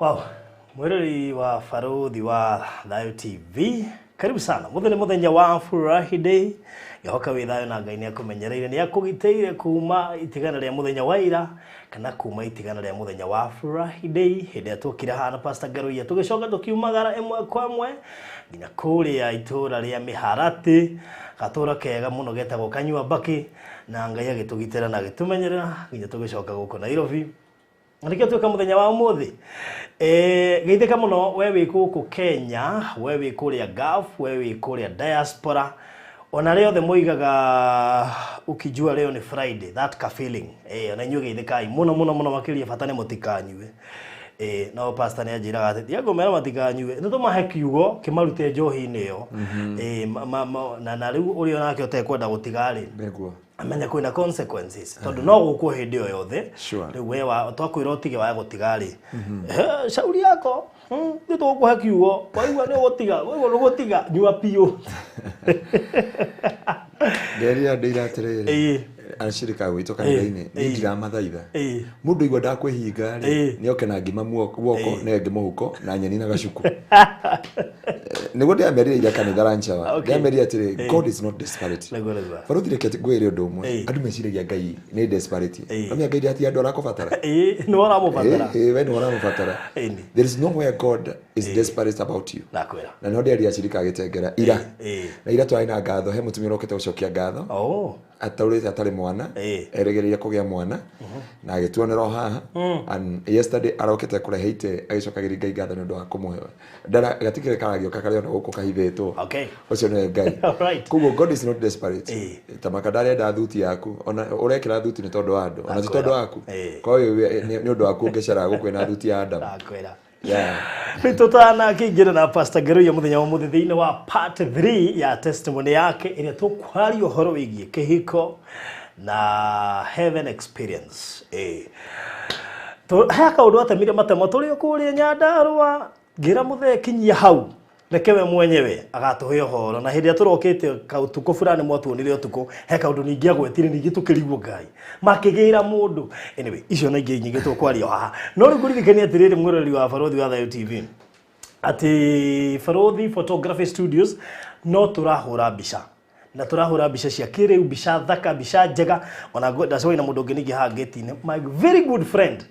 Wow, mwirori wa Baruthi wa Thayo TV, karibu sana. Muthenya muthenya wa Furahi Day. Ngehoka wĩ thayũ na Ngai nĩ akũmenyereire, nĩ akũgitĩire kuma itigana rĩa mũthenya wa ira kana kuma itigana rĩa mũthenya wa Furahi Day hĩndĩ ĩrĩa tuokire haha na Pastor Ngaruiya, tũgĩcoka tũkiumagara ĩmwe kwa ĩmwe nginya kũrĩa itũra rĩa Mĩharatĩ, gatũra kega mũno getagwo Kanyua Mbakĩ, na Ngai agĩtũgitĩra na agĩtũmenyerera nginya tũgĩcoka gũkũ Nairobi. Na nĩkĩo tuĩka mũthenya wa ũmũthĩ. Geithĩka mũno we wĩ gũkũ Kenya, we wĩ kũrĩa Gulf, we wĩ kũrĩa diaspora, ona arĩa othe moigaga ukijua leo ni Friday, that ka feeling. Ona inyuĩ geithĩkai mũno mũno mũno makĩria, bata nĩ mũtikanyue. No pastor nĩ anjĩraga atĩ tiga kũmera matikanyue, nĩ tũmahe kiugo kĩmarute njohi-inĩ ĩyo. Na rĩu ũrĩa onake ũtekwenda gũtiga rĩ, Nĩguo. Amenye kwĩna consequences tondũ no gũkwo hĩndĩ o yothe. Rĩu we wa twakwĩra ũtige wae gũtiga rĩ, shauri yako. Nĩ tũgũkũhe kiugo, waigua nĩ ũgũtiga, waigua nĩ ũgũtiga, nyua biũ. Nderire andũ ira atĩrĩrĩ, acirika gwitũ kanitha-inĩ, niĩ ndiramathaitha. Mũndũ aigua ndakwĩhinga rĩ, nĩoke na ngima guoko, nenge mũhuko na nyeni na gacuku. Nĩguo ndĩramerire ira kanitha lunch hour. Ndĩramerire atĩrĩ, God is not desperate. Nĩguo, nĩguo. Baruthi, reke ngwĩre ũndũ ũmwe. Andũ meciragia Ngai nĩ desperate. Nomenya Ngai ndati andũ arakũbatara. Nĩwe ũramũbatara. We nĩwe ũramũbatara. There is nowhere God is desperate about you. Nakwĩra. Na nĩho ndĩaria acirika agĩtengera ira. Na ira twarĩ na ngatho, he mũtumia ũrokĩte gũcokia ngatho. Ataũrĩte atarĩ mwana, erĩgĩrĩire kũgĩa mwana, na agĩtuonera o haha. And yesterday arokĩte kũrehe itĩ agĩcokagĩria Ngai ngatho nĩ ũndũ wa kũmũhe. Ndara gatikĩrĩ karagĩũka karĩ ona gũkũ kahithĩtwo. Ũcio nĩwe Ngai. Koguo God is not desperate. Ta maka ndarenda thuti yaku, ona ũrekĩra thuti nĩ tondũ wa andũ, ona ti tondũ waku. Kwa hiyo nĩ ũndũ waku ũngĩcera gũkũ na thuti ya Adam. Nakwĩra. Rĩu tũtanakĩingĩra na Pastor Ngaruiya mũthenya wa ũmũthĩ thĩinĩ wa part 3 ya testimony yake ĩrĩa tũkwaria ũhoro wĩgiĩ kĩhiko na heaven experience. He kaũndũ atemire matemo tũrĩ o kũrĩa Nyandarũa, ngĩra mũthee kinyia hau, reke we mwenyewe agatũhe ũhoro. Na hĩndĩ ĩrĩa tũrokĩte kaũtukũ fulani mwatuonire ũtukũ, he kaũndũ ningĩ agwetire, ningĩ tũkĩrigwo Ngai makĩgĩra mũndũ. Anyway, icio na ingĩ nyingĩ tũkwaria haha, no rĩu ngũririkania atĩrĩrĩ, mwĩroreri wa Baruthi wa Thayo TV, atĩ Baruthi Photography Studios no tũrahũra mbica, na tũrahũra mbica cia kĩrĩu, mbica thaka, mbica njega. Ona ndacemania na mũndũ ũngĩ ningĩ haha gate-inĩ, my very good friend.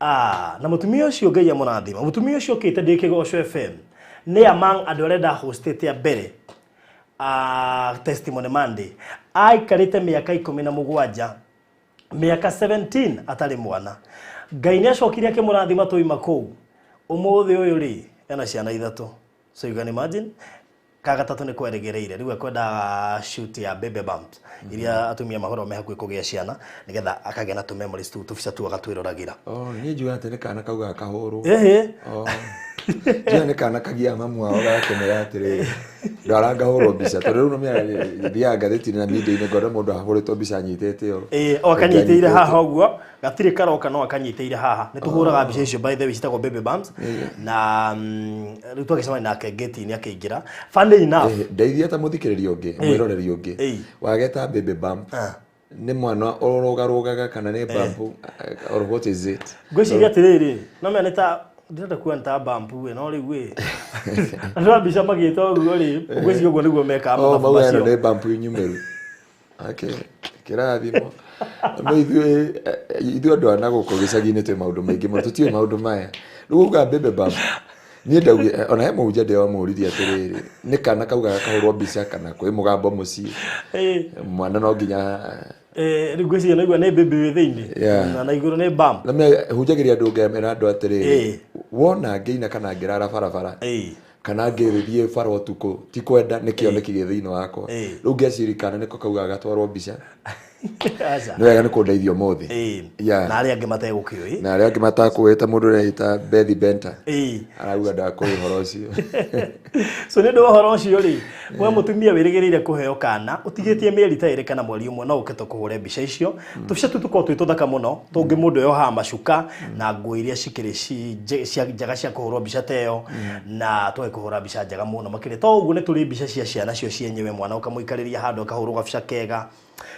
Na mũtumia ũcio Ngai amũrathima, mũtumia ũcio okĩte ndĩ Kĩgoco FM, nĩ among andũ arĩa ndahostĩte a mbere Testimony Monday. Aikarĩte mĩaka 17, mĩaka 17 atarĩ mwana. Ngai nĩ acokire akĩmũrathima twaima kũu. Ũmũthĩ ũyũ rĩ, ena ciana ithatũ, so you can imagine. Ka gatatũ nĩ kwerĩgĩrĩire, rĩu ekwenda shoot ya baby bumps iria atumia mahũragwo me hakuhĩ kũgĩa ciana, nĩgetha akagĩa na tũ memories tũu, tũbica tũu agatwĩroragĩra. Oh, niĩ njugaga atĩ nĩ kana kaugaga kahũrwo. Ĩhĩ. Oh. Njugaga nĩ kana kagiaga mamu wao gakĩmwĩra atĩrĩrĩ, ndwara ngahũrwo mbica, tondũ rĩu nĩũmenyaga thiaga ngathĩti-inĩ na media-inĩ ngona mũndũ ahũrĩtwo mbica anyitĩte ũũ. O akanyitĩire haha ũguo, gatirĩ karoka no akanyitĩire haha. Nĩ tũhũraga mbica icio, by the way, citagwo baby bumps. Na rĩu twagĩcemania nake gate-inĩ akĩingĩra. Funny enough. Ndeithia ta mũthikĩrĩria ũngĩ, mwĩroreri ũngĩ. Wageta baby bump. Nĩ mwana ũrũgarũgaga kana nĩ bump, or what is it? Ngwĩciria atĩrĩrĩ, no menya nĩ ta ndĩrenda kuga nĩ ta bump ĩ, no rĩu ĩ, andũ a mbica magĩta ũguo rĩ, ngwĩciria ũguo nĩguo mekaga Oh, mathabu mauga ĩno macio. Nĩ bump nyumĩru. Okay, kĩrathimo. No ithuĩ andũ a na gũkũ gĩcagi-inĩ twĩ maũndũ maingĩ mũno, tũtiũĩ maũndũ maya. Rĩu uga baby bump, niĩ ndaugire, ona he mũhunjia ndĩramũririe atĩrĩrĩ, nĩ kana kaugaga kahũrwo mbica kana kwĩ mũgambo mũciĩ? Mwana no nginya Rĩu ngwĩciria naigua nĩ baby wĩ thĩinĩ. Na igũrũ nĩ bump. Na hunjagĩria andũ ngemera andũ atĩrĩrĩ, wona ngĩina kana ngĩrara barabara, kana ngĩthiĩ bara ũtukũ, ti kwenda, nĩ kĩoneki gĩ thĩinĩ wakwa. Rĩu ngeciria kana nĩko kaugaga gatwarwo mbica. Aca. Nĩ wega nĩ kũndeithia ũmũthĩ. Na arĩa angĩ mategũkĩũĩ. Na arĩa angĩ matakũĩ ta mũndũ ũreita Bethi Benta. Arauga ndakũĩ ũhoro ũcio. So nĩ ũndũ wa ũhoro ũcio rĩ, we mũtumia wĩrĩgĩrĩire kũheo kana, ũtigĩtie mĩeri ta 2 kana mweri 1, no ũke tũkũhũre mbica icio. Tũbica tũu tũkoragwo twĩ tũthaka mũno, tũngĩ mũndũ eyohaga macuka na nguo iria cikĩrĩ cia njega cia kũhũrwo mbica ta ĩyo, na tũgakũhũra mbica njega mũno makĩria. To ũguo, nĩ tũrĩ mbica cia ciana cio cienyewe, mwana ũkamũikarĩria handũ akahũrwo gabica kega.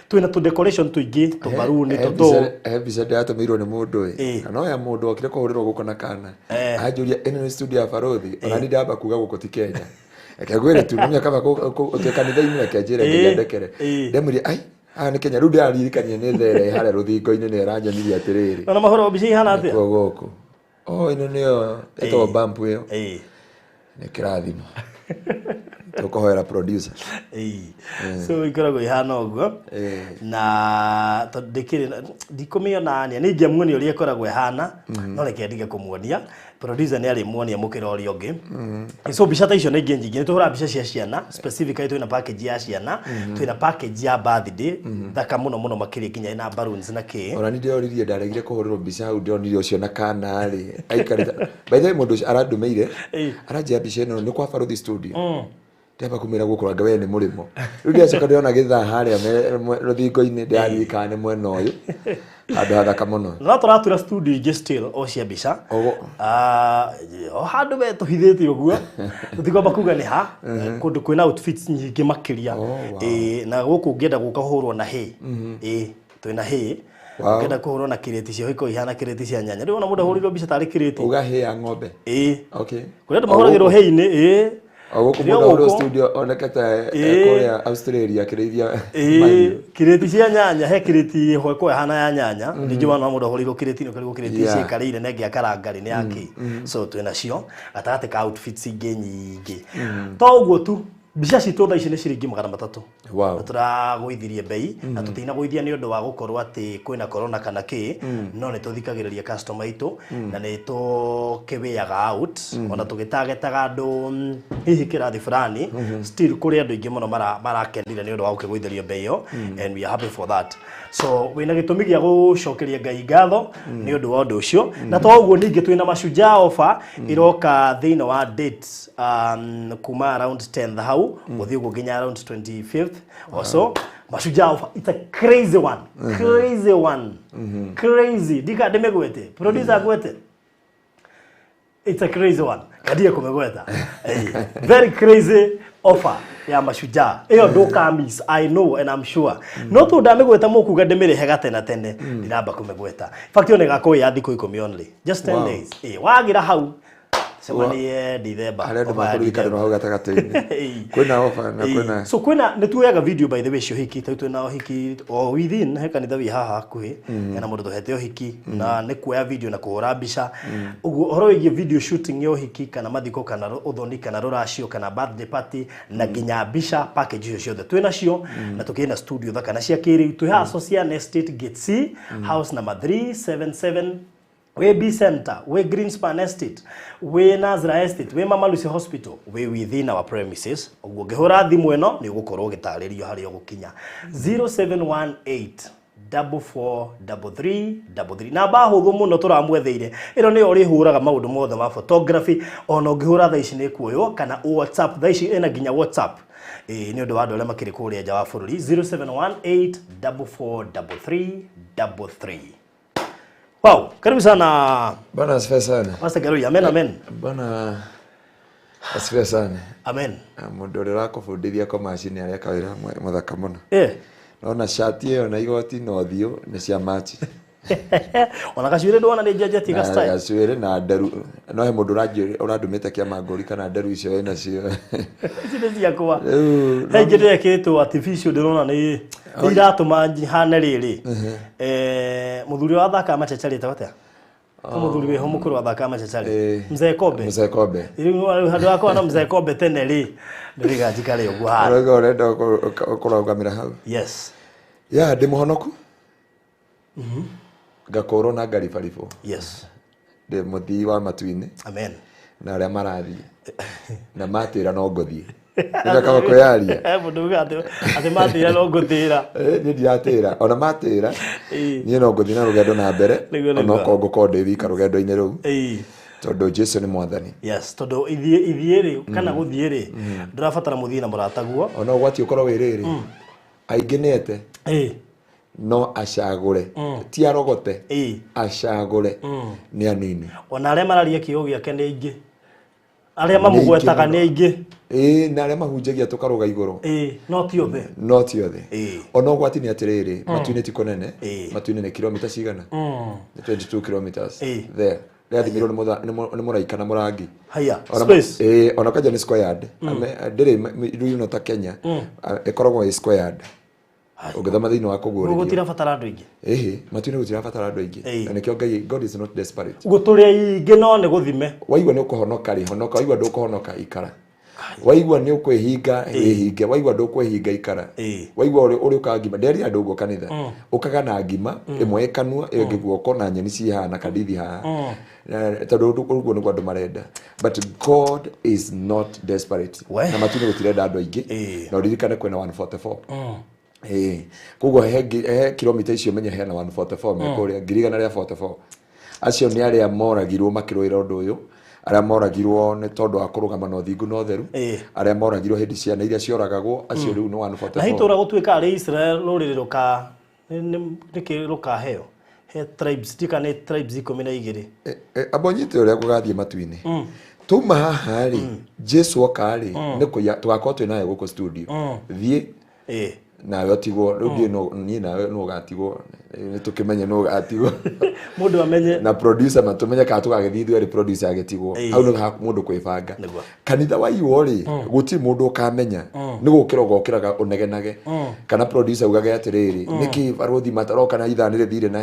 Twina tu decoration tuingĩ, tũbaruni, tũtũ. He mbica ndĩratũmĩirwo nĩ mũndũ ĩ, na no ya mũndũ okire kũhũrĩrwo gũkũ na kana anjũria ĩno nĩ studio ya Barũthi, ona ni ndamba kuga gũkũ ti Kenya. Reke ngwĩre tu nĩ kaba twĩ kanitha-inĩ, reke njĩre ngĩandekere. Ndemwĩrire ai haha nĩ Kenya, rĩu ndĩraririkania nĩ there harĩa rũthingo-inĩ nĩ ĩranyonirie atĩrĩrĩ. Ona mahũra mbica ihana atĩa? Kuo gũkũ. Oh, ĩno nĩyo ĩtagwo bump ĩyo. Nĩ kĩrathimo. Tũkũhoera producer. So ikoragwo ihana ũguo. Na tondũ ndĩkĩrĩ ndikũmĩona nĩ ingĩamuonia ũrĩa ĩkoragwo ĩhana, no reke ndige kũmuonia. Producer nĩ arĩmuonia mũkĩra ũrĩa ũngĩ. So mbica ta icio nĩ ingĩ nyingĩ. Nĩ tũhũraga mbica cia ciana, specifically twĩna package ya ciana, twĩna package ya birthday thaka mũno mũno makĩria, nginya ĩna balloons na kĩ. Ona ni ndĩroririe ndaregire kũhũrĩrwo mbica hau, ndĩronire ũcio na kana rĩ aikarĩte. By the way, mũndũ ũcio arandũmĩire, aranjĩra mbica ĩno nĩ kwa Barũthi studio. Ndamba kumĩra gũkũ anga we nĩ mũrĩmo. Rĩu ndĩracoka ndĩrona gĩthaa harĩa rũthingo-inĩ, ndĩraririkana nĩ mwena ũyũ, handũ hathaka mũno. No tũratura studio ingĩ still o cia mbica. O handũ we tũhithĩte ũguo, tũtikwamba kuga nĩ ha, kũndũ kwĩna outfits nyingĩ makĩria. Na gũkũ ũngĩenda gũka ũhũrwo na hay, twĩna hay. Ũngĩenda kũhũrwo na kirĩti cia ũhiko ihana kirĩti cia nyanya, rĩu ona mũndũ ahũrĩrwo mbica tarĩ kirĩti. Uga hay ya ng'ombe? Ĩĩ. Kũrĩ andũ mahũragĩrwo hay-inĩ. O gũkũ mũndũ ahũrwo studio oneke ta kũrĩa Australia akĩrĩithia mahiũ. Kirĩti cia nyanya, he kirĩti ĩho ĩkoragwo ĩhana ya nyanya, ningĩ wana mũndũ ahũrĩirwo kirĩti-inĩ ũkarigwo kirĩti ici aikarĩire na ĩngĩ akaranga rĩ nĩ yakĩ. So twĩna cio gatagatĩ ka outfits ingĩ nyingĩ. To ũguo tu, mbica citũ thaa ici nĩ ciringi 300. Na tũragũithirie bei, na tũtinagũithia nĩ ũndũ wa gũkorwo atĩ kwĩna corona kana kĩ, no nĩ tũthikagĩrĩria customer aitũ, na nĩ tũkĩwĩaga out, ona tũgĩtagetaga andũ hihi kĩrathi fulani, still kũrĩ andũ aingĩ mũno marakenire nĩ ũndũ wa gũkĩgũithĩrio bei ĩyo, and we are happy for that. So wĩna gĩtũmi gĩa gũcokeria Ngai ngatho nĩ ũndũ wa ũndũ ũcio. Na to ũguo ningĩ twĩna Mashujaa offer ĩroka thĩinĩ wa dates, kuma around 10th hau gũthiĩ ũguo nginya around 25th or so. Mashujaa offer, it's a crazy one, crazy one, crazy. Ndika ndĩmĩgwete, producer agwete. It's a crazy one. Kadia kumegweta. Very crazy offer ya Mashujaa. Iyo ndũka miss, I know and I'm sure. No tu ndamĩgweta mũkuga ndĩmĩrĩhe gatene tene, ndiramba kũmĩgweta. In fact, yo nĩgakorwo ya thikũ 10 only. Just 10 days. Wagira hau. Cemanie December. Harĩa andũ makũririkanĩrwo hau gatagatĩ-inĩ. Kwĩna offer na kwĩna. So kwĩna nĩ tuoyaga video by the way cio hiki, tau twĩna ũhiki o within he kanitha wĩ haha hakuhĩ, hena mũndũ tũhete ũhiki na nĩ kuoya video na kũhũra mbica. Ũguo ũhoro wĩgiĩ video shooting ya ũhiki kana mathiko kana ũthoni kana rũracio kana birthday party na nginya mbica package icio ciothe twĩna cio, na tũkĩrĩ na studio thaka na cia kĩrĩu. Twĩ haha Socian Estate Gate C, house number 377, wĩ B Center, wĩ Greenspan Estate, wĩ Nazra Estate, wĩ Mama Lucy Hospital, wĩ within our premises. Ũguo ũngĩhũra thimũ ĩno nĩ ũgũkorwo ũgĩtarĩrio harĩa ũgũkinya. 0718 4433 33. Namba hũthũ mũno tũramwetheire. Ĩno nĩyo ũrĩhũraga maũndũ mothe ma photography, ona ũngĩhũra thaa ici nĩ kuoywo, kana WhatsApp, thaa ici ĩna nginya WhatsApp. Nĩ ũndũ wa andũ arĩa makĩrĩ kũrĩa nja wa bũrũri. 0718 4433 33. Wow, karibu sana. Bwana asifiwe sana. Pastor Karui, amen amen. Bwana asifiwe sana. Amen. Mũndũ ũrĩa ũrakũbundithia kwa macini areka wĩra mũthaka mũno. Naona shati ĩyo na igoti na ũthiũ nĩ cia machi. Ona gacuĩrĩ ndwona nĩ njenjetie ga style. Gacuĩrĩ na nderu. No he mũndũ ũrandũmĩte kĩama ngũri kana nderu icio wĩna cio. Ici nĩ ciakwa. He ingĩ ndĩrekĩrĩtwo artificial ndĩrona nĩ iratũma hane rĩrĩ. Mũthuri wa athakaga machachari etagwo atĩa? Mũthuri wĩho mũkũrũ athakaga machachari. Mzee Kobe. Mzee Kobe. Rĩu handũ hakwa na Mzee Kobe tene rĩ, ndĩrĩga njikare ũguo haha. Ũrauga ũrenda kũrũgamĩra hau. Yes. Ya, ndĩ mũhonoku. Ngakũrwo na ngaribaribwo. Yes. Ndĩ mũthii wa matu-inĩ. Amen. Na arĩa marathiĩ. Na matĩra no ngũthiĩ. Nĩ kaba kwĩyaria. Mũndũ uga atĩ matĩra no ngũtĩra. Niĩ ndiratĩra. Ona matĩra, niĩ no ngũthiĩ na rũgendo na mbere. Ona okorwo ngũkorwo ndĩ wika rũgendo-inĩ rũu. Tondũ Jesu nĩ mwathani. Yes, tondũ ithiĩ rĩ, kana gũthiĩ rĩ, ndũrabatara mũthiĩ na mũrataguo. Ona ũgwati ũkorwo wĩ rĩrĩ. Aingĩ nĩ ete. No acagũre. Ti arogote. Acagũre. Nĩ anini. Ona arĩa mararia kĩo gĩake nĩ aingĩ. Arĩa mamũgwetaga nĩ aingĩ. Ĩĩ, na arĩa mahunjagia tũkarũga igũrũ. Ĩĩ, no ti othe. No ti othe. Ona ũgwati nĩ atĩrĩrĩ, matu-inĩ ti kũnene, matu-inĩ nĩ kilomita cigana? Nĩ 22 kilometers there. Rĩathimirwo nĩ mũraika na mũrangi. Haya, space. Ĩĩ, ona kwanja nĩ squared. Ndĩrĩ rĩu ta Kenya, ĩkoragwo ĩ squared. Ũngĩthoma thĩinĩ wa kũguũrĩrio. Gũtirabatara andũ aingĩ. Ĩhĩ, matu-inĩ gũtirabatara andũ aingĩ. Na nĩkĩo Ngai, God is not desperate. Ũguo tũrĩ aingĩ no nĩ gũthime. Waigua nĩ ũkũhonoka rĩ, honoka. Waigua ndũkũhonoka, ikara. Waigua nĩ ũkwĩhinga, wĩhinge. Waigua ndũkwĩhinga, ikara. Waigua ũrĩ ũkaga ngima. Nderire andũ ũguo kanitha. Ũkaga na ngima, ĩmwe ĩkanua, ĩyo ĩngĩ guoko, na nyeni ci haha, na kandithi haha. Tondũ ũguo nĩguo andũ marenda. But God is not desperate. Na matu-inĩ gũtirenda andũ aingĩ. Na ũririkane kwĩna 144. Ĩĩ. Koguo he kilomita icio menye hena 144 mekũrĩa, 144. Acio nĩ arĩa moragirwo makĩrũĩra ũndũ ũyũ, arĩa moragirwo nĩ tondũ wa kũrũgama na ũthingu na ũtheru, arĩa moragirwo hĩndĩ ciana iria cioragagwo, acio rĩu nĩ 144. Na hitũra gũtuĩka arĩ Israel rũrĩrĩ rũka nĩkĩ rũkaheo? He tribes, ndika nĩ tribes 12. Amba ũnyite ũrĩa gũgathiĩ matu-inĩ. Tuma haha rĩ, Jesu oka rĩ, nĩ kũiya, tũgakorwo twĩ nawe gũkũ studio. Thiĩ, nawe ũtigwo, rĩu ndiũĩ niĩ nawe nũ ũgatigwo, nĩ tũkĩmenye nũ ũgatigwo. Mũndũ amenye. Na producer matũmenye kana tũgagĩthiĩ ithuerĩ producer agĩtigwo. Hau nĩ ha mũndũ kwĩbanga. Kanitha waiywo rĩ, gũtirĩ mũndũ ũkamenya. Nĩ gũkĩra ũgokĩraga ũnegenage. Kana producer augage atĩrĩrĩ, nĩkĩ barũthi mataroka na ithaa nĩ rĩthire na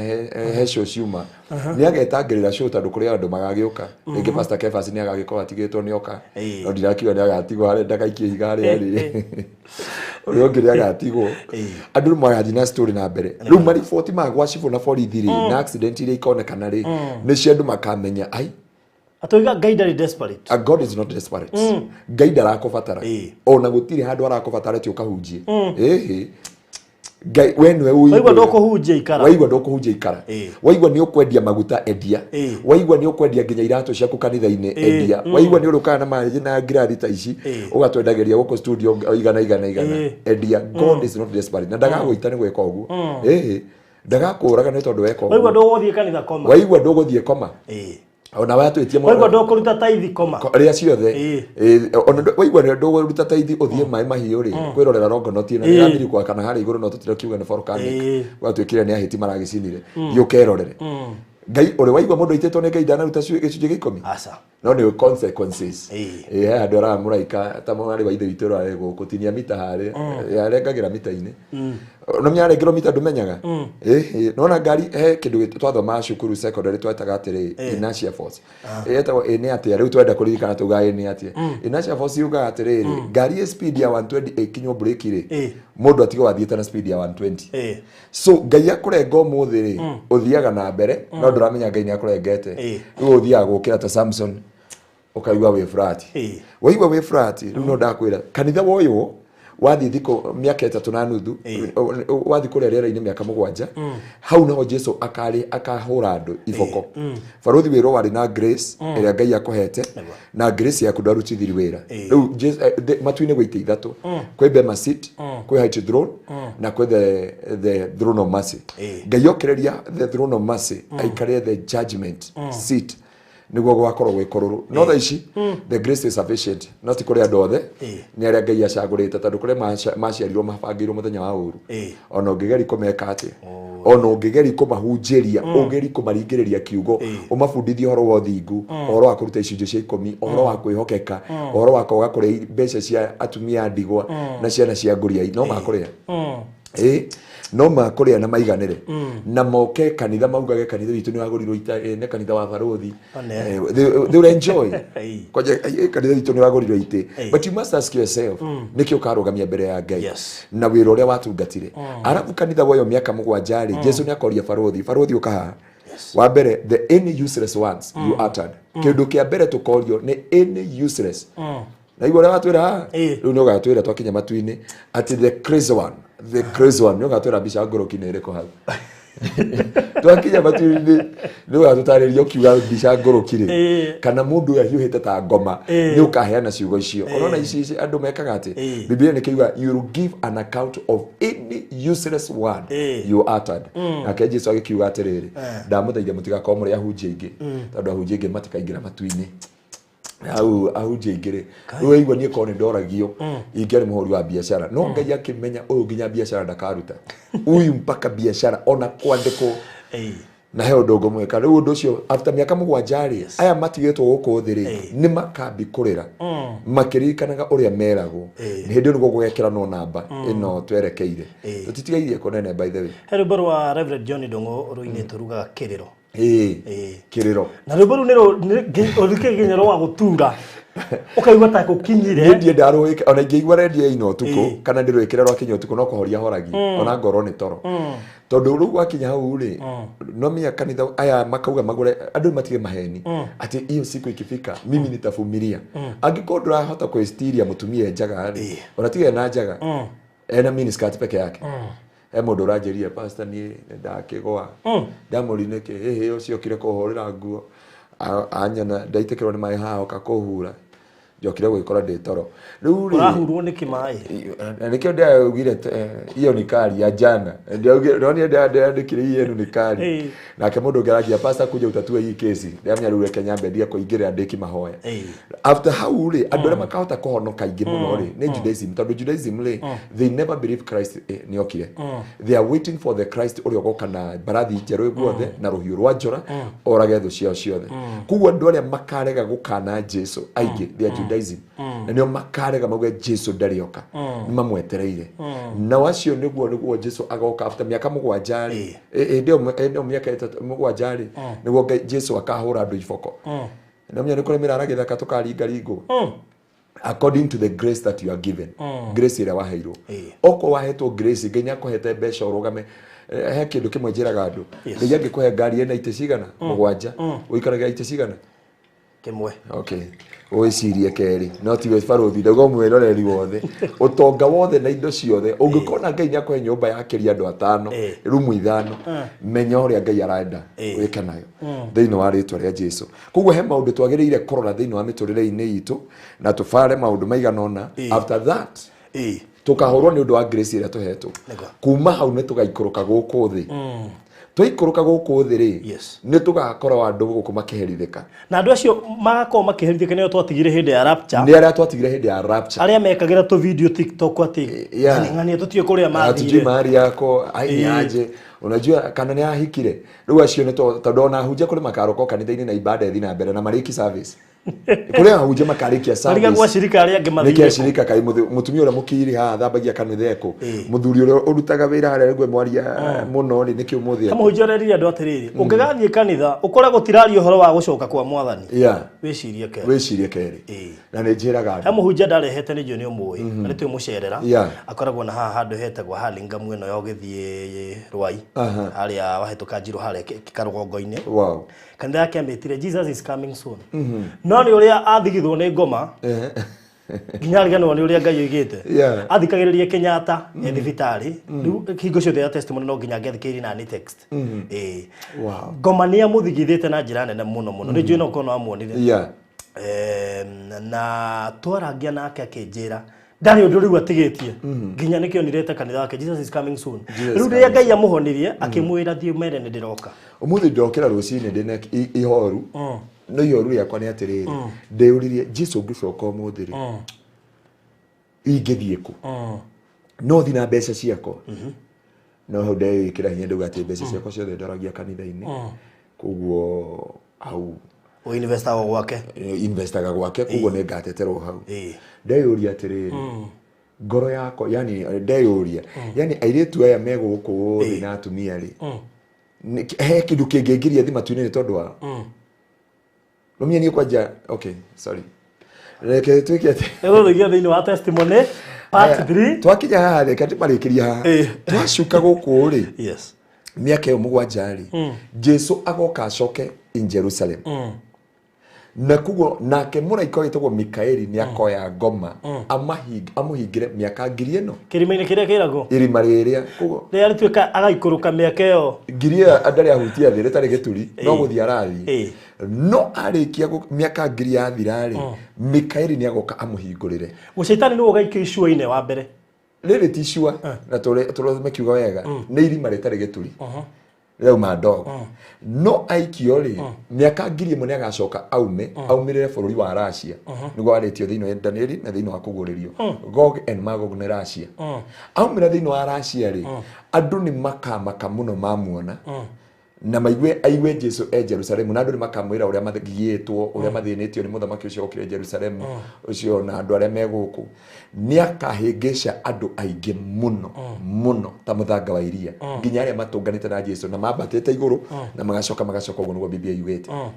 he show ciuma. Nĩ agetangĩrĩra show tondũ kũrĩ andũ magagĩũka. Rĩngĩ Pastor Kefas nĩ agagĩkorwo atigĩtwo nĩ oka. No ndirakiuga nĩ agatigwo harĩa ndagaikie ihiga harĩa arĩ. Ũrĩa ũngĩ nĩ agatigwo. Andũ nĩ magathiĩ na story na mbere. Rĩu mariboti ma gwa cibũ na borithi rĩ, na accident iria ikonekana rĩ, nĩ cio andũ makamenya, ai. Atũiga Ngai ndarĩ desperate. God is not desperate. Ngai ndarakũbatara. Ona gũtirĩ handũ arakũbatara ati ũkahunjie. Ĩhĩ. Ngai we nĩwe ũiguaga. Waigua ndũkũhunjia ikara. Waigua ndũkũhunjia ikara. Waigua nĩ ũkwendia maguta endia. Waigua nĩ ũkwendia nginya iratũ ciaku kanitha-inĩ endia. Waigua nĩ ũrũkaga na maĩ na ngirathi ta ici ũgatwendagĩria gũkũ studio igana igana igana endia. God is not desperate. Na ndagagũita nĩ gwĩka ũguo. Ĩhĩ. Ndagakũraga nĩ tondũ weka ũguo. Waigua ndũgũthiĩ kanitha koma. Waigua ndũgũthiĩ koma. Ona we atwĩtie mũno. Waigua ndũkũruta taithi koma. Rĩa ciothe. Ona waigua ndũkũruta taithi ũthiĩ maĩ mahiũ rĩ, kwĩrorera rongonoti na nĩrathiri kwa kana harĩa igũrũ no tũtire kiuga nĩ volcanic. Gwatuĩkire nĩ ahĩti maragĩcinire. Thiĩ ũkerorere. Ngai ũrĩ waigua mũndũ aitĩtwo nĩ Ngai ndanaruta gĩcunjĩ gĩa ikũmi? Aca. No nĩ consequences. He andũ aramũraika ta mwarĩ wa ithe witũ ũrĩa gũkũ tinia mita harĩa. Arengagĩra mita-inĩ. No mĩarengerwo mita ndũmenyaga. Nona ngari he kĩndũ twathomaga cukuru secondary twetaga atĩrĩ inertia force. Yetagwo ĩ nĩ atĩa rĩu twenda kũririkana tugaga ĩ nĩ atĩa. Inertia force yugaga atĩrĩrĩ, ngari ĩ speed ya 120 ĩkinywo brake rĩ, mũndũ atigwo athiĩte na speed ya 120. So Ngai akũrenga ũmũthĩ rĩ, ũthiaga na mbere, no ndũramenya Ngai nĩ akũrengete. Rĩu ũthiaga gũkĩra ta Samson ũkaigua wĩ flat. Waigua wĩ flat, rĩu no ndakwĩra kanitha woywo wathiĩ thikũ mĩaka 3.5, wathiĩ kũrĩa rĩera-inĩ mĩaka 7, hau naho Jesu akahũra andũ iboko. Barũthi wĩrwo warĩ na grace ĩrĩa Ngai akũhete, na grace yaku ndwarutithirie wĩra. Rĩu matu-inĩ gwĩ itĩ ithatũ, kwĩ Bema seat, kwĩ white throne, na kwĩ the throne of mercy. Ngai okĩrĩria the throne of mercy, aikarĩre the judgment seat. Nĩguo gwakorwo gwĩ kũrũrũ. No thaa ici, the grace is sufficient. No ti kũrĩ andũ othe, nĩ arĩa Ngai acagũrĩte, tondũ kũrĩa maciarirwo mabangĩirwo mũthenya wa ũru. Ona ũngĩgeria kũmeka atĩa, ona ũngĩgeria kũmahunjĩria, ũngĩgeria kũmaringĩrĩria kiugo, ũmabundithie ũhoro wa ũthingu, ũhoro wa kũruta icunjĩ cia ikũmi, ũhoro wa kwĩhokeka, ũhoro wa kwaga kũrĩa mbeca cia atumia a ndigwa na ciana cia ngũriai, no makũrĩa. No makũrĩa na maiganĩre. Na moke kanitha maugage kanitha witũ nĩ wagũrirwo nĩ kanitha wa barũthi. They will enjoy. Kwanja, kanitha witũ nĩ wagũrirwo itĩ. But you must ask yourself, nĩkĩ ũkarũgamia mbere ya Ngai? Na wĩra ũrĩa watungatire. Arabu kanitha woyo mĩaka 7 rĩ, Jesu nĩ akoria barũthi, barũthi ũka haha. Wa mbere, the any useless ones you uttered. Kĩndũ kĩa mbere tũkorio nĩ any useless. Na igua ũrĩa watwĩra haha? Rĩu nĩ ũgatwĩra twakinya matu-inĩ atĩ the crazy one, the crazy one, nĩ ũgatwĩra mbica ngũrũki nĩ ĩrĩkũ hau. Twakinya matu-inĩ nĩ ũgatũtarĩria ũkiuga mbica ngũrũki rĩ, kana mũndũ ũyũ ahiũhĩte ta ngoma, nĩ ũkaheana ciugo icio. Ũrona ici andũ mekaga atĩ, Biblia nĩ kĩuga you will give an account of any useless word you uttered. Nake Jesu agĩkiuga atĩrĩrĩ, ndamũthaitha mũtigakorwo mũrĩ ahunjia aingĩ, tondũ ahunjia aingĩ matikaingĩra matu-inĩ. Hau ahunjia aingĩ rĩ, rĩu waigua niĩ korwo nĩ ndoragio ingĩarĩ mũhũri wa biacara, no Ngai akĩmenya ũyũ nginya biacara ndakaruta, uyu mpaka biacara ona kwandĩkwo na he ũndũ ngũmwĩka. Rĩu ũndũ ũcio after mĩaka 7 rĩ, aya matigĩtwo gũkũ thĩ rĩ, nĩ makambi kũrĩra makĩririkanaga ũrĩa meragwo. Nĩ hĩndĩ ĩyo nĩguo gũgekĩranwo namba ĩno twerekeire. Tũtitigairie kũnene by the way. He rwĩmbo rwa Reverend John Ndung'u rũinĩtwo rugaga kĩrĩro. Kĩrĩro. Na rwĩmbo rũu nĩ rũthikĩrĩria nginya rwa gũtura. Ũkaigua ta gũkinyire. Niĩ ndiĩ ndarũĩka, ona ingĩigua redio ĩina ũtukũ, kana ndĩrwĩkĩre rwakinya ũtukũ, no kũhoria horagia, ona ngorwo nĩ toro. Tondũ rĩu gwakinya hau rĩ, no menya kanitha aya makauga magũre, andũ matige maheni, atĩ hiyo siku ikifika, mimi nitavumilia. Angĩkorwo ndũrahota kwĩstiria mũtumia e njaga rĩ, ona tiga ena njaga, ena miniskirt peke yake. He mũndũ ũranjĩrire, pastor niĩ nĩndakĩgũa. Ndamũria nĩkĩ, hĩhĩ ũcio okire kũhũrĩra nguo. Anyona ndaitĩkĩrwo nĩ maĩ haha oka kũhura. Njokire gwĩkora ndĩ toro. Rĩu rĩ, Ũrahurwo nĩkĩ maĩ? Na nĩkĩo ndĩraugire iyo ni kari ya jana. Ndĩraugire, ndonire ndĩrandĩkire hii yenu ni kari. Nake mũndũ ũngĩ aranjia, pastor kuja utatue hii kesi. Ndĩramenya rĩu reke nyambe ndige kũingĩrĩra ndĩki mahoya. After hau rĩ, andũ arĩa makahota kũhonoka aingĩ mũno rĩ, nĩ Judaism. Tondũ Judaism rĩ, they never believe Christ nĩ okire. They are waiting for the Christ ũrĩa ũgoka na mbarathi njerũ guothe, na rũhiũ rwa njora, orage thũ ciao ciothe. Koguo andũ arĩa makarega gũkana Jesu aingĩ, they are Judaism. Na nĩo makarega mauge Jesu ndarĩ oka. Nĩ mamwetereire. Nao acio nĩguo Jesu agoka after mĩaka 7 rĩ. Hĩndĩ ĩyo mĩaka 7 rĩ, nĩguo Jesu akahũra andũ iboko. Na menya nĩ kũrĩ mĩrara gĩthaka tũkaringaringwo. According to the grace that you are given. Grace ĩrĩa waheirwo. Okorwo wahetwo grace, Ngai nĩakũhete mbeca ũrũgame. He kĩndũ kĩmwe njĩraga andũ. Ngai angĩkũhe ngari ĩna itĩ cigana? 7. Ũikaraga itĩ cigana? Kĩmwe. Okay. Wĩcirie kerĩ. No tiwe barũthi, ndauga mwĩroreri wothe. Ũtonga wothe na indo ciothe. Ũngĩkona Ngai nĩakũhe nyũmba yakĩria andũ 5, rumu 5, menya ũrĩa Ngai arenda wĩke nayo. Thĩinĩ wa rĩtwa rĩa Jesu. Koguo he maũndũ twagĩrĩire kũrora thĩinĩ wa mĩtũrĩre-inĩ itũ, na tũbare maũndũ maigana ũna. After that, tũkahũrwo nĩ ũndũ wa grace ĩrĩa tũhetwo. Kuma hau nĩ tũgaikũrũka gũkũ thĩ. Twaikũrũka gũkũ thĩ rĩ, nĩ tũgakora andũ gũkũ makĩherithĩka. Na andũ acio magakorwo makĩherithĩka nĩo twatigire hĩndĩ ya rapture. Nĩ arĩa twatigire hĩndĩ ya rapture. Arĩa mekagĩra tũ video TikTok atĩ, ng'ania tũtiũĩ kũrĩa mathire. Hatujui mahali yako, ai ni aje. Unajua kana nĩ ahikire. Rĩu acio nĩ tondũ ona ahunjia kũrĩ makarũka kanitha-inĩ na ibada ĩthiĩ na mbere na marĩki service. Kũrĩ ahunjia makarĩkia service. Marigagwo acirika arĩa angĩ mathire. Nĩkĩ acirika kai mũtumia ũrĩa mũkiri haha athambagia kanitha eko. Mũthuri ũrĩa ũrutaga wĩra harĩa nĩguo mwaria mũno rĩ, nĩkĩ ũmũthĩ eko? Kamũhunjia ũrerire andũ atĩrĩrĩ, ũngĩgathiĩ kanitha ũkore gũtiraria ũhoro wa gũcoka kwa mwathani. Wĩcirie kerĩ. Wĩcirie kerĩ. Na nĩ njĩraga andũ. He mũhunjia ndarehete nĩ njũĩ nĩ ũmũĩ, na nĩ twĩmũcerera. Akoragwo na haha handũ hetagwo Hurlingham ĩno ya ũgĩthiĩ Rwai. Harĩa wahĩtũka Njirũ harĩa karũgongo-inĩ. Kanitha yake amĩtire Jesus is coming soon. No nĩ ũrĩa athigithwo nĩ ngoma, nginya ariganĩrwo nĩ ũrĩa Ngai oigĩte. Athikagĩrĩria Kenyatta e thibitarĩ. Rĩu hingo ciothe ya testimony no nginya angĩathikĩrĩirie na nĩ text. Ngoma nĩ amũthigithĩte na njĩra nene mũno mũno. Nĩ njũĩ no ũkorwo nĩ wamuonire. Na twarangia nake akĩnjĩra ndarĩ ũndũ rĩu atigĩtie. Nginya nĩkĩo onirĩte kanitha wake Jesus is coming soon. Rĩu rĩrĩa Ngai amũhonirie, akĩmwĩra thiĩ ũmere nĩ ndĩroka. Ũmũthĩ ndokĩra rũcinĩ ndĩna ihoru. No ihoru rĩakwa nĩ atĩrĩrĩ, ndĩyũririe Jesu ũngĩcoka ũmũthĩ rĩ, ingĩthiĩ kũ? No thiĩ na mbeca ciakwa. No hau ndeyĩkĩra hinya ndauga atĩ mbeca ciakwa ciothe ndoragia kanitha-inĩ. Koguo hau O investaga gwake. Investaga gwake, koguo nĩ ngateterwo hau. Ndeyũria atĩrĩrĩ, ngoro yakwa, yani ndeyũria, yani airĩtu aya me gũkũ thĩ na atumia rĩ, he kĩndũ kĩngĩngiria thi matu-inĩ nĩ tondũ wao? Rũmia niĩ kwanja, okay, sorry. Reke twĩke atĩ. Ĩno rĩngĩ thĩinĩ wa testimony part 3. Twakinya haha, reke tũmarĩkĩrie haha. Twacuka gũkũ rĩ. Mĩaka ĩyo 7 rĩ, Jesu agoka acoke in Jerusalem. Na koguo nake mũraika wĩtagwo Mikaeli nĩ akoya ngoma, amũhingĩre mĩaka ngiri ĩno. Kĩrima-inĩ kĩrĩa kĩragwo? Irima rĩrĩa, koguo Rĩrĩa rĩtuĩka agaikũrũka mĩaka ĩyo. Ngiri ĩyo ndarĩ ahutia thĩ, rĩtarĩ gĩturi, no gũthiĩ arathiĩ. No arĩkia mĩaka ngiri yathira rĩ, Mikaeli nĩ agoka amũhingũrĩre. Mũcaitani nĩwe ũgaikio icua-inĩ wa mbere. Rĩrĩ ti icua, na tũrũme kiugo wega, nĩ irima rĩtarĩ gĩturi. Rĩrauma ndogo. No aikio rĩ, mĩaka 1000 nĩ agacoka aume, aumĩrĩre bũrũri wa Russia. Nĩguo warĩtio thĩinĩ wa Danieli na thĩinĩ wa kũguũrĩrio. Gog and Magog nĩ Russia. Aumĩra thĩinĩ wa Russia rĩ, andũ nĩ makamaka mũno mamuona. Na maigue aigue Jesu e Jerusalemu, na andũ nĩ makamwĩra ũrĩa mathiĩtwo, ũrĩa mathĩnĩtio nĩ mũthamaki ũcio okire Jerusalemu ũcio na andũ arĩa me gũkũ. Nĩ akahĩngĩca andũ aingĩ mũno mũno ta mũthanga wa iria, nginya arĩa matũnganĩte na Jesu na mambatĩte igũrũ na magacoka magacoka, ũguo nĩguo Biblia yugĩte.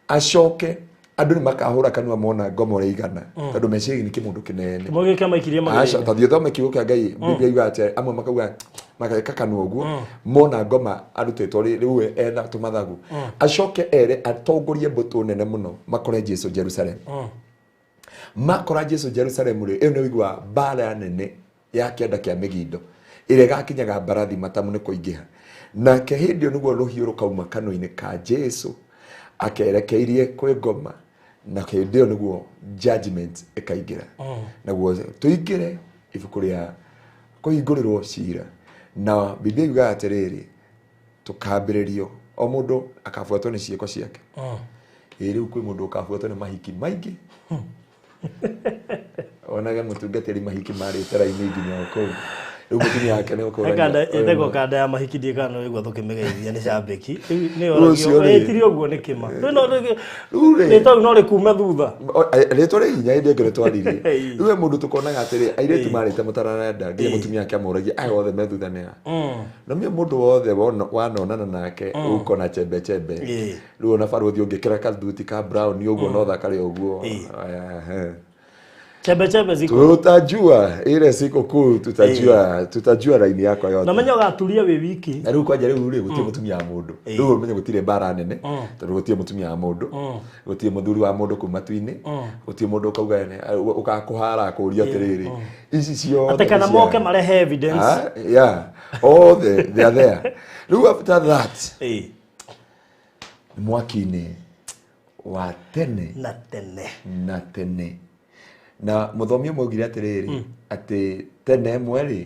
Acoke andũ nĩ makahũra kanua mona ngoma ũrĩa igana, tondũ meciria nĩ kĩmũndũ kĩnene. Kĩmwe gĩkĩ maikirie Aca, magerio-inĩ. ta thiĩ ũthome kiugo kĩa Ngai. Biblia yugaga atĩ amwe makauga mageka kanua ũguo mona ngoma arutĩtwo rĩu etha tũmathagu. Acoke ere atongorie mbũtũ nene mũno makore Jesu Jerusalem. Makora Jesu Jerusalem rĩ, ĩyo nĩ ũigua mbara nene ya kĩanda kĩa Megido ĩrĩa ĩgakinyaga mbarathi matamu nĩ kũingĩha. Nake hĩndĩ ĩyo nĩguo rũhiũ rũkauma kanua-inĩ ka Jesu akerekeirie kwĩ ngoma, na hĩndĩ ĩyo nĩguo judgment ĩkaingĩra. Naguo tũingĩre ibuku rĩa kũhingũrĩrwo cira, na Biblia yugaga atĩrĩrĩ, tũkambĩrĩrio o mũndũ akabuatwo nĩ ciĩko ciake. Ĩ rĩu kwĩ mũndũ ũkabuatwo nĩ mahiki maingĩ, onage mũtungatĩri mahiki marĩte raini nginya o kũu. Rĩu mũtumia wake nĩ ũkũrania, Kanda ũyũ ĩtagwo kanda ya mahiki, ndiĩ kana nĩ ũigua tũkĩmĩgeithia nĩ cambĩki. Rĩu nĩ Rũciũ oragio rĩ. ĩtire ũguo nĩ kĩma. Rĩu no Rĩu rĩ. rĩtwa rĩu no rĩkume thutha. Rĩtwa rĩ hinya hĩndĩ ĩngĩ nĩtwaririe. Ĩĩ. Rĩu he mũndũ tũkonaga atĩrĩ, airĩtu marĩte mũtararenda nginya mũtumia wake amũragia aya othe me thutha nĩ a. Na mimi mũndũ wothe wanonana nake ukona chembe chembe. Rĩu ona barũthi ũngĩkĩra kathuti ka brown ũguo no thakare ũguo. Ehe. Chembe chembe ziko. Tutajua ile siku kuu, tutajua tutajua raini yako yote. Na menya ũgaturia wĩ wiki. Na rĩu kwanja rĩu rĩ, gũtirĩ mũtumia wa mũndũ. Rĩu ũmenye gũtirĩ mbara nene, tondũ gũtirĩ mũtumia wa mũndũ, gũtirĩ mũthuri wa mũndũ kũu matu-inĩ, gũtirĩ mũndũ ũkauga ũkakũhara akũria atĩrĩrĩ, ici ciothe Atĩ kana nĩ moke cia- marehe evidence. Ah, yeah, othe they are there. Rĩu after that mwaki-inĩ wa tene Na tene. Na tene. Na mũthomi ũmwe augire atĩrĩrĩ, atĩ tene ĩmwe rĩ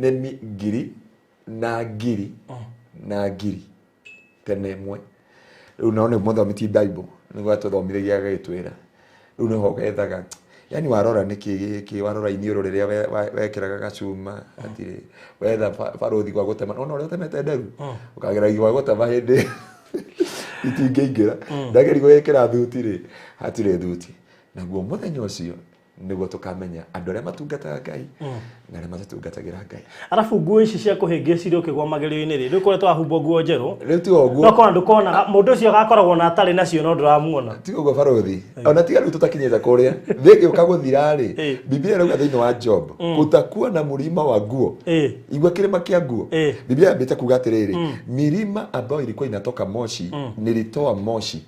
nĩ ngiri na ngiri na ngiri, tene ĩmwe. Rĩu no nĩ mũthomi ti Bible nĩguo atũthomithagia agagĩtwĩra. Rĩu nĩho wethaga, yani warora nĩkĩ gĩkĩ, warora iniũrũ rĩrĩa wekĩraga gacuma hatirĩ, wetha barũthi gwa gũtema, ona ũrĩa ũtemete nderu ũkageragia gwa gũtema hĩndĩ itingĩingĩra, ndageria gwĩkĩra thuti rĩ, hatirĩ thuti. Naguo mũthenya ũcio nĩguo tũkamenya andũ arĩa matungataga Ngai na arĩa matatungatagĩra Ngai. Arabu nguo ici cia kũhĩngĩcire ũkĩgwa magerio-inĩ rĩ, rĩu kũrĩa twahumbwo nguo njerũ. Rĩu tiga ũguo. No kona ndũkonaga mũndũ ũcio agakoragwo na atarĩ nacio no ndũramuona. Tiga ũguo barũthi, ona tiga rĩu tũtakinyĩte kũrĩa thĩ ĩgĩũka gũthira rĩ, Biblia ĩrauga thĩinĩ wa Job, kutakuwa na mlima wa nguo. Igua kĩrĩma kĩa nguo. Biblia yambĩte kuga atĩrĩrĩ, milima ambayo ilikuwa inatoka moshi, nilitoa moshi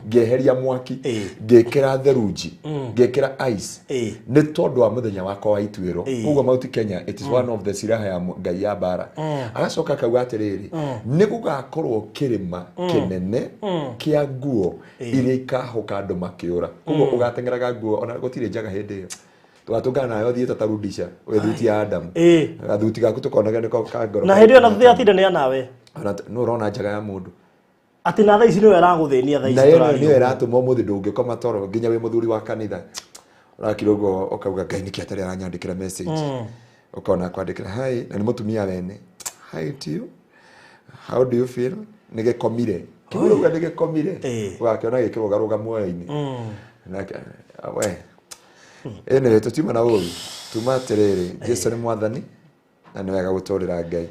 ngĩeheria mwaki, ngĩkĩra therunji, ngĩkĩra ice, nĩ tondũ wa mũthenya wakwa wa ituĩro. Koguo Mount Kenya, it is one of the silaha ya Ngai ya mbara. Agacoka akauga atĩrĩrĩ, nĩ gũgakorwo kĩrĩma kĩnene kĩa nguo iria ikahũka andũ makĩũra. Koguo ũgateng'eraga nguo, ona gũtirĩ njaga hĩndĩ ĩyo tũgatũngana nayo thiĩte ta rudisha wĩ thuti ya Adamu. Gathuti gaku tũkonaga nĩko ka ngoro. Na hĩndĩ ĩyo na tũtiatindanĩra nawe. Ona nũ ũrona njaga ya mũndũ. Atĩ na thaa ici nĩwe ĩragũthĩnia thaa ici Na ĩyo tũraria nĩyo ũguo. ĩratũma ũmũthĩ ndũngĩkoma toro nginya wĩ mũthuri wa kanitha, ũrakira ũguo ũkauga Ngai nĩkĩ atarĩ aranyandĩkĩra message. Ũkona kwandĩkĩra hi na nĩ mũtumia wene, hi to you, how do you feel, nĩ gĩkomire kĩu ũrauga nĩ gĩkomire. Ũgakĩona gĩkĩrũgarũga muoyo-inĩ. Nake we anyway, tũtiuma na ũru, tuma atĩrĩrĩ, Jesu nĩ mwathani na nĩ wega gũtũrĩra Ngai,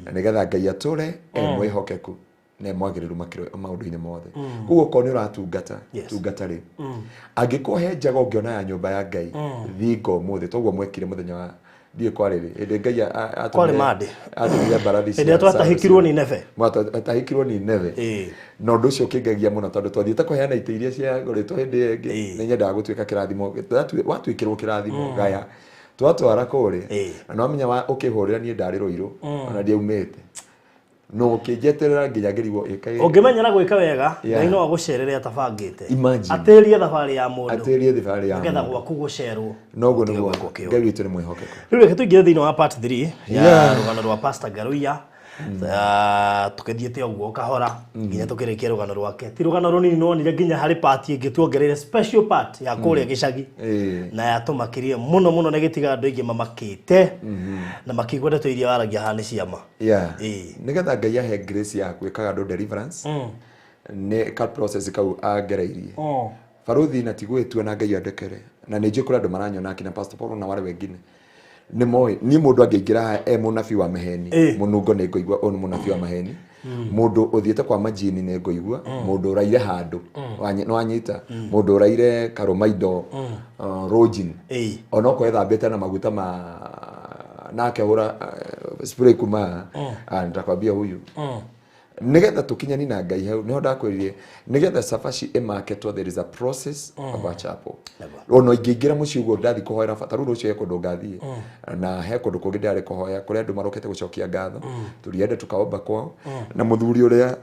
na nĩgetha Ngai atũre e mwĩhokeku na e mwagĩrĩru maũndũ-inĩ mothe. Koguo okorwo nĩ ũratungata, tungata rĩu. Angĩkorwo he njaga ũngĩona ya nyũmba ya Ngai, thinga ũmũthĩ toguo mwekire mũthenya wa ndiĩ kwarĩ rĩ, hĩndĩ Ngai Kwarĩ Monday. atũmire mbarathi Hĩndĩ ĩrĩa twatahĩkirwo nĩ Neve. Twatahĩkirwo nĩ Neve. Na ũndũ ũcio ũkĩngegia mũno tondũ twathiĩte kũheana itĩ iria ciagũrĩtwo hĩndĩ ĩyo ĩngĩ. Nĩ nyendaga gũtuĩka kĩrathimo, watuĩkĩrwo kĩrathimo gaya twatwara kũrĩa. Na nĩwamenya ũkĩhũrĩra niĩ ndarĩ Rũirũ, ona ndiaumĩte, no ũkĩnjeterera nginya ngĩrigwo ĩka Ũngĩmenyera gwĩka wega, Yeah. Ngai no agũcerere atabangĩte. Imagine. Atĩrie thabarĩ ya mũndũ. Atĩrie thabarĩ ya Nĩgetha mũndũ. gwaku gũcerwo. Noguo Ũtige nĩguo gwĩkwo kĩũndũ. Ngai witũ nĩ mwĩhokeku. Rĩu reke tũingĩre thĩinĩ wa part 3 ya Yeah. rũgano rwa Pastor Ngaruiya. Tũkĩthiĩte ũguo kahora nginya tũkĩrĩkia rũgano rwake. Ti rũgano rũnini, nonire nginya harĩ part ĩngĩ tuongereire, special part ya kũrĩa gĩcagi, na yatũmakirie mũno mũno na ĩgĩtiga andũ aingĩ mamakĩte na makĩigua ndeto iria waragia haha nĩ ciama. Nĩgetha Ngai ahe grace ya gwĩkaga andũ deliverance, nĩ ka process kau agereirie. Baruthi, na ti gwĩtua, na Ngai andekere, na nĩ njũĩ kũrĩ andũ maranyona, akina Pastor Paul na wale wengine nĩ moĩ niĩ mũndũ angĩingĩra haha e mũnabii wa maheni, mũnungo nĩ ngũigua ũyũ nĩ mũnabii wa maheni. Mũndũ ũthiĩte kwa majini nĩ ngũigua. Mũndũ ũraire handũ nĩ wanyita, mũndũ ũraire karũma indo, rojin, onokorwo ethambĩte na maguta ma na akehũra spray kuma, nitakwambia huyu. Nigetha tukinyani na Ngai hau niho ndakwĩrire, nigetha cabaci ĩmaketwo, there is a process of a chapel. Ona ingĩingĩra mũciĩ ũguo ndathi kũhoera bata rĩu, rũciũ he kũndũ ngathiĩ na he kũndũ kũngĩ ndĩrarĩ kũhoya kũrĩa andũ marokete gũcokia ngatho. Tulienda tukaomba kwao na mũthuri ũrĩa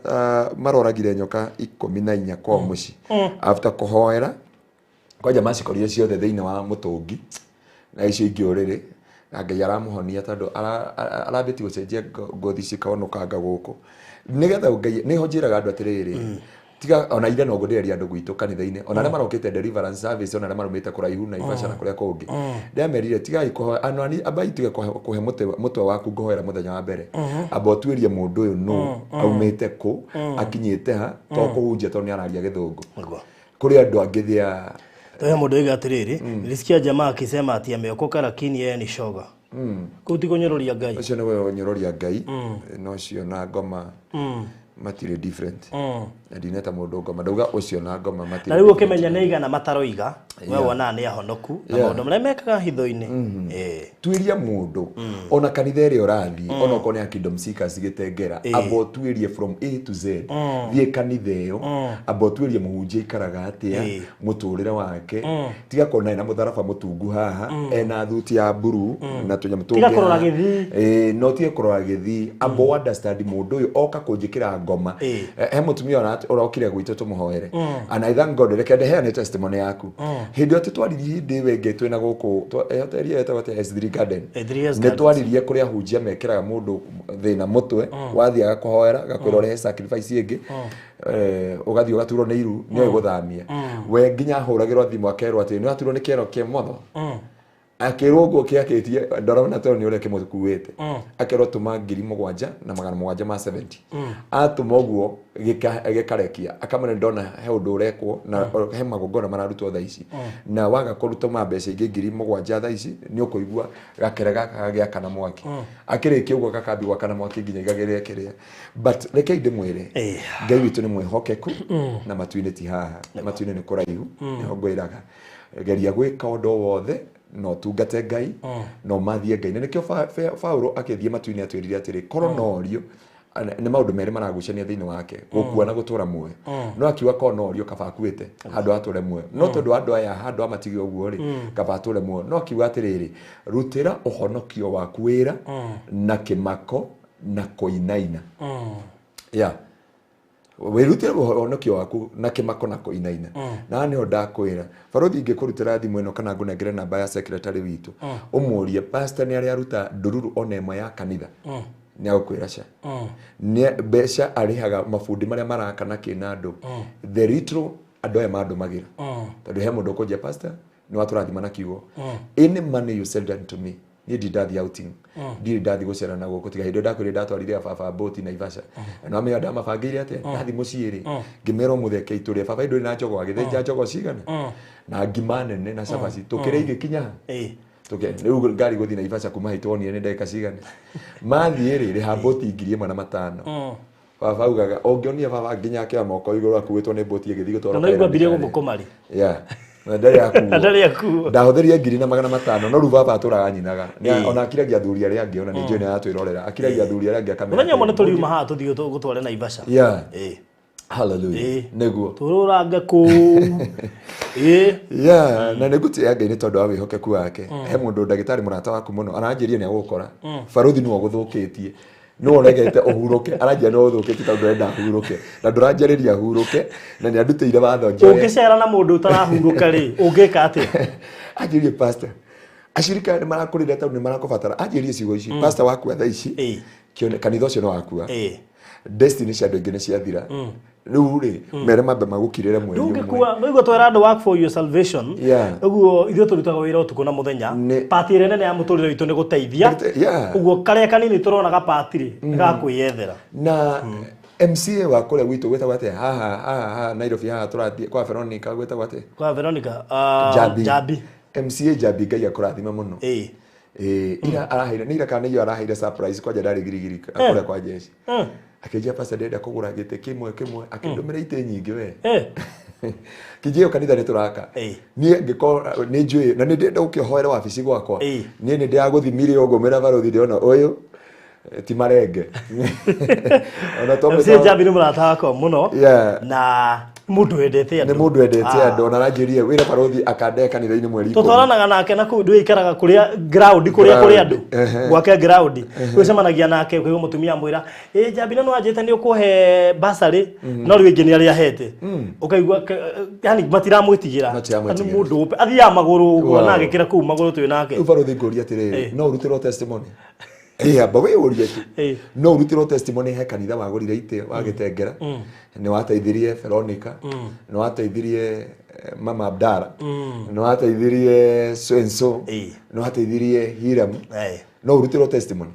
maroragire nyoka 14 kwao mũciĩ. After kũhoera kwanja, macikorire ciothe thĩinĩ wa mũtũngi na icio ingĩ ũrĩrĩ, na Ngai aramũhonia tondũ arambĩtie gũcenjia ngothi cikonũkanga gũkũ. Nĩgetha Ngai, nĩho njĩraga andũ atĩrĩrĩ, tiga ona ira noguo ndĩreria andũ gwitũ kanitha-inĩ, ona arĩa marokĩte deliverance service, ona arĩa marumĩte kũraihu na Naivasha na kũrĩa kũngĩ, ndĩramerire tigai kũhoya andũ ani, ambai tige kũhe mũtwe waku ngũhoera mũthenya wa mbere. Amba ũtuĩrie mũndũ ũyũ nũ, aumĩte kũ, akinyĩte ha, to kũhunjia tondũ nĩ araria Gĩthũngũ. Kũrĩ andũ angĩ thĩa. He mũndũ oiga atĩrĩrĩ, "Nilisikia jamaa akisema ati ameokoka lakini yeye ni shoga." Kũu ti kũnyũrũria Ngai? Ũcio nĩwe ũnyũrũria Ngai, na ũcio na ngoma matirĩ different. Na ndineta mũndũ ngoma, ndauga ũcio na ngoma matirĩ Na rĩu different. ũkĩmenya nĩ igana mataroiga, we wonaga nĩ ahonoku na maũndũ marĩa mekaga hitho-inĩ. Tuĩria mũndũ, ona kanitha ĩrĩa ũrathiĩ, ona okorwo nĩ ya Kingdom Seekers Gĩtengera, amba ũtuĩrie from A to Z. Thiĩ kanitha ĩyo, amba ũtuĩrie mũhunjia aikaraga atĩa, mũtũrĩre wake. Tiga kuona ena mũtharaba mũtungu haha, ena thuti ya mburu na tũnyamũ tũngĩ Tiga kũrora haha. gĩthii. Ĩĩ, no tige kũrora gĩthii, amba ũ understand mũndũ ũyũ oka kũnjĩkĩra ngoma. He mũtumia ũrokire gwitũ tũmũhoere, and I thank God. Reke ndeheane testimony yaku. Hĩndĩ ĩyo tũtwaririe, hĩndĩ ĩyo ĩngĩ twĩna gũkũ hoteli ĩyo ĩtagwo atĩa? S3 Garden. S3 Nĩ Gardens. Twaririe kũrĩa ahunjia mekĩraga mũndũ thĩna mũtwe, wathiaga kũhoera gakwĩra ũrehe sacrifice ĩngĩ, ũgathiĩ ũgaturwo nĩ iru, nĩoĩ gũthamia we, nginya ahũragĩrwo thimũ akerwo atĩ nĩ waturwo nĩ kĩero kĩa motho. Akĩrwo ũguo kĩakĩtie ndarona tondũ nĩ ũrĩa kĩmũkuĩte. Akerwo tũma 7,700 ma 70. Atũma ũguo gĩkarekia, akamwĩra ndona he ũndũ ũrekwo na he magongona mararutwo thaa ici, na waga kũrutũma mbeca ingĩ 7,000 thaa ici, nĩ ũkũigua gakere gaka gagĩakana mwaki. Akĩrĩkia ũguo gakambi gwakana mwaki nginya igagĩrĩa kĩrĩa. But rekei ndĩmwĩre, Ngai witũ nĩ mwĩhokeku, na matu-inĩ ti haha, matu-inĩ nĩ kũraihu. Nĩho ngwĩraga, geria gwĩka ũndũ o wothe no tungate Ngai, no mathiĩ Ngai, na nĩkĩo Paulo akĩthiĩ matu-inĩ atwĩrire atĩrĩ, korwo norio nĩ maũndũ merĩ maragucania thĩinĩ wake, gũkua na gũtũra muoyo. No akiuga korwo norio kaba akuĩte handũ atũre muoyo, no tondũ andũ aya handũ amatige ũguo rĩ, kaba atũre muoyo. No akiuga atĩrĩrĩ, rutĩra ũhonokio waku wĩra na kĩmako na kũinaina. Yeah, wĩrutĩre ũhonokio waku na kĩmako na kũinaina. Na nĩho ndakwĩra, barothi, ingĩkũrutĩra thimũ ĩno kana ngũnengere namba ya secretary witũ, ũmũrie pastor nĩ arĩa aruta ndururu ona ĩmwe ya kanitha, nĩ agũkwĩra ca. Nĩ mbeca arĩhaga mabundi marĩa maraka na kĩna andũ, the little andũ aya mandũmagĩra, tondũ he mũndũ ũkũnjia, "Pastor, nĩ watũrathima na kiugo. Any money you send unto me, niĩ ndirĩ ndathiĩ outing, ndirĩ ndathiĩ gũcera na gũkũ, tiga hĩndĩ ĩyo ndakwĩrire ndatwarire baba mbũti Naivasha. Na wamenya ndamabangĩire atĩa? Ndathiĩ mũciĩ rĩ, ngĩmera ũmũthĩ akei tũrĩe. Baba ndũrĩ na njogo, agĩthĩnja njogo cigana na ngima nene na cabaci, tũkĩrĩa igĩkinya ha. Rĩu ngari gũthiĩ Naivasha kuma haitũ wonire nĩ ndagĩka cigana? Mathiĩ rĩ, rĩha mbũti 1,500. Baba augaga ũngĩonire baba nginya akĩoya moko igũrũ akuĩtwo nĩ mbũti ĩgĩthiĩ gũtwarwo Na no Kairandi ambirie karĩa. gũthũkũma rĩ. Yeah. Na ndarĩ akuo. Na ndarĩ akuo. Ndahũthĩrire 1,500, no rĩu baba atũraga nyinaga. Ona akiragia athuri arĩa angĩ, ona nĩ njũĩ nĩ aratwĩrorera, akiragia athuri arĩa angĩ akamera Mũthenya ũmwe nĩ atĩrĩ, tũriuma haha tũthiĩ gũtware Naivasha. Hallelujah. Nĩguo. Tũrũrange kũu. Yeah, na nĩ ngũtĩĩa Ngai nĩ tondũ wa wĩhokeku wake. He mũndũ ndagĩtarĩ mũrata waku mũno aranjĩria nĩ agũkora. Baruthi nĩwe ũgũthũkĩtie, nĩwe ũregete ũhurũke. Aranjĩra nĩwe ũgũthũkĩtie tondũ ndũrenda hurũke na ndũranjarĩria hurũke, na nĩ andutĩire watho njoe. Ũngĩcera na mũndũ ũtarahurũka rĩ, ũngĩka atĩa? Anjĩrie, "Pastor, Acirika nĩ marakũrĩra tondũ nĩ marakũbatara. Anjĩrie ciugo ici, pastor wakua thaa ici, kanitha ũcio nĩ wakua. Destiny cia andũ aingĩ nĩ ciathira. Rĩu rĩ, mere mambe magũkirĩre mweri ũmwe. Ndũngĩkua nĩguo twĩra andũ work for your salvation. Ũguo ithuĩ tũrutaga wĩra ũtukũ na mũthenya. Pati ĩrĩa nene ya mũtũrĩre witũ nĩ gũteithia. Ũguo karĩa kanini tũronaga pati rĩ, nĩ ga kwĩyethera. Na MCA wa kũrĩa gwitũ gwĩtagwo atĩa? Haha haha haha Nairobi haha tũrathiĩ kwa Veronica gwĩtagwo atĩa? Kwa Veronica, Jambi. Jambi. MCA Jambi, Ngai akũrathime mũno. Ira araheire nĩ ira kana nĩ iyo araheire surprise kwanja ndarĩ girigiri kũrĩa kwa jeshi. Akĩnjia, "Pastor, ndĩrenda kũgũra gĩtĩ kĩmwe kĩmwe." Akĩndũmĩra itĩ nyingĩ we. Kĩnjia kanitha nĩ tũraka. Niĩ ngĩkorwo nĩ njũĩ na nĩ ndĩrenda gũkĩhoere wabici gwakwa. Niĩ nĩ ndĩragũthimire ũguo mwĩra barothi ndĩrona ũyũ ti marenge. Ona to MCA Jambi nĩ mũrata wakwa mũno. Na mũndũ wendete andũ. Nĩ mũndũ wendete andũ, ona aranjĩrire wĩra barothi akandehe kanitha-inĩ mweri 10. Tũtwaranaga nake na kũu ndũikaraga kũrĩa ground, kũrĩa kũrĩ andũ. Gwake ground. Twĩcemanagia nake ũkaigua mũtumia amwĩra, "Ĩ Jambi, na nĩwanjĩte nĩ ũkũhe bursary," no rĩu ĩngĩ nĩ arĩa ahete. Ũkaigua yani matiramwĩtigĩra. Matiramwĩtigĩra. Nĩ mũndũ ũpe athiaga magũrũ ũguo na agĩkĩra kũu magũrũ twĩ nake. Rĩu barothi ngũria atĩrĩrĩ, no ũrutĩrwo testimony? Amba wĩyũrie tu. No ũrutĩrwo testimony he kanitha wagũrire itĩ wagĩtengera, nĩ wateithirie Veronica, nĩ wateithirie Mama Abdara, nĩ wateithirie so and so, nĩ wateithirie Hiram. No ũrutĩrwo testimony?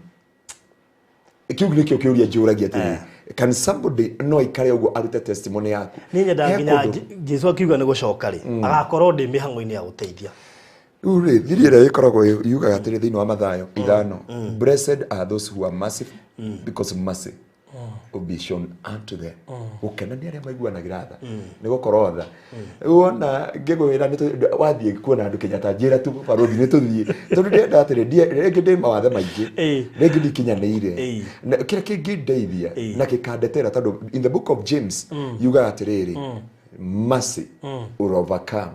Kĩu nĩkĩo kĩũria njũragia atĩrĩrĩ, can somebody no aikare ũguo arute testimony yaku? Niĩ nyendaga nginya Jesu akiuga nĩ gũcoka rĩ, agakorwo ndĩ mĩhang'o-inĩ ya gũteithia. Rĩu rĩ, thiri ĩrĩa ĩkoragwo yugaga atĩrĩ thĩinĩ wa Mathayo 5, "Blessed are those who are merciful, because mercy will be shown unto them." Gũkena nĩ arĩa maiguanagĩra tha, nĩ gũkorwo tha. Rĩu wona ngĩkwĩra nĩ wathiĩ kuona andũ Kenyatta, njĩra tu barothi nĩ tũthiĩ, tondũ ndĩrenda atĩrĩ, rĩngĩ ndĩ mawathe maingĩ, rĩngĩ ndikinyanĩire. Na kĩrĩa kĩngĩndeithia na gĩkandetera, tondũ in the book of James yugaga atĩrĩrĩ, "Mercy will overcome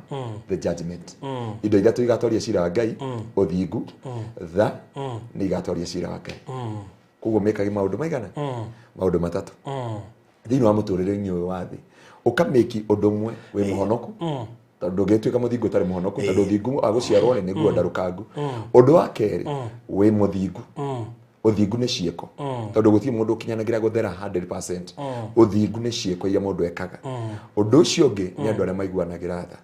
the judgment." Indo ithatũ igatoria cira wa Ngai: ũthingu, tha nĩ igatoria cira wa Ngai. Koguo mĩkage maũndũ maigana? Maũndũ matatũ thĩinĩ wa mũtũrĩre-inĩ ũyũ wa thĩ. Ũkamĩki ũndũ ũmwe wĩ mũhonoku, tondũ ndũngĩtuĩka mũthingu ũtarĩ mũhonoku, tondũ ũthingu wa gũciarwo rĩ nĩguo ndarũkangu. Ũndũ wa kerĩ, wĩ mũthingu. Ũthingu nĩ ciĩko, tondũ gũtirĩ mũndũ ũkinyanagĩra gũthera 100%. Ũthingu nĩ ciĩko iria mũndũ ekaga. Ũndũ ũcio ũngĩ nĩ andũ arĩa maiguanagĩra tha.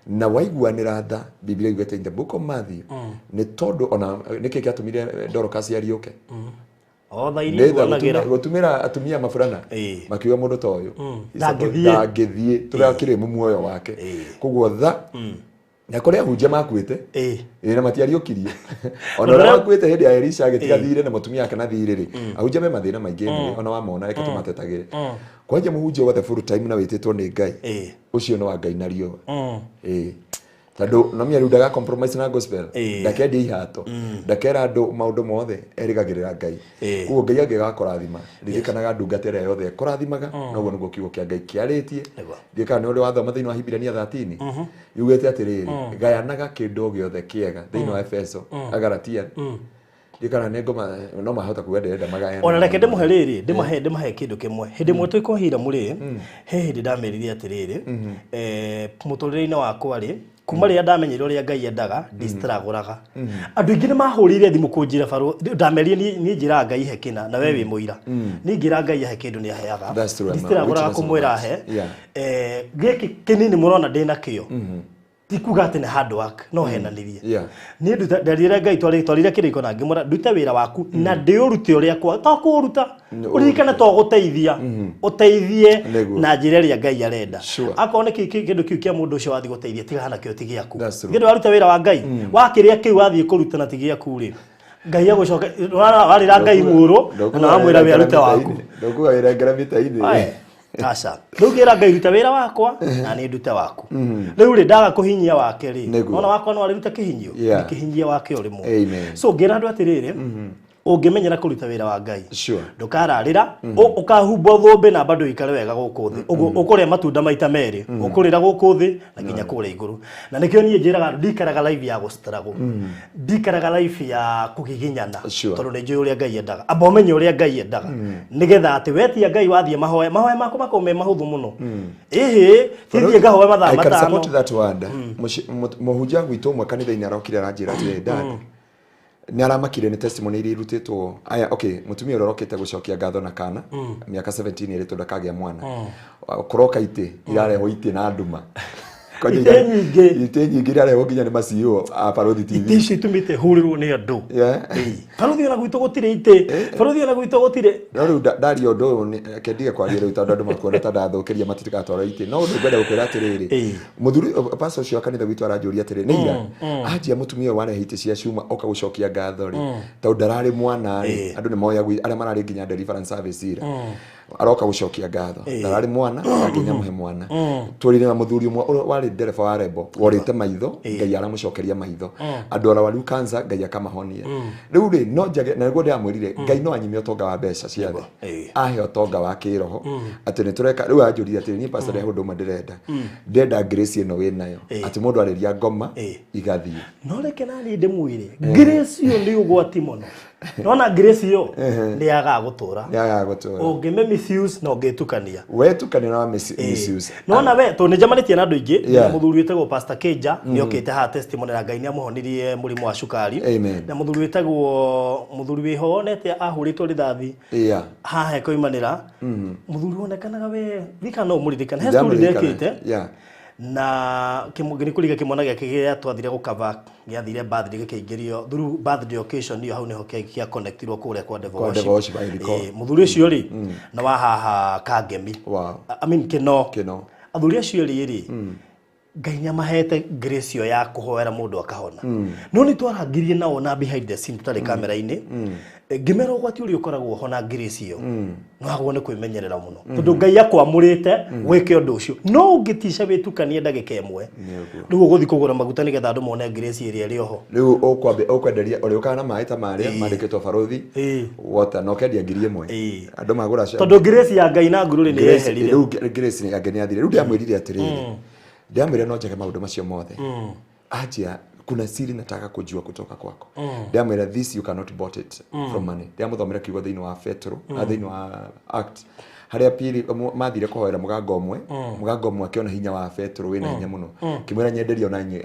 Na waiguanĩra tha, Biblia yugĩte in the book of Matthew, nĩ tondũ ona nĩkĩ gĩatũmire Dorcas ariũke? O tha iria Nĩ tha iguanagĩra. Gũtumĩra atumia maburana. Makiuga mũndũ ta ũyũ Ndangĩthiĩ. Ndangĩthiĩ, tũrakĩrĩ muoyo wake. Koguo tha, na kũrĩ ahunjia makuĩte na matiariũkirie. Ona ũrĩa wakuĩte hĩndĩ ya Elisha agĩtiga thirĩ na mũtumia ake na thirĩ rĩ, ahunjia me mathĩna maingĩ nĩ ona wamona, reke tũmatetagĩre. Kwanja mũhunjia wothe full time na wĩtĩtwo nĩ Ngai, ũcio nĩ wa Ngai na riũa. Tondũ nomia rĩu ndaga compromise na gospel, ndakendia ihato, ndakera andũ maũndũ mothe, erĩgagĩrĩra Ngai. Koguo Ngai angĩgakũrathima, ririkanaga ndungata ĩrĩa yothe ĩkũrathimaga, noguo nĩguo kiugo kĩa Ngai kĩarĩtie. Ndiũĩ kana nĩ ũrĩ wathoma thĩinĩ wa Hibirania 13, yugĩte atĩrĩrĩ, gayanaga kĩndũ o gĩothe kĩega thĩinĩ wa Efeso, Agalatia. Ndiũĩ kana nĩ ngoma no mahota kuga ndĩrenda magayane. Ona reke ndĩmũhe rĩrĩ, ndĩmahe kĩndũ kĩmwe. Hĩndĩ ĩmwe twĩ kwa Hiramu rĩ, he hĩndĩ ndamerire atĩrĩrĩ, mũtũrĩre-inĩ wakwa rĩ, kuma rĩrĩa ndamenyire ũrĩa Ngai endaga, ndistragũraga. Andũ aingĩ nĩ mahũrĩire thimũ kũnjĩra barũ, ndamerire niĩ njĩraga Ngai he kĩna, na we wĩ mũira. Niĩ ngĩra Ngai ahe kĩndũ nĩ aheaga. That's true, I'm a Ndistragũraga witness of kũmwĩra that. ahe. Gĩkĩ kĩnini mũrona ndĩna kĩo, ti kuga atĩ nĩ hard work, no henanirie. Niĩ nderire Ngai, twarire kĩrĩko na ngĩmwĩra ndute wĩra waku na ndĩũrute ũrĩa kwa to kũũruta, ũririkane to gũteithia ũteithie na njĩra ĩrĩa Ngai arenda. Akorwo nĩ kĩndũ kĩu kĩa mũndũ ũcio wathiĩ gũteithia, tigana nakĩo, ti gĩaku. That's true. Githĩ waruta wĩra wa Ngai, wakĩrĩa kĩu wathiĩ kũruta na ti gĩaku rĩ, Ngai agũcoka warĩra Ngai mũrũ na wamwĩra wĩ arute waku. Ndokuga wĩrengera mĩta-inĩ. Aca, rĩu ngĩra Ngai ruta wĩra wakwa na nĩ ndute waku. Rĩu rĩ, ndaga kũhinyia wake rĩ, ona wakwa no arĩruta kĩhinyio, ndikĩhinyia wake o rĩmwe. Amen. So ngĩra andũ atĩrĩrĩ, Ũngĩmenyera kũruta wĩra wa Ngai, ndũkararĩra, ũkahumbwo thũmbĩ na bado ũikare wega gũkũ thĩ. Ũguo ũkũrĩa matunda maita merĩ, ũkũrĩra gũkũ thĩ na nginya kũrĩa igũrũ. Na nĩkĩo niĩ njĩraga andũ, ndikaraga life ya gũ-struggle, ndikaraga life ya kũgiginyana, tondũ nĩ njũĩ ũrĩa Ngai endaga. Amba ũmenye ũrĩa Ngai endaga, nĩgetha atĩ wetia Ngai wathiĩ mahoya, mahoya maku makorwo me mahũthũ mũno. Ĩhĩ, tithiĩ ngahoe mathaa I can 5. support that word. Mũhunjia gwitũ ũmwe kanitha-inĩ arokire aranjĩra atĩrĩ, "Dad, nĩ aramakire nĩ testimony iria irutĩtwo aya." Okay, mũtumia ũrĩa ũrokĩte gũcokia ngatho na kana mĩaka 17 ĩrĩtwo ndakagĩa mwana, kũroka itĩ irarehwo, itĩ na nduma. Kwanja Itĩ nyingĩ. Itĩ nyingĩ irarehwo nginya nĩ maciũ a Barothi TV. Itĩ icio itũmĩte hũrĩrwo nĩ andũ. Barothi, ona gwitũ gũtirĩ itĩ. Barothi, ona gwitũ gũtirĩ. No rĩu ndaria ũndũ ũyũ reke ndige kwaria rĩu, tondũ andũ makuona ta ndathũkĩria matigatwara itĩ. No ũndũ ngwenda gũkwĩra atĩrĩrĩ, mũthuri pastor ũcio wa kanitha gwitũ aranjũria atĩrĩ, nĩ ira anjia, mũtumia ũyũ warehe itĩ cia cuma oka gũcokia ngatho rĩ, tondũ ndararĩ mwana rĩ, andũ nĩ moya arĩa mararĩ nginya deliverance service ira, aroka gũcokia ngatho, ndararĩ mwana na nginya mũhe mwana. Tũrire na mũthuri ũmwe ũrĩa warĩ ndereba wa Rebo worĩte maitho, Ngai aramũcokeria maitho. Andũ arwaru cancer, Ngai akamahonia. Rĩu rĩ, no njage na nĩguo ndĩramwĩrire, Ngai no anyime ũtonga wa mbeca cia thĩ, ahe ũtonga wa kĩroho. Atĩ nĩ tũreka rĩu, anjũria atĩrĩ, "Niĩ pastor, he ũndũ ũmwe ndĩrenda, ndĩrenda grace ĩno wĩnayo, atĩ mũndũ arĩria ngoma igathiĩ." No reke naniĩ ndĩmwĩre, grace ĩyo nĩ ũgwati mũno. Nona grace ĩyo nĩ yagaga gũtũra. Nĩ agaga gũtũra. Ũngĩmĩ misuse na ũngĩtukania. Wetukania na misuse. Nona we tondũ nĩ njemanĩtie na andũ aingĩ, na mũthuri wĩtagwo Pastor Kenja nĩ okĩte haha testimony, na Ngai nĩ amũhonirie mũrimũ wa cukari. Amen. Na mũthuri wĩtagwo, mũthuri wĩho wonete ahũrĩtwo rithathi haha ĩkoimanĩra, mũthuri wonekanaga we thika no ũmũririkane, he story Ndamũririkana. ndekĩte na nĩ kũriga kĩmwana gĩake gĩrĩa twathire gũkava gĩathire birthday, gĩkĩingĩrio through birthday occasion ĩyo, hau nĩho kĩa connectirwo kũrĩa kwa Devil Kwa Worship. Devil Worship, I recall. Mũthuri ũcio rĩ na wa haha Kangemi. I mean Kĩno. Kĩno. Athuri acio erĩ rĩ, Ngai nĩ amahete grace ĩyo ya kũhoera mũndũ akahona. No nĩ twarangirie nao na behind the scene tũtarĩ kamera-inĩ. Ngĩmera ũgwati ũrĩa ũkoragwo ho na grace ĩyo, no wagwo nĩ kwĩmenyerera mũno, tondũ Ngai akwamũrĩte wĩke ũndũ ũcio, no ũngĩtica wĩtukanie ndagĩka ĩmwe, rĩu ũgũthiĩ kũgũra maguta nĩgetha andũ mone grace ĩrĩa ĩrĩ oho. Rĩu ũkwambe ũkwenderia ũrĩũkaga na maĩ ta marĩa mandĩkĩtwo Barothi Water, na ũkendia 1000. Andũ magũra Tondũ grace ya Ngai na ngurũrĩ nĩ yeherire. Rĩu grace nĩ yake nĩ yathire. Rĩu ndĩramwĩrire atĩrĩrĩ, ndĩramwĩrire no njage maũndũ macio mothe, anjia, "Kuna siri nataka kujua kutoka kwako." Ndĩramwĩra, "This you cannot bought it from money." Ndĩramũthomera kiugo thĩinĩ wa Petro na thĩinĩ wa Act, harĩa pili mathire kũhoera mũganga ũmwe. Mũganga ũmwe akĩona hinya wa Petro wĩna hinya mũno, kĩmwĩra, "Nyenderia ona inyuĩ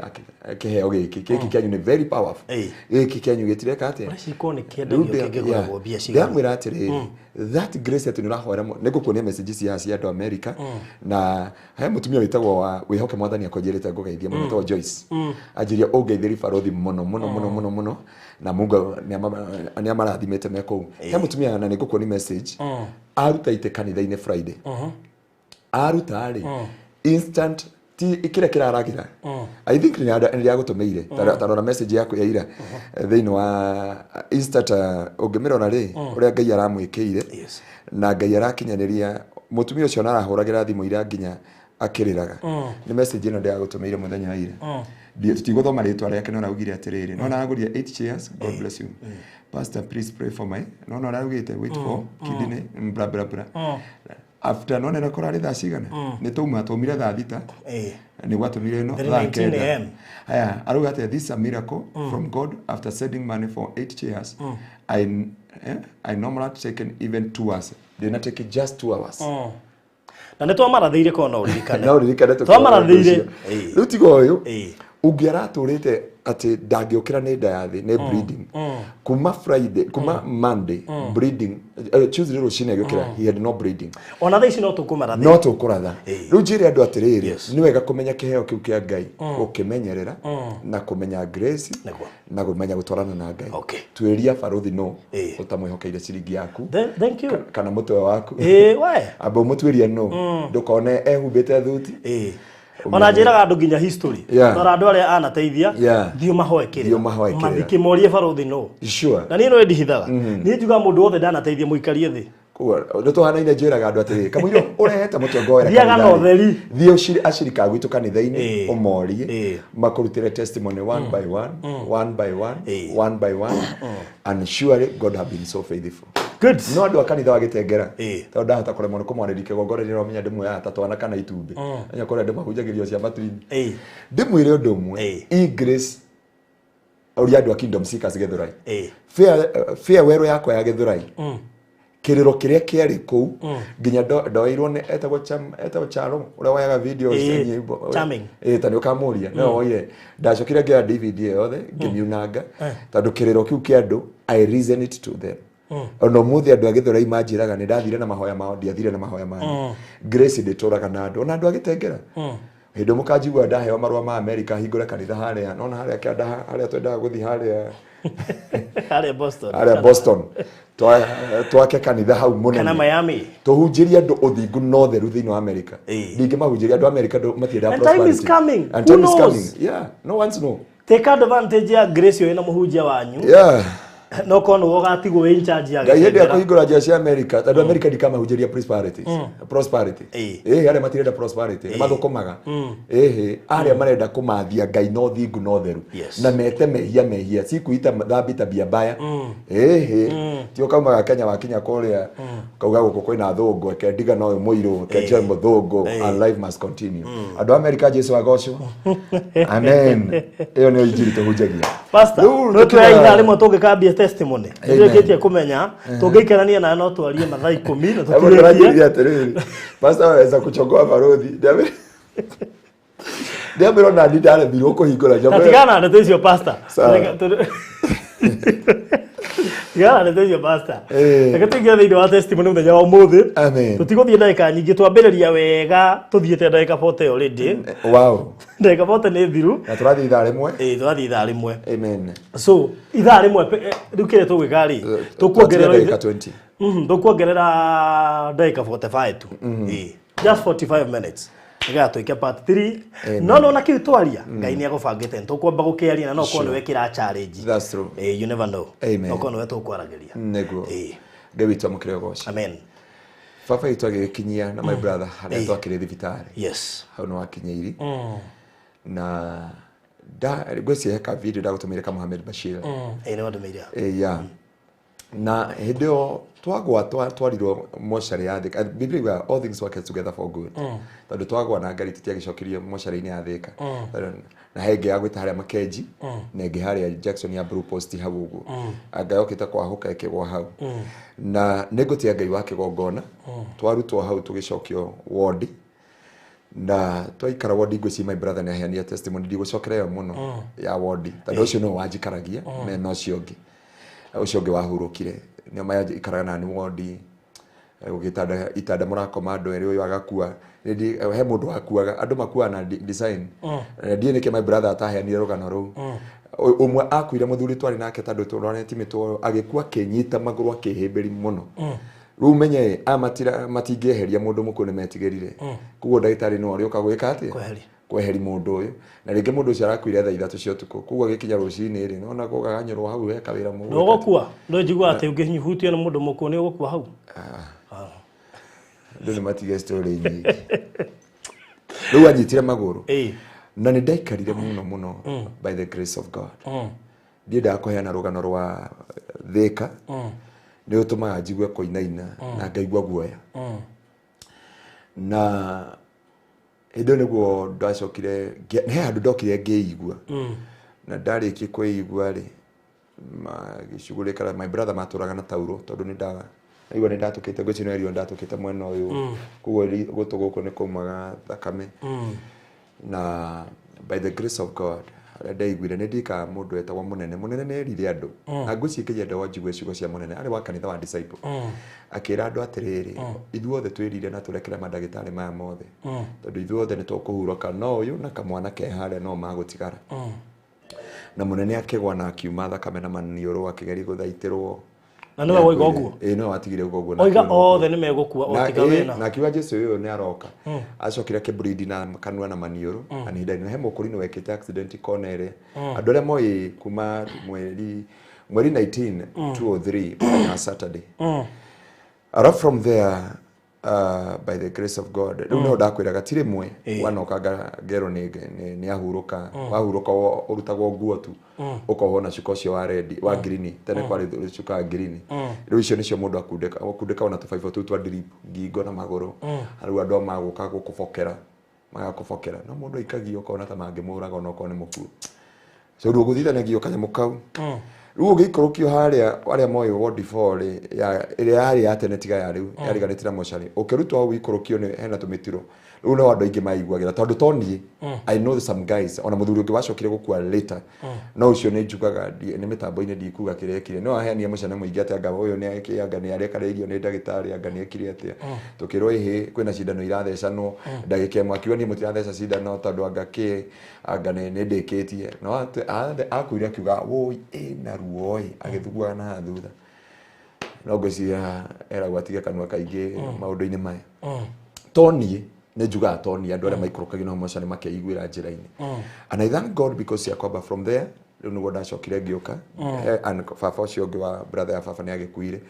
kĩheo gĩkĩ. Gĩkĩ kĩanyu nĩ very powerful. Gĩkĩ kĩanyu gĩtireka atĩa?" Ũreciria nĩ kĩendagio, kĩngĩgũragwo mbia cigana? Ndĩramwĩra atĩrĩrĩ, that grace atĩ nĩ ũrahoera nĩ ngũkuonia message cia cia andũ America, na he mũtumia wĩtagwo wa wĩhoke mwathani akwanjĩrĩte ngũgeithie mũno, wĩtagwo Joyce, anjĩria ũngeithĩri barothi mũno mũno mũno mũno mũno, na Mungu nĩ amarathimĩte me kũu. He mũtumia, na nĩ ngũkuonia message, aruta itĩ kanitha-inĩ Friday, aruta rĩ, instant ti kĩrĩa kĩraragĩra. I think nĩ rĩagũtũmĩire. Ta rora message yaku ya ira thĩinĩ wa instant, ũngĩmĩrora rĩ, ũrĩa Ngai aramwĩkĩire. Na Ngai arakinyanĩria mũtumia ũcio, na arahũragĩra thimũ ira nginya akĩrĩraga. Nĩ message ĩno ndĩragũtũmĩire mũthenya wa ira. Tũtigũthoma rĩtwa rĩake, no araugire atĩrĩrĩ, no aragũrire 8 chairs, "God bless you pastor, please pray for my," no no araugĩte, "Wait for kidney, bla bla bla." After none na kũrarĩ thaa cigana nĩ twauma, twaumire thaa 6. Nĩ gwatũmire ĩno thaa 3:19 9. AM. Haya, arauga atĩa? "This is a miracle from God. After sending money for eight chairs, I normally taken even 2 hours. Did take just 2 hours." Na nĩ twamarathĩire korwo no ũririkane. No ririkane. Twamarathĩire. Rĩu tiga ũyũ ũngĩ aratũrĩte atĩ ndangĩũkĩra nĩ nda ya thĩ, nĩ bleeding kuma Friday, kuma Monday bleeding, Tuesday rũcinĩ agĩũkĩra he had no bleeding. Ona thaa ici no tũkũmarathĩra. No tũkũratha. Rĩu njĩre andũ atĩrĩrĩ, nĩ wega kũmenya kĩheo kĩu kĩa Ngai, gũkĩmenyerera na kũmenya grace na kũmenya gũtwarana na Ngai. Tuĩria barothi no ũtamwĩhokeire ciringi yaku Thank you. kana mũtwe waku. We. Amba ũmũtuĩrie no ndũkone ehumbĩte thuti. Ona njĩraga andũ nginya history, tara andũ arĩa anateithia, thiĩ ũmahoe Thiĩ ũmahoe kĩrĩra, kĩrĩra. mathikĩmorie barothi no. Na niĩ no ndihithaga, niĩ njugaga mũndũ wothe ndanateithia mũikarie thĩ. Koguo nĩ tũhanaine njĩraga andũ atĩrĩrĩ kamũira ũrehete mũtwe ngoera Thiaga na ũtheri. Thiĩ acirika gwitũ kanitha-inĩ ũmorie makũrutĩre testimony one by one, one by one, one by one, and surely God have been so faithful. Good. No andũ a kanitha wa Gĩtengera tondũ ndahota kũremwo nĩ kũmwarĩria kĩgongona rĩrĩa ũramenya ndĩmuoyaga ta twana kana itumbĩ enya kũrĩa ndĩmahunjagĩrio cia matu-inĩ. Ndĩmwĩre ũndũ ũmwe, i grace ũria andũ a Kingdom Seekers Gĩthũrai, farewell yakwa ya Gĩthũrai, kĩrĩro kĩrĩa kĩarĩ kũu nginya ndoeirwo nĩ etagwo etagwo Charo ũrĩa woyaga video cia nyĩmbo. Charming. Ta nĩ ũkamũria nĩwe woire. Ndacokire ngĩoya DVD ĩyo yothe ngĩmiunanga tondũ kĩrĩro kĩu kĩa andũ I reason it to them. Ona ũmũthĩ andũ a Gĩthũrai manjĩraga nĩ ndathire na mahoya mao, ndiathire na mahoya manyu. Grace ndĩtũraga na andũ, ona andũ a Gĩtengera. Hĩndĩ ĩmwe mũkanjigua ndaheo marũa ma America hingũre kanitha harĩa, nona harĩa kĩanda harĩa twendaga gũthiĩ harĩa harĩa Boston, harĩa Boston twake kanitha hau mũnene kana Miami, tũhunjĩrie andũ ũthingu na ũtheru thĩinĩ wa America. Ndingĩmahunjĩria andũ America matiendaga And time is prosperity. coming. And time Who is knows? coming. Yeah, no one's know. Take advantage ya grace ĩyo ĩna mũhunjia wanyu. Yeah. No korwo nĩwe ũgatigwo wĩ in charge ya Ngai hĩndĩ ya Gĩtengera. kũhingũra njĩra cia America tondũ America ndikamahunjĩria prosperity. Prosperity. Arĩa matirenda prosperity nĩ mathũkũmaga. Arĩa marenda kũmathia Ngai na ũthingu na ũtheru. Na mete mehia mehia sikuita dhambi tabia mbaya. Ti ũkaumaga Kenya wakinya kũrĩa kauga gũkũ kwĩna thũngũ eke ndiga na ũyũ mũirũ eke njoe mũthũngũ and life must continue. Andũ a America Jesu agocwo. Amen. Ĩyo nĩyo injiri tũhunjagia. Pastor, Rĩu no tuoya tũkiuga- ithaa rĩmwe tũngĩkambia testimony. Amen. Nĩtũrĩkĩtie kũmenya tũngĩikarania nawe no twarie mathaa 10 na Hebu tũtirĩkie. tũranjĩrire atĩrĩrĩ, pastor aweza kuchongoa barothi. Ndiambĩra ona niĩ ndaremirwo kũhingũra Na njambo. tigana na ndeto icio pastor. Sawa. Tigana na ndeto icio pastor. Reke tũingĩre thĩinĩ wa testimony mũthenya wa ũmũthĩ. Amen. Tũtigũthiĩ ndagĩka nyingĩ, twambĩrĩria wega tũthiĩte ndagĩka 40 already. Wow. Ndagĩka 40 nĩ thiru. Na tũrathiĩ ithaa rĩmwe. Tũrathiĩ ithaa rĩmwe. Amen. So ithaa rĩmwe rĩu kĩrĩa tũgwĩka rĩ, tũkuongerera ndagĩka 20. Tũkuongerera ndagĩka 45 tu. Just 45 minutes. Nĩgetha twĩke part 3. No nona kĩu twaria, Ngai nĩ agũbangĩte nĩ tũkwamba gũkĩaria na no korwo nĩwe kĩra challenge. That's true. You never know. Amen. No korwo nĩwe tũkwaragĩria. Nĩguo. Ngai witũ amũkĩre ũgoci. Amen. Baba witũ agĩgĩkinyia na my brother harĩa twakĩrĩ thibitarĩ. Yes. Hau nĩ wakinyĩiri. Na ngwĩciria he ka video ndagũtũmĩire ka Mohamed Bashir. Nĩ wandũmĩire. Yeah. Na hĩndĩ ĩyo twagwa twarirwo mocarĩ ya Thika. Biblia yugaga all things work together for good. Tondũ twagwa na ngari tũtiagĩcokirio mocarĩ-inĩ ya Thika. Na he ĩngĩ ya gwĩta harĩa Makenji na ĩngĩ harĩa Jackson ya Blue Post hau ũguo. Anga yokĩte kwahũka ĩkĩgwa hau. Na nĩngũtĩa Ngai wa kĩgongona. Twarutwo hau tũgĩcokio wodi. Na twaikara wodi ngwĩciria my brother nĩ aheanire testimony ndigũcokera ĩyo mũno ya wodi. Tondũ ũcio nĩwe wanjikaragia na ũcio ũngĩ. Ũcio ũngĩ wahurũkire nĩo maikaraga na nĩ wodi gũgĩtanda itanda mũrakoma andũ erĩ ũyũ agakua he mũndũ wakuaga andũ makuaga na design. Ndiĩ nĩkĩ my brother ataheanire rũgano rũu. Ũmwe akuire mũthuri twarĩ nake tondũ tũronetie mĩtũrũ agĩkua akĩnyita magũrũ akĩhĩmbĩri mũno. Rĩu menye aya matingĩeheria mũndũ mũkuũ nĩ metigĩrire. Koguo ndagĩtarĩ no arĩũka gwĩka atĩa? Kweheri mũndũ ũyũ. Na rĩngĩ mũndũ ũcio arakuire thaa 3 cia ũtukũ. Koguo agĩkinya rũcinĩ rĩ, nĩwona gũgaganyũrwo hau he kawĩra mũgwĩka. Nĩ ũgũkua? No njiguaga atĩ ũngĩhutio nĩ mũndũ mũkuũ nĩ ũgũkua hau? Andũ nĩ matige story nyingĩ. Rĩu anyitire magũrũ. Na nĩ ndaikarire mũno mũno by the grace of God. Ndiendaga kũheana rũgano rwa Thika. Nĩ ũtũmaga njigue kũinaina na ngaigua guoya. Na hĩndĩ ĩyo nĩguo ndacokire, he handũ ndokire ngĩigua. Na ndarĩkia kwĩigua rĩ, magĩcugurĩka, my brother matũraga na tauro tondũ nĩ ndaigua nĩ ndatũkĩte, ngwĩciria nĩ erirwo ndatũkĩte mwena ũyũ. Koguo gũtũ gũkũ nĩ kwaumaga thakame. Na by the grace of God, harĩa ndaiguire nĩ ndirikanaga mũndũ wetagwo Mũnene. Mũnene nĩ erire andũ. Na ngwĩciria kĩnyenda wa njigue ciugo cia Mũnene, arĩ wa kanitha wa disciple. Akĩra andũ atĩrĩrĩ, ithuothe twĩrire na tũrekere mandagĩtarĩ maya mothe. Tondũ ithuothe nĩ tũkũhurũka, no ũyũ na kamwana ke harĩa no magũtigara. Na Mũnene akĩgwa na akiuma thakame na maniũrũ akĩgeria gũthaitĩrwo. Na nĩwe woiga ũguo? Nĩwe watigire ũguo ũguo na Oiga akiuma ũguo. othe nĩ megũkua o tiga wĩna. Na akiuga Jesu ũyũ nĩ aroka. Acokire akĩbleed na kanua na maniũrũ. Na nĩ ihinda rĩna he mũkũrinũ wekĩte accident kona ĩrĩa. Andũ arĩa moĩ kuma mweri 19, 203, mũthenya wa Saturday. Alafu from there, by the grace of God, rĩu no ndakwĩraga ti rĩmwe wanoka ngerwo nĩ ahurũka. Wahurũka ũrutagwo nguo tu, ũkohwo na cuka ũcio wa red, wa green. Tene kwarĩ cuka wa green. Rĩu icio nĩcio mũndũ akundĩka, ũkundĩka ona tũbaibũ tũu twa drip ngingo na magũrũ. Rĩu andũ magũka gũkũbokera, magakũbokera, no mũndũ aikagio ũkona ta mangĩmũraga onokorwo nĩ mũkuo. So rĩu ũgũthithanagio kanyamũ kau. Rĩu ũgĩikũrũkio harĩa arĩa moĩ ward 4 rĩ, ya ĩrĩa yarĩ ya tene tiga ya rĩu yariganĩte na mocarĩ, ũkĩrutwo hau ũikũrũkio nĩ hena tũmĩtiro. Rĩu no andũ aingĩ maiguagĩra tondũ to niĩ, I know some guys, ona mũthuri ũngĩ wacokire gũkua later, no ũcio nĩ njugaga nĩ mĩtambo-inĩ ndikuga kĩrĩa ekire, no aheanie mũcene mũingĩ atĩ anga ũyũ nĩ anga nĩ arekarĩirio nĩ ndagĩtarĩ, anga nĩ ekire atĩa. Tũkĩrwo ĩhĩ kwĩna cindano irathecanwo, ndagĩka ĩmwe akiuga niĩ mũtiratheca cindano tondũ anga kĩ anga nĩ ndĩkĩtie. No akuire akiuga woi ĩna ruo ĩ, agĩthuguaga na haha thutha. No ngwĩciria eragwo atige kanua kaingĩ maũndũ-inĩ maya. To niĩ nĩ njugaga, to niĩ, andũ arĩa maikũrũkagio na mocarĩ makeiguĩra njĩra-inĩ. And I thank God because ya kwamba from there rĩu nĩguo ndacokire ngĩũka. And baba ũcio ũngĩ wa brother ya baba nĩ agĩkuire.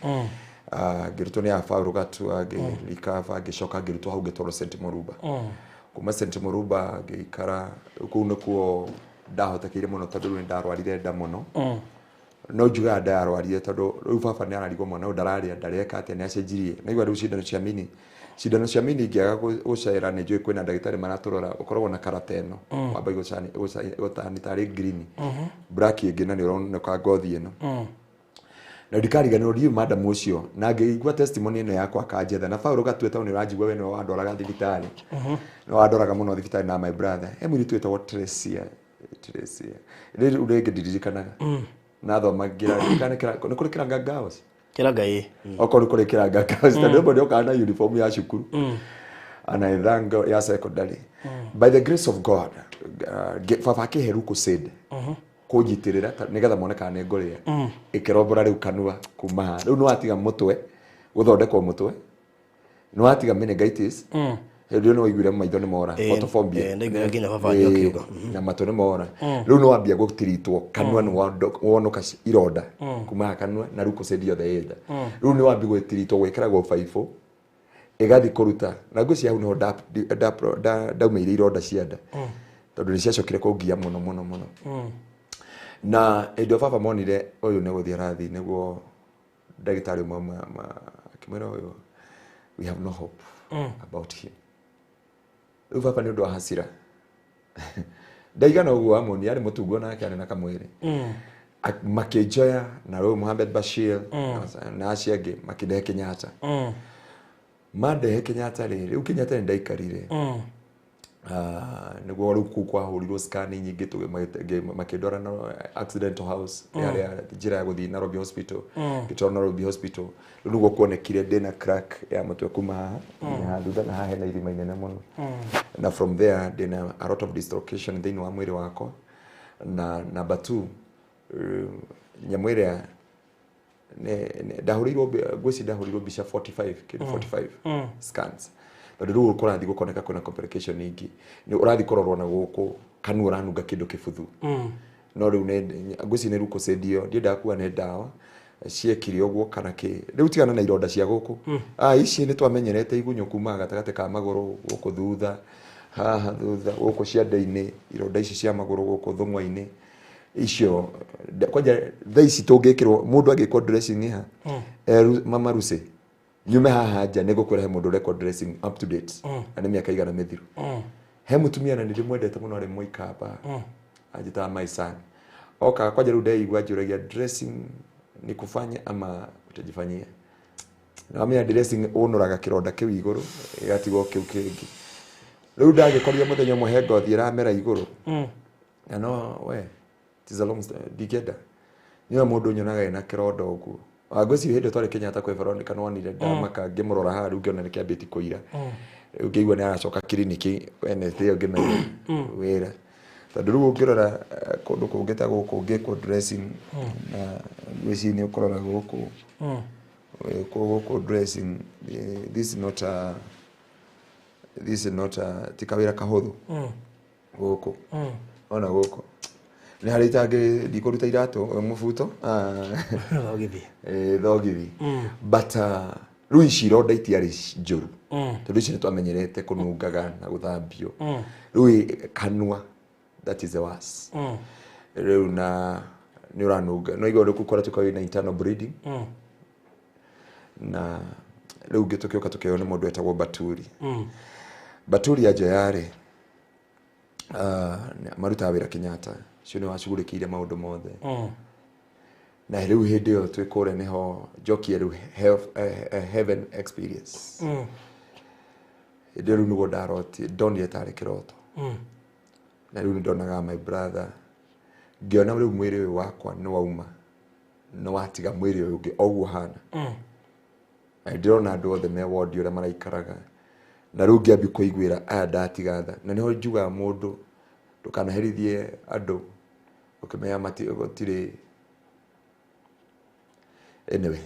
Ngĩrutwo nĩ aba Gatua, ngĩrikaba, ngĩcoka ngĩrutwo hau ngĩtwarwo St Muruba. Kuma St Muruba ngĩikara kũu, nĩkuo ndahotekeire mũno tondũ rĩu nĩ ndarwarire nda mũno. No njugaga ndarwarire tondũ rĩu baba nĩ ararigwo mwana ũyũ ndararĩa, ndareka atĩa, nĩ acenjirie. Naigua rĩu cindano cia mini ingĩaga gũcera nĩ njũĩ kwĩna ndagĩtarĩ maratũrora, ũkoragwo na karata ĩno wamba gũtani tarĩ green black ĩngĩ na nĩ ũroneka ngothi ĩno. Na ndikariganĩrwo ndiũ madam ũcio na ngĩigua testimony ĩno yakwa akanjetha na Paul Gatue tondũ nĩ ũranjigua we nĩwe wandoraga thibitarĩ, nĩwe wandoraga mũno thibitarĩ na my brother he mũirĩtu wĩtagwo Tracy. Tracy rĩu rĩngĩ ndiririkanaga nathomagĩra nĩ kũrĩ Kĩranga Girls. Kĩranga ĩ. Okorwo nĩ kũrĩ Kĩranga Girls, tondũ rĩmwe nĩokaga na uniform ya cukuru and I thank God ya secondary. By the grace of God, baba akĩhe Lucozade kũnjitĩrĩra nĩgetha mone kana nĩ ngũrĩa, ĩkĩrombora rĩu kanua kuma haha. Rĩu nĩwatiga mũtwe gũthondekwo, mũtwe nĩwatiga meningitis. Hĩndĩ ĩyo nĩwaiguire maitho nĩ mora, photophobia. Ndaiguire nginya baba wanyu akiuga. Na matũ nĩ mora. Rĩu nĩwambia gũtiritwo kanua, nĩ wonoka ironda kuma haha kanua na Lucozade yothe ĩ nda. Rĩu nĩwambia gũtiritwo gwĩkĩragwo baibũ ĩgathiĩ kũruta, na ngwĩciria hau nĩho ndaumĩire ironda cia nda tondũ nĩ ciacokire kũngia mũno mũno mũno. Na hĩndĩ ĩyo baba monire ũyũ nĩ gũthiĩ arathiĩ, nĩguo ndagĩtarĩ ũmwe akĩmwĩra ũyũ we have no hope about him. Rĩu baba nĩ ũndũ wa hasira ndaigana ũguo amoni arĩ mũtungo nake arĩ na kamwĩrĩ. Makĩnjoya na rĩu Mohamed Bashir na acio angĩ makĩndehe Kenyatta. Mandehe Kenyatta rĩ, rĩu Kenyatta nĩ ndaikarire. Nĩguo rĩu kũu kwahũrirwo scan nyingĩ, makĩndwara na accidental house yarĩa njĩra ya gũthiĩ Nairobi Hospital. Ngĩtwarwo Nairobi Hospital, rĩu nĩguo kuonekire ndĩna crack ya mũtwe kuma haha nginya haha thutha, na haha hena irima inene mũno. Na from there ndĩna a lot of dislocation thĩinĩ wa mwĩrĩ wakwa. Na number two, nyamũ ĩrĩa ndahũrĩirwo ngwĩciria ndahũrĩirwo mbica 45 kĩndũ 45 scans, tondũ rĩu kũrathiĩ gũkoneka kwĩna complication ingĩ, nĩ ũrathiĩ kũrorwo na gũkũ kanua ũranunga kĩndũ kĩbuthu. No rĩu ngwĩciria nĩ Lucozade ĩyo, ndiendaga kuga nĩ ndawa ciekire ũguo kana kĩ. Rĩu tigana na ironda cia gũkũ, ici nĩ twamenyerete igunyũ kuma gatagatĩ ka magũrũ gũkũ thutha, haha thutha gũkũ ciande-inĩ, ironda ici cia magũrũ gũkũ thũng'wa-inĩ icio. Kwanja thaa ici tũngĩkĩrwo mũndũ angĩkwo dressing ha mama Lucy nyume haha nja nĩ ngũkwĩra he mũndũ ũrekwo dressing up to date na nĩ mĩaka igana mĩthiru. He mũtumia na nĩ ndĩmwendete mũno arĩ mũikamba anjĩtaga my son, oka kwanja rĩu ndeigua anjũragia, "Dressing ni kufanya ama utajifanyia?" Na dressing ũnũraga kĩronda kĩu igũrũ ĩgatigwo kĩu kĩngĩ. Rĩu ndagĩkorire mũthenya ũmwe he ngothi ĩramera igũrũ na no we it is a long story, ndingĩenda niwe mũndũ nyonaga ena kĩronda ũguo. Ngwĩciria hĩndĩ ĩyo twarĩ Kenyatta kwĩ Veronica nĩwonire ndamaka ngĩmũrora haha, rĩu ngĩona nĩkĩambĩtie kũira. Rĩu ngĩigua nĩ aracoka kiriniki Wednesday ĩyo ngĩmenya wĩra, tondũ rĩu ũngĩrora kũndũ kũngĩ ta gũkũ ngĩkwo dressing na ngwĩciria nĩ ũkũrora gũkũ gũkũ dressing, this is not a ti kawĩra kahũthũ gũkũ. Ona gũkũ nĩ harĩ itangĩ ndikũruta iratũ mũbuto. Thogithi. Thogithi, but Rĩu ici ironda itiarĩ njũru tondũ ici nĩtwamenyerete kũnungaga na gũthambio. Rĩu kanua, that is the worst. Rĩu na nĩ ũranunga no igua rĩu kũkora tũkorwo na internal bleeding. Na rĩu ngĩ tũkĩũka tũkĩoywo nĩ mũndũ wetagwo Baturi. Baturi anjoya rĩ, marutaga wĩra Kenyatta, ũcio nĩ wacugurĩkĩire maũndũ mothe. Na rĩu hĩndĩ ĩyo twĩ kũrĩa nĩho njokie rĩu heaven experience. Hĩndĩ ĩyo rĩu nĩguo ndaroti, ndonire tarĩ kĩroto. Na rĩu nĩndonaga my brother, ngĩona rĩu mwĩrĩ ũyũ wakwa nĩ wauma, nĩ watiga mwĩrĩ ũyũ ũngĩ o ũguo ũhana. Na ndĩrona andũ othe me wondi ũrĩa maraikaraga. Na rĩu ngĩambia kũiguĩra aya ndatiga tha. Na nĩho njugaga mũndũ ndũkanaherithie andũ ũkĩmenya gũtirĩ. Anyway,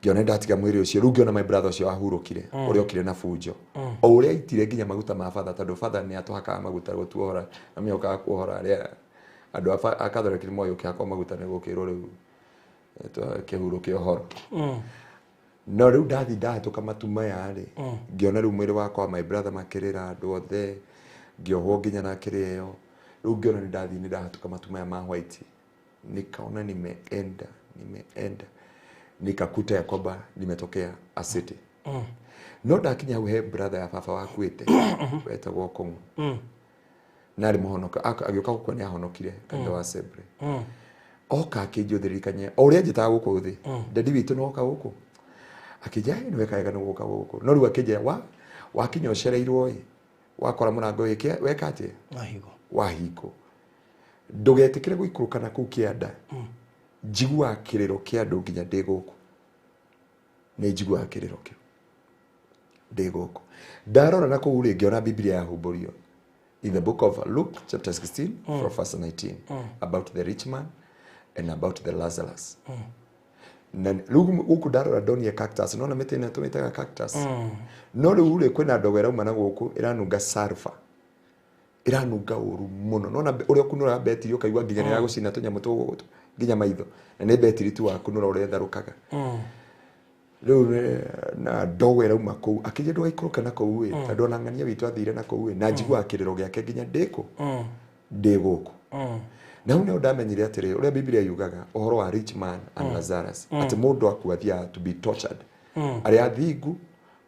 ngĩona ndatiga mwĩrĩ ũcio. Rĩu ngĩona my brother ũcio wahurũkire, ũrĩa okire na bunjo, o ũrĩa aitire nginya maguta ma batha, tondũ batha nĩ atũhakaga maguta gũtuohora, na mĩokaga kuohora arĩa andũ a Catholic nĩ moĩ ũkĩhakwo maguta nĩ gũkĩrwo rĩu kĩhurũke ũhoro. No rĩu ndathi ndahĩtũka matu maya rĩ, ngĩona rĩu mwĩrĩ wakwa, my brother makĩrĩra andũ othe, ngĩohwo nginya na kĩrĩa ĩyo. Rĩu ngĩona nĩ ndathi nĩ ndahĩtũka matu maya ma white, nikaona nimeenda nikakuta ya kwamba nimetokea a city. No ndakinya hau he brother ya baba wakuĩte wetagwo Kong'u, na arĩ mũhonoka, agĩũka gũkua nĩ ahonokire kanitha wa Assembly. Oka akĩnjũthĩrĩrikania o ũrĩa njĩtaga gũkũ thĩ, daddy witũ nĩ woka gũkũ, akĩnjĩra nĩ weka wega nĩ gũka gũkũ. No rĩu akĩnjĩra wa wakinya ũcereirwo ĩ, wakora mũrango wĩke weka atĩa, wahingwo, ndũgetĩkĩre gũikũrũka na kũu kĩanda. Njiguaga kĩrĩro kĩa andũ nginya ndĩ gũkũ, nĩ njiguaga kĩrĩro kĩu ndĩ gũkũ. Ndarora na kũu rĩ, ngĩona Biblia yahumbũrio in the book of Luke chapter 16 from verse 19 about the rich man and about the Lazarus. Na rĩu gũkũ ndarora ndonire cactus, nona mĩtĩ ĩno tũmĩtaga cactus. No rĩu rĩ, kwĩna ndogo ĩrauma na gũkũ ĩranunga sulfur, ĩranunga ũru mũno. Nona ũrĩa ũkunũraga betiri ũkaigua nginya nĩ ĩragũcina tũnyamũ tũgũgũ nginya maitho, na nĩ betiri tu wakunũra ũrĩa ĩtherũkaga. Rĩu na ndogo ĩrauma kũu, akĩnjĩra ndũgaikũrũke na kũu ĩ, tondũ ona ng'ania witũ athire na kũu ĩ, na njiguaga kĩrĩro gĩake nginya ndĩkũ ndĩ gũkũ. Na hau nĩho ndamenyire atĩrĩ, ũrĩa Biblia yugaga ũhoro wa rich man and Lazarus, atĩ mũndũ akua athiaga to be tortured. Arĩa athingu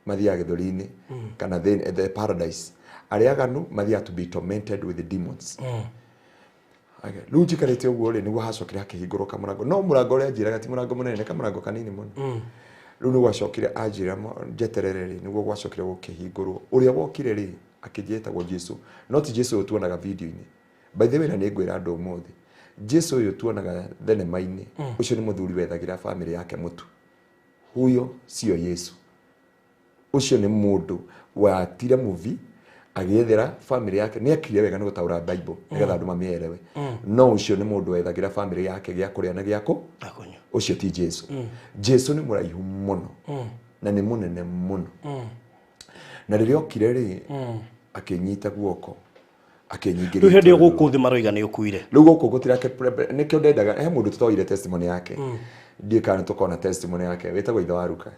mathiaga gĩthũri-inĩ kana the paradise, arĩa aganu mathiaga to be tormented with the demons. Rĩu njikarĩte ũguo rĩ, nĩguo hacokire hakĩhingũrwo kamũrango, no mũrango ũrĩa anjĩraga ti mũrango mũnene, nĩ kamũrango kanini mũno. Rĩu nĩguo acokire anjĩra njeterere rĩ, nĩguo gwacokire gũkĩhingũrwo. Ũrĩa wokire rĩ, akĩnjĩra etagwo Jesu, no ti Jesu ũyũ tuonaga video-inĩ. By the way, na nĩ ngwĩra andũ ũmũthĩ, Jesu ũyũ tuonaga thenema-inĩ, ũcio nĩ mũthuri wethagĩra famĩlĩ yake mũtu. Huyo sio Yesu. Ũcio nĩ mũndũ watire movie agĩethera famĩlĩ yake. Nĩ ekire wega nĩ gũtaũra Bible nĩgetha andũ mamĩelewe, no ũcio nĩ mũndũ wethagĩra famĩlĩ yake gĩa kũrĩa na gĩa kũ ũcio ti Jesu. Jesu nĩ mũraihu mũno na nĩ mũnene mũno. Na rĩrĩa okire rĩ, akĩnyita guoko, akĩnyingĩria. Rĩu hĩndĩ ĩyo gũkũ thĩ maroiga nĩ ũkuire. Rĩu gũkũ gũtirake, nĩkĩo ndendaga he mũndũ tũtoire testimony yake, ndiĩ kana tũkona testimony yake, wĩtagwo ithe wa Ruka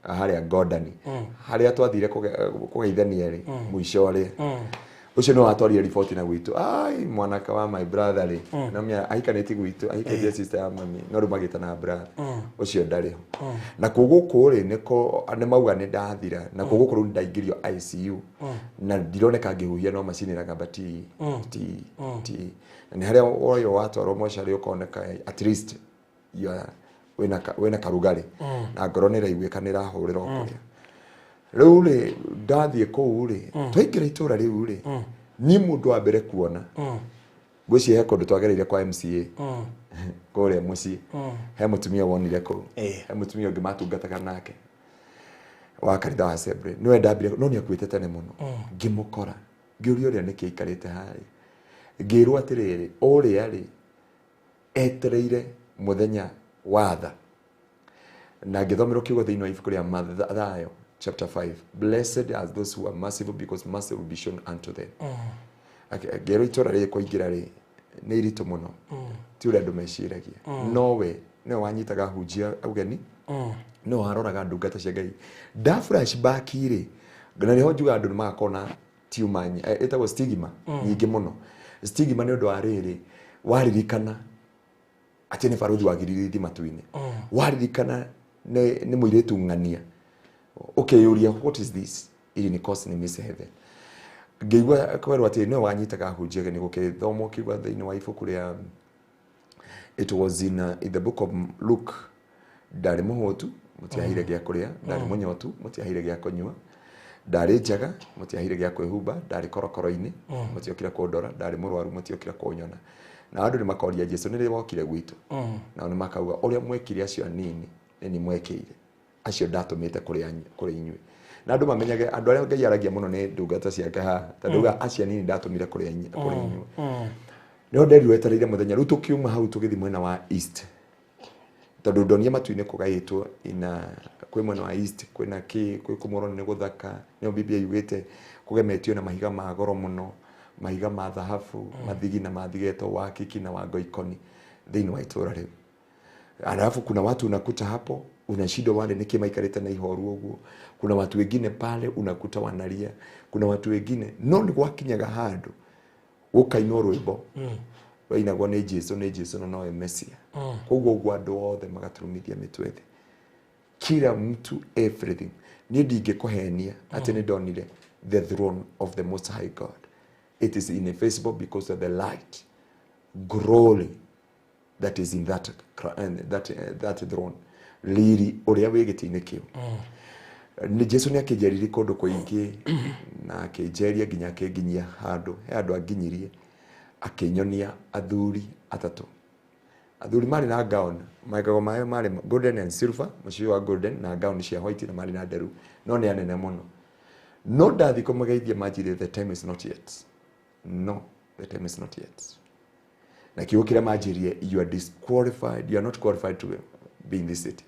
harĩa Gondani, harĩa twathire kũgeithania rĩ, mũico rĩ, ũcio nĩ watwarire riboti na gwitũ, ai mwanake wa my brother rĩ, no mĩa ahikanĩtie gwitũ, ahikĩtie sister ya mami, no rĩu magĩtana brother ũcio ndarĩ ho. Na kũu gũkũ rĩ, nĩko nĩ mauga nĩ ndathira. Na kũu gũkũ rĩu ndaingĩrio ICU na ndironeka ngĩhuhia, no macini ĩragamba ti ti ti, na nĩ harĩa woyo watwarwo mocarĩ ũkoneka at least you are wĩna karugarĩ na ngoro nĩ ĩraiguĩka nĩ ĩrahũrĩra o kũrĩa. Rĩu rĩ, ndathiĩ kũu rĩ, twaingĩra itũra rĩu rĩ, niĩ mũndũ wa mbere kuona, ngwĩciria he kũndũ twagereire kwa MCA kũrĩa mũciĩ, he mũtumia wonire kũu, he mũtumia ũngĩ matungataga nake wa kanitha wa Assembly, nĩwe ndambire, no nĩ akuĩte tene mũno. Ngĩmũkora, ngĩũria ũrĩa nĩkĩ aikarĩte harĩa, ngĩrwo atĩrĩrĩ, ũrĩa rĩ etereire mũthenya wa tha. Na ngĩthomerwo kiugo thĩinĩ wa ibuku rĩa Mathayo chapter 5, "Blessed are those who are merciful, because mercy will be shown unto them." Ngĩrwo itũra rĩrĩ kũingĩra rĩ nĩ iritũ mũno, ti ũrĩa andũ meciragia. No we nĩwe wanyitaga hunjia ũgeni. No aroraga ndungata cia Ngai. Nda flashback rĩ, na nĩho njugaga andũ nĩ magakorwo na tumor ĩtagwo stigma nyingĩ mũno. Stigma nĩ ũndũ wa rĩrĩ, waririkana atĩ nĩ barũthi wagiririe thiĩ matu-inĩ, waririkana nĩ mũirĩtu ng'ania, ũkeyũria, "What is this?" Ili ni cause ni miss heaven. Ngĩigua kwerwo atĩ nĩwe wanyitaga hunjia nĩ gũkĩthomwo kiuga thĩinĩ wa ibuku rĩa, it was in the book of Luke, ndarĩ mũhũtu, mũtiaheire gĩa kũrĩa, ndarĩ mũnyotu, mũtiaheire gĩa kũnyua, ndarĩ njaga, mũtiaheire gĩa kwĩhumba, ndarĩ korokoro-inĩ, mũtiokire kũndora, ndarĩ mũrwaru, mũtiokire kũnyona. Na andũ nĩ makoria Jesu, nĩ rĩ wokire gwitũ? Nao nĩ makauga, ũrĩa mwekire acio anini nĩ ni mwekĩire acio ndatũmĩte kũrĩ inyuĩ. Na andũ mamenyage andũ arĩa Ngai aragia mũno nĩ ndungata ciake haha, tondũ auga acio anini ndatũmire kũrĩ inyuĩ. Nĩho nderirwo etereire mũthenya. Rĩu tũkiuma hau tũgĩthiĩ mwena wa east, tondũ ndonia matu-inĩ kũgaĩtwo ina kwĩ mwena wa east, kwĩna kĩ, kwĩ kũmũrona nĩ gũthaka. Nĩyo Biblia yugĩte kũgemetio na mahiga ma goro mũno, mahiga ma thahabu, mathigi na mathigetwo wa kiki na wa ngoikoni thĩinĩ wa itũra rĩu. Alafu kuna watu unakuta hapo unashindwa wale niki maikarĩte na ihoru ũguo. Kuna watu wengine pale unakuta wanalia, kuna watu wengine, no nĩ gwakinyaga handũ gũkainwo rwĩmbo rwainagwo nĩ Jesu, nĩ Jesu na nowe Mesia. Koguo ũguo andũ othe magaturumithia mĩtwe thĩ, kila mtu, everything. Niĩ ndingĩkũhenia atĩ nĩ ndonire the throne of the Most High God. It is ineffaceable because of the light glory that is in that throne, riri ũrĩa wĩ gĩtĩ-inĩ kĩu. Nĩ Jesu nĩ akĩnjeririe kũndũ kũingĩ na akĩnjeria nginya akĩnginyia handũ he handũ anginyirie, akĩnyonia athuri atatũ. Athuri marĩ na gown, magago mayo marĩ golden and silver, mũcibi wa golden na gown cia white, na marĩ na nderu, no nĩ anene mũno. No ndathi kũmageithia manjĩrire, "The time is not yet." No, the time is not yet. Na kiugo kĩrĩa manjĩrire, "You are disqualified, you are not qualified to be in this city."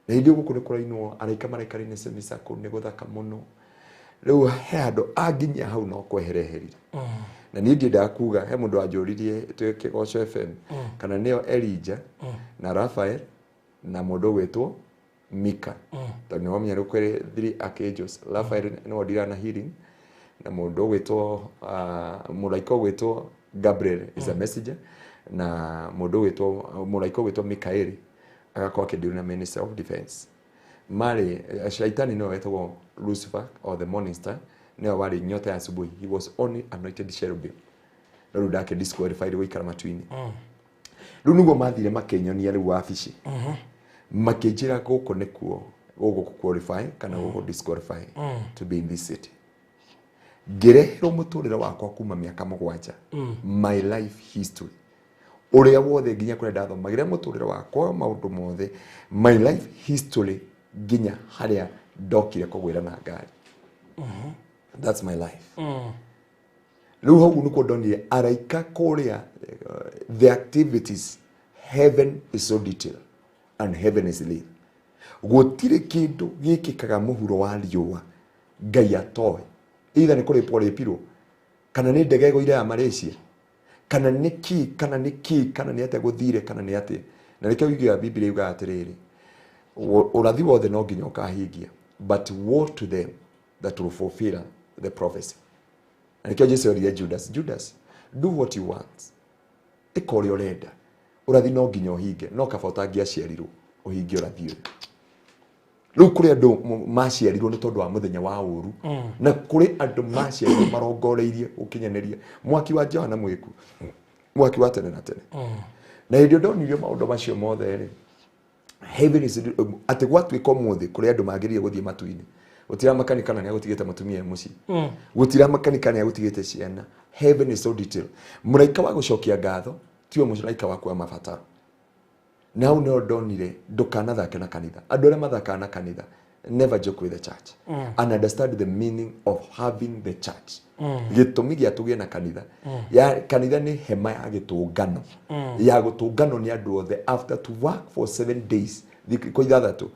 Na hĩndĩ ĩyo gũkũ nĩ kũrainwo, araika maraikarĩire semicircle, nĩ gũthaka mũno. Rĩu he handũ anginyia hau no kwehereherire, na niĩ ndiendaga kuga. He mũndũ wanjũririe twĩ Kĩgoco FM kana nĩo Elijah na Raphael na mũndũ ũgwĩtwo Mika, tondũ nĩ wamenya rĩu kwĩ three archangels. Raphael nĩwe ndira na healing, na mũndũ ũgwĩtwo mũraika ũgwĩtwo Gabriel is a messenger, na mũndũ ũgwĩtwo mũraika ũgwĩtwo Mikaeli agakorwo akĩdeal na minister of defense. Marĩ shaitani nĩwe wetagwo Lucifer or the morning star, nĩwe warĩ nyota ya asubuhi. He was only anointed cherubim, no rĩu ndake disqualified gũikara matu-inĩ. Rĩu nĩguo mathire makĩnyonia rĩu wabici, makĩnjĩra gũkũ nĩkuo gũgũ qualify kana gũkũ disqualify to be in this city. Ngĩreherwo mũtũrĩre wakwa kuma mĩaka 7, my life history, ũrĩa wothe nginya kũrĩa ndathomagĩra, mũtũrĩre wakwa, maũndũ mothe, my life history, nginya harĩa ndokire kũgwĩra na ngari. That's my life. Rĩu hau nĩkuo ndonire araika kũrĩa, the activities. Heaven is so detailed and heaven is real. Gũtirĩ kĩndũ gĩkĩkaga mũhuro wa riũa Ngai atoĩ, either nĩ kũrĩpwo rĩpirwo, kana nĩ ndege ĩgũire ya Malaysia, kana nĩ kĩ, kana nĩ kĩ, kana nĩ atĩa gũthire, kana nĩ atĩa. Na nĩkĩo yugaga Biblia yugaga atĩrĩrĩ, ũrathi wothe no nginya ũkahingia, but woe to them that will fulfill the prophecy. Na nĩkĩo Jesu erire Judas, "Judas, do what you want, ĩka ũrĩa ũrenda, ũrathi no nginya ũhinge, no kaba ũtangĩaciarirwo ũhingie ũrathi ũyũ." Rĩu kũrĩ andũ maciarirwo nĩ tondũ wa mũthenya wa ũru, na kũrĩ andũ maciarirwo marongoreirie gũkinyanĩria mwaki wa Johana mwĩku, mwaki wa tene na tene. Na hĩndĩ ĩyo ndonirio maũndũ macio mothe rĩ, heaven is atĩ gwatuĩka ũmũthĩ kũrĩ andũ magĩrĩire gũthiĩ matu-inĩ, gũtiramakani kana nĩ agũtigĩte mũtumia e mũciĩ, gũtiramakani kana nĩ agũtigĩte ciana. Heaven is so detailed. Mũraika wa gũcokia ngatho tiwe mũraika wa kuoya mabataro. Na hau nĩho ndonire ndũkanathake na kanitha. Andũ arĩa mathakaga na kanitha, never joke with the church and understand the meaning of having the church. Gĩtũmi gĩa tũgĩe na kanitha ya kanitha nĩ hema ya gĩtũngano, ya gũtũnganwo nĩ andũ othe after to work for 7 days, thikũ 6.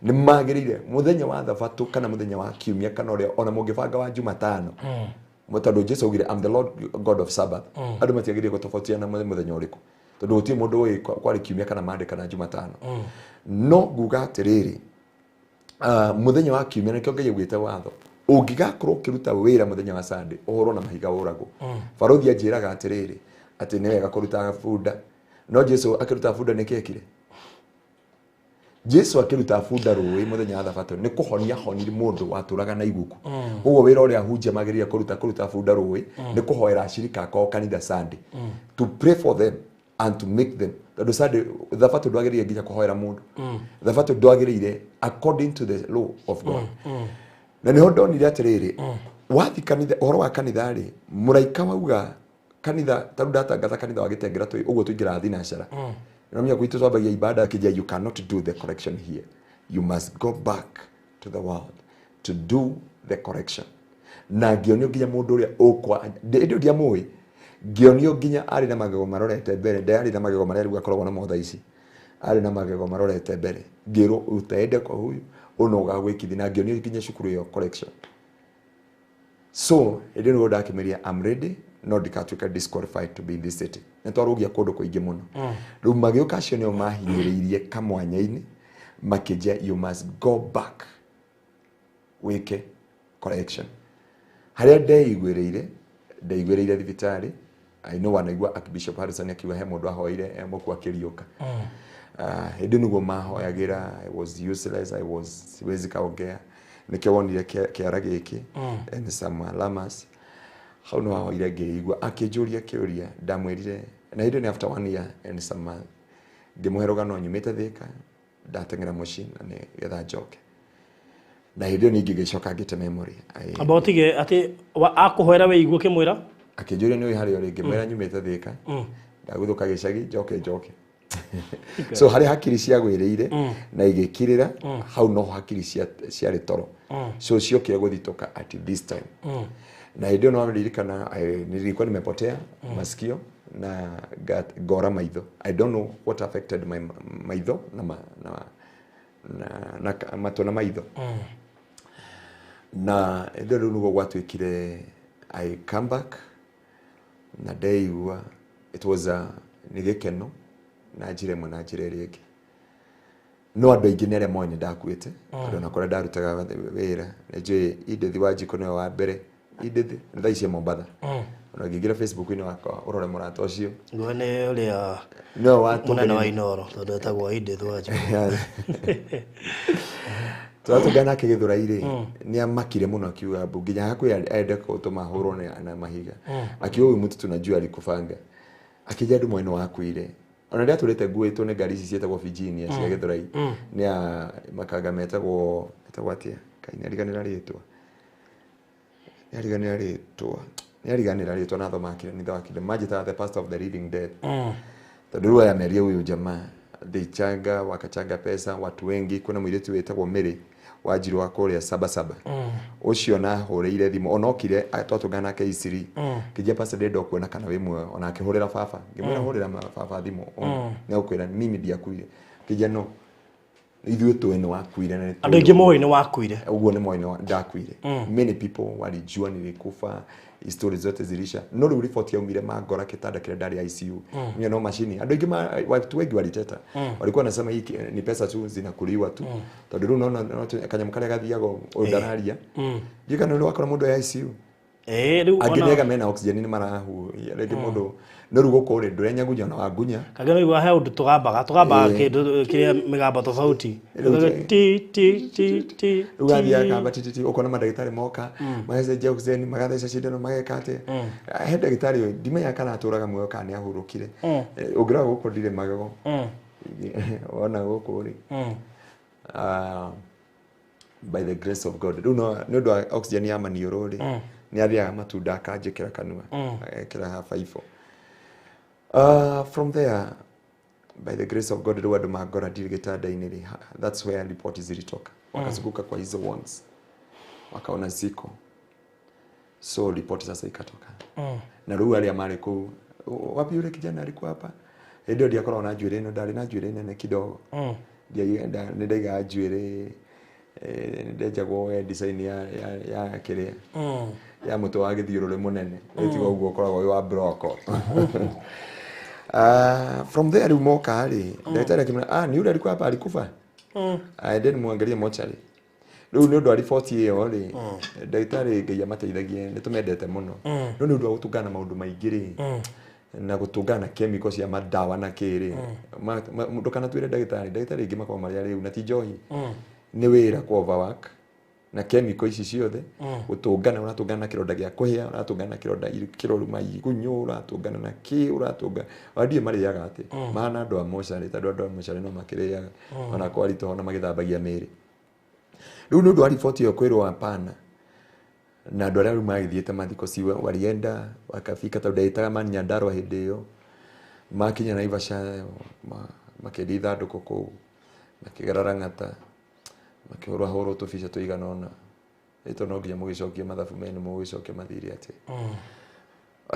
Nĩ magĩrĩire mũthenya wa Thabatũ kana mũthenya wa kiumia kana ũrĩa ona mũngĩbanga wa Jumatano, tondũ Jesu augire, "I'm the Lord God of Sabbath." Andũ matiagĩrĩire gũtofautiana mũthenya ũrĩkũ, Tondũ gũtirĩ mũndũ ũĩ kwarĩ kiumia kana Monday kana Jumatano. No nguga atĩrĩrĩ, mũthenya wa kiumia nĩkĩo Ngai augĩte watho, ũngĩgakorwo ũkĩruta wĩra mũthenya wa Sunday ũhũrwo na mahiga ũragwo. Barothi anjĩraga atĩrĩrĩ, atĩ nĩ wega kũruta bunda, no Jesu akĩruta bunda nĩkĩ ekire? Jesu akĩruta bunda rũĩ mũthenya wa thabatũ nĩ kũhonia honire mũndũ watũraga na iguku. Koguo wĩra ũrĩa ahunjia magĩrĩire kũruta bunda rũĩ nĩ kũhoera acirika akao kanitha Sunday, to pray for them and to make them. Tondũ Sunday thabatũ ndwagĩrĩire nginya kũhoera mũndũ. Thabatũ ndwagĩrĩire according to the law of God. Na nĩho ndonire atĩrĩrĩ, wathi kanitha, ũhoro wa kanitha rĩ, mũraika wauga kanitha, ta rĩu ndatangatha kanitha wa Gĩtengera tũi ũguo tũingĩraga thinacara. Namenya gwitũ twambagia ibada akĩnjia, you cannot do the correction here, you must go back to the world to do the correction. Na ngĩonio nginya mũndũ ũrĩa ũkwa ĩndĩ ndiamũĩ, ngĩonio nginya arĩ na magego marorete mbere, ndayarĩ na magego marĩa rĩu akoragwo namo thaa ici, arĩ na magego marorete mbere. Ngĩrwo utaende kwa huyu ũno ũgagwĩkithi, na ngĩonio nginya cukuru ĩyo correction. So hĩndĩ ĩyo ndakĩmeria I'm ready, no ndikatuĩka disqualified to be in this city. Nĩ twarũgia kũndũ kũingĩ mũno. Rĩu magĩũka acio nĩo mahinyĩrĩirie kamwanya-inĩ, makĩnjia you must go back wĩke correction. Harĩa ndeiguĩrĩire thibitarĩ. I know wanaigua Archbishop Harrison akiuga he mũndũ ahoire e mũkuo akĩriũka. Hĩndĩ nĩguo mahoyagĩra, I was useless, I was siwezi kaongea, nĩkĩo wonire kĩara gĩkĩ and some alamas. Hau nĩ wahoire ngĩigua akĩnjũria kĩũria, ndamwĩrire na hĩndĩ nĩ after 1 year and some month, ngĩmũhe rũgano nyumĩte Thĩka ndateng'era mũciĩ na nĩgetha njoke. Na hĩndĩ ĩyo ningĩ ngĩcoka ngĩte memory. Amba ũtige atĩ akũhoera wĩigue ũkĩmwĩra? Akĩnjũria nĩ ũĩ harĩa ũrĩ, ngĩmwĩra nyumĩte Thĩka ndaguthũka gĩcagi njoke. So harĩa hakiri ciagwĩrĩire na igĩkirĩra, hau noho hakiri ciarĩ toro. So ciokire gũthitũka at this time. Na hĩndĩ ĩyo no ndirikana, nilikuwa nimepotea masikio na ngora maitho. I don't know what affected my maitho na matũ na maitho. Na hĩndĩ ĩyo rĩu nĩguo gwatuĩkire I come back na ndeigua it was a nĩ gĩkeno na njĩra ĩmwe na njĩra ĩrĩa ĩngĩ. No andũ aingĩ nĩ arĩa moĩ nĩ ndakuĩte, tondũ ona kũrĩa ndarutaga wĩra nĩ njũĩ Edith Wanjikũ nĩwe wa mbere. Edith nĩ thaa ici e Mombatha. Ona ũngĩingĩra Facebook-inĩ wakwa ũrore mũrata ũcio. Nguo nĩ ũrĩa nĩwe watũngania. Mũnene wa Inooro, tondũ etagwo Edith Wanjikũ. Tũratũngana nake Gĩthũrai-rĩ, nĩ amakire mũno akiuga mbu nginya hakuhĩ ende gũtũma ahũrwo na mahiga. Akiuga huyu mtu tunajua alikufanga. Akĩnjia andũ moĩ nĩ wakuire. Ona rĩrĩa atũrĩte nguĩtwo nĩ ngari ici ciĩtagwo Virginia cia Gĩthũrai, nĩ a makanga metagwo atĩa? Ngai nĩariganĩra rĩtwa. Nĩariganĩra rĩtwa. Nĩariganĩra rĩtwa na thoma akire nĩ thakire. Manjĩtaga the pastor of the living dead. Tondũ rĩu aya merie huyu jamaa they wakachanga pesa watu wengi. Kuna mũirĩtu wĩtagwo Mary Wanjiru wa kũrĩa Sabasaba. Ũcio nahũrĩire thimũ onokire twatũngana nake Isiri. Kĩnjia pastor ndĩrenda kuona kana wĩ muoyo, ona akĩhũrĩra baba. Ngĩmwĩra hũrĩra baba thimũ. Nĩ egũkwĩra mimi ndiakuire. Kĩnjia no ithuĩ tũĩ nĩ wakuire na nĩ Andũ aingĩ moĩ nĩ wakuire. Ũguo nĩ moĩ nĩ ndakuire. Many people walijua nilikufa, stories zote zilisha. No rĩu riboti yaumire mangora kĩtanda kĩrĩa ndarĩ ICU. Mimi no machine. Andũ aingĩ watu wengi waliteta. Walikuwa wanasema hii ni pesa tu zinakuliwa tu. Tondũ rĩu naona kanyamũ karĩa gathiaga ũyũ ndararia. Ndiũĩ kana nĩ wakora mũndũ e ICU. Rĩu Angĩ ona nĩ ega mena oxygen nĩ marahuhia. Rĩngĩ mũndũ no rĩu gũkũ rĩ ndũrenyagunya ona wangunya. Kangĩ no igua he ũndũ tũgambaga kĩndũ kĩrĩa mĩgambo tofauti. Rĩu Ti, ti, ti, ti, Rĩu gathiaga kamba ti, ti, ti, ũkona mandagĩtarĩ moka, magacenjia oxygen, magatheca cindano, mageka atĩa. He ndagĩtarĩ ũyũ, ndimenyaga kana atũraga muoyo kana nĩ ahurũkire. Ũngĩrora gũkũ ndirĩ magego. Wona gũkũ rĩ. By the grace of God. Rĩu no nĩ ũndũ wa oxygen ya maniũrũ rĩ, nĩ athiaga matunda akanjĩkĩra kanua, agekĩra ha baibũ. From there, by the grace of God, rĩu andũ mangora ndirĩ gĩtanda-inĩ rĩ, that's where report zilitoka. Wakazunguka kwa hizo ones. Wakaona ziko. So report sasa ikatoka. Na rĩu arĩa marĩ kũu, wapi yule kijana alikuwa hapa? Hĩndĩ ĩyo ndiakoragwo na njuĩrĩ ĩno, ndarĩ na njuĩrĩ nene kidogo. Nĩ ndaigaga njuĩrĩ, nĩ ndenjagwo we design ya kĩrĩa. Ya mũtwe wa gĩthiũrũrĩ mũnene. Rĩu tiga ũguo ũkoragwo wĩ wa broko. From there rĩu moka rĩ, ndagĩtarĩ akĩmwĩra, ah, ni yule alikuwa hapa alikufa. Aendeni muangalie mochari. Rĩu nĩ ũndũ wa riboti ĩyo rĩ, ndagĩtarĩ Ngai amateithagie, nĩ tũmendete mũno, no nĩ ũndũ wa gũtũngana na maũndũ maingĩ rĩ, na gũtũngana na chemical cia madawa na kĩ rĩ, ndũkanatuĩre ndagĩtarĩ. Ndagĩtarĩ aingĩ makoragwo marĩ arĩu na ti njohi, nĩ wĩra kwa overwork na chemical ici ciothe, gũtũngana, ũratũngana na kĩronda gĩa kũhĩa, ũratũngana na kĩronda kĩroruma igunyũ, ũratũngana na kĩ, ũratũnga ona ndiũĩ marĩaga atĩ mahana andũ a mocarĩ, tondũ andũ a mocarĩ no makĩrĩaga ona kwaritũha, ona magĩthambagia mĩĩrĩ. Rĩu nĩ ũndũ wa riboti ĩyo kwĩrwo hapana, na andũ arĩa rĩu magĩthiĩte mathiko ci walienda wakafika, tondũ ndagĩtaga man Nyandarua hĩndĩ ĩyo, makinya Naivasha, makĩendia ithandũkũ kũu, makĩgera Lang'ata, makĩhũrwo hũrwo tũbica tũigana ũna, ĩto no nginya mũgĩcokie mathabu menu, mũgĩcokia mathirĩ atĩ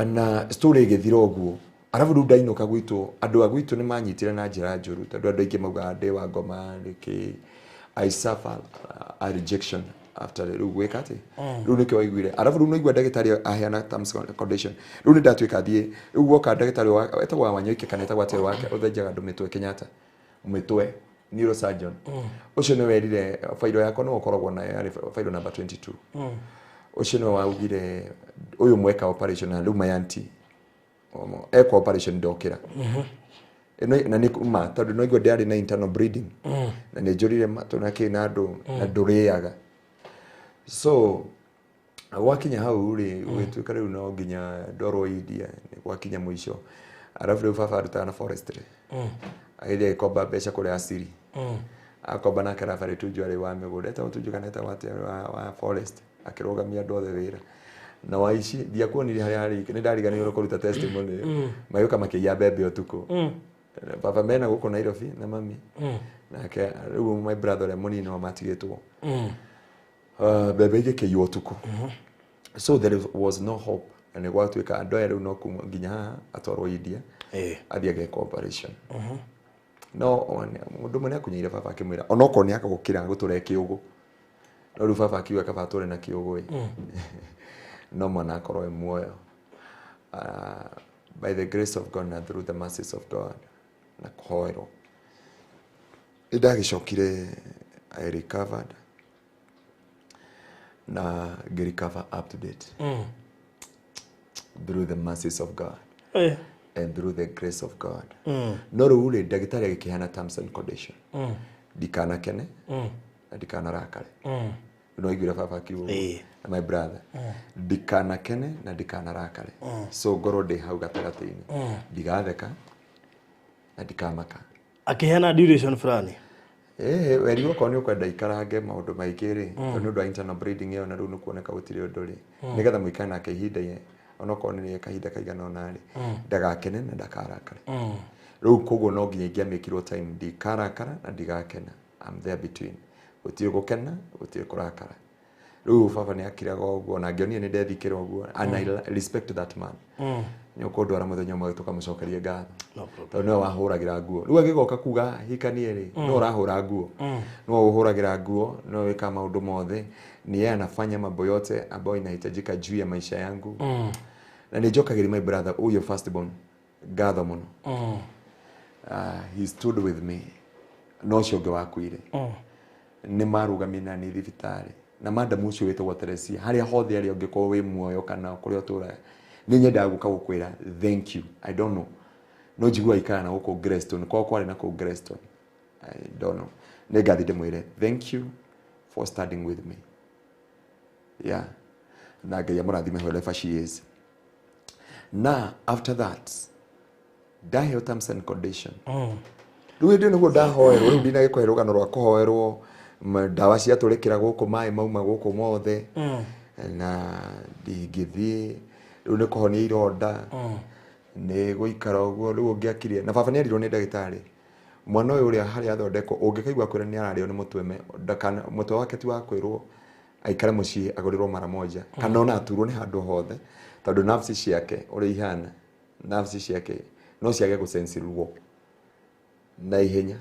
na story ĩgĩthira ũguo. Arabu rĩu ndainũka gwitũ, andũ a gwitũ nĩ manyitire na njĩra njũru, tondũ andũ aingĩ maugaga ndĩ wa ngoma nĩkĩ. I suffer a rejection after rĩu gwĩka atĩ rĩu nĩkĩo waiguire. Arabu rĩu naigua ndagĩtarĩ aheana terms and condition, rĩu nĩ ndatuĩka thiĩ rĩu guoka ndagĩtarĩ etagwo wa Wanyoike kana etagwo atĩa wake ũthenjaga andũ mĩtwe Kenyatta, mĩtwe, neurosurgeon ũcio nĩ werire fairo yakwa nĩ ũkoragwo nayo, yarĩ fairo number 22. Ũcio nĩwe waugire ũyũ mweka operation na rĩu mayanti ekwo operation ndokĩra. Ĩno na nĩ ma tondũ no igua ndĩarĩ na internal bleeding na nĩ njũrire matũ na kĩ na ndũ na ndũrĩaga. So gwakinya hau rĩ, gũgĩtuĩka rĩu no nginya ndwarwo India, nĩ gwakinya mũico. Arabu rĩu baba arutaga na forestry, agĩthiĩ agĩkomba mbeca kũrĩa asiri, akomba nake Rafael Tuju arĩ wa mĩgũnda, etagwo Tuju kana etagwo atĩa, wa forest, akĩrũgamia andũ othe wĩra na waici. Ndiakuonire harĩa harĩ, nĩ ndariganĩirwo kũruta testimony. Magĩũka makĩiya mbembe ũtukũ, baba mena gũkũ Nairobi na mami nake rĩu my brother ũrĩa mũnini wa matigĩtwo. Mbembe igĩkĩiywo ũtukũ, so there was no hope, na nĩ gwatuĩka andũ aya rĩu no kuma nginya haha atwarwo India, athiĩ ageka operation. No mũndũ ũmwe nĩ akunyeire baba akĩmwĩra onokorwo nĩ akagũkĩra gũtũre kĩũgũ, no rĩu baba akiuga kaba atũre na kĩũgũ ĩ, no mwana akorwo e muoyo. By the grace of God na through the mercies of God na kũhoerwo, nĩ ndagĩcokire, I recovered na ngĩrecover up to date through the mercies of God and through the grace of God. No rĩu rĩ, ndagĩtarĩ agĩkĩheana terms and condition, ndikanakene na ndikanarakare. No iguire baba akiuga ũguo, na my brother, ndikanakene na ndikanarakare, so ngorwo ndĩ hau gatagatĩ-inĩ, ndigatheka na ndikamaka. Akĩheana duration fulani. Eh, werirwo okorwo nĩ ũkwenda ikarange maũndũ maingĩ rĩ, tondũ nĩ ũndũ wa internal bleeding ĩyo, na rĩu nĩ kuoneka gũtirĩ ũndũ rĩ, nĩgetha mũikare nake ihinda onokorwo nĩ kahinda kaigana ũna rĩ, ndagakene na ndakarakare. Rĩu koguo no nginya ingĩamĩkirwo time, ndikarakara na ndigakena. I'm there between, gũtirĩ gũkena, gũtirĩ kũrakara. Rĩu baba nĩ akiraga ũguo na ngĩonire nĩ ndethikĩra ũguo, and I respect that man. Nĩ ũkũndwara mũthenya ũmwe tũkamũcokerie ngatho. No problem. Tondũ nĩwe wahũragĩra nguo. Rĩu agĩgoka kuga hikanie rĩ, no ũrahũra nguo, no ũhũragĩra nguo, no wĩkaga maũndũ mothe, ni yeye anafanya mambo yote ambayo inahitajika juu ya maisha yangu. Na nĩ njokagĩria my brother ũyũ first born ngatho mũno. He stood with me no ũcio ũngĩ wakuire nĩ marũgamire na niĩ thibitarĩ na madam ũcio wĩtagwo Teresia, harĩa hothe arĩa ũngĩkorwo wĩ muoyo kana kũrĩa ũtũraga, nĩ nyendaga gũka gũkwĩra thank you. I don't know, no njigua ikara na gũkũ Greystone, kwao kwarĩ na kũu Greystone. I don't know, nĩ ngathi ndĩmwĩre thank you for standing with me, yeah, na Ngai amũrathime wherever she is. Na after that ndaheo terms and condition, rĩu hĩndĩ ĩyo nĩguo ndahoerwo. Rĩu ndinagĩkũhe rũgano rwa kũhoerwo, ndawa ciatũrĩkĩra gũkũ, maĩ mauma gũkũ mothe na ndingĩthiĩ. Rĩu nĩ kũhonia ironda, nĩ gũikara ũguo. Rĩu ũngĩakirie na baba nĩ erirwo nĩ ndagĩtarĩ, mwana ũyũ ũrĩa harĩa athondekwo, ũngĩkaigua kwĩra nĩ ararĩo nĩ mũtwe, mũtwe wake ti wa kwĩrwo aikare mũciĩ agũrĩrwo mara moja kana ona aturwo nĩ handũ hothe, tondũ nerves ciake ũrĩa ihana, nerves ciake no ciage gũsense ruo na ihenya,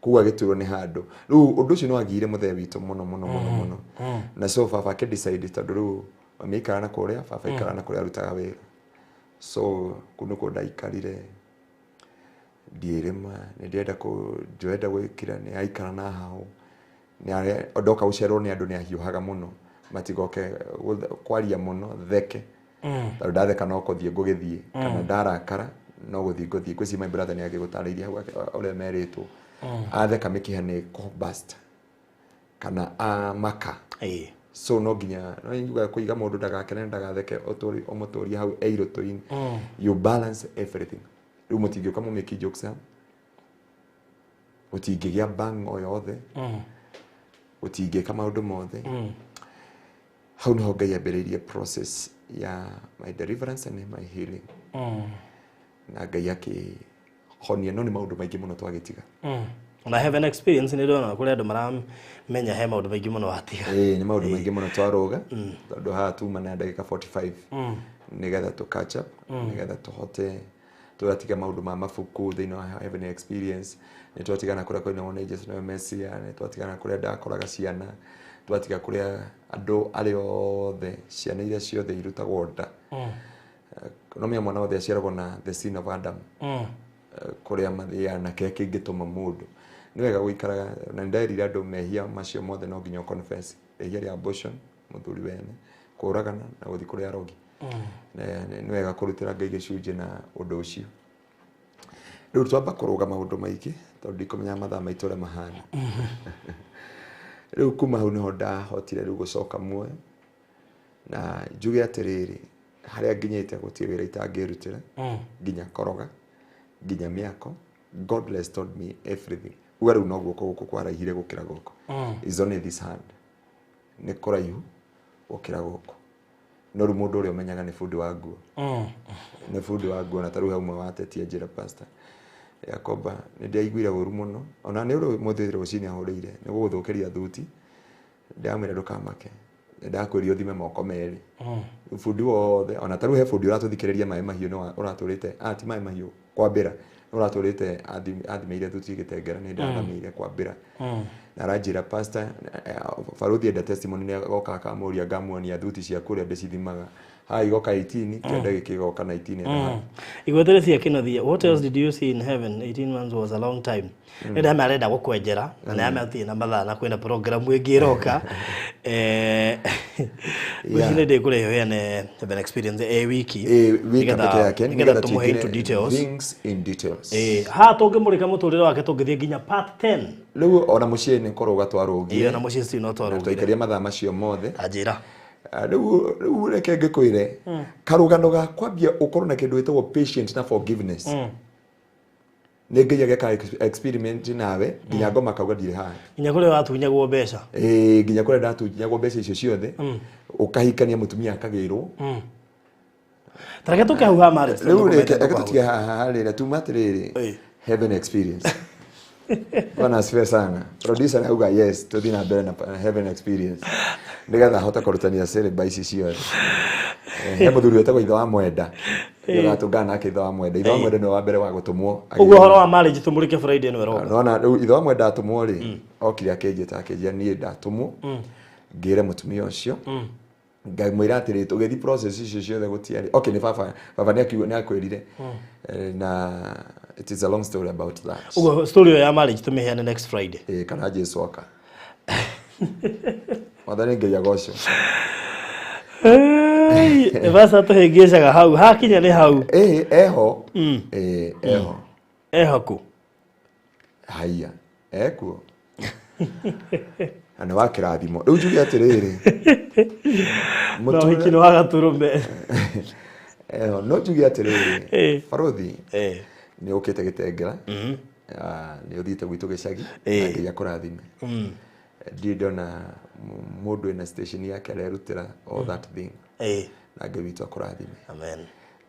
koguo agĩturwo nĩ handũ. Rĩu ũndũ ũcio nĩ wagire mũthee witũ mũno mũno mũno mũno. Na so baba akĩ decide, tondũ rĩu mami aikara na kũrĩa, baba aikara na kũrĩa arutaga wĩra, so kũu nĩkuo ndaikarire. Ndiĩrĩma, nĩ ndĩrenda ndĩrenda gwĩkĩra, nĩ aikara na hahũ. Ndoka gũcerwo nĩ andũ nĩ ahiũhaga mũno, matigoke kwaria mũno, theke. Tondũ ndatheka no kũthiĩ ngũgĩthiĩ, kana ndarakara no gũthiĩ ngũthiĩ. Ngwĩciria my brother nĩ agĩgũtarĩirie hau ũrĩa merĩtwo. Atheka mĩkiha nĩ kũ-burst kana amaka. So no nginya no njugaga kũiga mũndũ ndagakene ndagatheke, ũmũtũrie hau eirũtũ-inĩ. You balance everything. Rĩu mũtingĩũka mũmĩki jokes hau, gũtingĩgĩa bang o yothe, gũtingĩka maũndũ mothe. Hau niho Ngai ambĩrĩirie process ya my deliverance and my healing, na Ngai akĩhonia, no nĩ maũndũ maingĩ mũno twagĩtiga. Ona heaven experience nĩ ndona kũrĩ andũ maramenya he maũndũ maingĩ mũno watiga. Ĩĩ, nĩ maũndũ maingĩ mũno twarũga, tondũ haha tuma na ndagĩka 45 nĩgetha tũ catch up, nĩgetha tũhote. Tũratiga maũndũ ma mabuku thĩinĩ wa heaven experience, nĩ twatigana kũrĩa kwĩnagwo nĩ Jesu nĩwe Mesia, nĩ twatigana kũrĩa ndakoraga ciana, twatiga kũrĩa andũ arĩa othe ciana iria ciothe irutagwo nda. No menya mwana wothe aciaragwo na the sin of Adam. Kũrĩa mathiaga na kĩrĩa kĩngĩtũma mũndũ nĩ wega gũikaraga na nĩ nderire andũ mehia macio mothe no nginya confess rĩhia rĩa abortion, mũthuri wene kũragana na gũthiĩ kũrĩa arogi. Nĩ wega kũrutĩra Ngai gĩcunjĩ na ũndũ ũcio. Rĩu twamba kũrũga maũndũ maingĩ tondũ ndikũmenya mathaa maitũ ũrĩa mahana. Rĩu kuma hau nĩho ndahotire rĩu gũcoka muoyo, na njuge atĩrĩrĩ, harĩa nginyĩte gũtirĩ wĩra itangĩrutĩra, nginya koroga, nginya mĩako. God restored me everything. Uga rĩu no guoko gũkũ kwaraihire gũkĩra gũkũ. Is only this hand nĩ kũraihu gũkĩra gũkũ, no rĩu mũndũ ũrĩa ũmenyaga nĩ bundi wa nguo, nĩ bundi wa nguo. Na ta rĩu hau ũmwe watetia njĩra, Pastor Yakoba, nĩ ndĩaiguire ũru mũno, ona nĩ ũrĩ mũthĩ rũcinĩ ahũrĩire nĩ gũgũthũkĩria thuti. Ndamwĩra ndũkamake, ndakwĩria ũthime moko merĩ. Bundi wothe, ona ta rĩu he bundi ũratũthikĩrĩria maĩ mahiũ nĩ ũratũrĩte, ti maĩ mahiũ kwambĩra nĩ ũratũrĩte athimĩire thuti gĩtengera, nĩ ndathamĩire kwambĩra na aranjĩra, "Pastor baruthi enda testimony." Nĩ agoka akamũria, ngamuonia thuti ciaku ũrĩa ndĩcithimaga, haha igoka 18, kĩande gĩkĩ gĩgoka 19 and a half. Igwetere cia kinothia, what else did you see in heaven? 18 months was a long time. Nĩ ndame arenda gũkwenjera na nĩ amathiĩ na mathaa na kwĩna program ĩngĩ ĩroka. Ngwĩciria nĩ ndĩkũrehe ũheane heaven experience ĩ wiki. Ĩ wika peke yake. Nĩgetha tũmũhe into details. Things in details. Haha tũngĩmũrĩka mũtũrĩre wake tũngĩthiĩ nginya part 10. Rĩu ona mũciĩ nĩ kũrũga twarũgire. Ĩyo na mũciĩ still no na twarũgire. Twaikaria mathaa macio mothe. Tanjĩra. Rĩu reke ngĩkwĩre karũgano ga kwambia ũkorwo na kĩndũ gĩtagwo patient na forgiveness. Nĩ Ngai ageka experiment nawe nginya ngoma kauga ndirĩ haha. Nginya kũrĩa watunyagwo mbeca. Ĩĩ, nginya kũrĩa ndatunyagwo mbeca icio ciothe, ũkahikania mũtumia akagĩrwo. Tareke tũke hau ha marriage. Rĩu reke tũtige haha harĩra tuma atĩrĩrĩ. Heaven experience, Bwana asifiwe sana. Producer auga yes, tuthiĩ na mbere na heaven experience nĩgetha ahote kũrutania syllabus ici ciothe. He mũthuri wĩtagwo ithe wa Mwenda ũratũngana nake. Ithe wa Mwenda, ithe wa Mwenda nĩwe wa mbere wa gũtũmwo. Ũguo ũhoro wa marriage tũmũrĩke Friday ĩno ĩroka. Nona rĩu ithe wa Mwenda atũmwo rĩ, okire akĩnjĩta akĩnjĩra niĩ ndatũmwo ngĩre mũtumia ũcio, ngamwĩra atĩrĩ, tũgĩthiĩ process icio ciothe gũtiarĩ okay. Nĩ baba, baba nĩ akiuga nĩ akwĩrire. Na it is a long story about that. Ũguo story ĩyo ya marriage tũmĩheane next Friday. Ĩĩ, kana Jesu oka. Mwathani Ngai agocwo. Basa tũhĩngĩcaga hau hakinya nĩ hau. Ĩĩ, eho. Ĩĩ, eho. Ehoku. Haiya, ekuo na nĩ wa kĩrathimo. Rĩu njuge atĩrĩrĩ, na ũhiki nĩ wa gatũrũme. Eho, no njuge atĩrĩrĩ, barothi, nĩ ũkĩte gĩtengera, nĩ ũthiĩte gwitũ gĩcagi, na Ngai akũrathime. Ndirĩ ndona mũndũ wĩna station yake arerutĩra all that thing, na Ngai witũ akũrathime. Amen.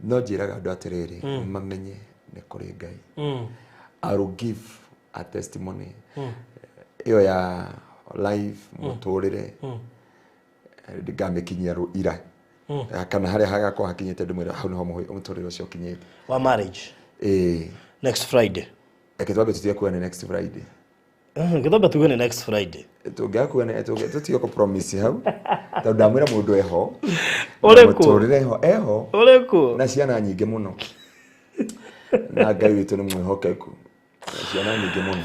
No njĩraga andũ atĩrĩrĩ, mamenye nĩ kũrĩ Ngai. I will give a testimony ĩyo ya life, mũtũrĩre ngamĩkinyia ira kana harĩa hagakorwo hakinyĩte, ndĩmwĩre hau nĩho mũtũrĩre ũcio ũkinyĩte. Wa marriage. Ĩĩ. Next Friday. Reke twambe tũtige kuga nĩ next Friday. Gĩthombe tuge nĩ next Friday. Tũngĩaga kuga nĩ tũtige kũ promise hau, tondũ ndamwĩra mũndũ eho. Ũrĩkũ? Mũtũrĩre eho, eho. Ũrĩkũ? Na ciana nyingĩ mũno. Na Ngai witũ nĩ mwĩhokeku. Ciana nyingĩ mũno.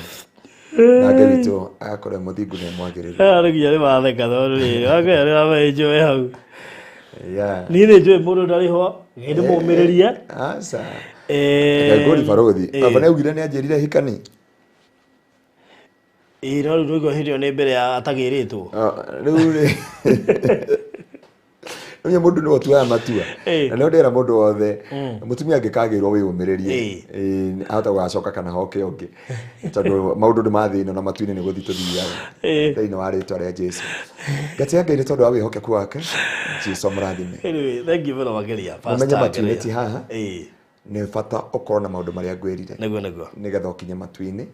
Na Ngai witũ agakorwo e mũthingu na e mwagĩrĩru. Rĩu nginya nĩ matheka tondũ rĩrĩ wakĩra nĩ wamaĩ hau. Yeah. Niĩ nĩ njũĩ mũndũ ndarĩ ho, Ngai nĩ mũmĩrĩrie. Aca. Ngai ngũri barothi. Baba nĩ augire nĩ anjĩrire hikani. Ĩĩ no rĩu ndũigua hĩndĩ ĩyo nĩ mbere ya atagĩrĩtwo. Rĩu rĩ Ũyũ mũndũ nĩwe ũtuaga matua. Na nĩo ndĩra mũndũ wothe mũtumia angĩkagĩrwo wĩyũmĩrĩrie ahota gũgacoka kana hoke ũngĩ tondũ maũndũ nĩ ma thĩ ĩno na matu-inĩ nĩ gũthiĩ tũthiaga thĩinĩ wa rĩtwa rĩa Jesu. Ngatia Ngai nĩ tondũ wa wĩhokeku wake. Jesu amũrathime. Anyway, thank you mũno makĩria. Mũmenye matu-inĩ ti haha. Nĩ bata ũkorwo na maũndũ marĩa ngwĩrire. Nĩguo nĩguo. Nĩgetha ũkinye matu-inĩ.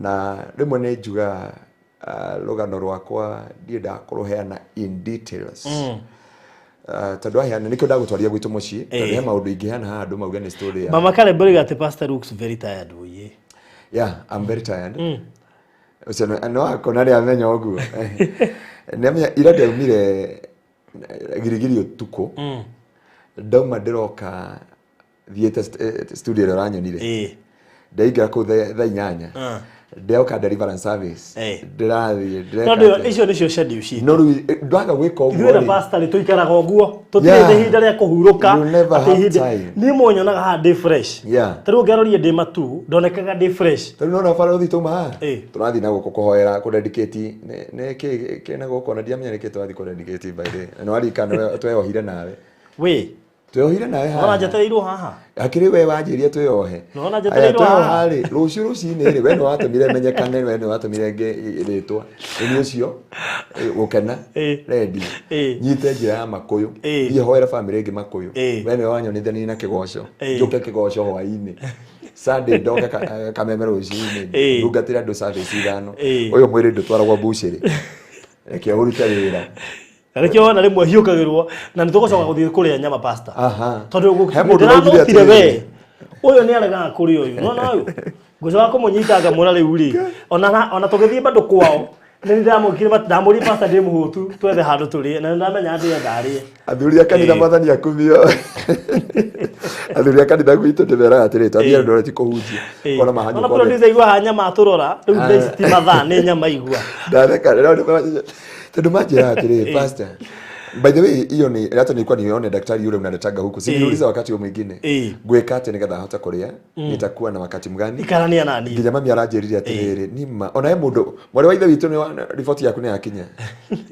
Na rĩmwe nĩ njugaga rũgano rwakwa ndiendaga kũrũheana in details. Tondũ aheana nĩkĩo ndagũtwarire gwitũ mũciĩ tondũ he maũndũ ingĩheana haha andũ mauge nĩ story ya Mama Caleb oiga atĩ pastor looks very tired oye. Yeah, I'm very tired. Ũcio no akona nĩ amenya ũguo. Nĩ amenya ira ndaumire girigiri ũtukũ. Ndauma ndĩroka thiĩte studio ĩrĩa ũranyonire. Ndaingĩra kũu thaa 8. Ndĩroka deliverance service. Ndĩrathiĩ ndĩreka Tondũ icio nĩcio schedule citũ. No rĩu ndwaga gwĩka ũguo Ithuĩ na pastor nĩ tũikaraga ũguo. Tũtirĩ ihinda rĩa kũhurũka. You never have time. Niĩ mũnyonaga haha ndĩ fresh. Yeah. Ta rĩu ũngĩarorie ndĩ matu, ndonekaga ndĩ fresh. Ta rĩu nona bara ũthiĩ twauma haha. Tũrathiĩ na gũkũ kũhoera kũ dedicate nĩ kĩ kĩna gũkũ na ndiamenya nĩkĩ tũrathiĩ kũ dedicate by the way. Na nĩwaririkana tweyohire nawe. Wĩ. Tweyohire nawe haha. Nona njetereirwo haha. Akĩrĩ we wanjĩria twĩyohe. Nona njetereirwo haha. Tweyoha rĩ, rũciũ rũcinĩ rĩ, we nĩ watũmire menyekane, we nĩ watũmire rĩtwa. Nĩ ũcio gũkena rendi. Nyite njĩra ya makũyũ. Thiĩ hoere bamĩrĩ ĩngĩ makũyũ. We nĩ wanyonithanirie na kĩgoco. Njũke kĩgoco hwainĩ. Sunday ndoke kameme rũcinĩ. Ndungatĩre andũ service 5. Ũyũ mwĩrĩ ndũtwaragwo mbucĩrĩ. Reke ũrute wĩra. Na nĩkĩo wona rĩmwe hiũkagĩrwo na nĩ tũgũcoka gũthiĩ kũrĩa nyama pastor. Tondũ He mũndũ ũraugire ndĩranotire atĩrĩrĩ. we. Ũyũ nĩ aregaga kũrĩa ũyũ. Nĩwona ũyũ? Ngũcoka kũmũnyita ngamwĩra rĩu rĩ. Ona tũgĩthiĩ bado kwao. Nĩ ndamũkire ndamũria pastor ndĩ mũhũtu twethe handũ tũrĩe na nĩ ndamenya ndĩrenda arĩe. Athuri a kanitha mwathani akumio. Athuri a kanitha gwitũ ndĩmeraga atĩrĩ, twathiĩ Eldoret kũhunjia. Kona mahanyũka Ona othe. producer igua haha nyama atũrora, rĩu thaa ici ti mathaa nĩ nyama igua. Ndatheka, tondũ manjĩraga atĩrĩrĩ, pastor. By the way, hiyo ni hata nilikuwa nione daktari yule mnaletanga huku. Si niliuliza wakati huo mwingine. Ngwĩka atĩa nĩgetha hote kũrĩa? Nitakuwa na wakati mgani? Ikarania nani? Nginya mami aranjĩrire atĩrĩrĩ, nima ona he mũndũ mwarĩ wa ithe witũ nĩ riboti yaku nĩ yakinya.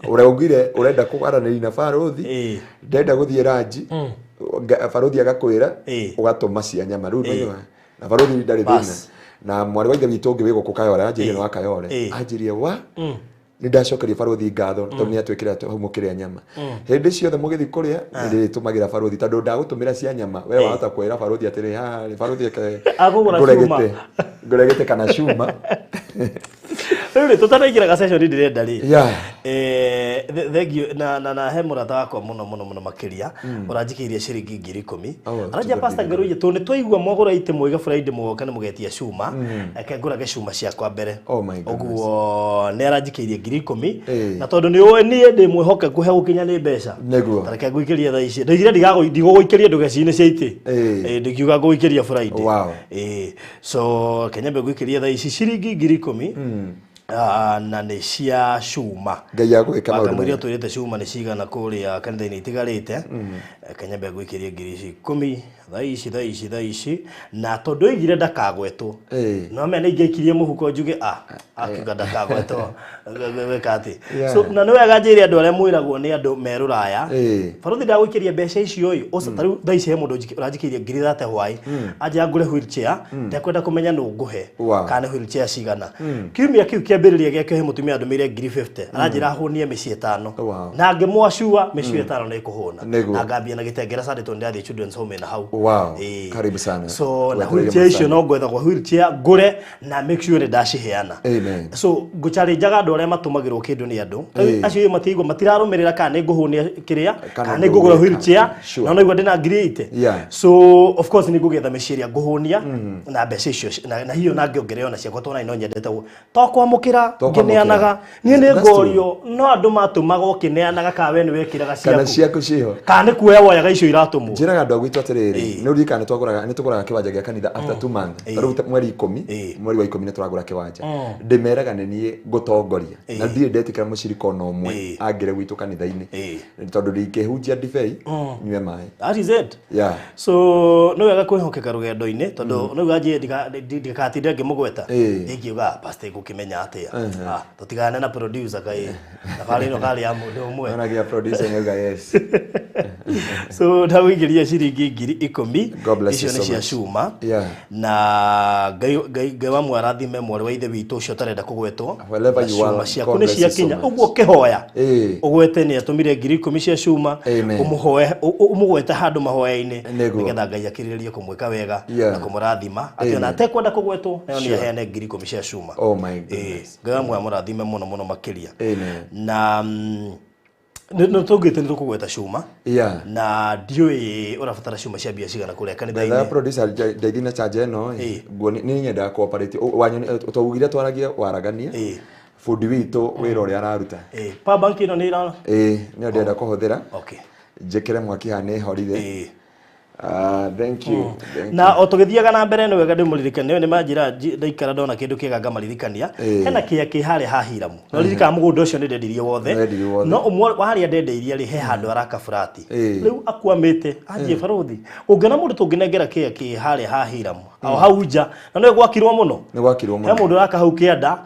Ũraugire ũrenda kũaranĩria na barũthi, ndenda gũthiĩ ranji, barũthi agakwĩra ũgatũma cia nyama. Rĩu nĩ na barũthi ndarĩ thĩna. Na mwarĩ wa ithe witũ ũngĩ wĩ gũkũ Kayore aranjĩrire nĩ wa Kayore. Anjĩrire wa nĩ ndacokeria barũthi ngatho tondũ nĩ atwĩkĩra hau mũkĩrĩa nyama. Hĩndĩ ciothe mũgĩthiĩ kũrĩa nĩ ndĩrĩtũmagĩra barũthi tondũ ndagũtũmĩra cia nyama. We wahota kwĩra barũthi atĩrĩ haha rĩ, barũthi eke Akũgũra ngũre cuma. gĩtĩ. Ngũre gĩtĩ kana cuma. Rĩu rĩ tũtanaingĩra ga session ndĩrenda rĩ. Yeah. Thank you na he mũrata wakwa mũno mũno mũno makĩria ũranjikĩirie ciringi 10,000. Aranjia pastor Ngeruiye tondũ nĩ twaigua mwagũra itĩ mwĩga Friday mũgoka nĩ mũgetia cuma. Reke ngũrage cuma ciakwa mbere. Oh my goodness. Ũguo nĩ aranjikĩirie 10,000. Na tondũ nĩ ũĩ niĩ ndĩ mwĩhokeku he gũkinya nĩ mbeca. Nĩguo. Reke ngũikĩrie thaa ici. Ndoigire ndigũgũikĩria ndũgeci-inĩ cia itĩ. Ndingiuga ngũgũikĩria Friday. Wow. So Kenya mbegũ ikĩria thaa ici ciringi 10,000. Na nĩ cia cuma. Ngai agwĩka maũndũ Wakamũiria mega. twĩrĩte cuma nĩ cigana kũrĩa kanitha-inĩ itigarĩte. Kenya mbegũ ikĩria 10,000 thaa ici thaa ici thaa ici na tondũ oigire ndakagwetwo. No mena ingĩaikirie mũhuko njuge akiuga ndakagwetwo gwĩka atĩ. So na nĩ wega njĩre andũ arĩa mwĩragwo nĩ andũ me rũraya. Barũthi ndagũikĩria mbeca icio ĩ, ũcio ta rĩu thaa ici he mũndũ ũranjikĩirie 30,000 hwaĩ. Anjĩra ngũre wheelchair, ndekwenda kũmenya nũ ngũhe kana nĩ wheelchair cigana. Kiumia kĩu kĩambĩrĩria gĩake he mũtumia andũmĩire 50,000. Aranjĩra hũnie mĩciĩ 5. Wow. Na ngĩmwacua mĩciĩ 5 nĩ ĩkũhũna. Nĩguo. Na ngambia na gĩtengera Sunday tondũ ndĩrathiĩ children's home ĩna hau. Wow. Karibu sana. So na Wetereire wheelchair icio mũcane. no ngwethagwo wheelchair ngũre na make sure nĩ ndaciheana. Amen. So ngũchallengeaga andũ arĩa matũmagĩrwo kĩndũ nĩ andũ. Acio matiigua matirarũmĩrĩra kana nĩ ngũhũnia kĩrĩa kana nĩ ngũgũra wheelchair Sure. na no igua ndĩna 80,000. Yeah. So of course nĩ ngũgĩetha mĩciĩ ĩrĩa ngũhũnia na mbeca icio na hiyo na ngĩongerera ona ciakwa tondũ no nyendete to kwamũkĩra Tũkwamũkĩra ngĩneanaga niĩ nĩ ngorio no andũ matũmaga ũkĩneanaga kana we nĩ wekĩraga ciaku kana ciaku ciho kana nĩ kuoya woyaga icio iratũmwo. Njĩraga andũ a gwitũ atĩrĩrĩ, nĩ ũririkana nĩ tũgũraga kĩwanja gĩa kanitha after 2 months, rĩu mweri 10 mweri wa 10 nĩ tũragũra kĩwanja. Ndĩmeraga nĩ niĩ ngũtongoria na ndirĩ ndetĩkĩra mũcirika ona ũmwe angĩre gwitũ kanitha-inĩ tondũ ndingĩhunjia ndibei nyue maĩ. That is it. Yeah. So nĩ wega kwĩhokeka rũgendo-inĩ tondũ nĩ uga ndikatinde ngĩmũgweta ingiuga pastor ngũkĩmenya atĩa tũtigane na producer kaĩ thabarĩ ĩno karĩ ya mũndũ ũmwe. Onagia producer nĩauga yes. So ndagũingĩria ciringi 10,000 icio nĩ cia cuma na Ngai wa mwarathime mwarĩ wa ithe witũ ũcio ũtarenda kũgwetwo. Cuma ciaku nĩ ciakinya ũguo ũkĩhoya ũgwete nĩ atũmire 10,000 cia cuma ũmũgwete handũ mahoya-inĩ nĩgetha Ngai akĩrĩrĩrie kũmwĩka wega na kũmũrathima atĩ ona atekwenda kũgwetwo nayo nĩ aheane 10,000 cia cuma. Oh my goodness. Ngai wa mwarathime mũno mũno makĩria. Na nĩ tũngĩte nĩ tũkũgweta cuma na ndiũĩ ũrabatara cuma cia mbia cigana kũrĩa kanitha-inĩ. Producer ndeithie na charge ĩno nguo nĩ nyendaga cooperate twaugire twaragie waragania bundi witũ wĩra ũrĩa araruta. Power bank ĩno nĩ ĩra nĩyo ndĩrenda kũhũthĩra njĩkĩre mwaki haha nĩ horire. Thank you. Na o tũgĩthiaga na mbere nĩ wega ndĩmũririkanie nĩ manjĩra ndaikara ndona kĩndũ kĩega ngamaririkania hena kĩea kĩ harĩa ha Hiramu no ririkana mũgũnda ũcio nĩ ndendirie wothe no ũmwe wa harĩa ndendeirie rĩ he handũ araka burati rĩu akwamĩte anjie barũthi ũngĩona mũndũ tũngĩnengera kĩea kĩ harĩa ha Hiramu o hau nja na nĩ gwakirwo mũno he mũndũ ũraka hau kĩanda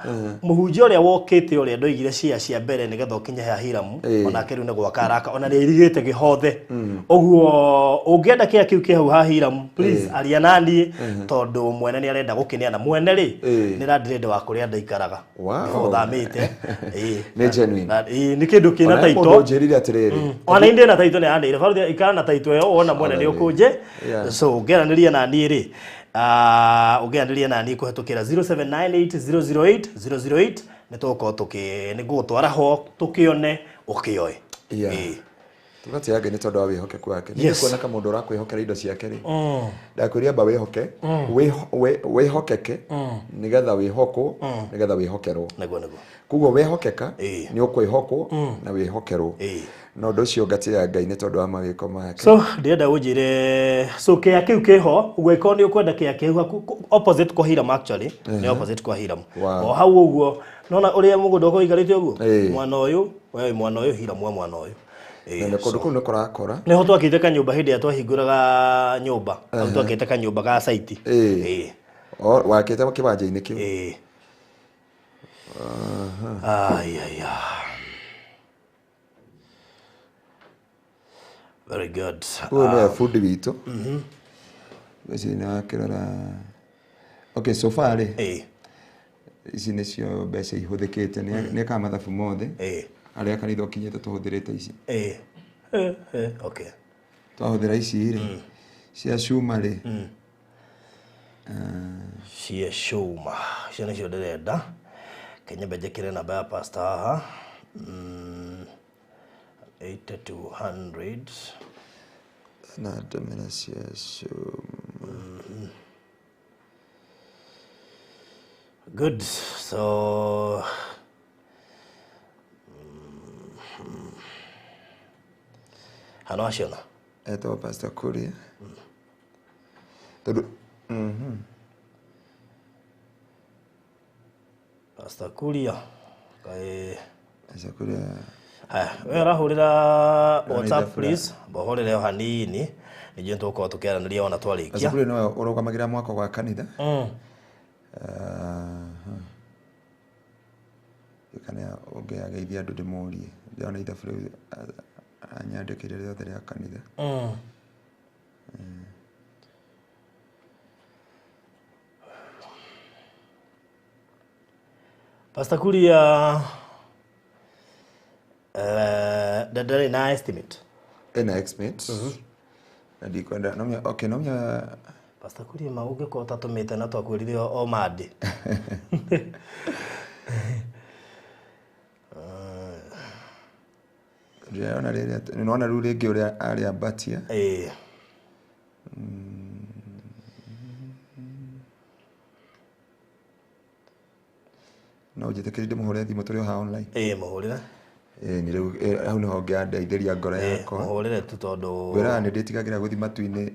mũhunjia ũrĩa wokĩte ũrĩa ndoigire cia cia mbere nĩgetha ũkinye ha Hiramu onake rĩu nĩ gwaka araka ona nĩ airigĩte gĩhothe ũguo ũngĩenda kĩea kĩu kĩ hau ha Hiramu please aria na niĩ tondũ mwene nĩ arenda gũkĩneana mwene rĩ nĩ landlord wa kũrĩa ndaikaraga thamĩte. Nĩ genuine. Nĩ kĩndũ kĩna taito. Ona mũndũ ũnjĩrire atĩrĩrĩ ona indĩ na taito nĩ yanĩire barũthi ikara na taito ĩyo wona mwene nĩ ũkũnje so ũngĩaranĩria na niĩ rĩ ũngĩaranĩria na niĩ kũhetũkĩra 0798008008 nĩ tũgũkorwo tũkĩ nĩ ngũgũtwara ho tũkĩone ũkĩoe. Tũgatĩaga Ngai nĩ tondũ wa wĩhokeku wake. Nĩ kuona ka mũndũ ũrakwĩhokera indo ciake rĩ ndakwĩria amba wĩhoke wĩhokeke nĩgetha wĩhokwo nĩgetha wĩhokerwo. Nĩguo nĩguo. Koguo wĩhokeka nĩ ũkwĩhokwo na wĩhokerwo. Na ũndũ ũcio ngatĩaga Ngai nĩ tondũ wa mawĩko make. So ndĩrenda ũnjĩre so kĩea kĩu kĩho ũguo ĩkorwo nĩ ũkwenda kĩea kĩu opposite kwa Hiramu actually nĩ opposite kwa Hiramu o hau ũguo nona ũrĩa mũgũnda ũkorwo ũikarĩte ũguo mwana ũyũ we mwana ũyũ Hiramu wa mwana ũyũ. Na kũndũ kũu nĩ kũrakora. Nĩho twakĩte kanyũmba hĩndĩ ĩrĩa twahingũraga nyũmba hau twakĩte kanyũmba ga site. Wakĩte kĩwanja-inĩ kĩu. Very good. Ũyũ nĩwe bundi witũ. Ngwĩciria nĩ wakĩrora. Okay, so far rĩ ici nĩcio mbeca ihũthĩkĩte nĩ ekaga mathabu mothe arĩa kanitha ũkinyĩte tũhũthĩrĩte ici. Okay. Twahũthĩra ici rĩ cia cuma rĩ cia cuma icio nĩcio ndĩrenda kenyambe njĩkĩre namba ya pastor haha 8200 na ndũmĩra cia cuma. Good. So hano aciona etagwo Pastor Kuria tondũ Pastor Kuria kaĩ Pastor Kuria haya we ũrahũrĩra WhatsApp please mbahũrĩre o hanini nĩnjũĩ nĩtũgũkorwo tũkĩaranĩria ona twarĩkia. Pastor Kuria nĩwe ũrũgamagĩrĩra mwako wa kanitha. Kana ũngĩageithia andũ ndĩmũrie ndĩrona ithabu rĩu anyandĩkĩire rĩothe rĩa kanitha. Pastor Kuria ndarĩ na estimate. Ena estimate. Na ndikwenda nomia okay nomia Pastor Kuria ma ũngĩkorwo ũtatũmĩte na twakwĩrire o Monday. Ndĩrona rĩrĩa nĩwona rĩu rĩngĩ ũrĩa arĩambatia. No njĩtĩkĩrie ndĩmũhũrĩre thimũ tũrĩ o haha online. Ĩĩ, mũhũrĩre. Ĩĩ, nĩ rĩu hau nĩho ngĩandeithĩria ngoro yakwa. Mũhũrĩre tu tondũ Ngwĩraga nĩ ndĩtigagĩra gũthiĩ matu-inĩ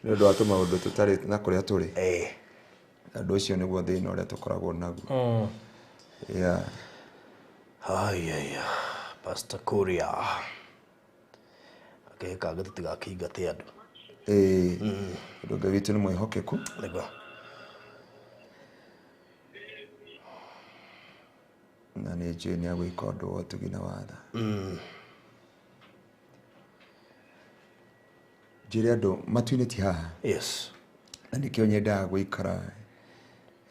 nĩ ũndũ wa tũmaũndũ tũtarĩ na kũrĩa tũrĩ. Ũndũ ũcio nĩguo thĩna ũrĩa tũkoragwo naguo. Yeah. Ai ai, Pastor Kuria. Akĩhĩkanga tũtigakĩingate andũ. Ĩĩ, tondũ Ngai witũ nĩ mwĩhokeku. Nĩguo. Na nĩ njũĩ nĩ agwĩka ũndũ wa ũtugi na watha. Njĩre andũ matu-inĩ ti haha. Yes. Na nĩkĩo nyendaga gũikara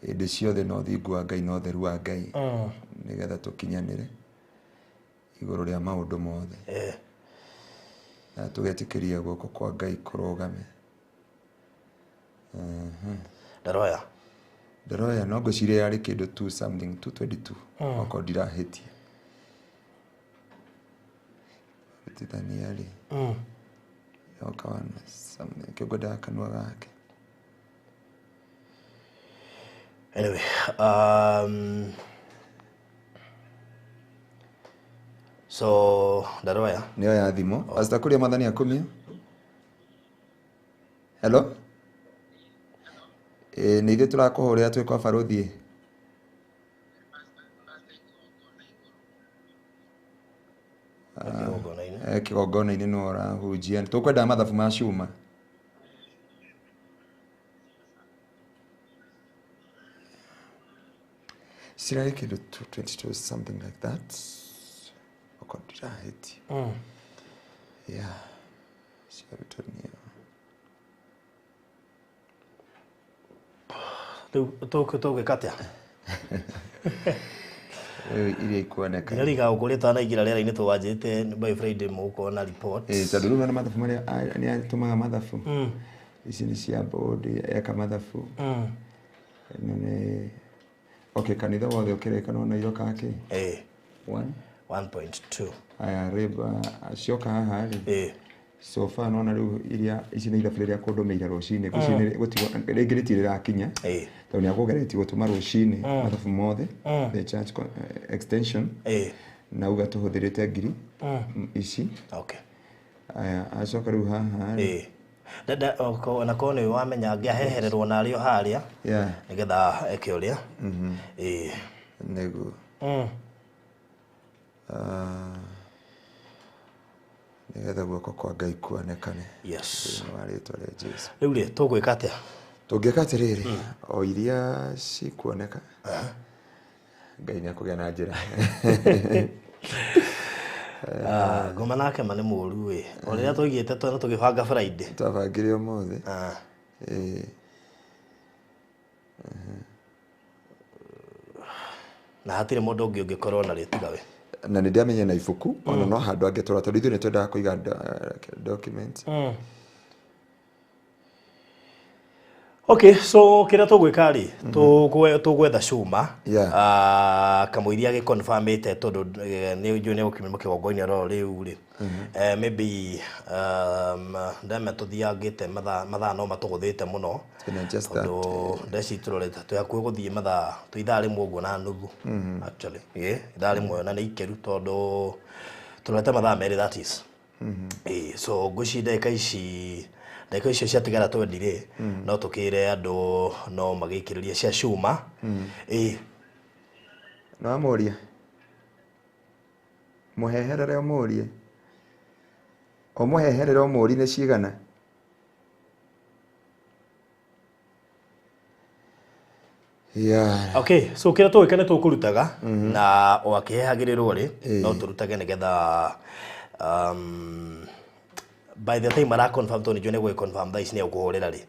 hĩndĩ ciothe na ũthingu wa Ngai na ũtheru wa Ngai, nĩgetha tũkinyanĩre igũrũ rĩa maũndũ mothe. Na tũgetĩkĩria guoko kwa Ngai kũrũgame. Ndaroya. Ndaroya no ngwĩciria yarĩ kĩndũ 2 something 222, okorwo ndirahĩtia. Rutithania rĩ. Yoka one something kĩo ngwendaga kanua gake. Anyway, so ndaroya. Nĩyo ya thimũ. Pastor Kuria, Mwathani akumio. Hello? Ĩĩ, nĩ ithuĩ tũrakũhũrĩra twĩ kwa barũthi. Kĩgongona-inĩ. Kĩgongona-inĩ no ũrahunjia. Tũkwendaga mathabu ma cuma. Cirarĩ kĩndũ 222 something like that. Okorwo ndirahĩtia. Yeah. Ciarutania. Rĩu tũgwĩka atĩa? Rĩu iria ikuoneka. Nginya riga gũkũria tũtanaingĩra rĩera-inĩ twanjĩte by Friday mũgũkorwo na report. Ĩĩ, tondũ rĩu ona mathabu marĩa nĩ atũmaga mathabu. Ici nĩ cia board, eka mathabu. Ĩno nĩ okay, kanitha wothe ũkĩrĩka no na iroka kĩ? Ĩĩ. 1. 1.2. Aya, rĩba cioka haha rĩ. Ĩĩ. So far nona rĩu iria ici nĩ ithabu rĩrĩa kũndũmĩire rũcinĩ. Rũcinĩ rĩngĩ rĩtirĩ rĩrakinya. Ĩĩ. Tondũ nĩ akũgeretie gũtũma rũcinĩ mathabu mothe, the church extension. Ĩĩ. Na uga tũhũthĩrĩte ngiri ici. Okay. Aya, acoka rĩu haha rĩ. Ĩĩ. Dada, ona korwo nĩ wamenya angĩahehererwo narĩo harĩa. Yeah. Nĩgetha eke ũrĩa. Ĩĩ. Nĩguo. Nĩgetha guoko kwa Ngai kuonekane. Yes. Thĩinĩ wa rĩtwa rĩa Jesũ. Rĩu rĩ, tũgwĩka atĩa? Tũngĩka atĩrĩrĩ, o iria cikuoneka, Ngai nĩakũgĩa na njĩra. Ngoma nake ma nĩ mũũru ĩ. O rĩrĩa twaigĩte twana tũgĩbanga Friday. Twabangire ũmũthĩ. Ĩĩ. Na hatirĩ mũndũ ũngĩ ũngĩkorwo narĩo tiga we. Na nĩ ndĩamenya na ibuku, ona no handũ angĩtũra, tondũ ithuĩ nĩ twendaga kũiga document. Okay, so kĩrĩa tũgwĩka rĩ, tũgwetha cuma. Yeah. Kamũiria gĩconfirmĩte tondũ nĩ njũĩ nĩ gũkiuma kĩgongona oro rĩu rĩ. Maybe ndame tũthiangĩte mathaa no matũgũthĩte mũno. Twĩna just that, Tondũ ndeci tũrorete twĩ hakuhĩ gũthiĩ mathaa, twĩ ithaa rĩmwe ũguo na nuthu, actually. Ĩĩ, ithaa rĩmwe na nĩ ikĩru tondũ tũrorete mathaa merĩ, that is. Ĩĩ, so ngwĩciria ndagĩka ici, ndagĩka icio ciatigara twendi rĩ, no tũkĩre andũ no magĩikĩrĩrie cia cuma. Ĩĩ. No amũrie. Mũheherere ũmũrie. Ũmũheherere ũmũrie nĩ cigana? Yeah. Okay, so kĩrĩa tũgwĩka nĩ tũkũrutaga, na o akĩhehagĩrĩrwo rĩ, no tũrutage nĩgetha, by the time ara confirm, tondũ nĩ njũĩ nĩ gũgĩ confirm thaa ici nĩ egũkũhũrĩra rĩ.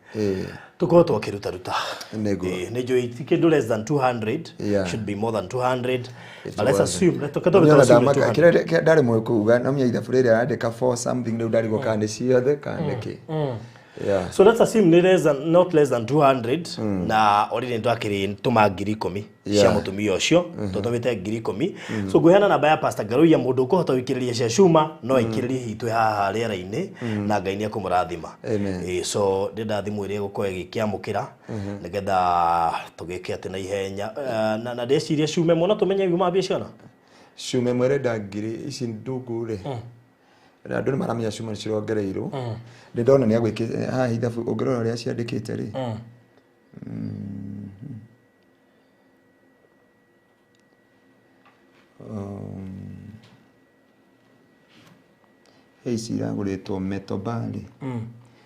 Tũkorwo twakĩrutaruta. Nĩguo. Ĩĩ, nĩ njũĩ ti kĩndũ less than 200, Yeah. should be more than 200. It But let's was. assume, let's talk about Nĩ ona assume ndamaka, 200. kĩrĩa ndarĩ mũĩ kuga, no menya ithabu rĩrĩa arandĩka for something, rĩu ndarigwo kana nĩ ciothe kana nĩ kĩ. Yeah. So let's assume nĩ less than, not less than 200 na already nĩ twakĩrĩ 10,000 cia mũtumia ũcio, tũtũmĩte 10,000. So ngũheana namba ya Pastor Ngaruiya, mũndũ ũkũhota gũikĩrĩria cia cuma no aikĩrĩrie hihi twĩ haha rĩera-inĩ, na Ngai nĩ ekũmũrathima. Amen. Ĩĩ, so ndĩrenda thimũ ĩrĩa ĩgũkorwo ĩgĩkĩamũkĩra nĩgetha tũgĩke atĩ na ihenya. Na ndĩciria cuma ĩmwe no tũmenye yuma mbia ciana. Cuma ĩmwe ĩrenda ngiri ici ndungu rĩ, na andũ nĩ maramenya cuma nĩ cirongereirwo. Nĩ ndona nĩ agwĩkĩte haha ithabu, ũngĩrora ũrĩa ciandĩkĩte rĩ. He ici iragũrĩtwo metobali.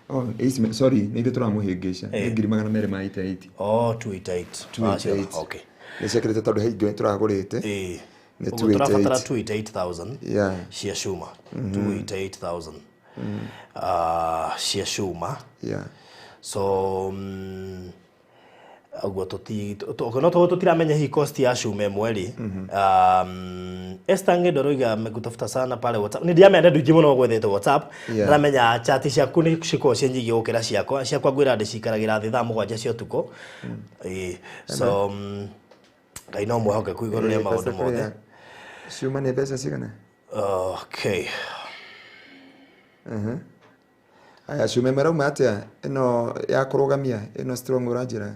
Oh, ici, sorry, nĩ ithuĩ tũramũhĩngĩca, nĩ 288,000. Oh, 288. 288. Okay. Nĩ ciĩkĩrĩte tondũ he ingĩ tũragũrĩte. Nĩ Ũguo tũrabatara 288. 288,000 cia cuma, 288,000 cia cuma. So ũguo no tũtiramenya hihi cost ya cuma ĩmwe rĩ. Esther Ng'endo aroiga amekutafuta sana pale WhatsApp. Nĩ ndiramenya andũ aingĩ mũno gwethete WhatsApp. Ndiramenya chat ciaku nĩ cikoragwo ciĩ nyingĩ gũkĩra ciakwa. Ciakwa ngwĩra ndĩcikaragĩra thĩ thaa 7 cia ũtukũ. Ĩĩ. So Ngai no mwĩhokeku igũrũ rĩa maũndũ Pastor mothe. Kuria, cuma nĩ mbeca cigana? Okay. Aya, cuma ĩmwe ĩrauma atĩa ĩno ya kũrũgamia ĩno strong ũranjĩra?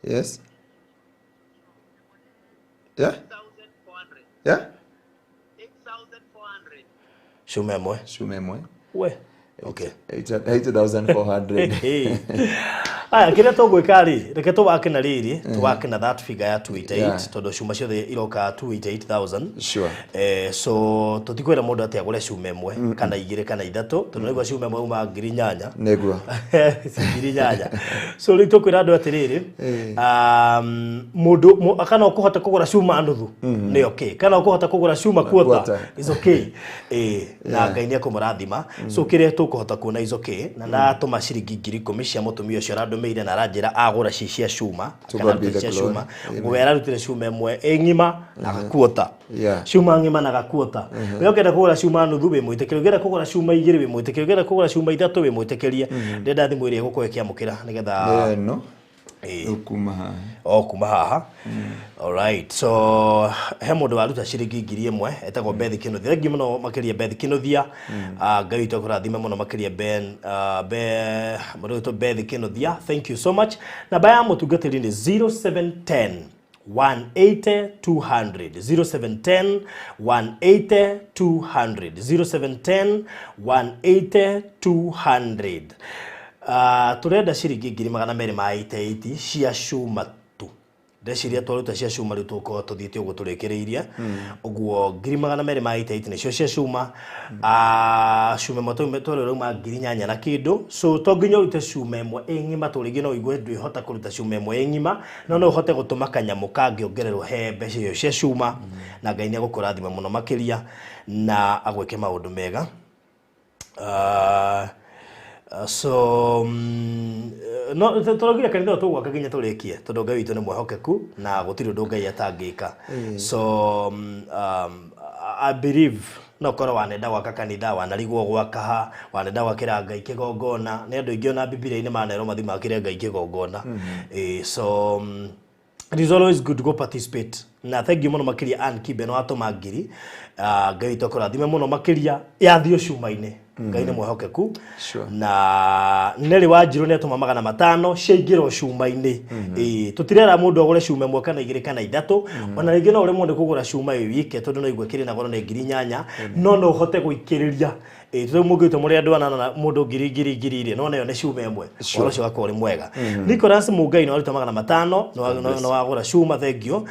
Yes, yeah, yeah. Cuma ĩmwe. Cuma ĩmwe. We. Okay. 8400. Aya, kĩrĩa tũgwĩka rĩ, reke tũwake na rĩrĩ, tũwake na that figure ya 288, tondũ cuma ciothe iroka 288,000. So tũtikwĩra mũndũ atĩ agũre cuma ĩmwe kana igĩrĩ kana ithatũ, tondũ nĩguo cuma ĩmwe uma 8,000. Nĩguo. 8,000. So rĩu tũkwĩra andũ atĩrĩrĩ, mũndũ kana ũkũhota kũgũra cuma nuthu nĩ okay, kana ũkũhota kũgũra cuma quarter Quarter. is okay. Na Ngai nĩ ekũmũrathima. So kĩrĩa tũkũhota kuona is okay, na ndatũma ciringi 10,000 cia mũtumia ũcio arandũmĩire na aranjĩra agũra ci cia cuma To kana God be arute the cia glory. cuma. We ararutire cuma ĩmwe ĩ ng'ima na gakuota. Cuma ng'ima na gakuota. We ũngĩenda kũgũra cuma nuthu wĩ mwĩtĩkĩrie, ũngĩenda kũgũra cuma igĩrĩ wĩ mwĩtĩkĩrie, ũngĩenda kũgũra cuma ithatũ wĩ mwĩtĩkĩrie. Ndĩrenda thimũ ĩrĩa ĩgũkorwo ĩkĩamũkĩra nĩgetha Nĩ ĩno. Rĩu kuma haha. O kuma haha. Alright, so he mũndũ waruta ciringi 1,000 etagwo Beth Kinuthia. Thengiũ mũno makĩria Beth Kinuthia. Ngai witũ akũrathime mũno makĩria Ben, Be mũndũ witũ Beth Kinuthia, thank you so much. Namba ya mũtungatĩri nĩ 0710 180 200, 0710 180 200, 0710 180 200. Tũrenda ciringi 288,000 cia cuma tu. Ndeciria twaruta cia cuma rĩu tũgũkorwo tũthiĩte ũguo tũrĩkĩrĩirie ũguo. 288,000 nĩcio cia cuma. Cuma ĩmwe tũrĩ rauma 8,000 na kĩndũ, so to nginya ũrute cuma ĩmwe ĩ ng'ima tũ. Rĩngĩ no ũigue ndwĩhota kũruta cuma ĩmwe ĩ ng'ima, no no ũhote gũtũma kanyamũ kangĩongererwo he mbeca icio cia cuma, na Ngai nĩ egũkũrathima mũno makĩria na agwĩke maũndũ mega. So no tũraugire kanitha ũyũ tũgwaka nginya tũrĩkie, tondũ Ngai witũ nĩ mwĩhokeku na gũtirĩ ũndũ Ngai atangĩka. So I believe no korwo wanenda gwaka kanitha, wanarigwo gwaka ha, wanenda gwakĩra Ngai kĩgongona. Nĩ andũ aingĩ ona Bibilia-inĩ manerwo mathiĩ makĩre Ngai kĩgongona. So it is always good to go participate, na thank you mũno makĩria Ann Kibe, no watũma ngiri. Ngai witũ akũrathime mũno makĩria, yathio cuma-inĩ. Ngai nĩ mwĩhokeku. Na Nelly Wanjirũ nĩ atũma 500, ciaingĩrwo cuma-inĩ. Ĩĩ, tũtirera mũndũ agũre cuma ĩmwe kana igĩrĩ kana ithatũ. Ona rĩngĩ no ũremwo nĩ kũgũra cuma ĩ wike, tondũ no igue kĩrĩ na goro nĩ 8,000, no no ũhote gũikĩrĩria. Ĩĩ, rĩu mũngĩte mũrĩ andũ anana na mũndũ ngiri ngiri ngiri rĩ, no nayo nĩ cuma ĩmwe. Ũhoro ũcio wakorwo ũrĩ mwega. Nicholas Mũngai nĩ waruta 500, nĩ wagũra cuma, thank you.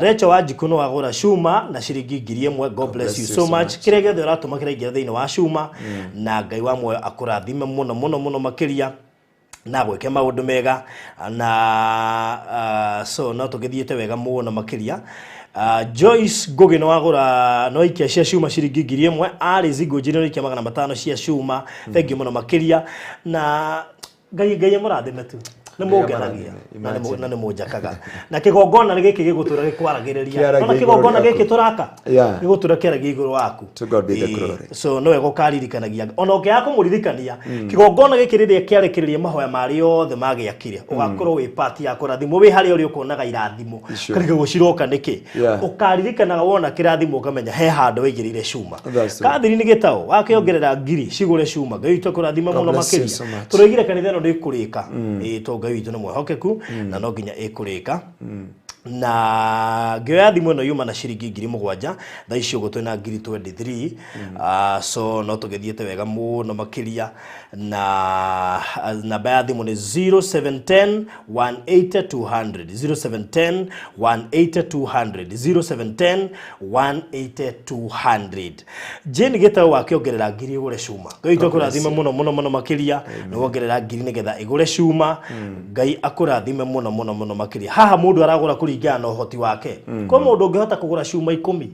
Rachel Wanjikũ nĩ wagũra cuma na ciringi 1,000. God bless you so much. Kĩrĩa gĩothe ũratũma kĩraingĩra thĩinĩ wa cuma, na Ngai wa muoyo akũrathime mũno mũno mũno makĩria na gwĩke maũndũ mega. Na so no tũgĩthiĩte wega mũno makĩria. Joyce Ngugi nĩ wagũra, no ikia cia cuma ciringi 1,000. Alice Ngũnji nĩ ikia 500 cia cuma, thank you mũno makĩria, na Ngai Ngai amũrathime tu. Nĩ mũngenagia na nĩ mũnjakaga na kĩgongona gĩkĩ gĩgũtũra gĩkwaragĩrĩria. Kĩaragia Ona igũrũ kĩgongona rĩaku. gĩkĩ tũraka Yeah. gĩgũtũra kĩaragia igũrũ waku. To God be the Ĩĩ. glory. So no wega ũkaririkanagia ona ũngĩaga kũmũririkania kĩgongona gĩkĩ rĩrĩa kĩarekereria mahoya marĩa othe magĩakire, ũgakorwo wĩ part ya kũrathimwo, wĩ harĩa ũrĩ ũkonaga irathimo. Sure. Karigagwo ciroka nĩkĩ. Yeah. Ũkaririkanaga wona kĩrathimo ũkamenya he handũ waigĩrĩire cuma. That's true. Kathiri nĩ gĩtaũ wakĩongerera ngiri cigũre cuma. Ngai witũ akũrathime God mũno bless you makĩria. so much. Tũroigire kanitha ĩno ndĩkũrĩka. Ĩĩ, to Ngai witũ nĩ mwĩhokeku na no nginya ĩkũrĩka. Na ngĩoya thimũ ĩno yuma na ciringi 7,000, thaa ici ũguo twĩna ngiri 23. So no tũgĩthiĩte wega mũno makĩria. Na namba ya thimũ nĩ 0710 180 200, 0710 180 200, 0710 180 200. Jane Gĩtaũ wakĩongerera ngiri ĩgũre cuma. Ngai witũ akũrathime mũno mũno mũno makĩria. Nĩ wongerera ngiri nĩgetha ĩgũre cuma. Ngai akũrathime mũno mũno mũno makĩria. Haha mũndũ aragũra kũringana na ũhoti wake. Kwĩ mũndũ ũngĩhota kũgũra cuma 10.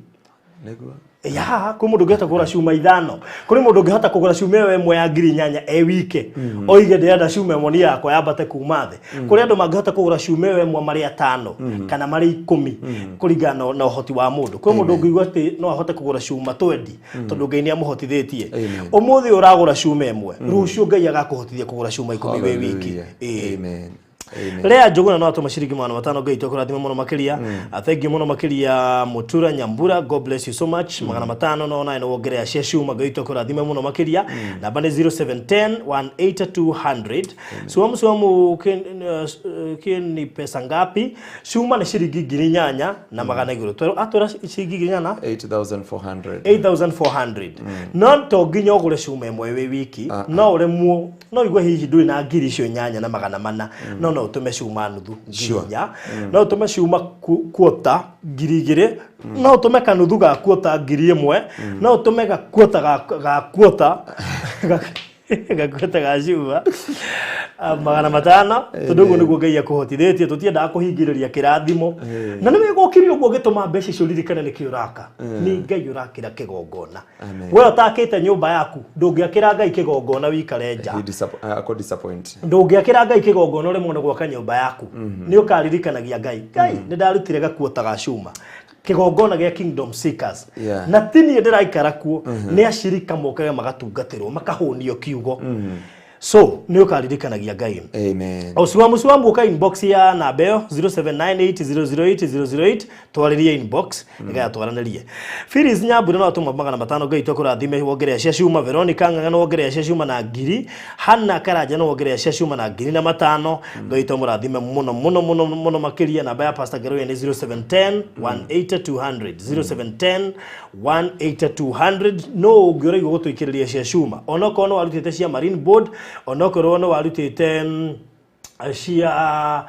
Nĩguo. Ya, kwĩ mũndũ ũngĩhota kũgũra cuma 5. Kũrĩ mũndũ ũngĩhota kũgũra cuma ĩyo ĩmwe ya ngiri 8 e wike. Oige ndĩrenda cuma ĩmwe niĩ yakwa yambate kuma thĩ. Kũrĩ andũ mangĩhota kũgũra cuma ĩyo ĩmwe marĩ 5 kana marĩ 10 kũringana na ũhoti wa mũndũ. Kwĩ mũndũ ũngĩigua atĩ no ahote kũgũra cuma 20 tondũ Ngai nĩ amũhotithĩtie. Amen. Ũmũthĩ ũragũra cuma ĩmwe, rũciũ Ngai agakũhotithia kũgũra cuma 10 wĩ wiki. Hallelujah. Ĩĩ. Amen. Amen. Lea Njuguna no atũma ciringi 500, Ngai tũkũrathime mũno makĩria. Thank you mũno makĩria Mutura Nyambura, God bless you so much. 500 no nawe nĩ wongerera cia cuma, Ngai tũkũrathime mũno makĩria. Namba nĩ 0710 180 200. Suamu suamu ni pesa ngapi? Cuma nĩ ciringi 8,000 na magana igũrũ. Atwĩra ciringi 8,000 na 8,400. 8,400. No to nginya ũgũre cuma ĩmwe wĩ wiki, no ũremwo, no igue hihi ndũrĩ na ngiri icio 8,400, no ũtũme cuma nuthu ngiri Sure. 4, no ũtũme cuma kuota ngiri 2, no ũtũme kanuthu ga kuota ngiri 1, no ũtũme gakuota ga kuota gakuota ga cuma 500, tondũ ũguo nĩguo Ngai akũhotithĩtie. Tũtiendaga kũhingĩrĩria kĩrathimo. Na nĩ wega ũkĩrĩ ũguo ũgĩtũma mbeca icio ũririkane nĩkĩ ũraka. Nĩ Ngai ũrakĩra kĩgongona. Amen. We ũtakĩte nyũmba yaku ndũngĩakĩra Ngai kĩgongona wikare nja. He ako disappoint. Ndũngĩakĩra Ngai kĩgongona ũremwo nĩ gwaka nyũmba yaku. Nĩ ũkaririkanagia Ngai, Ngai nĩ ndarutire gakuota ga cuma kĩgongona gĩa Kingdom Seekers. Yeah. Na ti niĩ ndĩraikara kuo, nĩ acirika mokage magatungatĩrwo makahũnio kiugo. So nĩ ũkaririkanagia Ngai. Amen. O suamu suamu ũka inbox ya namba ĩyo 0798008008, twarĩrie inbox nĩgetha twaranĩrie. Phyllis Nyambura no atũma 500, Ngai tũkũrathime wongerera cia cuma. Veronica Ng'ang'a no wongerera cia cuma na ngiri. Hannah Karanja no wongerera cia cuma na ngiri na 500, Ngai tũmũrathime mũno mũno mũno mũno makĩria. Namba ya Pastor Ngaruiya nĩ 0710 180 200, 0710 180 200. No ũngĩũraigua gũtũikĩrĩria cia cuma, onokorwo no warutĩte cia Marine Board, onokorwo no warutĩte cia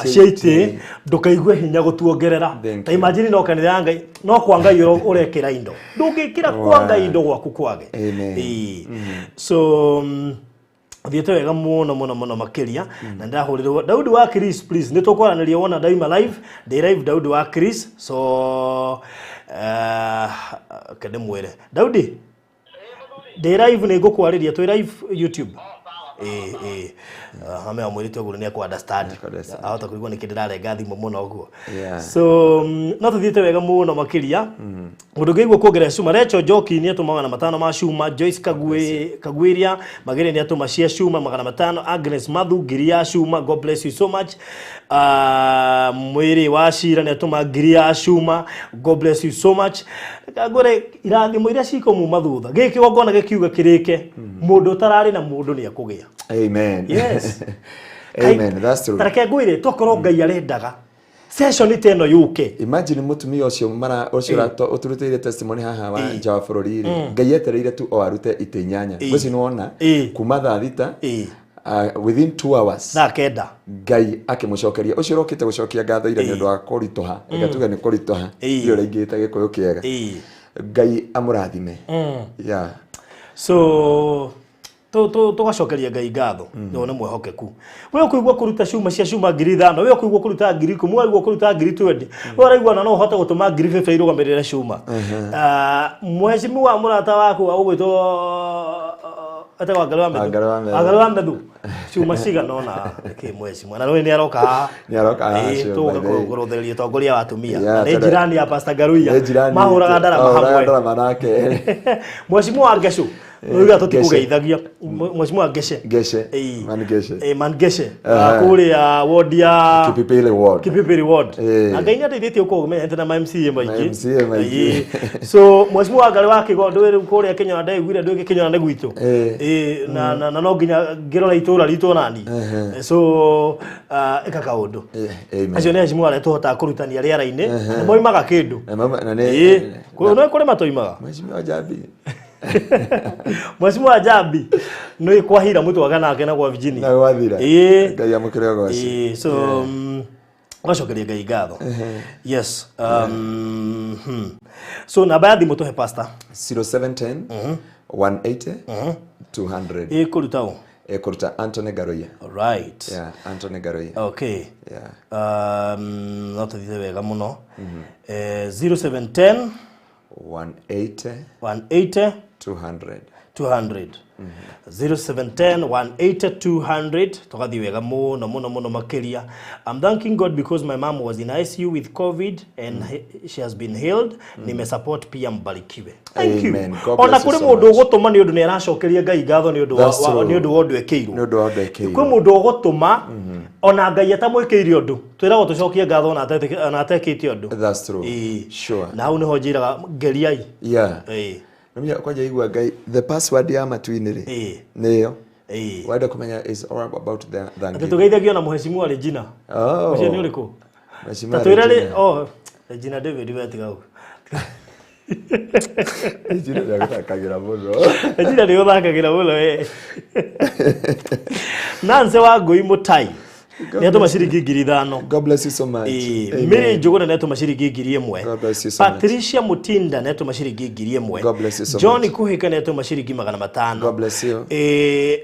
cia itĩ, ndũkaigue hinya gũtuongerera. Thank Ta you. imagine no kanitha ya Ngai, no kwa Ngai ũrekĩra indo, ndũngĩkĩra kwa Ngai indo gwaku kwage. Amen. Ĩĩ. So thiĩte wega mũno mũno mũno makĩria. Na ndahũrĩrwo Daudi wa Chris, please nĩ tũkwaranĩria wona ndaima live, ndĩ live Daudi wa Chris. So kende mwĩre Daudi ndĩ live, nĩ ngũkwarĩria twĩ live YouTube. Ĩĩ ĩĩ, hame amwĩrĩte ũguo nĩ ekũ understand. Nĩekũ-understand. Ahota kũigua nĩkĩ ndĩrarenga thimũ mũno ũguo. Yeah. So no tũthiĩte wega mũno makĩria. Mũndũ ũngĩigua kuongerera cuma, Rachel Njoki nĩ atũma 500 ma cuma. Joyce Kagwiria Magere nĩ atũma cia cuma 500. Agnes Mathu ngiri ya cuma, God bless you so much. Mwĩrĩ wa Cira nĩ atũma ngiri ya cuma, God bless you so much. Ngwĩre irathimo iria cikũmuma thutha gĩkĩ kĩgongona gĩkiuga kĩrĩke, mũndũ ũtararĩ na mũndũ nĩ ekũgĩa. Amen. Yes. Amen. That's true. Tareke ngwĩre, tokorwo Ngai arendaga session ta ĩno yũke. Imagine mũtumia ũcio mara ũcio ũtũrutĩire testimony haha wa nja wa bũrũri rĩ, Ngai etereire tu o arute itĩ 8. Ngwĩciria nĩwona kuma thaa 6, within 2 hours, thaa 9, Ngai akĩmũcokeria ũcio ũrokĩte gũcokia ngatho ira nĩ ũndũ wa kũritũha, reke tuge nĩ kũritũha, ndiũ ũraingĩte Gĩkũyũ kĩega. Ngai amũrathime. Yeah. So tũgacokeria Ngai ngatho no nĩ mwĩhokeku. We ũkũigua kũruta cuma cia cuma ngiri 5, we ũkũigua kũruta ngiri 10, we ũraigua kũruta ngiri 20, we ũraigua na no ũhote gũtũma ngiri 50 irũgamĩrĩre cuma. Mheshimiwa mũrata waku ũgwĩtwo Etagwo Wangarĩ wa Methu. Wangarĩ wa Methu. Wangarĩ wa Methu. Ciuma cigana ũna kĩ mweci na rĩu nĩ aroka haha. Nĩ aroka haha, Ĩĩ, sure, tũgũka by the way. kũrũthĩrĩria ũtongoria wa atumia. Yeah, Na nĩ tondũ- jirani ya Pastor Ngaruiya. Nĩ jirani Mahũraga itũ. ndarama Mahũraga hamwe. ndarama nake. Mheshimiwa Ngeshu. Nĩuga tũtikũgeithagia. Mheshimiwa Ngeshe. Ngeshe. Ĩĩ. Man Ngeshe. Ĩĩ, Man Ngeshe. Aha. Kũrĩa ward ya Kipipiri ward. Kipipiri ward. Ĩĩ. Na Ngai nĩ ateithĩtie ũkorwo ũmenyete na ma MCA maingĩ. Ma MCA maingĩ. Ĩĩ. So Mheshimiwa Wangarĩ wa Kĩgondo rĩu kũrĩa Kĩnyona ndaiguire ndũĩ Kĩnyona nĩ gwitũ. Ĩĩ. Ĩĩ, na no nginya ngĩrora itũra ritũ nani. So ĩka kaũndũ. Amen. Acio nĩ Mheshimiwa arĩa tũhotaga kũrutania rĩera-inĩ. Nĩ moimaga kĩndũ. Na mama na nĩ Ĩĩ. No kũrĩ matoimaga. Mheshimiwa Jambi. Mheshimiwa Jambi nĩ kwahira mũtwaga nake na gwa Virginia. Na gwathira. Ĩĩ. Ngai amũkĩre ũgoci. Ĩĩ, so gacokeria Ngai ngatho. Yes. So namba ya thimũ tũhe pastor. 0710 180 200. Ĩ kũruta ũ? Ĩkũruta Anthony Ngaruiya. Right. Yeah, Anthony Ngaruiya. Okay. Yeah. No tũthiĩ wega mũno. 0710 180 180 200. 200. 0710 180 200 tugathiĩ wega mũno mũno mũno makĩria. I'm thanking God because my mom was in ICU with COVID and she has been healed. Nimesupport pia mbarikiwe. Thank you. Amen. God Ona bless you kũrĩ so mũndũ much. ũgũtũma nĩ ũndũ nĩ aracokeria Ngai ngatho nĩ ũndũ wa That's true. nĩ ũndũ wa ũndũ ekĩirwo. Nĩ ũndũ wa ũndũ ekĩirwo. Kwĩ mũndũ ũgũtũma ona Ngai atamwĩkĩire ũndũ. Twĩragwo tũcokie ngatho ona atekĩte ũndũ. That's true. Ĩĩ. Sure. Na hau nĩho njĩraga ngeriai. Yeah. Ĩĩ. Namenya kwanja igua Ngai the password ya matu-inĩ rĩ. Ĩĩ. Nĩyo. Ĩĩ. Wenda kũmenya is all about the Atĩ thanksgiving. tũgeithagio na mũhecimiwa Regina. Oh. Ũcio nĩ ũrĩkũ? Mheshimiwa Ta twĩre rĩ, Regina. oh, Regina David we tiga ũguo. Regina nĩ agũthakagĩra mũno. Regina nĩ ũthakagĩra mũno we. Nancy wa Ngũi Mũtai nĩ atũma ciringi 5,000. God bless you so much. Ĩĩ, Mary Njũgũna nĩ atũma ciringi 1,000. God bless you so much. Patricia Mutinda nĩ atũma ciringi 1,000. God bless you so John much. Kuhika nĩ atũma ciringi 500. God bless you.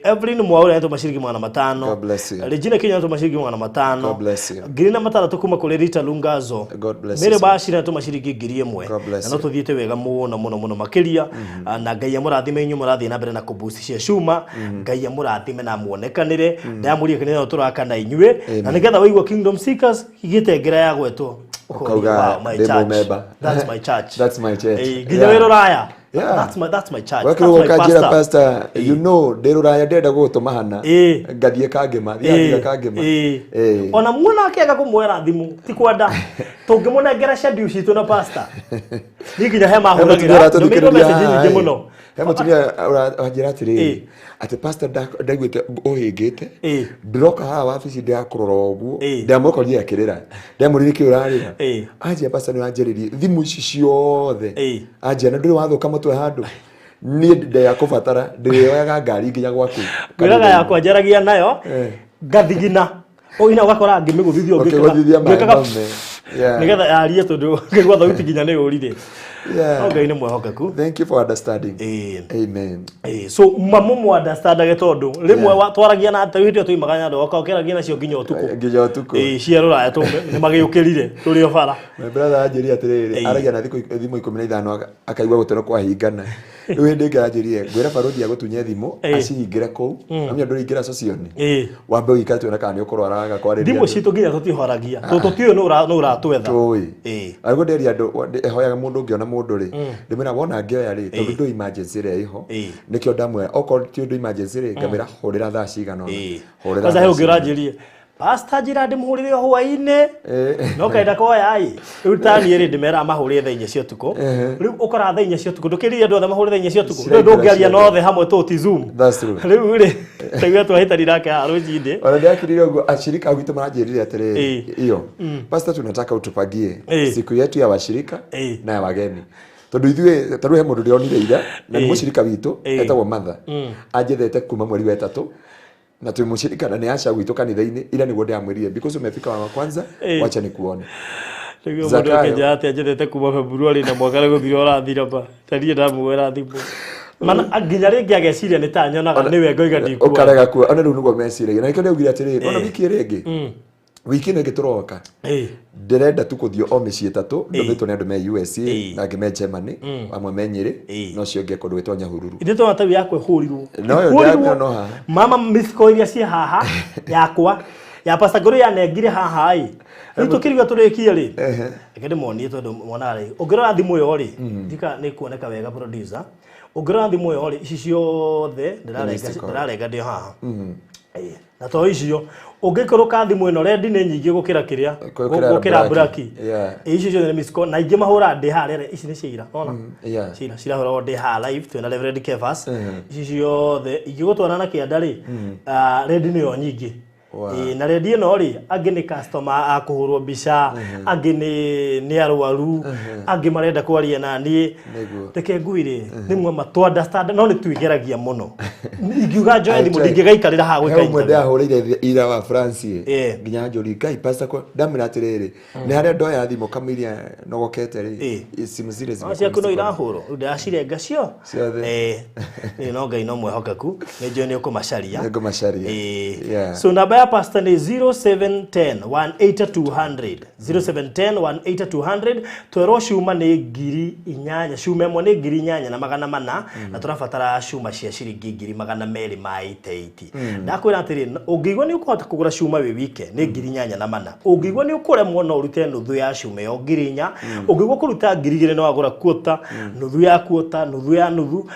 Evelyn Mwaura nĩ atũma ciringi 500. God bless you. Regina Kenya nĩ atũma ciringi 500. God bless you. 6,000 kuma kũrĩ Rita Lungazo. God bless Mary you so much. Bashira nĩ atũma ciringi 1,000. God bless Na no you. tũthiĩte wega mũno mũno mũno makĩria. Na Ngai amũrathime inyuĩ mũrathiĩ na mbere na kũboost cia cuma. Ngai amũrathime na muonekanĩre. Ndamũrie kanitha no tũrakana inyuĩ. Na nĩgetha waigua Kingdom Seekers gĩtengera ya gwetwo. Ũkauga, Wow, my ndĩ church. mũmemba. That's my church. That's my church. Nginya wĩ rũraya. Yeah. That's my church. Wakĩrwo That's my ũkanjĩra pastor. pastor, you know ndĩ rũraya ndĩrenda gũgũtũma hana. Ĩĩ. Ngathiĩ kangĩma, thiaga kangĩma. Ĩĩ. Ĩĩ. Ona muona akĩaga kũmwera thimũ ti kwenda tũngĩmũnengera schedule citũ na pastor niĩ nginya he He mũtumia mahũragĩra ndũmĩirwo ũratũthikĩrĩria message haha, nyingĩ ĩ. mũno. He mũtumia ũranjĩra atĩrĩrĩ Ĩĩ. atĩ pastor ndaiguĩte ũhĩngĩte Ĩĩ. ndĩroka haha wabici ndĩrakũrora ũguo Ĩĩ. ndamũkorire akĩrĩra ndamũrire kĩ ũrarĩra Ĩĩ. anjia pastor nĩ wanjĩrĩrie thimũ ici ciothe Ĩĩ. anjia na ndũrĩ wathũka mũtwe handũ niĩ ndĩrakũbatara ndĩrĩoyaga ngari nginya gwaku Ngwĩraga yakwa njaragia nayo ngathigina ũgina ũgakora ngĩmĩgũthithia Ũkĩgũthithia maĩ mame. Yeah. nĩgetha yarie tondũ ngĩigua thauti nginya nĩ yũrire. Yeah. No Ngai nĩ mwĩhokeku. Thank you for understanding. Ĩĩ. Amen. Ĩĩ, so mamu mu understandage tondũ rĩmwe Yeah. twaragia na ta hĩndĩ ĩyo twoimaga Nyandarua ũkĩaragia nacio nginya ũtukũ. Nginya ũtukũ. Ĩĩ, cia rũraya nĩ magĩũkĩrire tũrĩ o bara. My brother anjĩrire atĩrĩrĩ Ĩĩ. aragia na thimũ 15 akaigua gũtũ nĩ kwahingana rĩu hĩndĩ ĩngĩ aranjĩrire ngwĩra barũthi agũtunye thimũ Ĩĩ. acihingĩre kũu namenya ndũrĩingĩra socioni Ĩĩ. wambe ũikare tuone kana nĩ ũkũrwara kwarĩria Thimũ citũ nginya tũtihoragia tondũ tũtiũĩ nũ ũratwetha. tũĩ Ĩĩ. arĩguo nderia andũ hoyaga mũndũ ũngĩona mũndũ rĩ ndĩmwĩra wona ngĩoya rĩ tondũ ndũ emergency ĩrĩa ĩho Ĩĩ. nĩkĩo ndamwĩra okorwo ti ũndũ emergency rĩ ngamwĩra hũrĩra thaa cigana ũna hũrĩra Kwanza he thaa ũngĩ cigana ũna. ũranjĩrie pastor njĩra ndĩmũhũrĩre o hwaĩ-inĩ Ĩĩ. no kaenda koya ĩ rĩu ta niĩ rĩ ndĩmeraga mahũrĩre thaa 4 cia ũtukũ rĩu ũkoraga thaa 4 cia ũtukũ ndũkĩrire andũ othe mahũrĩre thaa 4 cia ũtukũ rĩu Ciraingĩra ndũngĩaria na ciothe. othe hamwe tũ ti Zoom That's true. rĩu rĩ taigua twahĩtani nake haha rũcinĩ Ona ndĩrakirire ũguo ashirika gwitũ maranjĩrire atĩrĩrĩ Ĩĩ. iyo pastor tunataka utupagie Ĩĩ. siku yetu ya washirika Ĩĩ. na ya wageni tondũ ithuĩ tarĩu he mũndũ ndĩronire ira na nĩ Ĩĩ. mũshirika witũ Ĩĩ. etagwo Martha anjethete kuma mweri wa ĩtatũ na twĩ mũshirika na nĩ aca gwitũ kanitha-inĩ ira nĩguo ndĩramwĩrire because umefika wa kwanza Ĩĩ. wacha nikuone Nĩguo mũndũ Zakayo. akĩnjĩra atĩ anjethete kuma February na mwaka nĩ gũthira ũrathira ma ta niĩ ndamuoera thimũ mana nginya rĩngĩ ageciria nĩ ta nyonaga nĩwe ngoiga ndikuoya ũkarega kuo ona rĩu nĩguo meciragia na nĩkĩo ndaugire atĩrĩrĩ ona wiki ĩrĩa ĩngĩ Wiki ĩno ĩngĩ tũroka, ndĩrenda tu kũthiĩ o mĩciĩ ĩtatũ. Ndũmĩtwo nĩ andũ me USA, na angĩ me Germany, amwe me Nyĩrĩ, na ũcio ũngĩ kũndũ gwĩtwo Nyahururu. Ithuĩ twana tau yakwa ĩhũrirwo. No ĩyo Ĩhũrirwo. ndĩramĩona o haha. Mama mĩciko iria ciĩ haha yakwa ya Pastor Ngũrũ yanengire haha ĩ, rĩu tũkĩriga tũrĩkie rĩ, reke ndĩmonie tondũ monaga rĩ, ũngĩrora thimũ ĩyo rĩ, ndika nĩ kuoneka wega, producer, ũngĩrora thimũ ĩyo rĩ, ici ciothe ndĩrarenga. Missed call. Ndĩrarenga ndĩ o haha. Ĩĩ, na to icio, ũngĩkũrũka thimũ ĩno, red nĩ nyingĩ gũkĩra kĩrĩa Gũkĩra gũkĩra black. black. Ĩĩ, icio ciothe nĩ missed call, na ingĩ mahũraga ndĩ haha rĩrĩ, ici nĩ cia ira, nona cira cirahũragwo ndĩ haha live twĩna Reverend Kefas. Ici ciothe ingĩgũtwara na kĩanda rĩ, red nĩyo nyingĩ. Ĩĩ, na red ĩno rĩ, angĩ nĩ customer a kũhũrwo mbica, angĩ nĩ arwaru, angĩ marenda kwaria na niĩ. Reke ngwĩre, nĩ mwema tũ understand, no nĩ twĩgeragia mũno. Ingiuga njoe thimũ, ndingĩgaikarĩra haha He gwĩka ũmwe interview. ndĩrahũrĩire ira wa France, nginya njũri ngai pastor kwa ndamwĩra atĩrĩrĩ, nĩ harĩa ndoya thimũ kamũiria nogokete rĩ, simu zile No zimekuwa ciaku no missed call. irahũrwo rĩu, ndĩracirenga cio. Ciothe. Ĩĩ, no Ngai no mwĩhokeku, nĩ njũĩ nĩ ũkũmacaria. Nĩ ngũmacaria. Ĩĩ. So namba ya pastor nĩ 0710 18200, 0710 18200. Twerwo cuma nĩ 8,000, cuma ĩmwe nĩ 8,400, na tũrabatara cuma cia ciringi 280,000. Ndakwĩra atĩrĩ, ũngĩigua nĩ ũkũhota kũgũra cuma wĩ wike nĩ 8,400. Ũngĩigua nĩ ũkũremwo, no ũrute nuthu ya cuma ĩyo, 4,000. Ũngĩigua kũruta 2,000, no wagũra kuota, nuthu ya kuota, nuthu ya nuthu,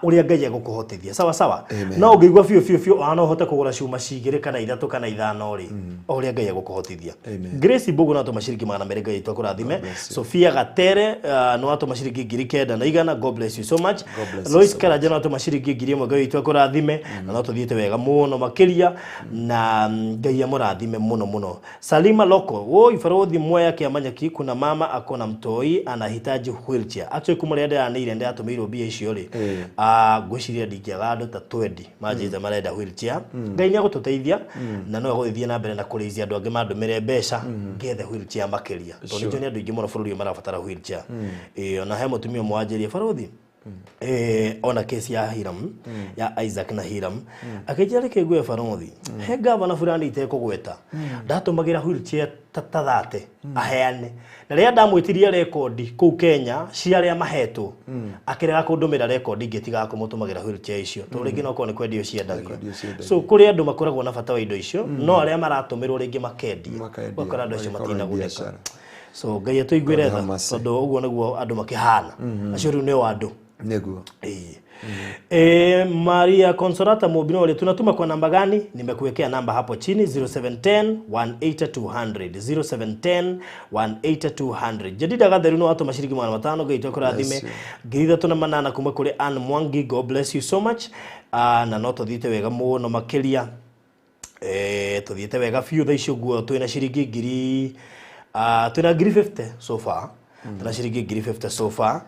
ũrĩa Ngai egũkũhotithia, sawa sawa. No ũngĩigua biũ biũ biũ ona no ũhote kũgũra cuma cigĩrĩ kana ithatũ kana ithano rĩ, o ũrĩa Ngai egũkũhotithia. Amen. Grace Mbugu no atũma ciringi 200, Ngai witũ akũrathime. Bless you. Sofia Gatere no atũma ciringi 9,100, God bless you so much. God bless you Lois so. Karanja no atũma ciringi 1,000, Ngai witũ akũrathime. Na no tũthiĩte wega mũno makĩria, na Ngai amũrathime mũno mũno. Salima Loko, woi barothi Mwea Kĩamanyaki, kuna mama ako na mtoi anahitaji wheelchair. Actually kuma rĩrĩa ndĩranĩire ndĩratũmĩirwo mbia icio rĩ, ngwĩciria ndingĩaga andũ ta 20 manjĩte marenda wheelchair. Ngai nĩ agũtũteithia na no egũgĩthiĩ na mbere na kũrĩithia andũ angĩ mandũmĩre mbeca ngethe wheelchair makĩria, tondũ nĩ njũĩ nĩ andũ aingĩ mũno bũrũri ũyũ marabatara wheelchair. Ĩĩ, ona he mũtumia ũmwe wanjĩrire, barothi, ona kesi ya Hiram, ya Isaac na Hiram, akĩnjĩra reke ngue barothi, he gavana fulani itekũgweta ndatũmagĩra wheelchair ta thate aheane, na rĩrĩa ndamwĩtirie rekondi kũu Kenya cia arĩa mahetwo, akĩrega kũndũmĩra rekondi, ngĩtigaga kũmũtũmagĩra wheelchair icio, tondũ rĩngĩ no korwo nĩ kwendio ciendagio. Kwendio ciendagio. So kũrĩ andũ makoragwo na bata wa indo icio, no arĩa maratũmĩrwo rĩngĩ makendia. Makendia, ũgakora andũ acio magakorwo nĩ matinagunĩka. biacara. So Ngai atũiguĩre God tha, have mercy. tondũ ũguo nĩguo andũ makĩhana, acio rĩu nĩo andũ. Ĩĩ. Maria Consolata Mobinore, tunatuma kwa namba gani? Nimekuwekea namba hapo chini, 0710 18200, 0710 18200. Jedida Gatheru no atũma ciringi 500, Ngai twakũrathime. Bless you. 3,800 kuma kũrĩ Ann Mwangi, God bless you so much. Na no tũthiĩte wega mũno makĩria. Tuthiĩte wega biũ thaa ici ũguo, twĩna ciringi ngiri, twĩna 50,000 so far, twĩna ciringi 50,000 so far,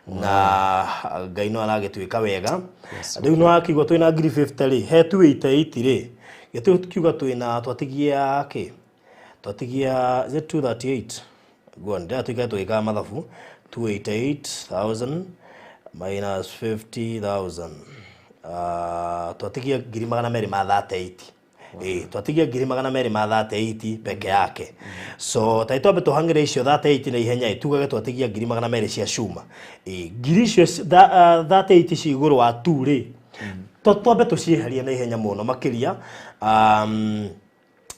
na Ngai no aragĩtuĩka wega. Rĩu no akiuga twĩna 50,000 rĩ, he 288 rĩ, gĩtũ kiuga twĩna twatigia kĩ, twatigia, is it 238? Go on, ndĩratuĩka tũgĩkaga mathabu. 288,000 minus 50,000, twatigia 238,000. Ĩĩ, twatigia 238,000 peke yake. So tai twambe tũhang'ĩre icio 38 na ihenya, ĩ tugage twatigia 200,000 cia cuma. Ĩĩ, ngiri icio 38 ci igũrũ wa tu rĩ, twambe tũcieherie na ihenya mũno makĩria,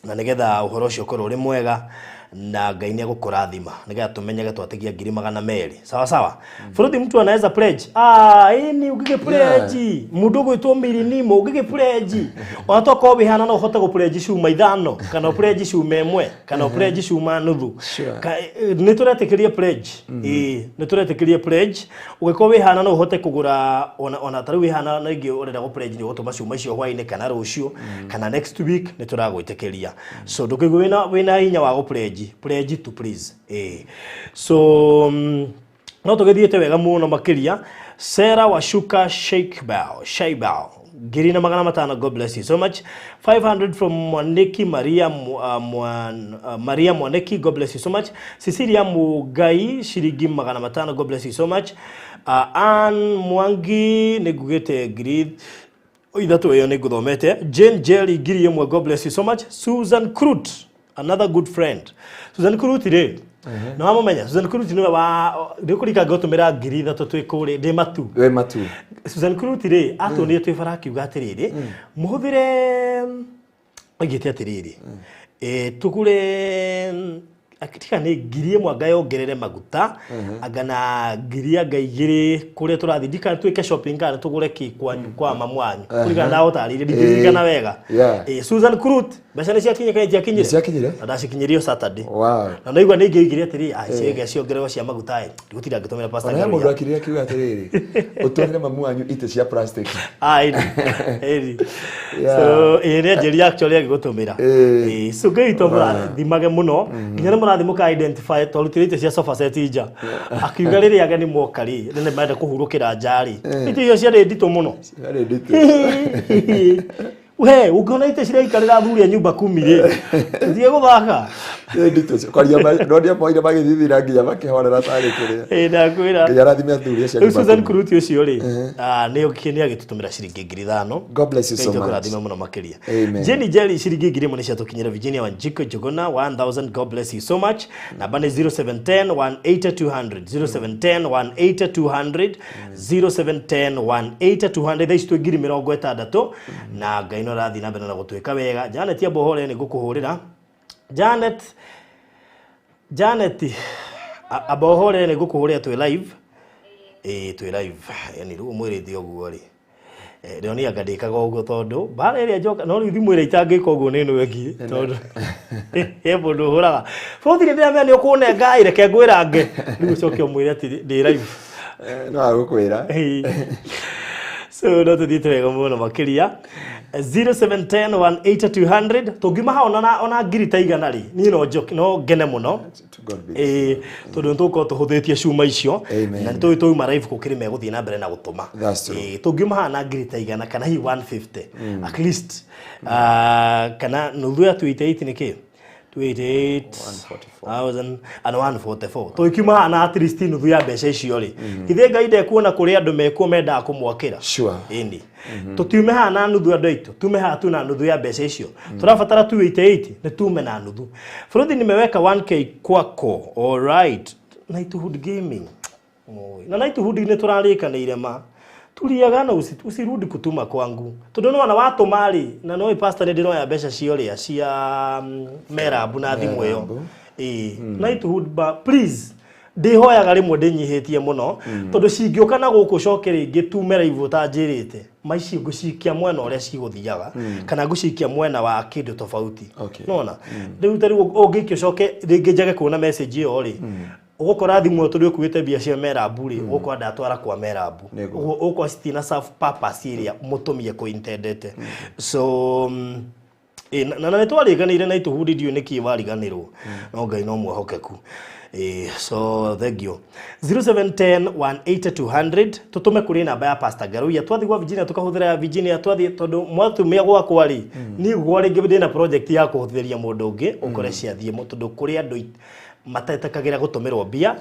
na nigetha ũhoro ũcio ũkorwo ũrĩ mwega na Ngai nĩ egũkũrathima, nigetha tũmenyage twatigia 200,000, sawa sawa. Bũrũthi mtu anaweza pledge, ini ũngĩgĩ pledge mũndũ ũgwĩtwo mirinimo, ũngĩgĩ pledge ona tokorwo wĩ hana no ũhote gũ pledge cuma ithano, kana ũ pledge cuma ĩmwe, kana ũ pledge cuma nuthu. Nĩ tũretĩkĩria pledge. Ĩĩ, nĩ tũretĩkĩria pledge. Ũngĩkorwo wĩ hana no ũhote kũgũra, ona ta rĩu wĩ hana na rĩngĩ ũrenda gũ pledge nĩ ũgũtũma cuma icio hwaĩ-inĩ kana rũciũ kana next week, nĩ tũragwĩtĩkĩria. So ndũkĩigue wĩna hinya wa gũ pledge, pledge tu please. Ĩĩ, so no tũgĩthiĩte wega mũno makĩria. Sarah Washuka Sheikbao Shaibao 1,500, God bless you so much. 500 from Mwaniki Maria, Maria Mwaniki, God bless you so much. Cecilia Mugai ciringi 500, God bless you so much. Ann Mwangi nĩ ngugĩte 3,000, ĩyo nĩ ngũthomete. Jane Jerry 1,000, God bless you so much. Susan Crut Another good friend. Susan Kuruti rĩ, nĩ wamũmenya? Susan Kuruti nĩwe wa nĩ kũrika ngũtũmĩra 3,000 twĩ kũrĩ ndĩ matu. We matu. Susan Kuruti rĩ, atũnire twĩ bara akiuga atĩrĩrĩ, mũhũthĩre oigĩte atĩrĩrĩ, tũgũre tiga nĩ 1,000 anga yongerere maguta, anga na 2,000 anga kũrĩa tũrathiĩ, ndikana twĩke shopping kana tũgũre kĩ kwanyu kwa mamu wanyu, kũringana na ũtarĩirie, ndingĩririkana wega. Susan Kurut, mbeca nĩ ciakinyire kana itiakinyire? Nĩciakinyire. Na ndacikinyirio Saturday. Wow. Na ndaigua nĩ ingĩoigire atĩrĩ, ciĩge ciongererwo cia maguta ĩ, ndigũtinda ngĩtũmĩra Pastor Ona he Ngaruiya. mũndũ akirire akiuga atĩrĩrĩ, ũtwarĩre mamu wanyu itĩ cia plastic. Ĩni. Yeah. So ĩ nĩ anjĩrire actually agĩgũtũmĩra. So Ngai witũ amũrathimage mũno, nginya nĩ mũrathiĩ mũka identify twarutire itĩ cia sofa set nja, akiuga rĩrĩa ageni moka rĩ, nĩ menda kũhurũkĩra nja rĩ, itĩ icio ciarĩ nditũ mũno. Ciarĩ nditũ. We ũngĩona itĩ ciraikarĩra athuri a nyumba kumi rĩ, tũtige gũthaka. Ciarĩ nditũ. Kwaria ma, no nĩamoire magĩthithina nginya makĩhorera tarĩ kĩrĩa. Ĩ ndakwĩra. Nginya arathime athuri acio a Rĩu nyumba Susan kumi. Kuruti ũcio rĩ, nĩ nĩ agĩtũtũmĩra ciringi 5,000. God bless you so Ngai much. akũrathime mũno makĩria. Amen. Jenny Jerry ciringi 1,000 nĩ ciatũkinyĩra. Virginia Wanjiko Njuguna 1000, God bless you so much. Namba nĩ 0710 180 200, 0710 180 200, 0710 180 200. Thaa ici twĩ 60,000 na Ngai no arathiĩ na mbere na gũtwĩka wega. Janet Ambohore nĩ ngũkũhũrĩra. Janet Ambohore nĩ ngũkũhũrĩra twĩ live. Ĩĩ twĩ live. Yani rĩu ũmwĩrĩte ũguo rĩ, ndĩronia anga ndĩkaga ũguo tondũ mbara ĩrĩa njoka, no rĩu thimũ ĩrĩa itangĩka ũguo nĩ ĩno ĩngĩ, tondũ he mũndũ ũhũraga bũthi nĩ ndĩramenya nĩ ũkũnenga ĩ, reke ngwĩrange rĩu ũcoke ũmwĩre atĩ ndĩ live. No agũkwĩra. So no tũthiĩte wega mũno makĩria. 0710 180 200 tũngiuma haha ona ngiri ta igana rĩ, niĩ no njoke no ngene mũno. To God be. Ĩĩ, tondũ nĩ tũgũkorwo tũhũthĩtie cuma icio. Amen. Na nĩ tũĩ twauma live gũkĩrĩ megũthiĩ na mbere na gũtũma. That's true. Ĩĩ, tũngiuma haha na ngiri ta igana kana hihi 150 at least, kana nuthu ya 288 nĩ kĩ? 288,144. Tũgĩkiuma haha na at least nuthu ya mbeca icio rĩ, githĩ Ngai ndekuona kũrĩ andũ mekuo mendaga kũmwakĩra? Sure. Ĩni tũtiume haha na nuthu, andũ aitũ, tume haha tu na nuthu ya mbeca icio tũrabatara 288, nĩ tume na nuthu. Bũrũthi nimeweka 1K kwako. Alright, Knighthood Gaming. Oi, na Knighthood nĩ tũrarĩkanĩire ma turiaga na usirudi kutuma kwangu, tondũ nĩwona watũma rĩ, na no pastor nĩ ndĩroya mbeca cia cia merabu na thimũ ĩyo. Merabu. Ĩĩ, Knighthood ba please, ndĩhoyaga rĩmwe ndĩnyihĩtie mũno, tondũ cingĩũka na gũkũ coke rĩngĩ tume live ũtanjĩrĩte maici, ngũcikia mwena ũrĩa cigũthiaga kana ngũcikia mwena wa kĩndũ tofauti. Nona rĩu ta rĩu ũngĩikio coke rĩngĩ njage kuona message ĩyo rĩ, ũgũkora thimũ ĩyo tondũ ĩkuĩte mbia cia merabu rĩ, ũgũkora ndatwara kwa merabu. Nĩguo. Ũguo ũgũkora citina serve purpose ĩrĩa mũtũmie kũ intendete. So na nĩ twarĩkanĩire na itũhundi, ndiũĩ nĩkĩ wariganĩrwo, no Ngai no mwĩhokeku. So thank you. 0710 180 200 tũtũme kũrĩ namba ya Pastor Ngaruiya. Twathiĩ gwa Virginia tũkahũthĩra ya Virginia, twathiĩ tondũ mwatumia gwakwa rĩ, niĩ gwa rĩngĩ ndĩna project ya kũhotithĩria mũndũ ũngĩ, ũkore ciathiĩ tondũ kũrĩ andũ matetĩkagĩra gũtũmĩrwo mbia.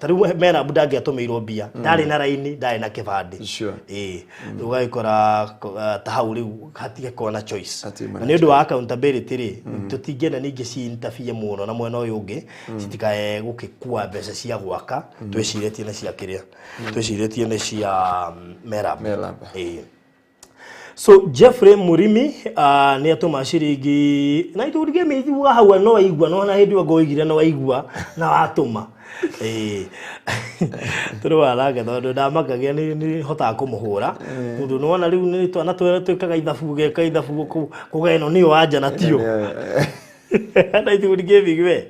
Ta rĩu merabu ndangĩatũmĩirwo mbia, ndarĩ na raini, ndarĩ na kĩbandĩ. Ĩĩ, rĩu ũgagĩkora ta hau rĩu hatigĩkorwo na choice. Hatirĩ Na nĩ ũndũ wa accountability rĩ, tũtingĩenda ningĩ ci-interfere mũno na mwena ũyũ ũngĩ, citikae gũgĩkua mbeca cia gwaka twĩcirĩtie nĩ cia kĩrĩa twĩcirĩtie nĩ cia merab. Merab. Ĩĩ. So Jeffrey Murimi nĩ atũma ciringi na itũrige mĩthiuga hau no waigua, no na hĩndĩ ĩyo ngoigire no waigua na watũma. Ĩĩ, tũrĩ waranga tondũ ndamakagia nĩ hotaga kũmũhũra, tondũ nĩwona rĩu nĩ twana twĩra twĩkaga ithabu, geka ithabu kuga ĩno nĩyo anja na tio na ithuĩ gaming. We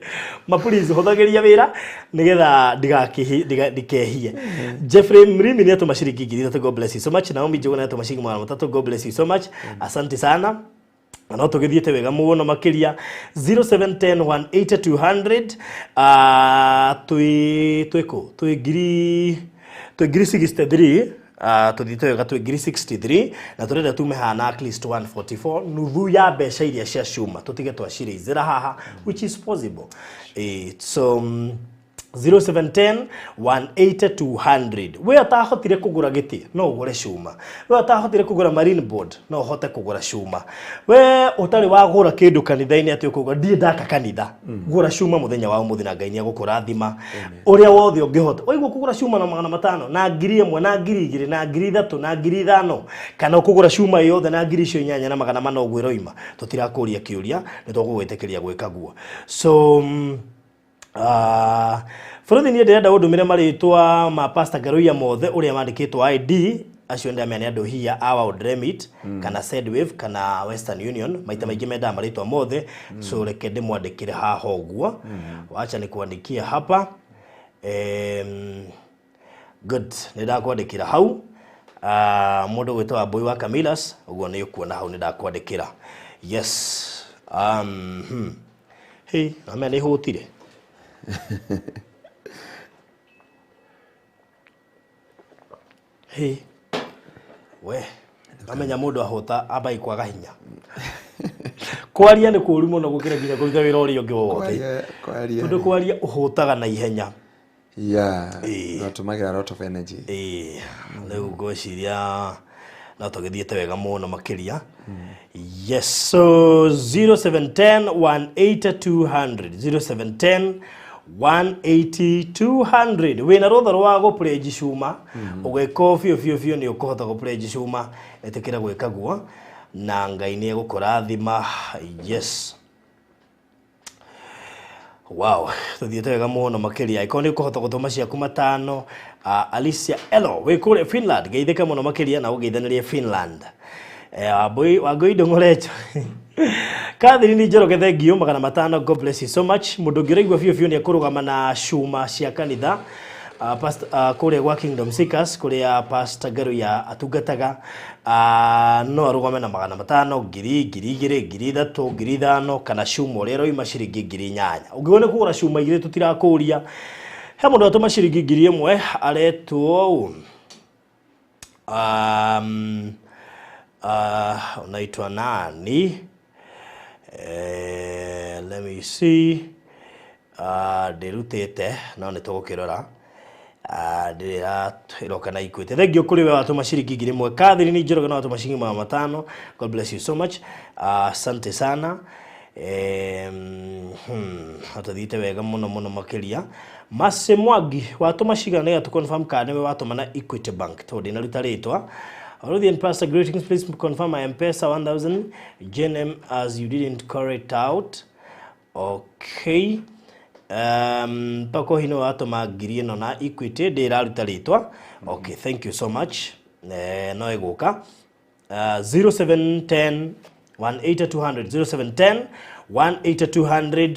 ma please hũthagĩria wĩra nĩgetha ndikehie. Jeffrey Mrimi nĩ atũma ciringi 3,000, God bless you so much. Naomi Njuguna nĩ atũma ciringi 300, God bless you so much, asante sana. Na no tũgĩthiĩte wega mũno makĩria. 0710 180 200. Twĩ twĩkũ twĩ ngiri 63. Tũthiĩte wega, twĩ ngiri 63 na tũrenda tume haha at least 144, nuthu ya mbeca iria cia cuma tũtige twacirĩizĩra haha, which is possible. So 0710 180 200. We atahotire kugura giti no ugure cuma. We atahotire kugura marine board no uhote kugura cuma. We utari wagura kindu kanitha-ini ati ukuga ndie ndaka kanitha, gura cuma muthenya wa umuthi na Ngai ni agukurathima. Uria wothe ungihota waigua kugura cuma na 500 na 1000 na 2000 na 3000 na 5000 kana ukugura cuma yothe na 8,400 na 400 uguo iroima, tutirakuria kiuria ni tugugwitikiria gwika guo. So Bũrũri niĩ ndĩrenda ũndũmĩre marĩtwa ma Pastor Ngaruiya mothe ũrĩa mandĩkĩtwo ID acio ndamenya nĩ andũ hiya a World Remit kana Sendwave kana Western Union, maita maingĩ mendaga marĩtwa mothe. So reke ndĩmwandĩkĩre haha ũguo, wacha nikuandikie hapa. Good, nĩ ndakwandĩkĩra hau. Mũndũ gwĩtwo Wambui wa Camillus ũguo nĩ ũkuona hau nĩ ndakwandĩkĩra. Yes. Hey, namenya nĩ hũtire. Hey, we amenya mundu ahota ambai kwaga hinya. Kwaria ni kuru muno gukira nginya kuruta wira uria ungi wothe. Tondu kwaria uhutaga na ihenya. Yeah, no tumagira a lot of energy. Riu ngwiciria no tugithiete wega muno makiria. Yes, so 0710 180 200 0710 180 200. Wina rutha rwa gũpledge cuma, ũgĩka biũ biũ biũ nĩ ũkũhota gũpledge cuma, ĩtĩkĩra gwĩka guo na Ngai nĩ egũkũrathima. Yes. Wow, tuthiĩte wega mũno makĩria. Angĩkorwo nĩ ũkũhota gũtũma ciaku 5. Alicia Elo wĩ kũrĩa Finland, geithĩka mũno makĩria na ũgeithanĩrie Finland. Wangũi Ndũng'ũrecho Catherine Njoroge, thank you 500. God bless you so much. Mũndũ ũngĩ ũraigua biũ biũ nĩ ekũrũgama na cuma cia kanitha, kũrĩa gwa Kingdom Seekers kũrĩa Pastor Ngaruiya atungataga, no arũgame na 500, 1000, 2000, 3000, 5000 kana cuma ũrĩa ĩroima ciringi 8,000. Ũngĩona nĩ kũgũra cuma igĩrĩ tũtirakũria. He mũndũ atũma ciringi 1000 aretwo unaitwa nani? Let me see. Ndirutite no nĩ tũgũkĩrora. Ndĩra ĩroka na Equity. Thank you kũrĩ we watũma ciringi 1000. Catherine Njoroge no watũma ciringi 500. God bless you so much. Asante sana. Atũthiĩte wega mũno mũno makĩria. Mase Mwangi watũma cigana nĩgetha tũ confirm kana nĩwe watũma na Equity Bank tondũ ndĩnaruta rĩtwa. Already Pastor, greetings, please confirm my M-Pesa 1000 GNM as you didn't call it out. Okay. Pako hino watũma ngiri ĩno na Equity ndĩraruta rĩtwa. Okay, thank you so much. No ĩgũka. 0710 180 200 0710 180 200.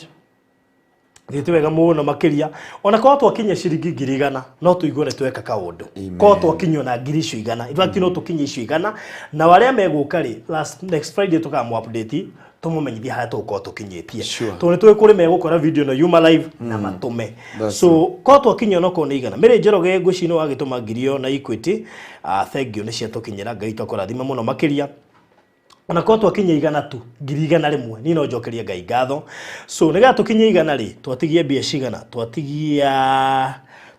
Thiĩte wega mũno makĩria. Ona korwo twakinyia ciringi 100,000 no tũigue nĩ tweka kaũndũ. Korwo twakinyia na ngiri icio 100, in fact no tũkinyie icio 100, na arĩa megũka rĩ last next Friday tũkamũ update tũmũmenyithie harĩa tũgũkorwo tũkinyĩtie. Tondũ nĩ tũĩ kũrĩ megũkora video ĩno yuma live na matũme. So korwo twakinyia onokorwo nĩ 100. Mary Njoroge ngwĩciria nĩ wagĩtũma ngiri ĩyo na Equity. Thank you nĩ ciatũkinyĩra, Ngai twakũrathima mũno makĩria. Ona korwo twakinyia 100 tu, 100,000 niĩ no njokerie Ngai ngatho. So nĩgetha tũkinyie 100 rĩ, twatigie mbia cigana? Twatigia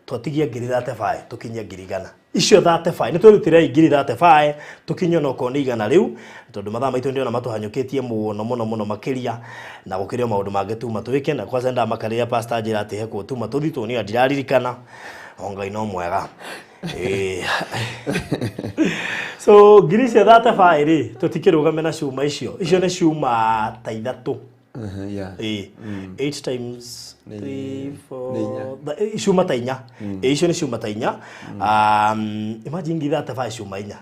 35,000 tũkinyie 100,000. Icio 35 nĩ twĩrutĩrei 35,000 tũkinyie onokorwo nĩ 100 rĩu, tondũ mathaa maitũ ndĩrona matũhanyũkĩtie mũno mũno mũno makĩria, na gũkĩrĩ o maũndũ mangĩ tuma twĩke. Na kwanza ndamakarĩra Pastor anjĩra atĩ he kũũ tuma tũthiĩ tondũ niĩ ndiraririkana. O Ngai no mwega. So ngiri icio 35 rĩ, tũtikĩrũgame na cuma icio. Icio nĩ cuma ta 3. 8 times 3 4 cuma ta 4. Icio nĩ cuma ta 4. Imagine ngiri 35 cuma 4.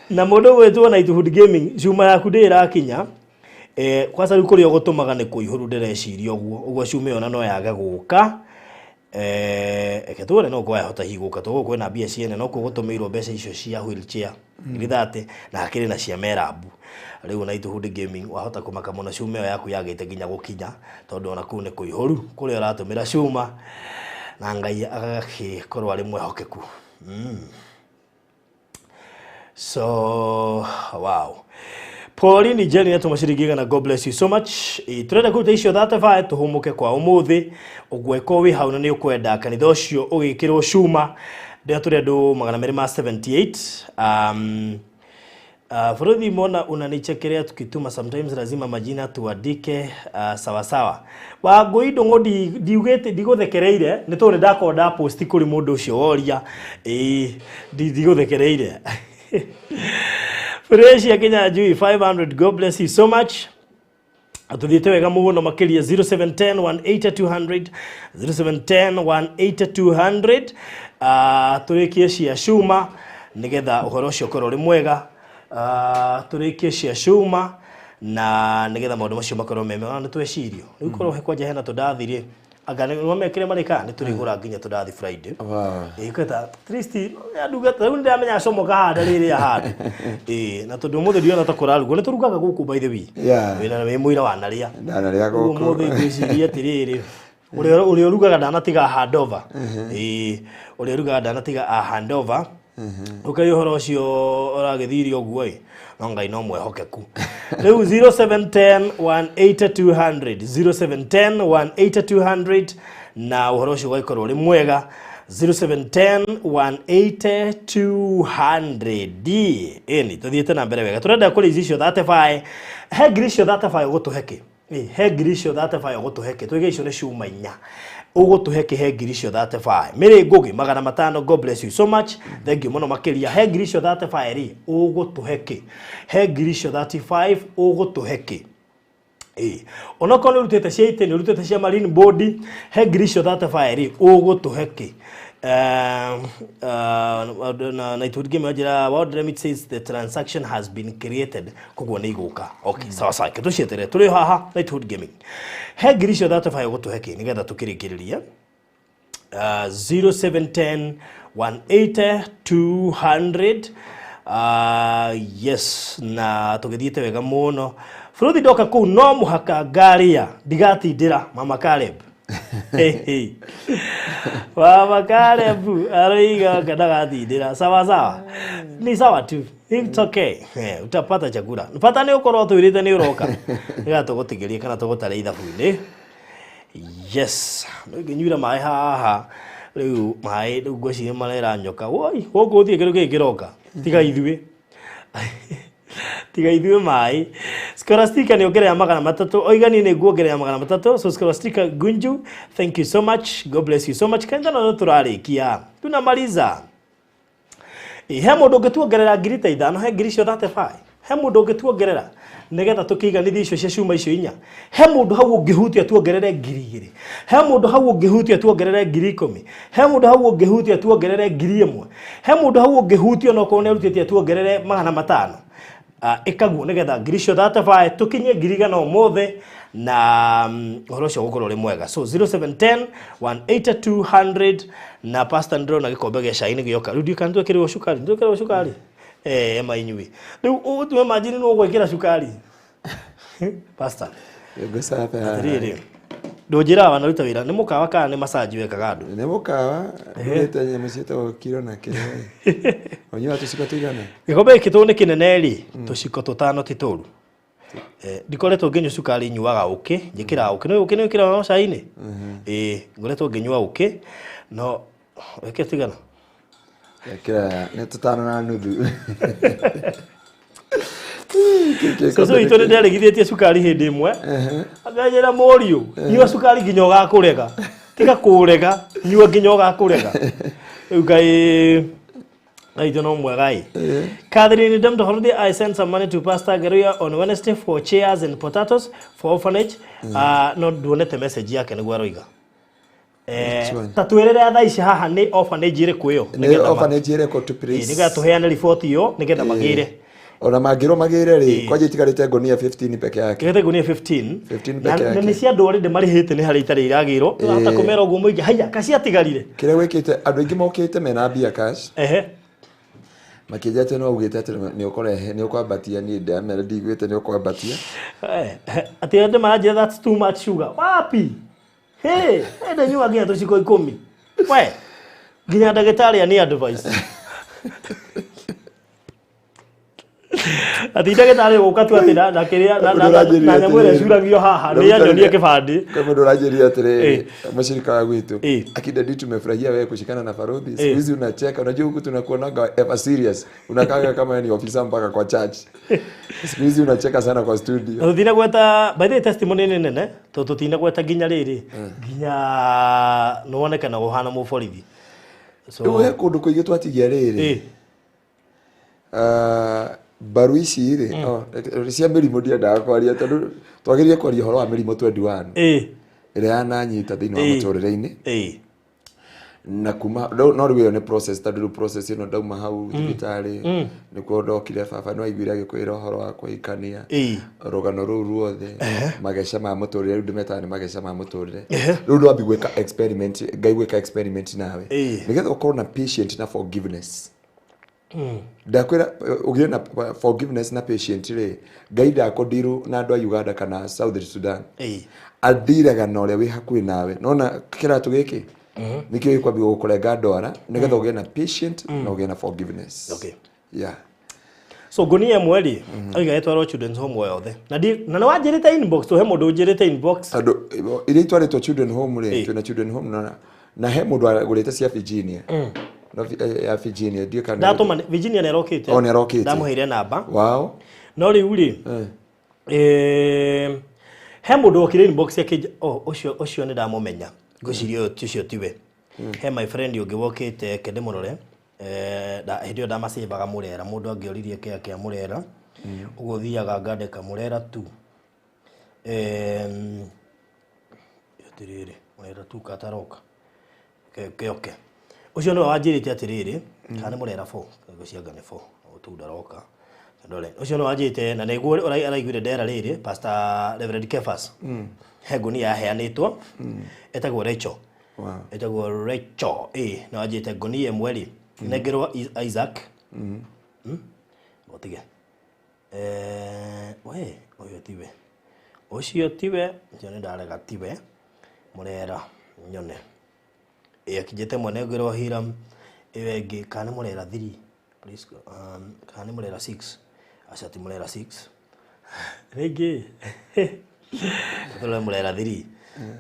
Na mũndũ ũgwĩtwo Nighthood Gaming, cuma yaku ndĩrakinya. Kwanza rĩu kũrĩa ũgũtũmaga nĩ kũihũru ndĩreciria ũguo. Ũguo cuma ĩyo na no yage gũka. Reke tuone no kwahota hihi gũka tondũ gũkũ kwĩna mbia ciene no kuo gũtũmĩirwo mbeca icio cia wheelchair 30,000 na hakĩrĩ na cia merabu. Rĩu Nighthood Gaming wahota kũmaka mũno cuma ĩyo yaku yagĩte nginya gũkinya tondũ ona kũu nĩ kũihũru kũrĩa ũratũmĩra cuma na Ngai agagĩkorwo arĩ mwĩhokeku. So wow. Pauline Jenny atũma ciringi igana, God bless you so much. Tũrenda kũruta icio 35 tũhũmũke kwa ũmũthĩ. Ũguo ĩkorwo wĩ hau na nĩ ũkwenda kanitha ũcio ũgĩkĩrwo cuma, ndĩra tũrĩ andũ 278. Frodhi, mbona unanichekelea tukituma? Sometimes lazima majina tuandike sawa sawa. Wangũi Ndũng'ũ, ndiugĩte ndigũthekereire, nĩ tondũ nĩ ndakorwo ndaposti kũrĩ mũndũ ũcio woria. Ĩĩ, ndigũthekereire. Fresh ya Kenya Njui 500, God bless you so much. Tuthiĩte wega mũno makĩria. 0710 180 200, 0710 180 200. Tũrĩkie cia cuma nĩgetha ũhoro ũcio ũkorwo ũrĩ mwega. Tũrĩkie cia cuma na nĩgetha maũndũ macio makorwo me mega. Nĩ twecirio rĩu korwo he kwanja hena tũndathi rĩ, anga nĩ mekire marĩka nĩ tũrĩgũra nginya tũndathi Friday. Ĩĩ, kweta at least ndungata rĩu nĩndĩramenya comoka handa rĩrĩa handũ. Ĩĩ, na tondũ ũmũthĩ ndiona ta kũrarugwo, nĩ tũrugaga gũkũ, by the way. Wĩna wĩ mũira wa narĩa. Ndanarĩa Ũguo gũkũ. Ũmũthĩ ngwĩciria atĩrĩrĩ, ũrĩa ũrugaga ndanatiga handover. Ĩĩ, ũrĩa ũrugaga ndanatiga a handover. Ũkai ũhoro ũcio ũragĩthirie ũguo ĩ, no Ngai no mwehokeku. Rĩu 0710 180 200, 0710 180 200, na ũhoro ũcio ũgagĩkorwo ũrĩ mwega. 0710 180 200. Ĩni tũthiĩte na mbere wega, tũrenda kũrĩ icio 35. He ngiri icio 35 ũgũtũhe kĩ? Ĩ, he ngiri icio 35 ũgũtũhe kĩ? Tuige icio nĩ cuma inya, ũgũtũhe kĩ he ngiri icio 35? Mĩrĩ Ngũgĩ 500, God bless you so much, thank you mũno makĩria. He ngiri icio 35 rĩ, ũgũtũhe kĩ? He ngiri icio 35 ũgũtũhe kĩ? Ĩĩ, onokorwo nĩ ũrutĩte cia itĩ, nĩ ũrutĩte cia marine board, he ngiri icio 35 rĩ, ũgũtũhe kĩ? Na itũngĩ njĩra World Remit says the transaction has been created, koguo nĩ igũka. Okay, sawa sawa, ke tũcieterere, tũrĩ haha Nightwood Gaming. He ngiri icio 35 ũgũtũhe kĩ nĩgetha tũkĩrĩkĩrĩrie? 0710 180 200. Yes, na tũgĩthiĩte wega mũno. Bũrũthi ndoka kũu no mũhaka ngarĩa, ndigatindĩra. Mama Caleb. Hey, hey. Mama Caleb aroiga ndagatindĩra. Sawa sawa, ni sawa tu, it's okay. Utapata chakula, bata nĩ ũkorwo twĩrĩte nĩ ũroka nĩgetha tũgũtigĩrie kana tũgũtare ithabu-inĩ. Yes, ngĩnyuĩra maĩ haha rĩu, maĩ rĩu ngwĩciria marera nyoka. Woi, gũkũ gũtirĩ kĩndũ kĩngĩ kĩroka tiga ithuĩ, tiga ithuĩ maĩ. Scholastica nĩ ongerera 300, oiga niĩ nĩ nguongerera 300. So Scholastica Gunju, thank you so much, God bless you so much. Kanitha no tũrarĩkia, tunamaliza. Ĩ, he mũndũ ũngĩtuongerera ngiri ta 5 he ngiri icio 35? He mũndũ ũngĩtuongerera nĩgetha tũkĩiganithie icio cia cuma icio inya? He mũndũ hau ũngĩhutia tuongerere ngiri 2? He mũndũ hau ũngĩhutia tuongerere ngiri 10? He mũndũ hau ũngĩhutia tuongerere ngiri 1? He mũndũ hau ũngĩhutia onokorwo nĩ arutĩtie tuongerere 500? Ĩkaguo nĩgetha ngiri icio 35 tũkinyie ngiri 100 ũmũthĩ na ũhoro ũcio ũgũkorwo ũrĩ mwega. So 0710 180 200. Na pastor, ndĩrona gĩkombe gĩa cai nĩ gĩoka rĩu, ndiũĩ kana twĩkĩrĩrwo cukari, twĩkĩrĩrwo cukari. Ma inyuĩ rĩu ũtue manjini nĩ ũgwĩkĩra cukari, pastor? Ngũcabe haha. Atĩrĩrĩ, ndũnjĩraga wanaruta wĩra nĩ mũkawa kana nĩ massage wekaga andũ? Nĩ mũkawa ndugĩte nyamũ ciĩtagwo kiro na kĩrĩa ũnyuaga tũciko tũigana? Gĩkombe gĩkĩ tondũ nĩ kĩnene rĩ, tũciko tũtano ti tũru. Ndikoretwo ngĩnyua cukari, nyuaga ũkĩ, njĩkĩraga ũkĩ. Nĩ ũkĩ nĩ wĩkĩraga cai-inĩ? Ĩĩ, ngoretwo ngĩnyua ũkĩ, no wĩkĩre tũigana. Ĩkĩra nĩ tũtano na nuthu. Cũcũ witũ nĩ nderĩgithĩtie cukari hĩndĩ ĩmwe, akanjĩra, "Mũriũ, nyua cukari nginya ũgakũrega, tiga kũrega, nyua nginya ũgakũrega." Rĩu Ngai Ngai no mwega ĩ. Catherine Demto Holiday, I sent some money to Pastor Geruya on Wednesday for chairs and potatoes for orphanage. No nduonete message yake nĩguo aroiga. Which one? Ta twĩrĩre thaa ici haha nĩ orphanage ĩrĩkũ ĩyo? Nĩ Nĩgetha orphanage ĩrĩkũ tu, please? Nĩgetha tũheane riboti ĩyo nĩgetha magĩre. Ona mangĩrwo magĩre rĩ, kwanja itigarĩte ngonia 15 peke yake. Kĩgete ngunia 15. 15 Na peke na yake. nĩ cia andũ already marĩhĩte, nĩ harĩa itarĩ iragĩrwo. Ũrahota kũmera ũguo mũingĩ haiya kaciatigarire. Kĩrĩa gwĩkĩte, andũ aingĩ mokĩte mena mbia cash, makĩnjia atĩ no augĩte atĩ nĩ ũkũrehe, nĩ ũkwambatia. Niĩ ndamera ndiguĩte nĩ ũkwambatia. Atĩ andũ maranjĩra that's too much sugar. Wapi? Hey, ende nyua nginya tũciko 10. We nginya ndagĩtarĩ ani advice. Ati ndagĩtarĩ gũka tu atĩ na kĩrĩa na nyamũ ĩrĩa ĩcuragio haha nĩ anyonie kĩbandĩ. Kwa mũndũ ũranjĩrire atĩrĩrĩ, mũcirika wa gwitũ, akida di tumefurahia wewe kushikana na Farodhi. Siku hizi unacheka, unajua huku tunakuonaga ever serious. Unakaga kama ni ofisa mpaka kwa church. Siku hizi unacheka sana kwa studio. Na tũtinagweta, by the way, testimony nĩ nene, tondũ tũtinagweta nginya rĩrĩ, nginya nĩwonekana ũhana mũborithi. So rĩu he kũndũ kũingĩ twatigia rĩrĩ. Mbaru ici rĩ, cia mĩrimũ ndiendaga kwaria tondũ twagĩrĩire kwaria ũhoro wa mĩrimũ 21 ĩrĩa yananyita thĩinĩ wa mũtũrĩre-inĩ. Na kuma no rĩu ĩyo nĩ process, tondũ rĩu process ĩno ndauma hau thibitarĩ nĩkuo ndokire baba nĩ waiguire agĩkwĩra ũhoro wa kũhikania, rũgano rũu ruothe, mageca ma mũtũrĩre, rĩu ndĩmetaga nĩ mageca ma mũtũrĩre. Rĩu ndwambi gwĩka experiment, Ngai gwĩka experiment nawe nĩgetha ũkorwo na patient na forgiveness. Ndakwĩra ũgĩe na forgiveness na patient rĩ, Ngai ndakũndiru na andũ a Uganda kana South Sudan. Andiraga na ũrĩa wĩ hakuhĩ nawe. Nona kĩratũ gĩkĩ nĩkĩo gĩkwambia gũkũrenga ndwara nĩgetha ũgĩe na patient na ũgĩe na forgiveness. Okay. Yeah. So ngũnia ĩmwe rĩ, oiga ĩtwarwo children's home o yothe. Na na nĩwanjĩrĩte inbox, tũhe mũndũ ũnjĩrĩte inbox. Andũ iria itwarĩtwo children home rĩ, twĩna children home na he mũndũ agũrĩte cia Virginia. No ya Virginia ndiũ kana ndatũma Virginia nĩ arokĩte. Oh, nĩ arokĩte. Ndamũheire namba. Wow. No rĩu rĩ, he mũndũ okire inbox yake, oh, ũcio nĩ ndamũmenya. Ngwĩciria ũyũ ũcio tiwe. He my friend ũngĩ wokĩte kende mũrore. Hĩndĩ ĩyo ndamacĩbaga mũrera, mũndũ angĩoririe kĩa kĩa mũrera. Ũguo thiaga ngandĩka mũrera tu. Atĩrĩrĩ, mũrera tu kataroka. Ke oke. Ũcio nĩwe wanjĩrĩte atĩrĩrĩ, kana nĩ mũrera 4, ngwĩciria anga nĩ 4, tu ndaroka. Ndore. Ũcio nĩwe wanjĩrĩte na nĩguo araiguire ndera rĩrĩ, Pastor Reverend Kefas. He ngũnia yaheanĩtwo, ĩtagwo Rachel. Wow. Ĩtagwo Rachel. Nĩ wanjĩrĩte ngũnia ĩmwe rĩ, nengerwo Isaac. Ũtige. We, ũyũ tiwe. Ũcio tiwe, ũcio nĩ ndarega tiwe. Mũrera nyone. Akinyĩte mwene ngwĩrwo Hiram, ĩyo ĩngĩ kana nĩ mũrera 3. Please, kana nĩ mũrera 6. Aca ti mũrera 6. Rĩngĩ. Tũrore mũrera 3.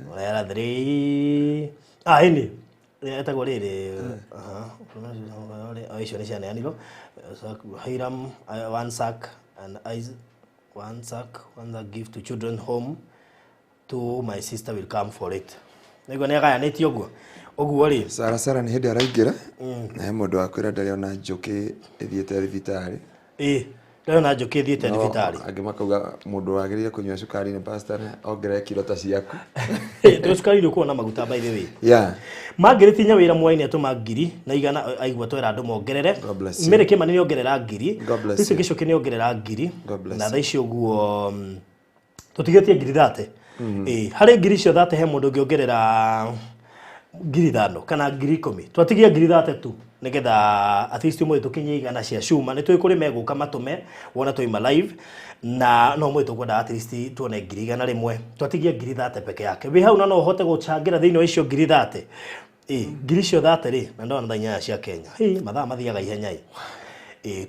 Mũrera 3. Ah, ĩni. Etagwo rĩrĩ. Aha. Icio nĩ cianeanirwo. Hiram, one sack and Isaac, one sack, one sack give to children home. To my sister will come for it. Nĩguo nĩ agayanĩtie ũguo. Ũguo rĩ. Sara Sara nĩ hĩndĩ araingĩra. Na he mũndũ wakwĩra ndarĩ ona njũkĩ ĩthiĩte thibitarĩ. Ndarĩ ona njũkĩ ĩthiĩte thibitarĩ. Angĩ makauga mũndũ wagĩrĩire kũnyua cukari nĩ pastor ongerere kiro ta ciaku. Tondũ cukari ndũkoragwo na maguta by the way. Yeah. Mangĩrĩtinya wĩra mwaini atũma ngiri na igana aigua twera andũ mongerere. God bless you. Mary Kĩmani nĩ ongerera ngiri. God bless Lucy you. Gĩcũkĩ nĩ ongerera ngiri. God bless Na you. thaa ici ũguo tũtigĩtie ngiri 30. Harĩ ngiri icio 30 he mũndũ ũngĩongerera ngiri 5 kana ngiri 10. Twatigia ngiri 30 tu nĩgetha at least ũmũthĩ tũkinyie igana cia cuma. Nĩ tũĩ kũrĩ megũka matũme wona twaima live na no ũmũthĩ tũkwenda at least tuone ngiri 100. Twatigia ngiri 30 peke yake. Wĩ hau na no ũhote gũcangĩra thĩinĩ wa icio ngiri 30. Ngiri icio 30 rĩ, na ndona thaa 8 cia Kenya. Mathaa mathiaga ihenya ĩ.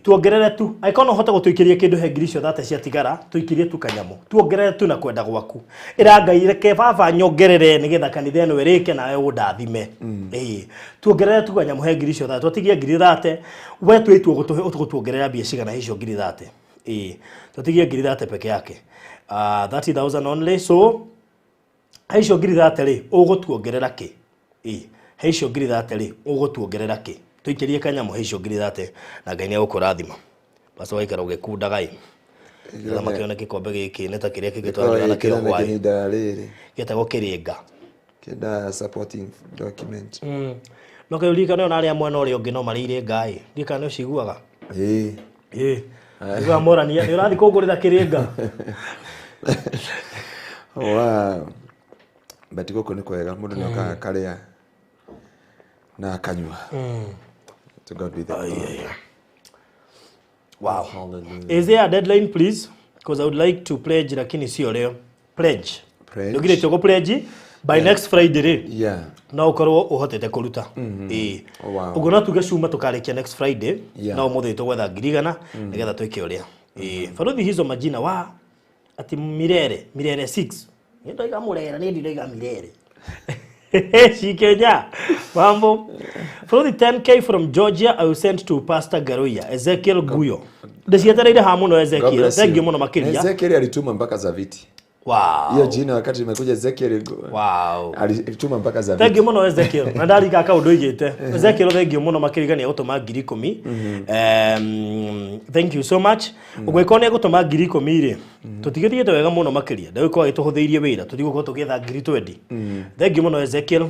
Tuongerere tu. Angĩkorwo no ũhote gũtũikĩria kĩndũ he ngiri icio 30 ciatigara, tũikĩrie tu kanyamũ. Tuongerere tu na kwenda gwaku. Ĩra Ngai reke baba nyongerere nĩgetha kanitha ĩno ĩrĩke nawe ũndathime. Tuongerere tu kanyamũ he ngiri icio 30. Twatigie ngiri 30. We twĩtwo gũtuongerera mbia cigana icio ngiri 30. Twatigie ngiri 30 peke yake. 30,000 only. So he icio ngiri 30 rĩ, ũgũtuongerera kĩ? He icio ngiri 30 rĩ, ũgũtuongerera kĩ? Tũikĩrie kanyamũ he icio ngiri 30 na Ngai nĩegũkũrathima. Pastor waikara ũgĩkundaga ĩ. Nĩgetha makĩone gĩkombe gĩkĩ nĩ ta kĩrĩa kĩngĩ twarĩ nakĩo hwaĩ. Kĩhinda rĩrĩ. Gĩtagwo kĩrĩnga. Kĩenda supporting document. No kĩu ririkane ona arĩa mwena ũrĩa ũngĩ no marĩ irĩnga ĩ. Ririkane ũciguaga. Nĩguo morania, nĩ ũrathiĩ kũngũrĩra kĩrĩnga. Wow. But gũkũ nĩ kwega, mũndũ nĩ okaga akarĩa na akanyua. To God be the glory. Wow. Hallelujah. Is there a deadline please? Because I would like to pledge lakini sio leo. Pledge. Pledge. Ndũgirĩtio gũ pledge by next Friday rĩ. Yeah. No ũkorwo ũhotete kũruta. Oh, wow. Ũguo no tuge cuma tũkarĩkia next Friday. Yeah. No ũmũthĩ tũgwetha ngiri igana nĩgetha twĩke ũrĩa. Baruthi hizo majina wa ati Mirere, Mirere 6. Ni ndoiga Murera, ni ndoiga Mirere. Shikenya. Mambo. Baruthi 10K from Georgia I will send to Pastor Garuya, Ezekiel Guyo. Ndicietereire ha muno Ezekiel. Thank you muno makiria. Ezekiel alituma mpaka za viti. Wow. Hiyo jina wakati imekuja Ezekiel. Wow. Alituma mpaka za viti. Thank you muno Ezekiel. Na ndarika kaundu igite. Ezekiel thank you muno makĩria nĩ egũtũma 10,000. Thank you so much. Ũngĩkorwo nĩ egũtũma 10,000 rĩ, tũtigĩthiĩte wega mũno makĩria. Ndagũkorwo agĩtũhũthĩirie wĩra, tũtigũkorwo tũgĩetha 20,000. Thank you muno Ezekiel.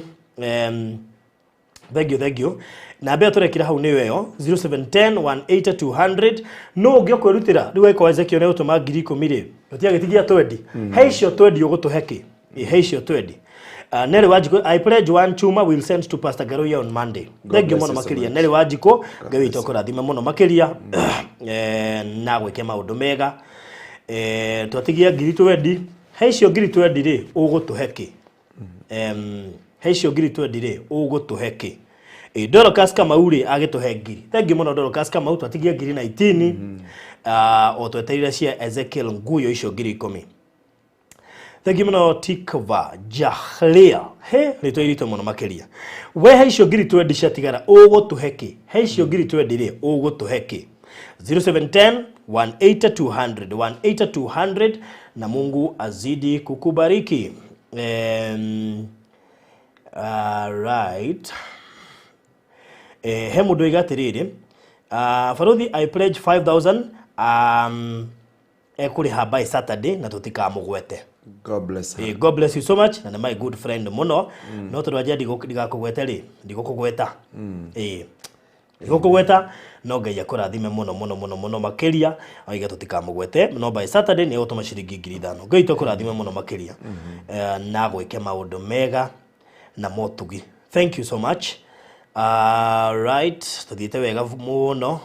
Thank you, thank you. Na mbere turekira hau nĩyo ĩyo 0710 180 200 no ũngĩ ũkwĩrutĩra rĩu angĩkorwo Ezekiel nĩ gũtũma 10,000 rĩ, tũtiagĩtigia 20. He icio 20 ũgũtũhe kĩ? He icio 20. Nelly Wanjikũ, I pledge one chuma will send to Pastor Garuya on Monday. Thank you mũno makĩria Nelly Wanjikũ, Ngai witũ akũrathime mũno makĩria na gwĩke maũndũ mega. Twatigia 20,000. He icio 20,000 rĩ, ũgũtũhe kĩ? He icio 20,000 rĩ, ũgũtũhe kĩ? Dorcas Kamau rĩ agĩtũhe 1,000. Thank you mũno Dorcas Kamau, twatigia 19,000. O twetereire cia Ezekiel Nguyo icio 10,000. Thank you mũno Tikva Jahlia. He rĩtwa iritũ mũno makĩria. We he icio 20,000 ciatigara ũgũtũhe kĩ? He icio 20,000 rĩ ũgũtũhe kĩ? 0710 180 200 180 200 na Mungu azidi kukubariki. Right. He mũndũ oiga atĩrĩrĩ, Baruthi I pledge 5,000 ekũrĩha by Saturday na tũtikamũgwete. God bless her. God bless you so much na nĩ my good friend mũno. No tondũ anja ndigakũgwete rĩ, ndigũkũgweta. Ndigũkũgweta no Ngai akũrathime mũno mũno mũno mũno makĩria. Oiga tũtikamũgwete no by Saturday nĩ egũtũma ciringi 5,000. Ngai tũkũrathime mũno makĩria. Na gwĩke maũndũ mega na motugi. Thank you so much. Right, tuthiĩte wega mũno.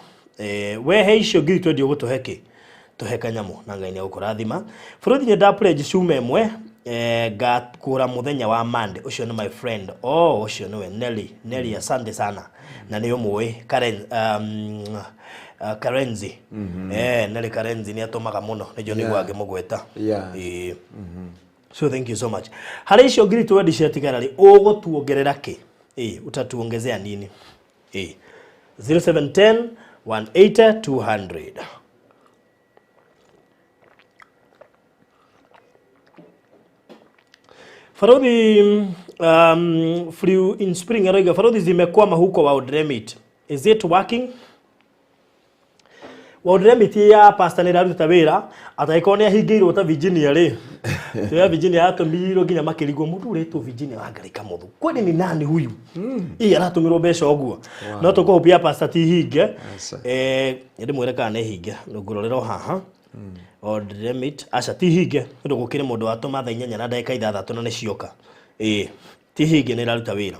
We he icio 20,000 ũgũtũhe kĩ? Tũhe kanyamũ na Ngai nĩ egũkũrathima. Bũrũri nĩ nda pledge cuma ĩmwe, ngakũra mũthenya wa Monday. Ũcio nĩ my friend. Oh, ũcio nĩwe Nelly. Nelly, asante sana. Na nĩ ũmũĩ Karen, Karenzi. Nelly Karenzi nĩ atũmaga mũno. Nĩkĩo nĩguo angĩmũgweta. So thank you so much. Harĩ icio 20,000 ciatigara rĩ, ũgũtuongerera kĩ? Utatuongezea nini? 0710 180 200. Farodhi flew in spring aroiga Farodhi zimekwama huko World Remit. Is it working? World Remit ya pastor nĩ ĩraruta wĩra atangĩkorwo nĩ ahingĩirwo ta Virginia rĩ. Ya Virginia yatũmirwo nginya makĩrigwo mũndũ ũretwo Virginia Wangarĩ Kamotho. Kwani ni nani huyu? Ii aratũmirwo mbeca ũguo. No tũkũhũpia pastor ti hinge. Ndĩmwĩre kana nĩ hinge. Ngũrorera o haha. World Remit aca ti hinge nĩ gũkĩrĩ mũndũ watũma thaa 8:06 na nĩ cioka. Ti hinge nĩ ĩraruta wĩra.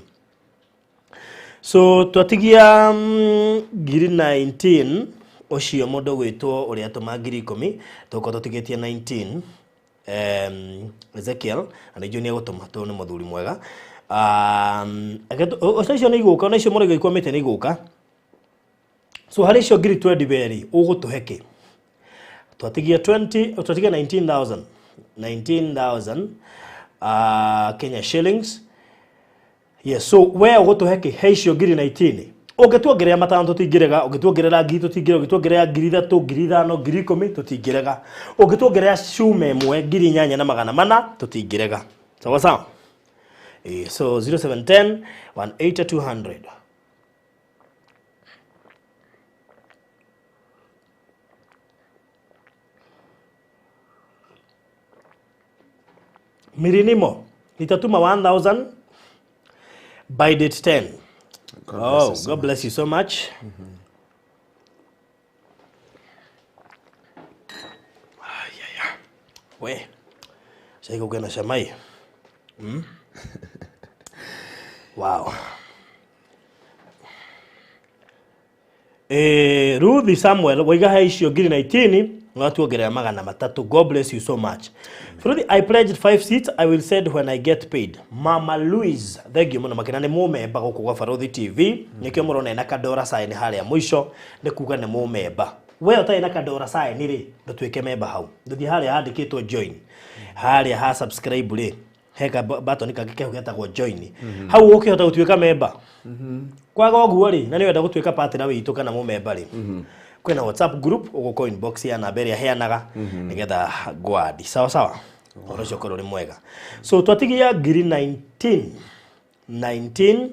So twatigia 19,000 ũcio mũndũ gwĩtwo ũrĩa atũma 10,000 tũkorwo tũtigĩtie 19 Ezekiel na nĩ njũĩ nĩ egũtũma tondũ nĩ mũthuri mwega. Ũcio nĩ igũka na icio mũraiga ikwamĩte nĩ igũka. So harĩ icio 20,000 berĩ ũgũtũhe kĩ? Twatigia 20, twatigia 19,000. 19,000 Kenya shillings. Yes, so we ũgũtũhe kĩ? He icio 19,000. Ũngĩtuongerera 5 tũtingĩrega, ũngĩtuongerera 1,000 tũtingĩrega, ũngĩtuongerera 3,000, 5,000, 10,000 tũtingĩrega. Ũngĩtuongerera cuma ĩmwe 8,400 tũtingĩrega. Sawa sawa? So 0710 180 200. Mirinimo nitatuma 1,000 by date 10. God bless Oh, you so God bless you so much. We. Sasa ugena shamai. Wow. Ruthi Samuel waiga he icio 19,000 watuongerera 300. God bless you so much. Ruthi, I pledged 5 seats. I will send when I get paid. Mama Louise, thank you muno makina nĩ mũmemba gũkũ gwa Baruthi TV. Nĩkĩo mũrona ena kadora sign harĩa mũico nĩ kuga nĩ mũmemba. We ũtarĩ na kadora sign rĩ, ndũtuĩke member hau. Ndũthiĩ harĩa handĩkĩtwo join. Harĩa ha subscribe rĩ, he ka button kangĩ keho getagwo join. Hau ũkĩhota gũtuĩka member. Kwaga ũguo rĩ, na nĩ wenda gũtuĩka partner witũ kana mũmemba rĩ, kwĩna WhatsApp group ũgũka inbox ya namba ĩrĩa heanaga nĩgetha ngwandi. Sawa sawa. Ũhoro ũcio ũkorwo ũrĩ mwega. So twatigia ngiri 19 19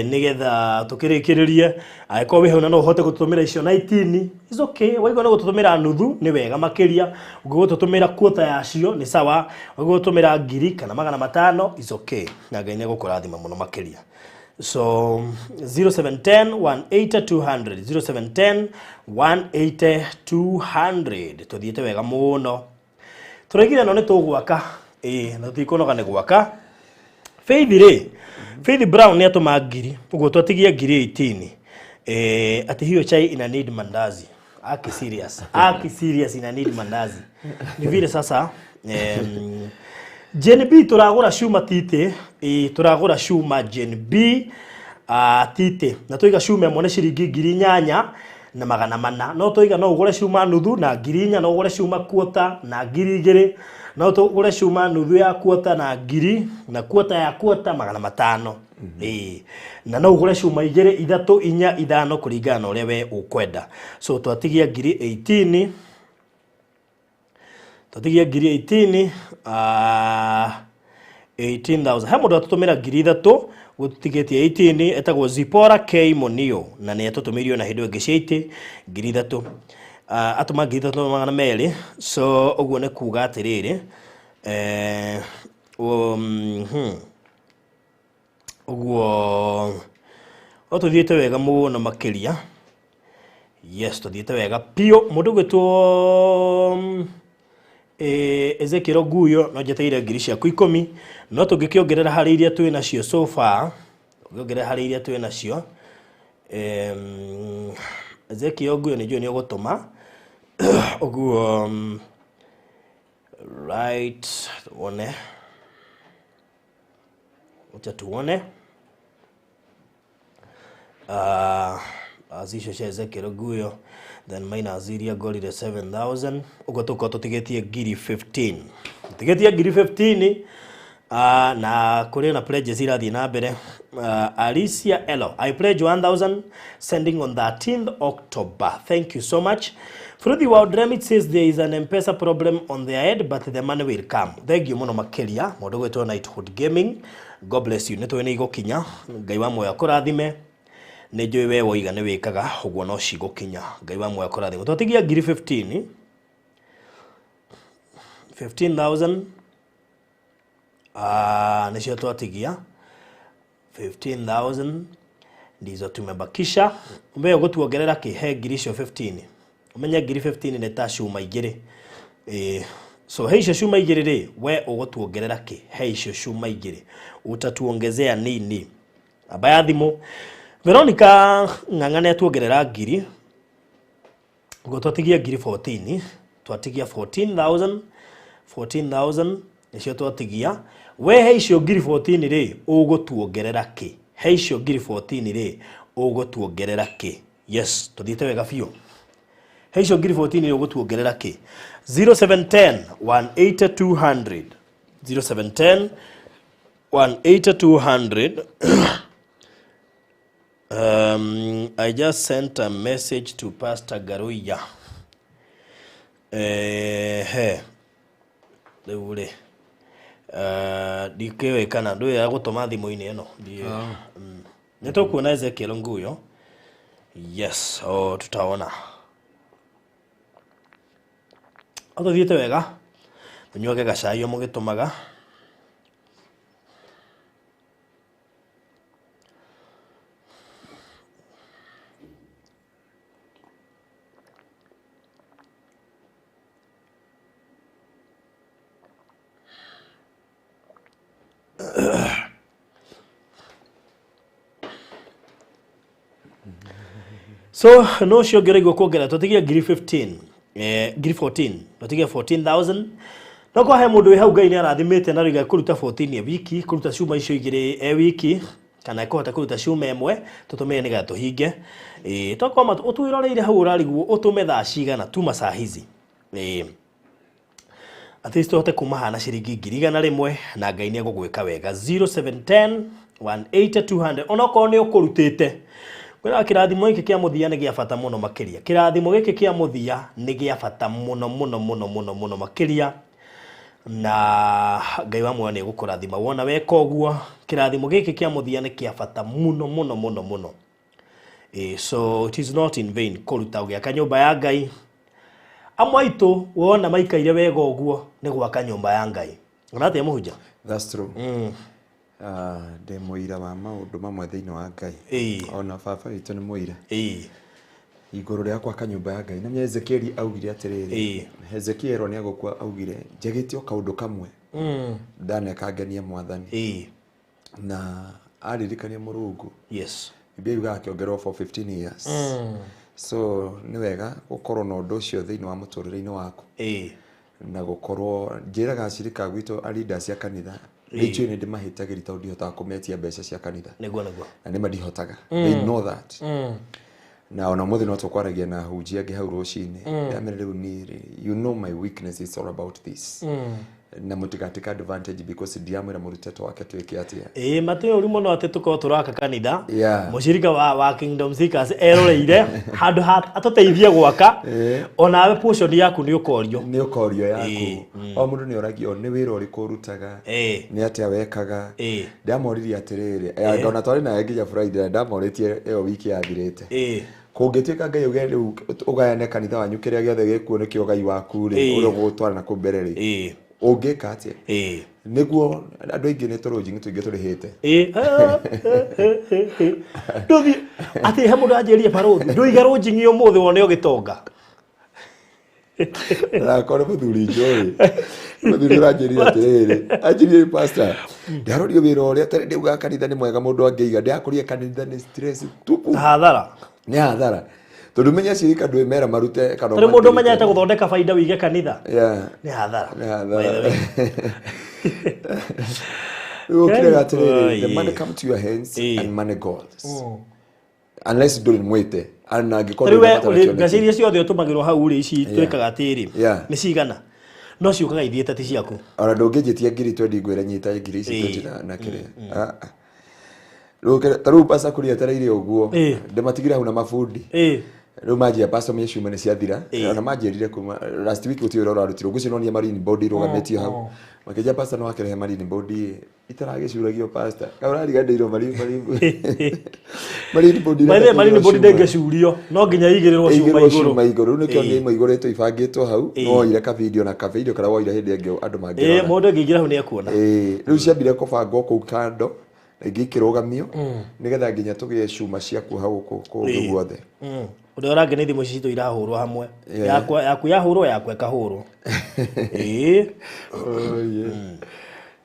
nigetha tukirikirie angĩkorwo wĩ hau na no ũhote gũtũtũmĩra icio 19 is okay. Waigua no gũtũtũmĩra nuthu nĩ wega makĩria, ũngĩgũtũtũmĩra quarter yacio nĩ sawa, ũngĩgũtũmĩra ngiri kana 500 is okay, na Ngai nĩ egũkũrathima mũno makĩria. So 0710 180 200 0710 180 200 tuthiĩte wega mũno. Tũraigire no nĩ tũgwaka, ĩĩ na tũtikũnoga nĩ gwaka. Faith rĩ, Faith Brown nĩ atũma ngiri, ũguo twatigia ngiri 18. Ati hiyo chai ina need mandazi. Aki serious. Aki serious ina need mandazi. Ni vile sasa Gen B turagura cuma tite, turagura cuma Gen B tite. Na tuiga cuma ĩmwe nĩ ciringi 8400. No tuiga no ũgũre cuma nuthu na 4,000, no ũgũre cuma quarter na 2,000, no tũgũre cuma nuthu ya quarter na 1,000 na quarter ya quarter 500. Na no ũgũre cuma 2, 3, 4, 5 kũringana na ũrĩa we ũkwenda. So twatigia ngiri 18, twatigia ngiri 18, 18,000. He mũndũ atũtũmĩra 3,000 gũtigĩtie 18, etagwo Zipora K Monio na nĩ atũtũmĩirio na hĩndĩ ĩngĩ cia 80 3,000. Atũma 3,200. So ũguo nĩ kuga atĩrĩrĩ, ũguo o tũthiĩte wega mũno makĩria. Yes, tũthiĩte wega piũ. Mũndũ ũgwĩtwo Ezekiel Nguyo no njeteire ngiri ciaku 10, no tũngĩkĩongerera harĩ iria twĩ nacio so far, tũngĩongerera harĩ iria twĩ nacio, Ezekiel Nguyo nĩ njũĩ nĩ ũgũtũma ũguo, right, tuone, wacha tuone icio cia Ezekiel Nguyo, then minus iria ngorire 7000, ũguo tũkorwo tũtigĩtie ngiri 15, tũtigĩtie ngiri 15. Na kũrĩ na pledges irathiĩ na mbere. Alicia Elo, I pledge 1000 sending on 13th October. Thank you so much. Fruthi wa Dremit says there is an M-Pesa problem on their head but the money will come. Thank you mũno makĩria mũndũ gwĩtwo Nighthood Gaming. God bless you. Nĩ tũĩ nĩ igũkinya. Ngai wa muoyo akũrathime. Nĩ njũĩ we woiga nĩ wĩkaga ũguo no cigũkinya. Ngai wa muoyo akũrathime. Twatigia ngiri 15. 15,000 nĩcio twatigia 15,000 ndizo tumebakisha. Mbe ũgũtuongerera kĩ he ngiri icio 15? Ũmenye ngiri 15 nĩ ta cuma 2. So he icio cuma 2 rĩ, we ũgũtuongerera kĩ he icio cuma 2? Utatuongezea nini? Namba ya thimũ Veronica Ng'ang'a nĩ atuongerera ngiri, ũguo twatigia ngiri 14, twatigia 14,000, 14,000 nĩcio twatigia. We he icio ngiri 14 rĩ, ũgũtuongerera kĩ? He icio ngiri 14 rĩ, ũgũtuongerera kĩ? Yes, tũthiĩte wega biũ. He icio ngiri 14 rĩ, ũgũtuongerera kĩ? 0710 180 200, 0710 180 200. I just sent a message to Pastor Garuya. He rĩu rĩ, ndikĩũĩ kana ndũĩ ya gũtũma thimũ-inĩ ĩno. Nĩ tũkuona Ezekiel Nguyo. Yes, oh, tutaona. Tũthiĩte wega. Tũnyuage gacai o mũgĩtũmaga. So no ũcio ũngĩ ũraigua kuongerera twatigia ngiri 15, ngiri 14, twatigia 14,000. No kwa he mũndũ wĩ hau Ngai nĩ arathimĩte na rĩu kũruta 14 e wiki, kũruta cuma icio igĩrĩ e wiki. Kana ĩkũhota kũruta cuma ĩmwe tũtũmĩre nĩgetha tũhinge. Ĩĩ, tokorwo ũtwĩroreire hau ũrarigwo ũtũme thaa cigana, tuma saa hizi. Ĩĩ, at least tũhote kuma haha na ciringi 100,000 na Ngai nĩ egũgwĩka wega. 0710 180 200, onokorwo nĩ ũkũrutĩte. Kwĩraga kĩrathimo gĩkĩ kĩa mũthia nĩ gĩa bata mũno makĩria. Kĩrathimo gĩkĩ kĩa mũthia nĩ gĩa bata mũno mũno mũno mũno mũno makĩria, na Ngai wa muoyo nĩ egũkũrathima wona weka ũguo. Kĩrathimo gĩkĩ kĩa mũthia nĩ kĩa bata mũno mũno mũno mũno. So it is not in vain kũruta ũgĩaka nyũmba ya Ngai. Amwe aitũ wona maikaire wega ũguo nĩ gwaka nyũmba ya Ngai. Ona atĩa, mũhunjia? That's true. Ndĩ mũira wa maũndũ mamwe thĩinĩ wa Ngai. Ona baba witũ nĩ mũira igũrũ rĩa gwaka nyũmba ya Ngai. Na Ezekieli augire atĩrĩrĩ, Hezekia erwo nĩ agũkua, augire, "Njagĩte o kaũndũ kamwe ndaneka ngenie Mwathani." Na aririkania Mũrungu, Biblia yugaga akĩongererwo for 15 years. So nĩ wega gũkorwo na ũndũ ũcio thĩinĩ wa mũtũrĩre-inĩ waku na gũkorwo njĩraga acirika gwitũ a leaders cia kanitha, nĩ njũĩ nĩ ndĩmahĩtagĩria tondũ ndihotaga kũmetia mbeca cia kanitha. Nĩguo. Na nĩma ndihotaga, they know that. Na ona mũthĩ no tũkwaragia na hunjia angĩ hau rũcinĩ, ndamera rĩu niĩ rĩ, you know my weakness is all about this, na mũtigatake advantage because ndiramwĩra mũrute twake twĩke atĩa. Ĩĩ, matĩ ũru mũno atĩ tũkorwo tũraka kanitha, mũcirika wa Kingdom Seekers eroreire handũ ha atũteithie gwaka, onawe portion yaku nĩ ũkorio. Nĩ ũkorio yaku. O mũndũ nĩ oragio nĩ wĩra ũrĩkũ ũrutaga, nĩ atĩa wekaga. Ndamoririe atĩrĩrĩ, ona twarĩ nawe nginya Friday na ndamorĩtie ĩyo wiki yathirĩte, kũngĩtuĩka Ngai uge rĩu ũgayane kanitha wanyu, kĩrĩa gĩothe gĩkuo nĩkĩo Ngai waku rĩ, ũrĩa ũgũtwara na kũu mbere rĩ, ũngĩka atĩa? Nĩguo andũ aingĩ nĩ tũrũnjing'i tũingĩ tũrĩhĩte. Ndũthiĩ atĩ he mũndũ anjĩrie, "Barũthi, ndũiga rũnjing'i ũmũthĩ wone ũgĩtonga." Nakorwo mũthuri njũĩ, mũthuri ũranjĩrire atĩrĩrĩ, anjĩrire, "Pastor, ndarorio wĩra ũrĩa tarĩ ndaugaga kanitha nĩ mwega mũndũ angĩiga, ndĩrakũria kanitha nĩ stress tupu." Hathara. Nĩ hathara, tondũ menya cirika ndwĩ mera marute kana Tarĩ mũndũ ũmenyete gũthondeka baida wĩige kanitha, nĩ hathara. Nĩ hathara. By the way. Rĩu ũkiraga atĩrĩrĩ, the Oi. money come to your hands and money goes unless ndũrĩ mwĩte na angĩkorwo Rĩu we ndũrĩ na bata mbeca iria ciothe ũtũmagĩrwo hau rĩ, ici twĩkaga atĩrĩ, nĩ cigana no ciũkaga ithiĩte ti ciaku. Ona ndũngĩnjĩtia 20,000 ngwĩre nyita ngiri ici 20 na kĩrĩa. Ah, ah. Rĩu ta rĩu pasa kũrĩa etereire ũguo, ndĩmatigire hau na mabundi. Rĩu manjia, "Pastor, mie cuma nĩ ciathira." Ona manjĩrire kuma last week gũtirĩ wĩra ũrarutirwo. Ngwĩciria no niĩ marine board irũgamĩtio hau. Makĩnjia, "Pastor, no akĩrehe marine board itaragĩcuragio." Pastor, kaĩ ũrariganĩirwo marine board By the way, marine board cuma. ndĩngĩcurio, no nginya igĩrĩrwo cuma Ĩigĩrwo igũrũ. cuma igũrũ. Rĩu nĩkĩo nĩ imwe igũrĩtwo ibangĩtwo hau. No woire ka video na ka video karĩa woire hĩndĩ ĩngĩ andũ mangĩrora. Mũndũ angĩingĩra hau nĩ ekuona. Rĩu ciambire kũbangwo kũu kando na ingĩ ikĩrũgamio nĩgetha nginya tũgĩe cuma cia kuoha gũkũ kũndũ guothe. Ũrĩa ũrangenia, thimũ ici citũ irahũrwo hamwe. Yakwa, yaku yahũrwo, yakwa ĩkahũrwo. Oh, yeah.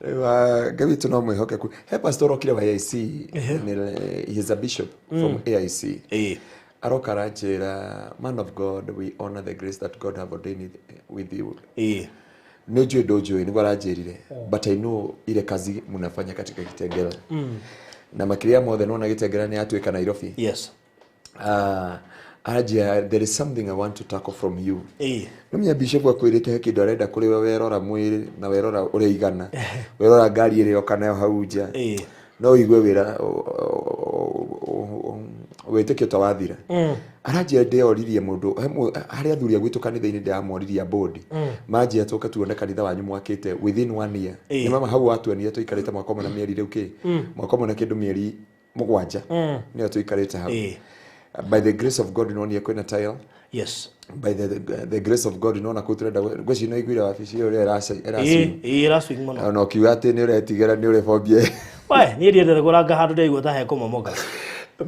Rĩu, Ngai witũ no mwĩhokeku. He pastor ũrokire wa AIC, he is a bishop from AIC. Aroka aranjĩra, "Man of God, we honor the grace that God have ordained with you. Nĩ ũnjũĩ, ndũnjũĩ," nĩguo aranjĩrire, "but I know ile kazi mnafanya katika Kitengela, na makĩria mothe nona Gĩtengera nĩ yatuĩka Nairobi." Aranjĩra, "There is something I want to tackle from you." Nĩmenya bishop akwĩrĩte he kĩndũ arenda kũrĩ we, werora mwĩrĩ na werora ũrĩa igana, werora ngari ĩrĩa oka nayo hau nja, no ũigue wĩra wĩtĩkio ta wathira. Aranjĩra, "Ndĩoririe mũndũ harĩ athuri a gwitũ kanitha-inĩ, ndĩramoririe bodi, manjĩra tũke tuone kanitha wanyu mwakĩte within one year." Nĩ mama hau watuonire tũikarĩte mwaka ũmwe na mĩeri rĩu kĩ mwaka ũmwe na kĩndũ mĩeri 7 nĩyo tũikarĩte hau. By the grace of God nonire kwĩna tile. By the grace of God nona kũu tũrenda ngwĩciria no iguire wabici ĩyo ũrĩa ĩracing. Ĩĩ, ĩracwing mũno. Ona ũkiuga atĩ nĩ ũretigĩra nĩ ũrĩbombie. We, niĩ ndiendete kũranga handũ ndaigua ta hekũmomoka.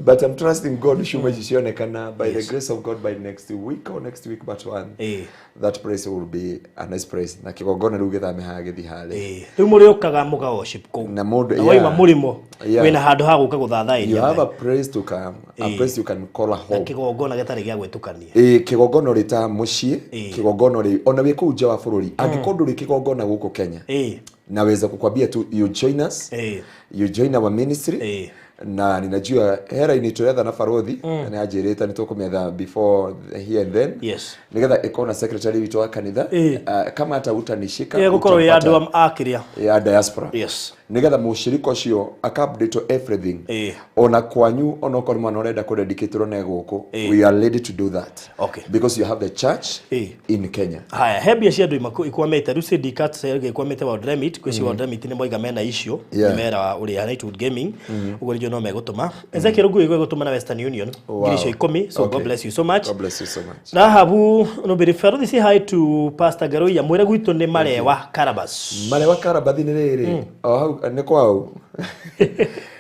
But I'm trusting God cuma ici cionekana, by the grace of God, by next week or next week but one, that place will be a nice place, na kĩgongona rĩu gĩthame haha gĩthiĩ harĩa. Rĩu mũrĩũkaga mũka worship kũu. Na mũndũ Na waima mũrĩmo, wĩna handũ ha gũka you gũthathaĩria have Ngai. a place to come, a place you can call a home. Kĩgongona gĩtarĩ gĩa gwĩtukania. Ĩĩ, kĩgongona ũrĩ ta mũciĩ, kĩgongona ũrĩ ona wĩ kũu nja wa bũrũri, angĩkorwo ndũrĩ kĩgongona gũkũ Kenya, naweza kukwambia tu you join us, you join our ministry. Na ninajua hera ini turetha na barothi na nĩ anjĩrĩte nĩ tũkũmetha before here and then, nĩgetha ĩkorwo na secretary witũ wa kanitha. Kama hata utanishika, Ĩgũkorwo ĩ utampata andũ a kĩrĩa ya diaspora, nĩgetha mũshirika ũcio aka update everything. Ona kwanyu, onokorwo nĩ mwana ũrenda kũdedicatĩrwo ne gũkũ, we are ready to do that, because you have the church in Kenya. Haya, he mbia cia andũ ikwamĩte rĩu. Syndicate ĩkwamĩte World Remit kwĩ ci World Remit nĩ moiga mena icio. Nĩ mera ũrĩa Nightwood Gaming ũguo nĩnjũĩ no megũtũma. Ezekiel Ngui gũtũma na Western Union ngiri icio 10, so God bless you so much. God bless you so much. Rahabu Nubiri Feruthi, say hi to Pastor Garoia, mwĩre gwitũ nĩ Marewa Karabas. Marewa Karabathi nĩ rĩrĩ o hau nĩ kwao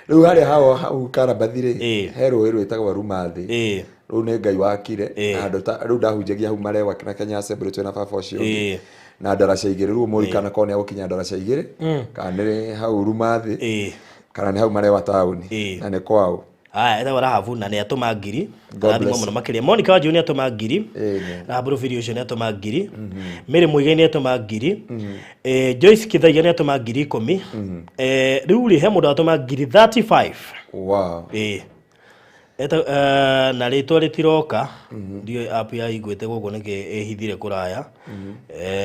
rĩu harĩa hao hau Karabathi rĩ, he rũĩ rwĩtagwo Rumathĩ. Rũu nĩ Ngai wakire. Na handũ ta rĩu ndahunjagia hau Marewa na Kenya Assembly twĩna baba ũcio ũngĩ na ndaraca 2. Rĩu mũrikana korwo nĩ agũkinya ndaraca 2, kana nĩ hau Rumathĩ, kana nĩ hau Marewa taũni, na nĩ kwao. Haya, etagwo Rahabu na nĩ atũma ngiri. God Rathimwo bless. mũno makĩria. Monica Wanjiru nĩ atũma ngiri. Amen. Rahabu Rũbiri ũcio nĩ atũma ngiri. Mary Muigai nĩ atũma ngiri. Joyce Kithaiga nĩ atũma ngiri 10. Rĩu rĩ, he mũndũ atũma ngiri 35. Ĩĩ. Na rĩtwa rĩtiroka, ndiũĩ app ya Equity gũkũ nĩkĩ ĩhithire kũraya.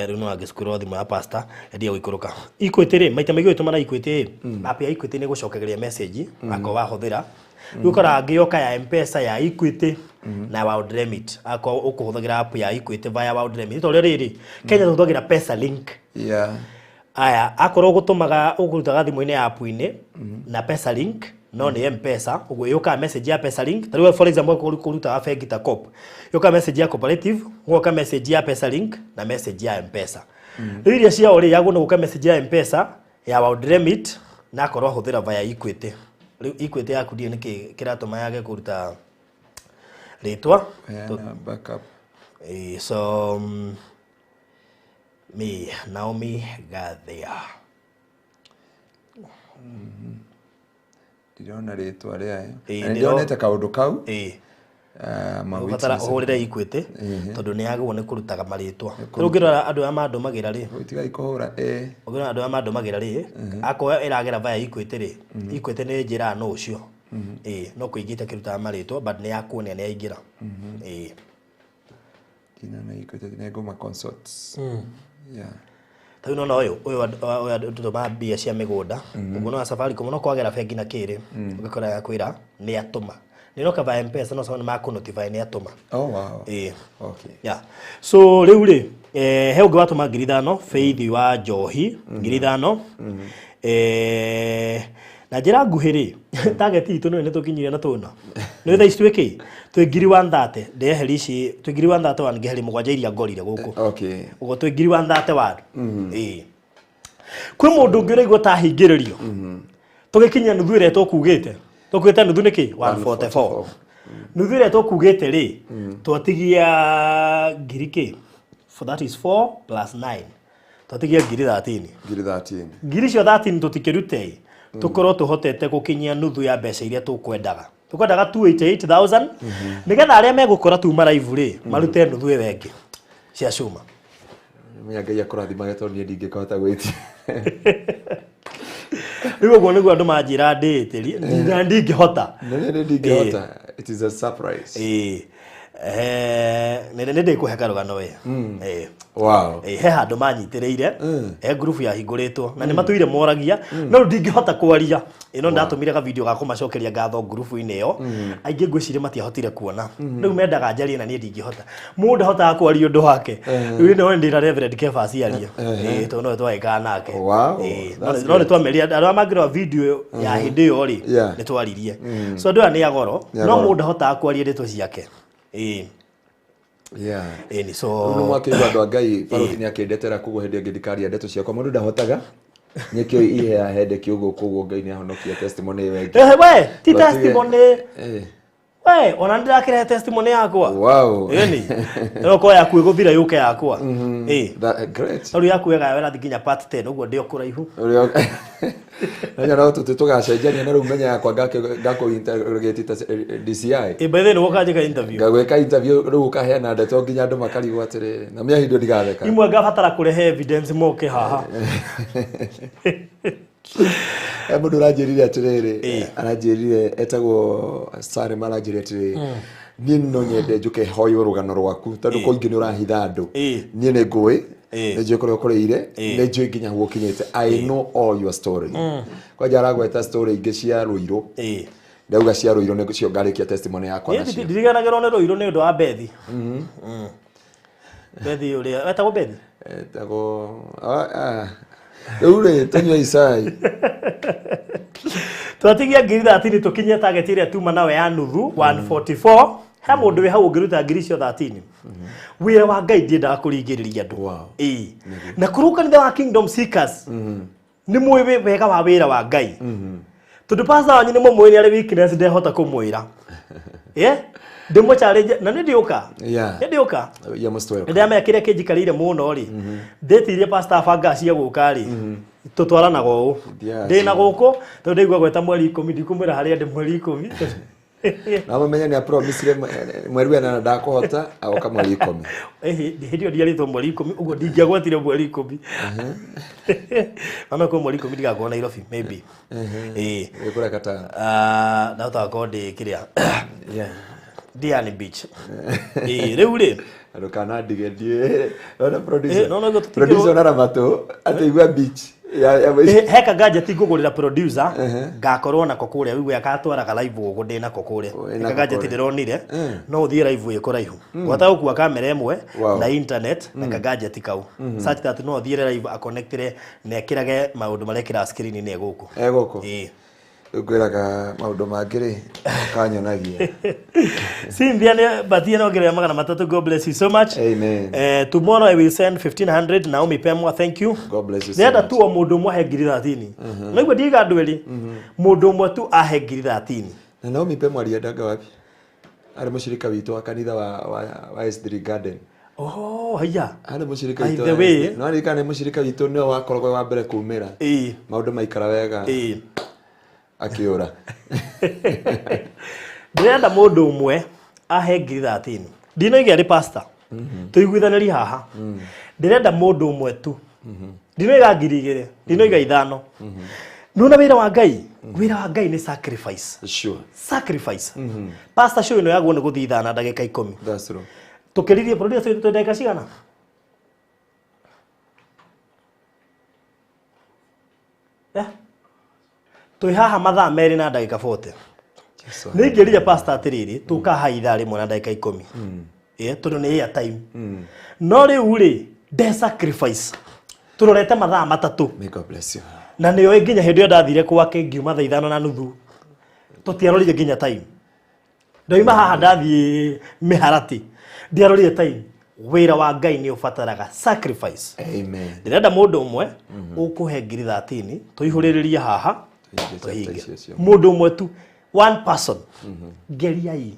Rĩu no angĩcukũrwo thimũ ya pastor endia gũikũrũka Equity rĩ, maita maingĩ ũgĩtũma na Equity rĩ, app ya Equity nĩ ĩgũcokagĩria message akorwo wahũthĩra. Rĩu ũkoraga ngĩoka ya M-Pesa ya Equity na World Remit, akorwo ũkũhũthagĩra app ya Equity via World Remit, tondũ rĩrĩ Kenya tũhũthagĩra Pesa Link. Aya, akorwo ũgũtũmaga ũkũrutaga thimũ-inĩ ya app-inĩ na Pesa Link, no nĩ M-Pesa, ũguo yũkaga message ya Pesa Link. Ta rĩu for example kũrutaga bengi ta Coop, yũkaga message ya Cooperative, gũgoka message ya Pesa Link na message ya M-Pesa. Rĩu iria ciao rĩ, yagwo nĩ gũka message ya M-Pesa ya World Remit na akorwo ahũthĩra via Equity. Rĩu Equity yaku ndiũĩ nĩkĩ kĩratũma yage kũruta rĩtwa. Peana backup. So me Naomi Gathia. Ndirona rĩtwa rĩayo. Na nĩndĩronete kaũndũ kau. Ũbatara ũhũrĩre Equity tondũ nĩ yagĩrĩirwo nĩ kũrutaga marĩtwa. Rĩu ũngĩrora andũ aya mandũmagĩra rĩ, Tigai kũhũra. Ũngĩrora andũ aya mandũmagĩra rĩ, akorwo ĩragera via Equity rĩ, Equity nĩ njĩraga no ũcio. Ĩĩ, no kũingĩ itakĩrutaga marĩtwa, but nĩ yakuonia nĩ yaingĩra. Ĩĩ. Ndinona Equity, nĩ ngũma consult. Yeah. Ta rĩu nona ũyũ ũtũmaga mbia cia mĩgũnda ũguo no Safaricom, no kwagera bengi na kĩrĩ ũgĩkora yakwĩra nĩ atũma, nĩ roka via M-Pesa, no nĩ makũ notify nĩ atũma. Ĩĩ. Yeah. So rĩu rĩ, he ũngĩ watũma ngiri 5, Faith wa Njohi, ngiri 5. Na njĩra nguhĩ rĩ, target itũ nĩ tũkinyire na tũna nĩ thaa ici twĩ kĩ, twĩ ngiri 130, ndeheri ici twĩ ngiri 131, ngeheri mũgwanja iria ngorire gũkũ. Ũguo twĩ ngiri 131. Ĩĩ, kwĩ mũndũ ũngĩ ũraigua ta hingĩrĩrio tũgĩkinyia nuthu ĩrĩa tũkugĩte. Tũkugĩte nuthu nĩkĩ? 144. Nuthu ĩrĩa tũkugĩte rĩ, twatigia ngiri kĩ? For that is 4 plus 9, twatigia ngiri 13. Ngiri 13. Ngiri icio 13 tũtikĩrute tũkorwo tũhotete gũkinyia nuthu ya mbeca iria tũkwendaga. Tũkwendaga 288,000 nĩgetha arĩa megũkora tuma live rĩ, marute nuthu ĩyo ĩngĩ cia cuma. Menya Ngai akũrathimage tondũ niĩ ndingĩkĩhota gwĩtia. Rĩu ũguo nĩguo andũ manjĩra ndĩĩtĩrie na ndingĩhota. Na niĩ ndingĩhota. It is a surprise. Ĩĩ. Nĩ ndĩkũhe karũgano we. Ĩĩ. Ĩĩ, he handũ manyitĩrĩire, he ngurubu yahingũrĩtwo na nĩ matũire moragia, no rĩu ndingĩhota kwaria ĩno. Ndatũmire ka video ga kũmacokeria ngatho ngurubu-inĩ ĩyo. Aingĩ ngwĩciria matiahotire kuona. Rĩu mendaga njarie na niĩ ndingĩhota, mũndũ ndahotaga kwaria ũndũ wake. Rĩu no ndĩra Reverend Kefas arie. Ĩĩ, tondũ nowe twagĩkaga nake. Ĩĩ, That's no nĩ twamerire andũ arĩa mangĩrora video ya hĩndĩ ĩyo rĩ, nĩ twaririe. So andũ aya nĩ agoro, Nĩ no agoro. mũndũ ndahotaga kwaria ndeto ciake. Ĩĩ. Ĩĩ, ni so Rĩu nĩ mwakĩigua andũ a Ngai, barothi nĩ akĩndetera, koguo hĩndĩ ĩngĩ ndikaria ndeto ciakwa, mũndũ ndahotaga nĩkĩo ihea hendeki ũguo, koguo Ngai nĩ ahonokia testimony ĩyo ĩngĩ. Eh, we ti testimony. We ona ndĩrakĩrehe testimony yakwa. Ĩni no ko yaku ĩgũthira yũke yakwa. Ĩĩ. Great. Rĩu yaku ĩgaya wĩrathi nginya part 10, ũguo ndĩ o kũraihu. Ũrĩa- Na no tũtĩ tũgacenjania na rĩu menya yakwa ngakũ interrogate ta DCI. Ĩ, by the way, nĩ woka njĩka interview. Ngagwĩka interview rĩu ũkaheana ndeto nginya andũ makarigwo atĩrĩrĩ na mĩahindo ndigatheka. Imwe ngabatara kũrehe evidence moke haha. He mũndũ ũranjĩrire atĩrĩrĩ, aranjĩrire etagwo Salim, aranjĩrire atĩrĩrĩ, niĩ no nyende njũke hoywo rũgano rwaku tondũ kũingĩ nĩ ũrahitha andũ. Niĩ nĩ ngũĩ, nĩ njũĩ kũrĩa ũkũrĩire, nĩ njũĩ nginya hau ũkinyĩte. I know all your story. Kwanja aragweta story ingĩ cia Rũirũ. Ndauga cia Rũirũ nĩcio ngarĩkia testimony yakwa nacio. Ndiriganagĩrwo nĩ Rũirũ nĩ ũndũ wa Bethi. Bethi ũrĩa etagwo Bethi? Etagwo rĩu rĩ tũnyue icai. Twatigia ngiri 30 tũkinyie target ĩrĩa tuma nawe ya nuthu 144. He mũndũ wĩ hau ũngĩruta ngiri icio 13. Wĩra wa Ngai ndiendaga kũringĩrĩria andũ. Ĩĩ. Na kũrũ kanitha wa Kingdom Seekers nĩ mũĩ wega wa wĩra wa Ngai. Tondũ pastor wanyu nĩ mũmũĩ nĩ arĩ weakness ndehota kũmwĩra. Yeah? Ndĩmũ challenge na nĩ ndiũka. Nĩ ndiũka. You're most welcome. Nĩndamenya kĩrĩa kĩnjikarĩire mũno rĩ. Ndĩtirie pastor banga cia gũka rĩ. Tũtwaranaga ũũ. Ndĩna gũkũ tondũ ndaigua gweta mweri 10 ndikũmwĩra harĩa ndĩ mweri 10. Na mũmenye nĩ apromisire mweri wa 8 ndakũhota agoka mweri 10. Hĩndĩ ĩyo ndiarĩtwo mweri 10 ũguo ndingĩagwetire mweri 10. Ona kwĩ mweri 10 ndigakorwo Nairobi maybe. Ĩĩ. Wĩ kũrĩa Ndahota gũkorwo ndĩ kĩrĩa. Diani Beach. Ĩĩ rĩu rĩ. Ndũkana ndige ndiĩ. Ona producer. Producer ona ramatũ atĩigua beach. He kagadget ngũgũrĩra producer ngakorwo nako kũrĩa wĩgue agatwaraga live ũguo ndĩ nako kũrĩa. Kagadget ndĩronire no ũthiĩ live ĩ kũraihu. Gwata gũkua kamera ĩmwe na internet na kagadget kau. Such that no ũthiĩre live aconnectire na ekĩrage maũndũ marĩa ekĩraga screen-inĩ gũkũ. Gũkũ. Ĩĩ. Ngwĩraga maũndũ mangĩ rĩ kanyonagia. Cynthia nĩ batie no ngerera 300. God bless you so much. Amen. Tomorrow I will send 1500. Naomi Pemwa, thank you. God bless you so much. Nenda tu o mũndũ ũmwe ahe ngiri 30. No igua ndiga andũ erĩ. Mũndũ ũmwe tu ahe ngiri 30. Na Naomi Pemwa aliendaga wapi? Arĩ mũshirika witũ wa kanitha wa S3 Garden. Oh, haya. Arĩ mũshirika witũ. No aririkana nĩ mũshirika witũ nĩwe wakoragwo wa mbere kumĩra. Maũndũ maikara wega. Akiura. Ndĩrenda mũndũ ũmwe ahe ngiri 30. Ndinoiga arĩ pastor. Tũiguithanĩrie haha. Ndĩrenda mũndũ ũmwe tu. Ndinoiga ngiri 2, ndinoiga 5. Nĩwona wĩra wa Ngai? Wĩra wa Ngai nĩ sacrifice. Sure. Sacrifice. Pastor show ĩno yagwo nĩ gũthiĩ ithaa na ndagĩka 10. That's true. Tũkĩririe producer twĩ ndagĩka cigana? Twĩ haha mathaa 2 na ndagĩka 40. Nĩ ingĩrire pastor atĩrĩrĩ tũka haha ithaa rĩmwe na ndagĩka 10. Tondũ nĩ airtime. No rĩu rĩ nde sacrifice. Tũrorete mathaa 3. May God bless you. Na nĩoĩ nginya hĩndĩ ĩyo ndathire gwake ngiuma thaa 5:30. Tũtiarorire nginya time. Ndoima haha ndathiĩ mĩharatĩ. Ndiarorire time. Wĩra wa Ngai nĩ ũbataraga sacrifice. Amen. Ndĩrenda mũndũ ũmwe ũkũhe ngiri 30 tũihũrĩrĩrie haha tũhinge. Mũndũ ũmwe tu, one person. Geriai.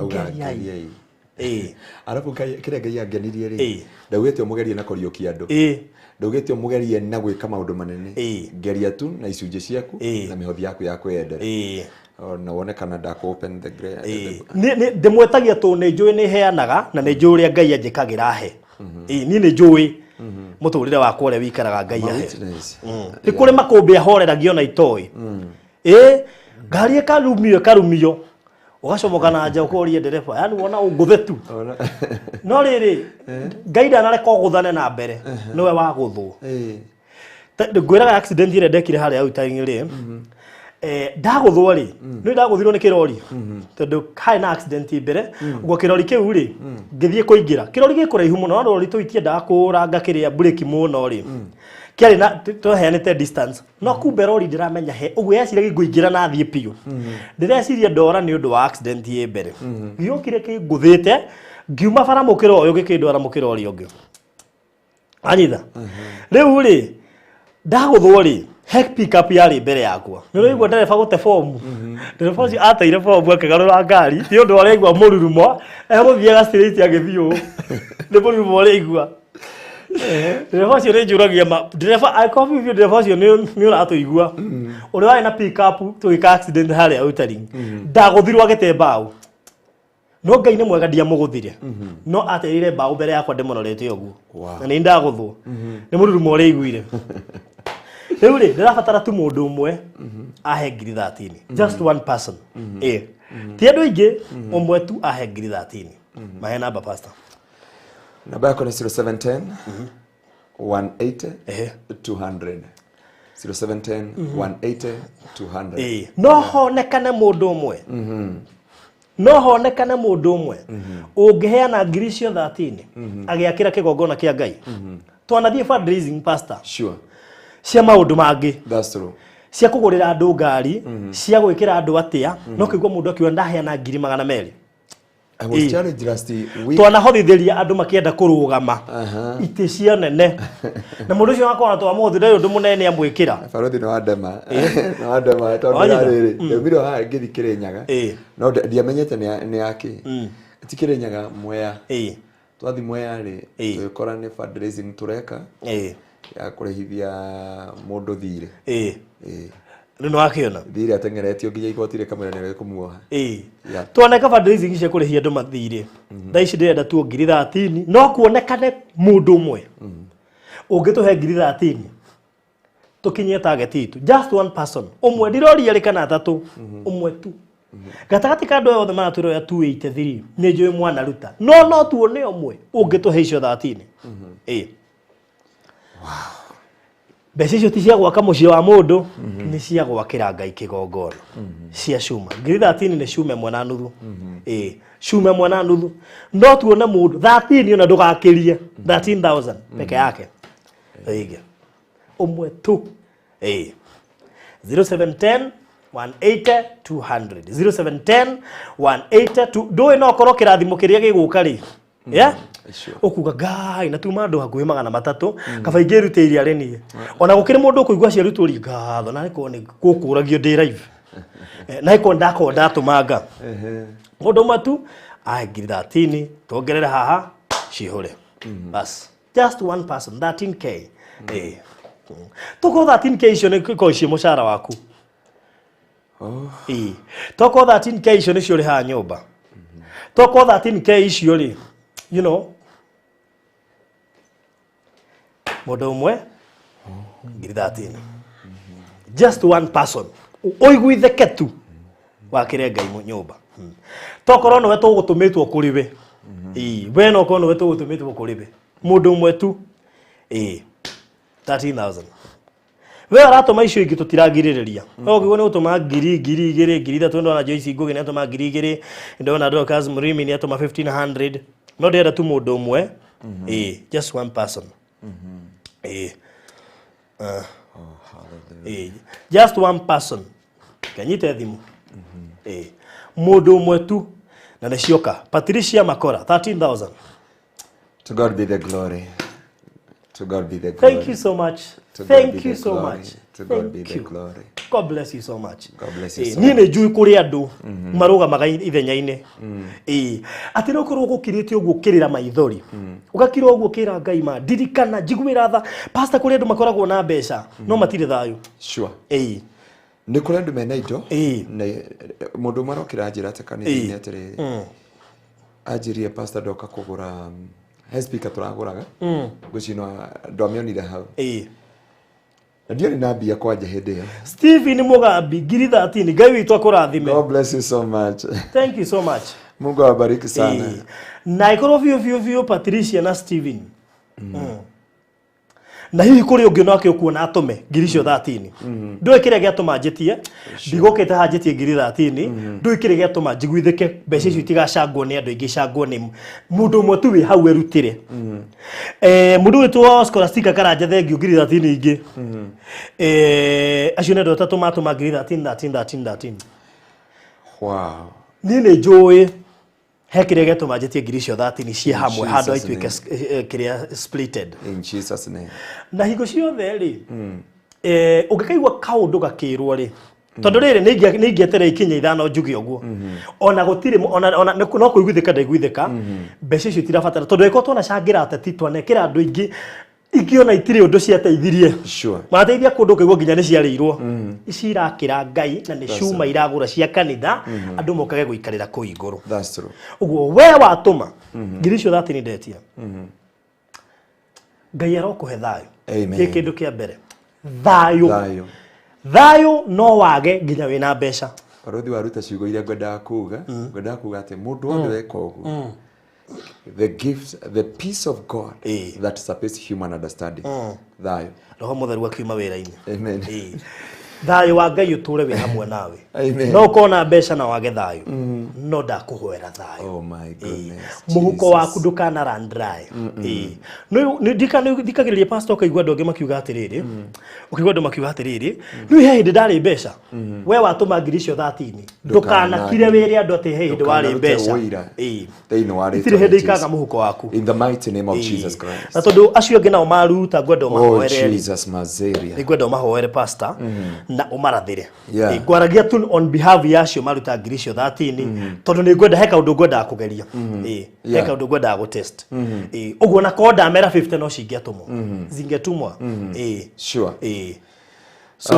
Geriai. Arabu kĩrĩa Ngai angenirie rĩ, ndaugĩte ũmũgerie na kũriũkia andũ. Ndaugĩte ũmũgerie na gwĩka maũndũ manene. Geria tu na icunjĩ ciaku na mĩhothi yaku ya kwĩyendera. Na wone kana ndakũ open the grave. Ndĩmwĩtagia tondũ nĩ njũĩ nĩ heanaga na nĩ njũĩ ũrĩa Ngai anjĩkagĩra he. Niĩ nĩ njũĩ mũtũrĩre wakwa ũrĩa wĩikaraga Ngai ahe. Nĩ kũrĩ makũmbĩ ahoreragia ona itoĩ. Ngari ĩkarumio ĩkarumio ũgacomoka na nja ũkoria ndereba yani wona ũngũthe tu. No rĩrĩ Ngai ndanareka ũgũthane na mbere nĩwe wagũthwo. Ngwĩraga accident ĩrĩa ndekire harĩa outer rĩ, ndagũthwo rĩ, nĩ ndagũthirwo nĩ kĩrori tondũ harĩ na accident mbere ũguo kĩrori kĩu rĩ ngĩthiĩ kũingĩra kĩrori gĩ kũraihu mũno no rori tũu itiendaga kũranga kĩrĩa breki mũno rĩ kĩarĩ na twaheanĩte distance no kumbe rori ndĩramenya he ũguo yeciragia ngũingĩra na thiĩ biũ ndĩreciria ndora nĩ ũndũ wa accident ĩ mbere gĩokire kĩngũthĩte ngiuma bara mũkĩra ũyũ gĩkĩndwara mũkĩra ũrĩa ũngĩ anyitha rĩu rĩ ndagũthwo rĩ he pick up yarĩ mbere yakwa nĩ ũraigua ndereba gũte bomu ndereba ũcio ateire bomu akĩgarũra ngari nĩ ũndũ araigua mũrurumo egũthiaga straight agĩthiĩ ũũ nĩ mũrurumo ũraigua. Ndereba ũcio nĩ njũragia ma ndereba angĩkorwo biũ biũ ndereba ũcio nĩ ũratũigua, ũrĩa warĩ na pick up tũgĩka accident harĩa Outering, ndagũthirwo agĩte mbaũ, no Ngai nĩ mwega, ndiamũgũthire, no ateire mbaũ mbere yakwa ndĩmũrorete ũguo. Na nĩ ndagũthwo nĩ mũrurumo ũrĩa aiguire. Rĩu rĩ, ndĩrabatara tu mũndũ ũmwe ahe ngiri 13, just one person, ĩ ti andũ aingĩ, ũmwe tu ahe ngiri 13. Mahe namba, pastor. Namba yakwa nĩ 0710 180 200, 0710 180 200. Ĩĩ. No honekane mũndũ ũmwe, no honekane mũndũ ũmwe ũngĩheana ngiri icio 13 agĩakĩra kĩgongona kĩa Ngai. Twanathiĩ fundraising, pastor, cia maũndũ mangĩ, That's true. Cia kũgũrĩra andũ ngari, cia gwĩkĩra andũ atĩa, no kĩigua mũndũ akiuga ndaheana ngiri 200. I was challenged last week. Twanahothithĩria andũ makĩenda kũrũgama itĩ cia nene, na mũndũ ũcio wakona twamũhũthĩra ũndũ mũnene amwĩkĩra. Barothi nĩ wandema, nĩ wandema tondũ Wanyita? rĩrĩ ndaumire o haha ngĩthi Kĩrĩnyaga, no ndiamenyete nĩ yakĩ, ti Kĩrĩnyaga, Mwea. Twathi Mwea rĩ, tũgĩkora nĩ fundraising tũreka ya kũrĩhithia mũndũ thirĩ. Rĩu nĩ wakĩona. Thirĩ ateng'eretio nginya igoti rĩkamwĩra nĩ rĩkũmuoha. Twaneka fundraising cia kũrĩhia andũ mathirĩ. Thaa ici ndĩrenda tuo ngiri 13, no kuonekane mũndũ ũmwe ũngĩtũhe ngiri 13 tũkinyie target itũ. Just one person, ũmwe, ndiroria erĩ kana atatũ, ũmwe tu gatagatĩ ka andũ aya othe maratwĩroya 283. Nĩ njũĩ mwanaruta, no tuone ũmwe ũngĩtũhe icio 13. Ĩĩ, mbeca icio ti cia gwaka mũciĩ wa mũndũ, nĩ cia gwakĩra Ngai kĩgongona cia cuma. Ngiri 13 nĩ cuma 1.5. Ĩĩ, cuma 1.5. No tuone mũndũ 13, ona ndũgakĩrie 13,000 peke yake. Ĩĩ, ũmwe tu. Ĩĩ, 0710 180 200, 0710 180 2. Ndũĩ no korwo kĩrathimo kĩrĩa gĩgũka rĩ, yeah? Ũkuga Ngai na tuma andũ hakuhĩ 300, kaba ingĩrutĩire arĩ niĩ. Ona gũkĩrĩ mũndũ ũkũigua ciarutwo ngatho na ĩkorwo nĩ gũkũragio ndĩ live. Na ĩkorwo ndakorwo ndatũmanga mũndũ ũmwe tu ahe ngiri 13, tuongerere haha cihũre bas. Just one person, 13K. Tokorwo 13K icio nĩ ikorwo ciĩ mũcara waku. Ĩĩ, tokorwo 13K icio nĩcio ũrĩhaga nyũmba, tokorwo 13K icio rĩ, mũndũ ũmwe ngiri 13, just one person, ũiguithĩke tu wakĩre Ngai nyũmba. Tokorwo nĩwe tũgũtũmĩtwo kũrĩ we. Ĩĩ, we no korwo nĩwe tũgũtũmĩtwo kũrĩ we, mũndũ ũmwe tu. Ĩĩ, 13,000. We ũratũma icio ingĩ tũtiragirĩrĩria, no ũngĩgwo nĩ gũtũma ngiri, 2,000, 3,000. Ndona Joyce Ngugi nĩ atũma 2,000, ndona Dorcas Mũrimi nĩ atũma 1500, no ndĩrenda tu mũndũ ũmwe. Ĩĩ, just one person. Ĩĩ. Ĩĩ, just one person kanyite thimũ. Ĩĩ, mũndũ ũmwe tu, na nĩ cioka. Patricia Makora, 13,000. To God be the glory. To God be the glory. Thank you so much. To God Thank be you the so glory. much. To God be Thank the you. glory. God bless you so much. God bless you Ĩĩ, so niĩ nĩ njũĩ kũrĩ andũ marũgamaga ithenya-inĩ. Ĩĩ, atĩ no korwo gũkirĩte ũguo ũkĩrĩra maithori, ũgakira ũguo ũkĩra Ngai ma ndirikana njiguĩra tha. Pastor, kũrĩ andũ makoragwo na mbeca no matirĩ thayũ. Ĩĩ. Nĩ kũrĩ andũ mena indo. Na mũndũ ũmwe arokĩra anjĩra atĩ kanitha-inĩ atĩrĩrĩ, anjĩrire, "Pastor, ndoka kũgũra he speaker tũragũraga." Ngwĩciria no ndwamĩonire hau. Na ndiarĩ na mbia kwanja hĩndĩ ĩyo. Stephen Mugambi, ngiri 13. Ngai witũ akũrathime. God bless you so much. Thank you so much. Mungu awabariki sana. Ĩĩ. Na ĩkorwo biũ biũ biũ Patricia na Stephen. Na hihi kũrĩ ũngĩ nake ũkuona atũme ngiri icio 13. Ndũĩ kĩrĩa gĩatũma njĩtie, ndigũkĩte haha njĩtie ngiri 13. Ndũĩ kĩrĩa gĩatũma njiguithĩke mbeca icio itigacangwo nĩ andũ aingĩ, icangwo nĩ mũndũ ũmwe tu wĩ hau erutĩre. Mũndũ wĩtwo Scholastica Karanja, thengio, ngiri 13 ingĩ. Acio nĩ andũ atatũ matũma ngiri 13, 13, 13, 13. Niĩ nĩ njũĩ he kĩrĩa gĩatũma njĩtie ngiri icio 13 ciĩ hamwe handũ Jesus. ituĩke kĩrĩa splitted. In Jesus' name. Na hingo ciothe rĩ, ũngĩkaigua kaũndũ gakĩrwo rĩ, Tondũ rĩrĩ nĩ ingĩeterera ikinya ithano njuge ũguo. Ona gũtirĩ ona no kũiguithĩka ndaiguithĩka. Mbeca icio itirabatara tondũ angĩkorwo twanacangĩra ateti twanekĩra andũ aingĩ ingĩ ona itirĩ ũndũ ciateithirie. Manateithia kũndũ ũkaigua nginya nĩ ciarĩirwo. Ici irakĩra Ngai na nĩ cuma iragũra cia kanitha andũ mokage gũikarĩra kũu igũrũ. Ũguo we watũma ngiri icio 30 ndetia. Ngai arokũhe thayũ. Gĩ kĩndũ kĩa mbere. Thayũ. Thayũ no wage nginya wĩna mbeca. Barothi waruta ciugo iria ngwendaga kuga. Ngwendaga kuga atĩ mũndũ wothe weka ũguo, the gift, the peace of God that surpasses human understanding. Thayũ. Roho Mũtheru akiuma wĩra-inĩ. Amen. Thayũ wa Ngai ũtũre wĩ hamwe nawe. Amen. No ũkorwo na mbeca na wage thayũ. No ndakũhoera thayũ. Oh my goodness. Mũhuko waku ndũkana run dry. Nĩ thikagĩrĩria pastor ũkaigua andũ angĩ makiuga atĩrĩrĩ. Ũkaigua andũ makiuga atĩrĩrĩ, rĩu he hĩndĩ ndarĩ mbeca. We watũma ngiri icio 13. Ndũkanakire wĩre andũ atĩ he hĩndĩ warĩ mbeca. Thĩinĩ wa rĩtwa Itirĩ hĩndĩ ikaga mũhuko waku. In the mighty name of Jesus Christ. Na tondũ acio angĩ nao maruta ngwenda ũmahoere. Oh Jesus Mazeria. Nĩ ngwenda ũmahoere pastor na ũmarathĩre. Ngwaragia tu on behalf ya acio maruta ngiri icio 13 tondũ nĩ ngwenda he kaũndũ ngwendaga kũgeria. He kaũndũ ngwendaga gũ test. Ũguo na korwo ndamera 50 no cingĩatũmwo. Zingetumwa. Sure. So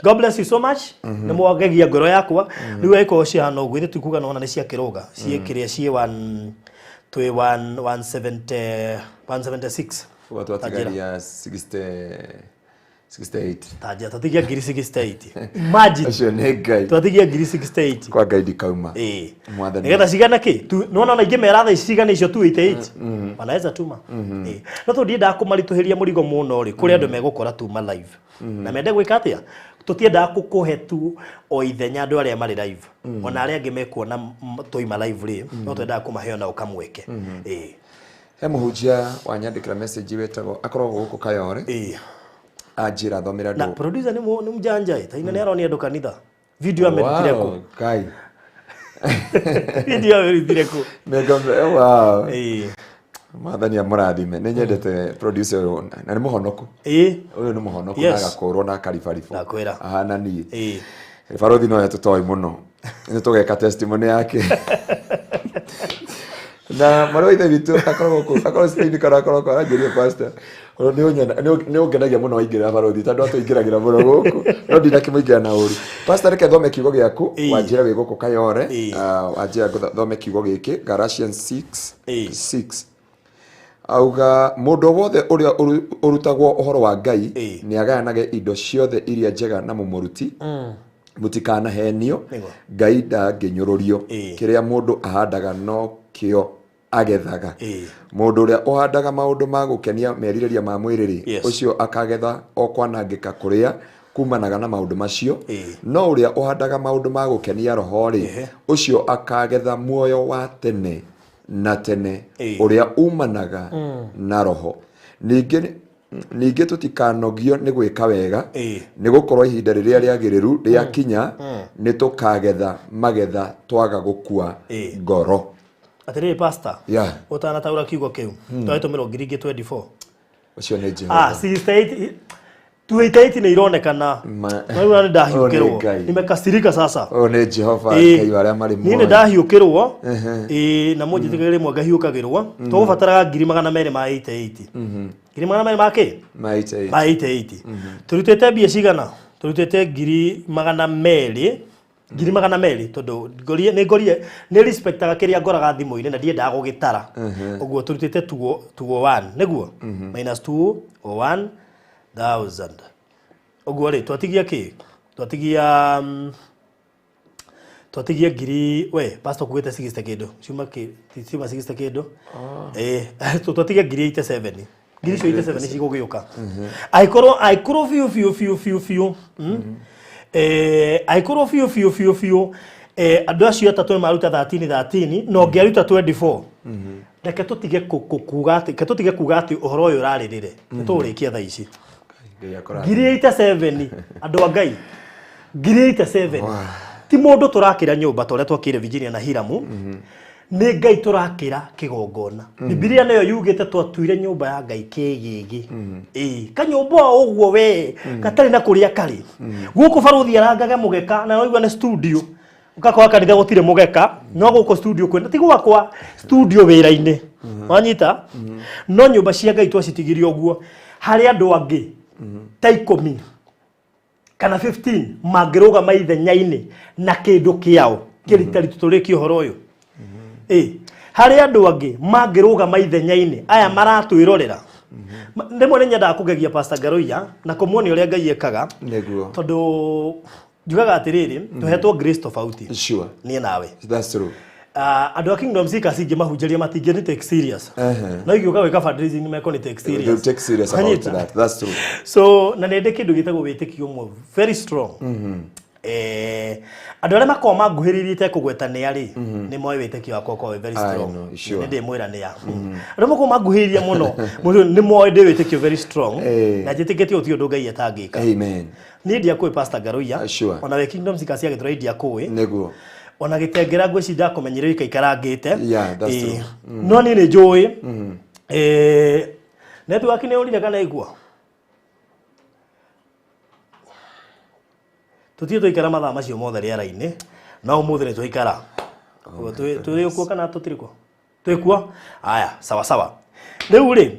God bless you so much. Nĩ mwagegia ngoro yakwa. Rĩu angĩkorwo cihana ũguo ithuĩ tikuga nona nĩ ciakĩrũga. Ciĩ kĩrĩa ciĩ one twĩ one 170 176. Ũguo twatigaria 60 68. Tanjĩra twatigia ngiri 68. Imagine. Acio nĩ Ngai. Twatigia ngiri 68. Kwa Ngai ndikauma. Mwathani. Nĩgetha cigana kĩ? Nĩwona ona ingĩmera thaa ici cigana icio 288. Wanaweza tuma. No tondũ ndiendaga kũmaritũhĩria mũrigo mũno rĩ, kũrĩ andũ megũkora tuma live. Na mende gwĩka atĩa? Tũtiendaga kũkũhe tu o ithenya andũ arĩa marĩ live. Ona arĩa angĩ mekuona twaima live rĩ, no twendaga kũmahe ona kamweke. He mũhunjia wanyandĩkĩra message wetagwo akoragwo gũkũ Kayore. Anjĩra thomera andũ. Na producer nĩ mũjanja ĩ, ta ina nĩ aronia andũ kanitha. Video amerutire kũ? Ngai. Video amerutire kũ? Wow. Mwathani amũrathime. Nĩ nyendete producer ũyũ na nĩ mũhonoku. Ũyũ nĩ mũhonoku na agakũrwo na akaribaribũ. Ndakwĩra. Ahana niĩ. Barothi no tũtoĩ mũno. Nĩ tũgeka testimony yake. Na mwarĩ wa ithe witũ akoragwo kũ akoragwo Spain kana akoragwo kũ aranjĩria pastor. Nĩ ũngenagia mũno waingĩrĩra barothi tondũ atũingĩragĩra mũno gũkũ no ndinakĩmũingĩra na ũru. Pastor reke thome kiugo gĩaku wanjĩra wĩ gũkũ Kayore, wanjĩra thome kiugo gĩkĩ Galatians 6:6. Auga mũndũ wothe ũrĩa ũrutagwo ũhoro wa Ngai nĩ agayanage indo ciothe iria njega na mũmũruti. Mũtikanahenio, Ngai ndangĩnyũrũrio. Kĩrĩa mũndũ ahandaga no kĩo agethaga. Mũndũ ũrĩa ũhandaga maũndũ ma gũkenia merirĩria ma mwĩrĩ-rĩ, ũcio akagetha o kwanangĩka kũrĩa kumanaga na maũndũ macio. No ũrĩa ũhandaga maũndũ ma gũkenia roho-rĩ, ũcio akagetha muoyo wa tene na tene ũrĩa umanaga na roho. Ningĩ tũtikanogio nĩ gwĩka wega, nĩ gũkorwo ihinda rĩrĩa rĩagĩrĩru rĩakinya, nĩ tũkagetha magetha twaga gũkua ngoro. Atĩrĩrĩ pastor, ũtanataũra kiugo kĩu, twagĩtũmĩrwo ngiri ingĩ 24. Ũcio nĩ Jehova. 68 288 nĩ ironekana. Rĩu nĩ ndahiũkĩrwo. Nimekasirika sasa. Ũyũ nĩ Jehova Ngai wa arĩa marĩ muoyo. Niĩ nĩ ndahiũkĩrwo. Na mũnjĩtĩkagĩre rĩmwe ngahiũkagĩrwo. Tũgũbataraga ngiri 200 ma 88. Ngiri 200 ma kĩ? Ma 88. Ma 88. Tũrutĩte mbia cigana? Tũrutĩte ngiri 200. Ngiri 200 tondũ ngorie nĩ ngorie nĩ respectaga kĩrĩa ngoraga thimũ-inĩ na ndiendaga gũgĩtara. Ũguo tũrutĩte 201 nĩguo? Minus 201,000. Ũguo rĩ twatigia kĩ? Twatigia twatigia ngiri we pastor kugĩte 60 kĩndũ ciuma kĩ ciuma 60 kĩndũ. Twatigia ngiri 87. Ngiri icio 87 nĩ cigũgĩũka. Angĩkorwo biũ biũ biũ biũ biũ. Angĩkorwo biũ biũ biũ biũ andũ acio atatũ nĩ maruta 13 13 na ũngĩaruta 24. Reke tũtige kuga atĩ, reke tũtige kuga atĩ ũhoro ũyũ ũrarĩrĩre. Nĩ tũũrĩkia thaa ici. Ngiri 87 andũ a Ngai. Ngiri 87. Ti mũndũ tũrakĩra nyũmba ta ũrĩa twakĩire Virginia na Hiramu. Nĩ Ngai tũrakĩra kĩgongona. Bibilia nĩyo yugĩte twatuire nyũmba ya Ngai kĩgĩgĩ. Ĩĩ, kanyũmba o ũguo we gatarĩ na kũrĩa karĩ. Gũkũ barũthi arangage mũgeka na waigua nĩ studio. Ũgakora kanitha gũtirĩ mũgeka, no gũkũ studio kwĩna, ti gwakwa, studio wĩra-inĩ. Wanyita? No nyũmba cia Ngai twacitigirie ũguo. Harĩ andũ angĩ ta 10 kana 15 mangĩrũgama ithenya-inĩ na kĩndũ kĩao kĩritaritũ tũrĩkie ũhoro ũyũ. Ĩ, harĩ andũ angĩ mangĩrũgama ithenya-inĩ aya maratwĩrorera. Rĩmwe nĩ nyendaga kũgegia Pastor Ngaruiya na kũmuonia ũrĩa Ngai ekaga. Nĩguo. Tondũ njugaga atĩrĩrĩ, tũhetwo grace tofauti. Sure. Niĩ nawe. That's true. Andũ a Kingdom Seekers ingĩmahunjĩria matingĩ take serious. No ingĩũka gwĩka fundraising meko ni take serious. They'll take serious about that. That's true. So na nĩ ndĩ kĩndũ gĩtagwo wĩtĩkio ũmwe very strong. Andũ arĩa makoragwo manguhĩrĩirie itekũgweta nĩ arĩ, nĩ moĩ wĩtĩkio wakwa ũkoragwo wĩ very strong. Sure. Nĩ ndĩmwĩra nĩ a. Arĩa makoragwo manguhĩrĩirie mũno, nĩ moĩ ndĩ wĩtĩkio very strong. Na njĩtĩkĩtie gũtirĩ ũndũ Ngai atangĩka. Amen. Niĩ ndiakũĩ Pastor Ngaruiya. Sure. Ona we Kingdom Seekers cia Gĩthũrai ndiakũĩ. Nĩguo. Ona Gĩtengera ngwĩciria ndakũmenyire ikaikarangĩte. Yeah, that's true. No niĩ nĩ njũĩ. Network nĩ ũrire kana ĩkuo? Tũtirĩ twaikara mathaa macio mothe rĩera-inĩ, no ũmũthĩ nĩ twaikara. Tũrĩ kuo kana tũtirĩ kuo? Twĩ kuo? Aya, sawa sawa. Rĩu rĩ,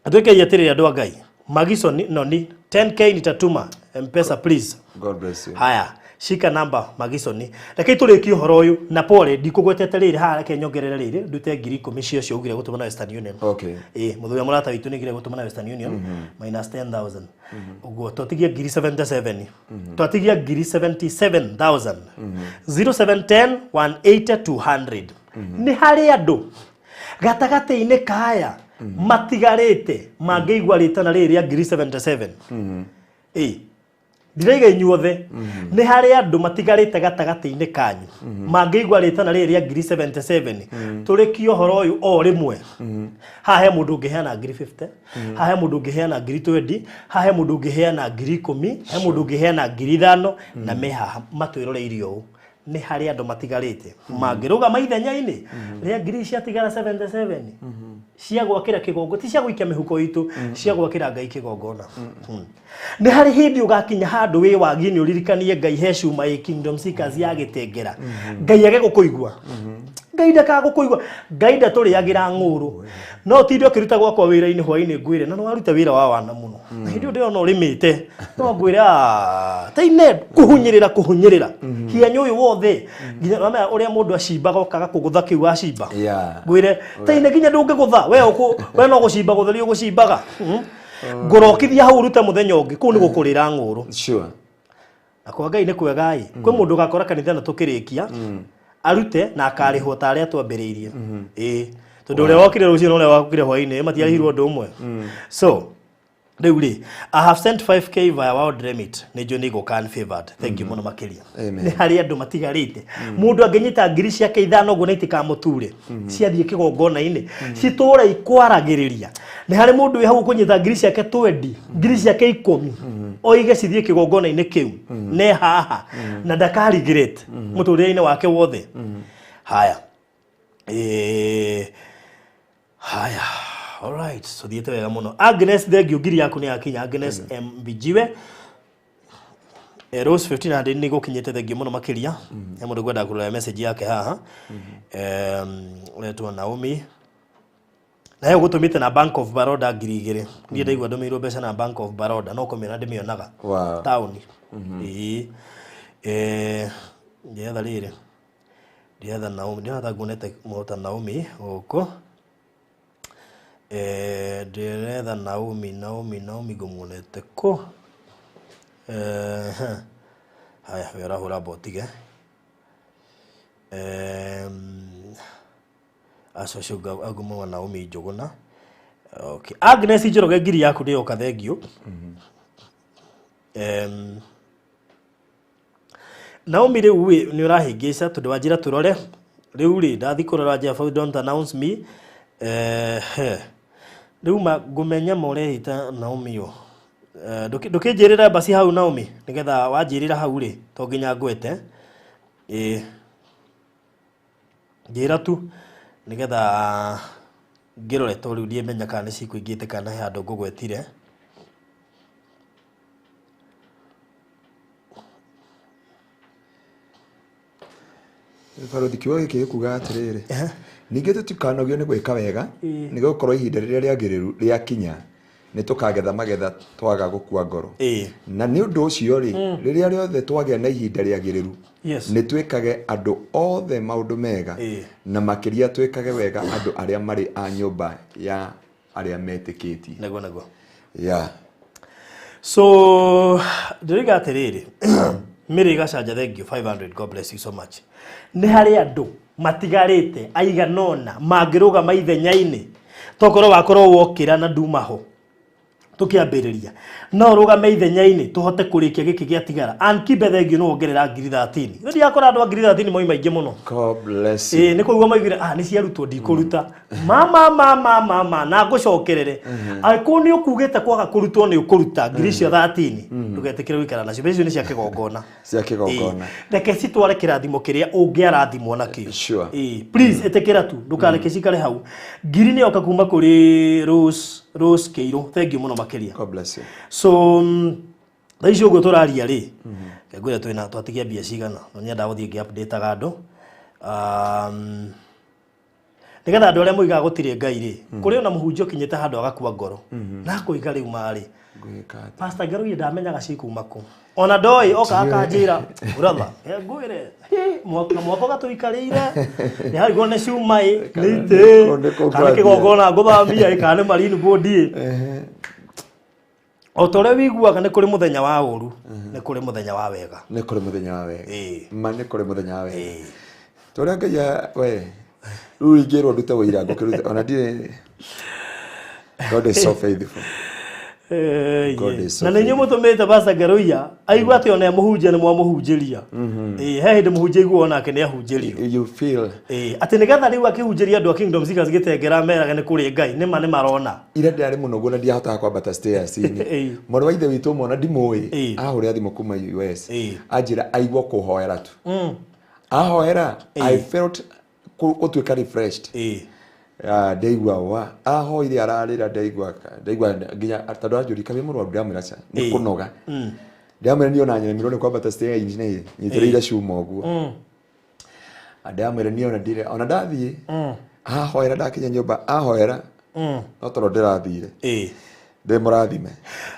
twĩkei atĩrĩrĩ andũ a Ngai. Magison noni 10k nitatuma M-Pesa please. God bless you. Haya, shika namba Magisoni. Rekei tũrĩkie ũhoro ũyũ na pole ndikũgwetete rĩrĩ haha, reke nyongerere rĩrĩ ndute 10,000 cio cio ugire gũtũma na Western Union. Okay. Ĩ, mũthuri wa mũrata witũ nĩgire gũtũma na Western Union minus 10,000. Ũguo twatigia 77,000. Twatigia 77,000. 0710 180 200. Nĩ harĩ andũ gatagatĩ-inĩ kaya matigarĩte mangĩigua rĩtana rĩrĩ rĩa 77,000. Ĩ, ndiraiga inyuothe, nĩ harĩ andũ matigarĩte gatagatĩ-inĩ kanyu mangĩigua rĩtana rĩrĩ rĩa 77,000. Tũrĩkie ũhoro ũyũ o rĩmwe. Haha he mũndũ ũngĩheana 50,000, haha he mũndũ ũngĩheana 20,000, haha he mũndũ ũngĩheana 10,000, he mũndũ ũngĩheana 5,000, na me haha matwĩroreirie ũũ. Nĩ harĩ andũ matigarĩte mangĩrũgama ithenya-inĩ rĩa ngiri ciatigara 77 cia gwakĩra kĩgongo, ti cia gũikia mĩhuko itũ, cia gwakĩra Ngai kĩgongona. Nĩ harĩ hĩndĩ ũgakinya handũ wĩ wagi-inĩ ũririkanie Ngai he cuma ĩ Kingdom Seekers ya Gĩtengera. Ngai age gũkũigua. Ngai ndakagũkũigua. Ngai ndatũrĩagĩra ng'ũrũ. No tinde ũkĩruta gwakwa wĩra-inĩ hwaĩ-inĩ ngwĩre, na nĩwaruta wĩra wa wana mũno. Na hĩndĩ ĩyo ndĩrona ũrĩmĩte. No ngwĩre, taine kũhunyĩrĩra kũhunyĩrĩra. Hianyũ ũyũ wothe. Nginya wamenya ũrĩa mũndũ acimbaga ũkaga kũgũtha kĩu acimba. Ngwĩre, taine nginya ndũngĩgũtha. We no gũcimba gũtheria ũgũcimbaga. Ngũrokithia hau ũrute mũthenya ũngĩ, kũu nĩ gũkũrĩra ng'ũrũ. Sure. Na kwa Ngai nĩ kwega ĩ, kwĩ mũndũ ũgakora kanitha na tũkĩrĩkia, arute na akarĩhwo ta arĩa twambĩrĩirie. Ĩ, tondũ ũrĩa wokire rũciũ na ũrĩa wokire hwaĩ-inĩ matiarĩhirwo ũndũ ũmwe. So, rĩu rĩ, I have sent 5k via World Remit, nĩ njũĩ nĩ igũka unfavored. Thank you mũno makĩria. Amen. Nĩ harĩ andũ matigarĩte. Mũndũ angĩnyita 5,000 ũguo na itikamũture, ciathiĩ kĩgongona-inĩ, citũre ikwaragĩrĩria. Nĩ harĩ mũndũ wĩ hau ũkũnyita 20,000, 10,000, oige cithiĩ kĩgongona-inĩ kĩu, ne haha, na ndaka regret mũtũrĩre-inĩ wake wothe. Haya. Haya. All right. So thiĩte wega mũno. Agnes, thank you, ngiri yaku nĩ yakinya. Agnes M Mbijiwe. Rose 1500 nĩ gũkinyĩte, thank you mũno makĩria. He mũndũ ngwenda kũrora message yake haha. Ũretwo Naomi. Na he ũgũtũmĩte na Bank of Baroda 2,000. Niĩ ndaigua ndũmĩirwo mbeca na Bank of Baroda, no kũmĩona ndĩmĩonaga. Wow. Taũni. Ĩĩ. Ndiretha rĩrĩ. Ndiretha Naomi, ndĩrona nguonete mũta Naomi gũkũ. Ndĩretha Naomi, Naomi, Naomi ngũmuonete kũ? Haya, we ũrahũra mbotige. Aca ũcio ngũmuona Naomi Njũgũna. Okay. Agnes Njoroge ngiri yaku nĩ yoka, thank you. Naomi rĩu ĩ nĩ ũrahĩngĩca tondũ wanjĩra tũrore rĩu rĩ ndathi kũrora njĩra don't announce me. Rĩu ma ngũmenya ma ũrehĩta Naomi ũ. Ndũkĩnjĩrĩra basi hau Naomi nĩgetha wanjĩrĩra hau rĩ to nginya ngwete. Ĩĩ. Njĩra tu nĩgetha ngĩrore to rĩu ndiĩmenya kana nĩ cikũingĩte kana he handũ ngũgwetire. Barothi kiugo gĩkĩ gĩkuga atĩrĩrĩ, ningĩ tũtikanogio nĩ gwĩka wega, nĩ gũkorwo ihinda rĩrĩa rĩagĩrĩru rĩakinya nĩ tũkagetha magetha twaga gũkua ngoro. Na nĩ ũndũ ũcio rĩ, rĩrĩa rĩothe twagĩa na ihinda rĩagĩrĩru, nĩ twĩkage andũ othe maũndũ mega, na makĩria twĩkage wega andũ arĩa marĩ a nyũmba ya arĩa metĩkĩtie. Nĩguo nĩguo. Yeah. So ndĩroiga atĩrĩrĩ, Mary Gacanja, thank you 500, God bless you so much. Nĩ harĩ andũ matigarĩte aigana ũna mangĩrũgama ithenya-inĩ, tokorwo wakorwo wokĩra na nduma ho tũkĩambĩrĩria, no ũrũgame ithenya-inĩ tũhote kũrĩkia gĩkĩ gĩatigara. Ann Kibe, thank you, nĩ wongerera ngiri 13. Nĩ ndiakora andũ a ngiri 13 moima aingĩ mũno. God bless you. Ĩĩ nĩ kũigua maigire ah nĩ ciarutwo ndikũruta mama mama mama na ngũcokerere angĩkorwo nĩ ũkugĩte kwaga kũrutwo nĩ ũkũruta ngiri icio 13, ndũgetĩkĩre gũikara nacio. Mbeca icio nĩ cia kĩgongona. Cia kĩgongona. Ĩĩ. Reke citware kĩrathimo kĩrĩa ũngĩarathimwo nakĩo. Sure. Ĩĩ, please ĩtĩkĩra tu, ndũkareke cikare hau. Ngiri nĩ yoka kuma kũrĩ Rose, Rose Kĩirũ, thank you mũno makĩria. God bless you. So thaa ici ũguo tũraria rĩ, ngwĩra twĩna twatigia mbia cigana, no nyendaga gũthiĩ ngĩ update-aga andũ, nĩgetha andũ arĩa moigaga gũtirĩ Ngai rĩ, kũrĩ ona mũhunjia ũkinyĩte handũ agakua ngoro na akoiga rĩu marĩ Ngwĩka atĩa? Pastor Ngeruye ndamenyaga cikuma kũ, ona ndoĩ oka akanjĩra brother ngwĩre mwaka mwaka ũgatũikarĩire nĩ harigwo nĩ cuma ĩ nĩ itĩ Nĩ kũ kana ngwambia. kĩgongona ngũthambia ĩ kana nĩ marine board ĩ. O ta ũrĩa wĩiguaga nĩ kũrĩ mũthenya wa ũru, nĩ kũrĩ mũthenya wa wega. Nĩ kũrĩ mũthenya wa wega. Ĩĩ. Ma nĩ kũrĩ mũthenya wa wega. Ĩĩ. Tũrĩa Ngai we rĩu ingĩrwo ndute ũira ngũkĩrute ona ndirĩ. God is so faithful. God is so Na nĩ inyuĩ mũtũmĩte Pastor Ngeruya aigua atĩ ona mũhunjia nĩ mwamũhunjĩria. Ĩĩ, he hĩndĩ mũhunjia aigua onake nĩ ahunjĩrio. You feel. Ĩĩ, atĩ nĩgetha rĩu akĩhunjĩria andũ a Kingdom Seekers gĩtengera merage nĩ kũrĩ Ngai, nĩma nĩ marona. Ira ndĩrarĩ mũnogu na ndiahotaga kwambata stairs-inĩ. Mwarĩ wa ithe witũ ũmwe ona ndimũĩ, ahũrĩra thimũ kuma US, anjĩra aigua kũhoera tu. Ahoera, I felt gũtuĩka refreshed. Ndaigua wa ahoire ararĩra, ndaigua ndaigua nginya tondũ anjũria kaĩ wĩ mũrwaru, ndamwĩra ca nĩ kũnoga. Ndamwĩra niĩ ona nyemirwo nĩ kwambata stairs-inĩ nyitĩrĩire cuma ũguo. Ndamwĩra niĩ ona ndirĩ ona ndathiĩ ahoera, ndakinya nyũmba ahoera no tondũ ndĩrathire ndĩ mũrathime.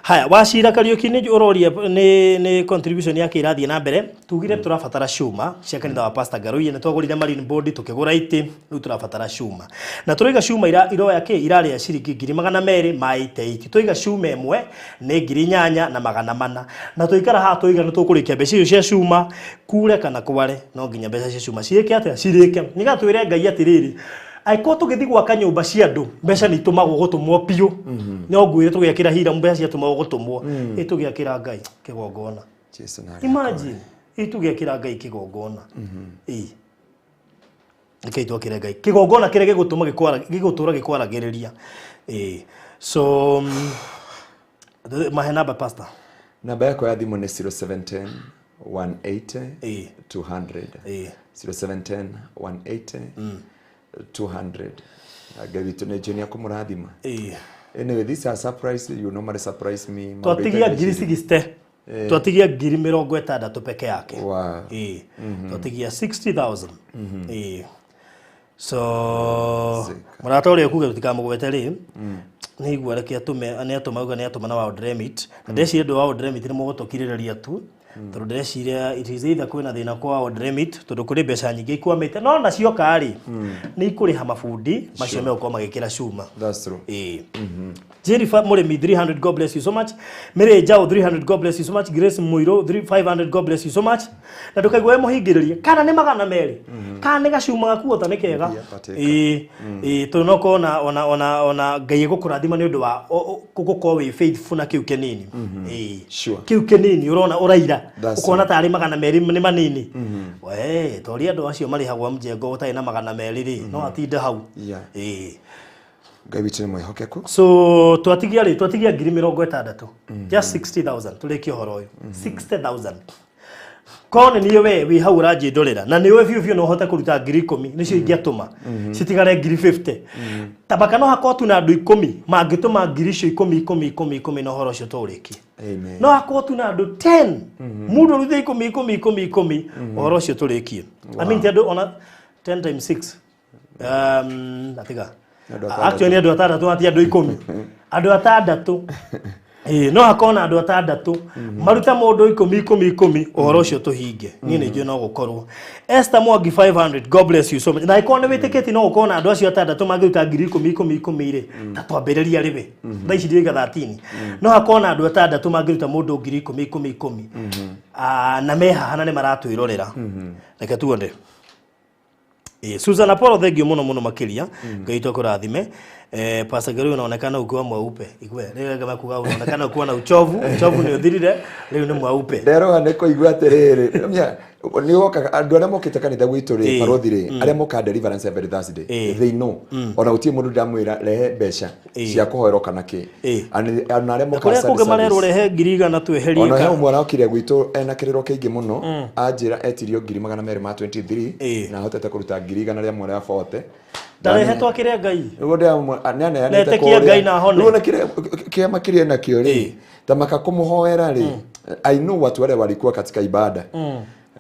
Haya, Wacira Kariuki nĩ ũroria nĩ contribution yake irathiĩ na mbere. Tugire tũrabatara cuma cia kanitha wa Pastor Ngaruiya, nĩ twagũrire marine board, tũkĩgũra itĩ, rĩu tũrabatara cuma. Na tũraiga cuma iroya kĩ irarĩa ciringi 288,200. Twaiga cuma ĩmwe nĩ 8400. Na twaikara haha twaiga nĩ tũkũrĩkia mbeca icio cia cuma, kure kana kware, no nginya mbeca cia cuma ciĩke atĩa? Cirĩke. Nĩgetha twĩre Ngai atĩrĩrĩ, angĩkorwo tũgĩthiĩ gwaka nyũmba cia andũ mbeca nĩ itũmagwo gũtũmwo biũ, no ngwĩre tũgĩakĩra Hiram mbeca ciatũmagwo gũtũmwo, ĩ tũgĩakĩra Ngai kĩgongona. Jesu na Imagine, ĩ tũgĩakĩra Ngai kĩgongona. Ĩ rekei twakĩre Ngai kĩgongona kĩrĩa gĩgũtũma gĩgũtũra gĩkwaragĩrĩria. Ĩ so mahe namba pastor. Namba yakwa ya thimũ nĩ 0710 180 200. 0710 180 200. Ngai witũ nĩ njũĩ nĩ akũmũrathima. Anyway, these are surprise, you normally surprise me. Twatigia ngiri 60. Twatigia ngiri 60 peke yake. Wow. Twatigia 60,000. So mũrata ũrĩa ũkuga tũtikamũgwete rĩ, nĩ igua reke atũme, nĩ atũma uga nĩ atũma na World Remit. Na ndĩreciria ũndũ wa World Remit nĩ mũgũtũkirĩrĩria tu. Tondũ ndĩreciria it is either kwĩna thĩna kwa World Remit tondũ kũrĩ mbeca nyingĩ ikwamĩte, no nacioka rĩ nĩ ikũrĩha mabundi macio megũkorwo magĩkĩra cuma. That's true. Jennifer Murimi 300, God bless you so much. Mary Jao 300, God bless you so much. Grace Muiro 500, God bless you so much. Na ndũkaigua wĩ mũhingĩrĩrie kana nĩ 200 kana nĩ gacuma gakuota nĩ kega. Ĩĩ tondũ no korwo ona ona ona ona Ngai egũkũrathima nĩ ũndũ wa gũkorwo wĩ faithful na kĩu kĩnini. Ĩĩ. Kĩu kĩnini ũrona ũraira ũkona tarĩ 200 nĩ manini. We tori andũ acio marĩhagwo mjengo ũtarĩ na 200 rĩ, no atinde hau. Ĩĩ. Ngai witũ nĩ mwĩhokeku. So twatigia rĩ, twatigia ngiri 60, just 60,000 tũrĩkie ũhoro ũyũ. 60,000. Korwo nĩ niĩ we wĩ hau ũranjĩndorera na nĩ ũĩ biũ biũ no ũhote kũruta 10,000 nĩcio ingĩatũma citigare 50,000. Tabaka no hakorwo tu na andũ 10 mangĩtũma ngiri icio 10 10 10 10 na ũhoro ũcio tũũrĩkie. Amen. No hakorwo tu na andũ 10 mũndũ arute 10 10 10 10 ũhoro ũcio tũrĩkie. I mean ti andũ ona 10 times 6 atiga actually nĩ andũ atandatũ ti andũ 10 andũ atandatũ. No hakorwo na andũ atandatũ maruta mũndũ 10 10 10 ũhoro ũcio tũhinge. Niĩ nĩ njũĩ no gũkorwo. Esther Mwangi 500, God bless you so much. Na ĩkorwo nĩ wĩtĩkĩtie no gũkorwo na andũ acio atandatũ mangĩruta 10,000 10 10 rĩ, ta twambĩrĩria rĩwe thaa ici ndiroiga 13. No hakorwo na andũ atandatũ mangĩruta mũndũ 10,000 10 10. Na me haha na nĩ maratwĩrorera. Reke tuone. Susan Apollo, thank you muno muno makiria. Ngai tũkũrathime. Pastor Geru unaonekana ukiwa mweupe. Igwe rĩu ngama kuga unaonekana ukiwa na uchovu, uchovu nĩ ũthirire, rĩu nĩ mweupe. Nderoga nĩ kũigua atĩrĩrĩ, nĩ wokaga andũ arĩa mokĩte kanitha gwitũ rĩ, barothi rĩ, arĩa mokaga deliverance every Thursday, they know ona gũtirĩ mũndũ ndamwĩra rehe mbeca cia kũhoerwo kana kĩ. Ona arĩa mokaga kũrĩa kũngĩ marerwo rehe 100,000 tweherie. Ona he ũmwe arokire gwitũ ena kĩrĩro kĩingĩ mũno, anjĩra etirio 223,000 na ahotete kũruta 140,000. Ndarehe twakire Ngai. Nĩguo ndĩraneanĩte Netĩkie Ngai na hone. Rĩu ona kĩama kĩrĩa nakĩo rĩ, ta maka kũmũhoera rĩ, I know watu wale walikuwa katika ibada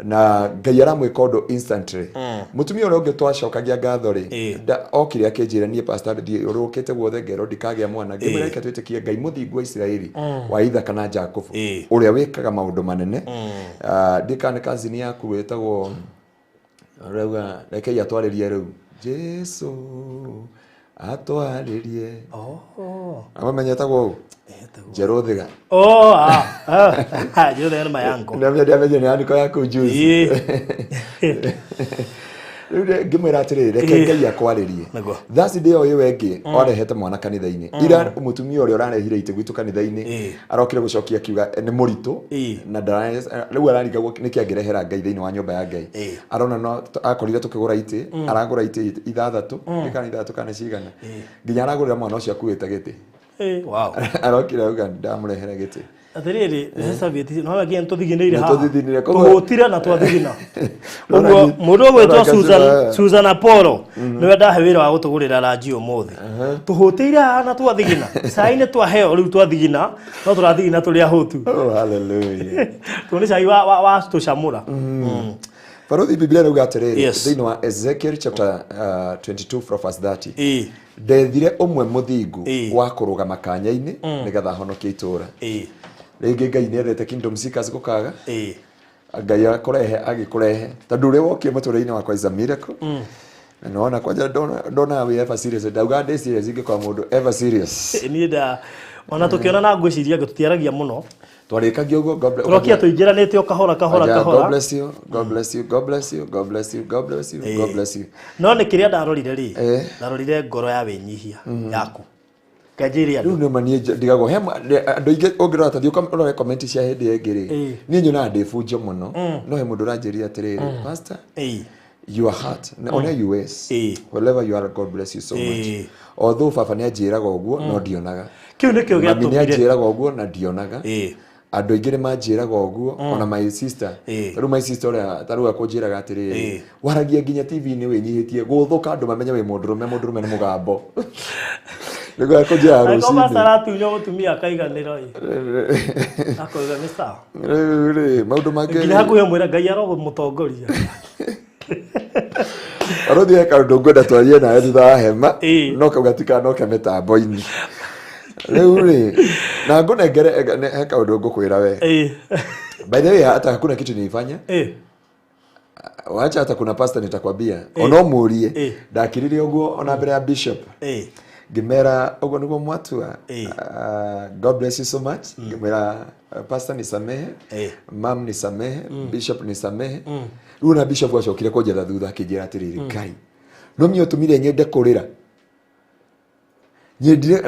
na Ngai aramwĩka ũndũ instantly. Mũtumia ũrĩa ũngĩ twacokagia ngatho rĩ, okire akĩnjĩra niĩ pastor ũrũkĩte guothe ngerwo ndikagĩa mwana, ngĩmwĩra reke twĩtĩkie Ngai mũthingu wa Isiraeli wa Ithaka na Jakubu ũrĩa wĩkaga maũndũ manene. Ndikane cousin yaku wĩtagwo rauga rekei atwarĩrie rĩu Jesu atwarĩrie. Amamenyetagwo ũũ Njerũthiga. Njerũthiga nĩ mayango. Ndamenye nĩ andĩko yaku juice. Rĩu ngĩmwĩra atĩrĩrĩ, reke Ngai akwarĩrie. Thursday ĩyo ĩyo ĩngĩ arehete mwana kanitha-inĩ. Ira mũtumia ũrĩa ũrarehire itĩ gwitũ kanitha-inĩ arokire gũcokia akiuga nĩ mũritũ na rĩu ararigagwo nĩkĩ angĩrehera Ngai thĩinĩ wa nyũmba ya Ngai. Arona no akorire tũkĩgũra itĩ, aragũra itĩ 6, nĩ kana 6 kana cigana. Nginya aragũrĩra mwana ũcio akuĩte gĩtĩ. Wow. Arokire auga ndamũrehere gĩtĩ. Atĩrĩrĩ, serviette no wagia tũthiginĩire haha. Tũhũtire na twathigina. Ũguo mũndũ ũgwĩtwo Susan Apollo nĩwe ndahe wĩra wa gũtũgũrĩra ranji ũmũthĩ. Tũhũtĩire haha na twathigina. Cai nĩ twaheo rĩu twathigina, no tũrathigina tũrĩ ahũtu. Oh, hallelujah. Tũ nĩ cai wa tũcamũra. Barothi Biblia ĩrauga atĩrĩrĩ, thĩinĩ wa Ezekiel chapter 22 from verse 30. Ndethire ũmwe mũthingu wa kũrũgama kanya-inĩ nĩgetha ahonokie itũũra. Rĩngĩ Ngai nĩendete Kingdom Seekers gũkaga. Ngai akũrehe agĩkũrehe tondũ ũrĩa wokire mũtũrĩre-inĩ wakwa is a miracle. Na nĩwona kwanja ndona wĩ ever serious, ndauga ndĩ serious ingĩkorwo mũndũ ever serious. Niĩ nda ona tũkĩona na ngwĩciria tũtiaragia mũno. Twarĩkagia ũguo, God bless. Tũrokia tũingĩranĩte o kahora kahora kahora. God bless you, God bless you, God bless you, God bless you, God bless you, God bless you. No nĩ kĩrĩa ndarorire rĩ, ndarorire ngoro ya wĩnyihia yaku. Kanjĩre andũ. Rĩu nĩma niĩ ndigagwo he andũ aingĩ ũngĩrora ta thiĩ ũrore comment cia hĩndĩ ĩngĩ rĩ, niĩ nyonaga ndĩ bunjo mũno, no he mũndũ ũranjĩria atĩrĩrĩ, pastor, your heart on US, wherever you are, God bless you so much. Although baba nĩ anjĩraga ũguo no ndionaga. Kĩu nĩkĩo gĩatũmire. Mami nĩ anjĩraga ũguo na ndionaga. Andũ aingĩ nĩ manjĩraga ũguo, ona my sister. Tarĩu my sister ũrĩa tarĩu akũnjĩraga atĩrĩrĩ, waragia nginya TV-inĩ wĩnyihĩtie, gũthũka andũ mamenye wĩ mũndũrũme, mũndũrũme nĩ mũgambo. Nĩguo akũnjĩraga rũcinĩ. Angĩkorwo pastor aratunywo mũtumia akaiganĩra ĩ. Akoiga nĩ sawa. Rĩu rĩ, maũndũ mangĩ. Nginya hakuhĩ mwĩra Ngai arogũmũtongoria. Barothi he kaũndũ ngwenda twarie nawe thutha wa hema, no kau gatikanoke mĩtambo-inĩ. Rĩu rĩ, na ngũnengere he kaũndũ ngũkwĩra we. By the way, hata hakuna kitu nilifanya. Wacha hata kuna pastor nitakwambia, ono mũrie, ndakirire ũguo ona mbere ya bishop. Ngĩmera ũguo nĩguo mwatua. God bless you so much. Ngĩmwĩra pastor nisamehe, mam nisamehe, bishop nisamehe. Rĩu na bishop acokire kũnjetha thutha akĩnjĩra atĩrĩrĩ, Ngai no niĩ ũtũmire nyende kũrĩra. Nyendire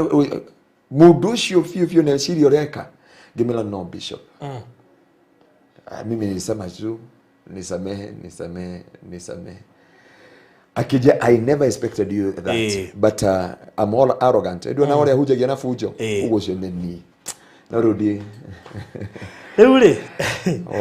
mũndũ ũcio biũ biũ neciria ũreka. Ngĩmwĩra no bishop. Mimi nilisema tu nisamehe, nisamehe, nisamehe. Akija, I never expected you that. But I'm all arrogant. Ndio na wale hujagia na fujo. Ugo ũcio nĩ niĩ. No rĩu ndi Rĩu rĩ,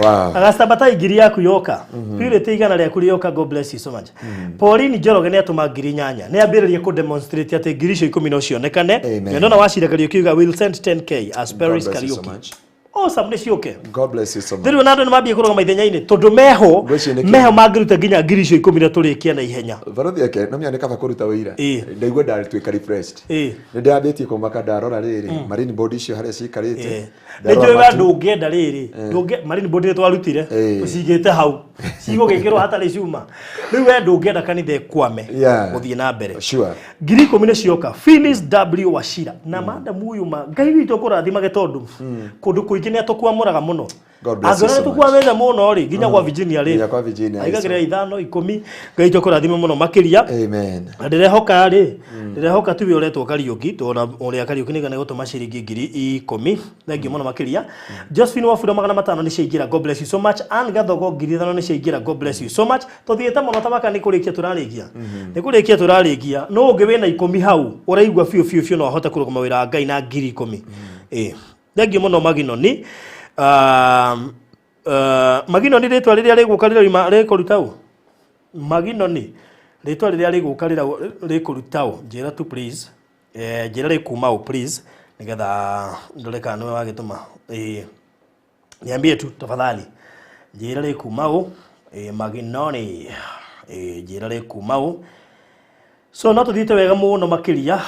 Wow. Agasta ngiri yaku yoka. Purity igana rĩaku rĩoka, God bless you so much. Pauline Njoroge nĩ atũma 8,000. Nĩ ambĩrĩria kũ demonstrate atĩ ngiri icio 10 no cionekane. Amen. Na ndona Wachira Kariuki uga will send 10K as Paris God bless you so Kariuki. much. Awesome, nĩ ciũke. God bless you so much. Rĩu ona andũ nĩ mambie kũrũgama ithenya-inĩ tondũ meho Ngwĩciria nĩ kĩo. meho mangĩruta nginya ngiri icio 10 na tũrĩkie na ihenya. Barothi eke no menya nĩ kaba kũruta wĩira. Ndaigua ndarĩtuĩka refreshed. Nĩ ndĩrambĩtie kũmaka ndarora rĩrĩ marine board icio harĩa cikarĩte. Nĩ njũĩ we ndũngĩenda rĩrĩ ndũngĩ marine board nĩ twarutire ũcigĩte hau cigũgĩkĩrwo hatarĩ cuma. Rĩu we ndũngĩenda kanitha ĩkwame gũthiĩ na mbere. Sure. 10,000 nĩ cioka. Phyllis W Wachira na madam ũyũ ma Ngai witũ kũrathimage tondũ kũndũ kũingĩ nĩ atũkwamũraga mũno. God bless you Angĩona so nĩ tũkwamĩte mũno rĩ nginya kwa Virginia rĩ Nginya kwa Virginia, aigagĩrĩra 5 10. Ngai witũ kũrathime mũno makĩria. Amen. Na ndĩrehoka rĩ, ndĩrehoka tuwe ũretwo Kariũki, tondũ ũrĩa Kariũki nĩga nĩgũtũma ciringi 10,000. Thengiũ mũno makĩria. Josephine Wafula 500 nĩ ciaingĩra, God bless you so much. Ann Gathogo 5,000 nĩ ciaingĩra, God bless you so much. Tũthiĩte mũno tabaka nĩ kũrĩkia tũrarĩkia. Nĩ kũrĩkia tũrarĩkia. No ũngĩ wĩna 10 hau, ũraigua biũ biũ biũ no ahote kũrũgama wĩra wa Ngai na 10,000. Thengiũ mũno Maginoni. Maginoni rĩtwa rĩrĩa rĩgũka rĩrauma rĩkũruta ũ? Maginoni rĩtwa rĩrĩa rĩgũka rĩkũruta ũ? Njĩra tu please. Njĩra rĩkuma ũ please nĩgetha ndore kana nĩwe wagĩtũma. Niambie tu tafadhali. Njĩra rĩkuma ũ? Maginoni. Njĩra rĩkuma ũ? So no tuthiĩte wega mũno makĩria.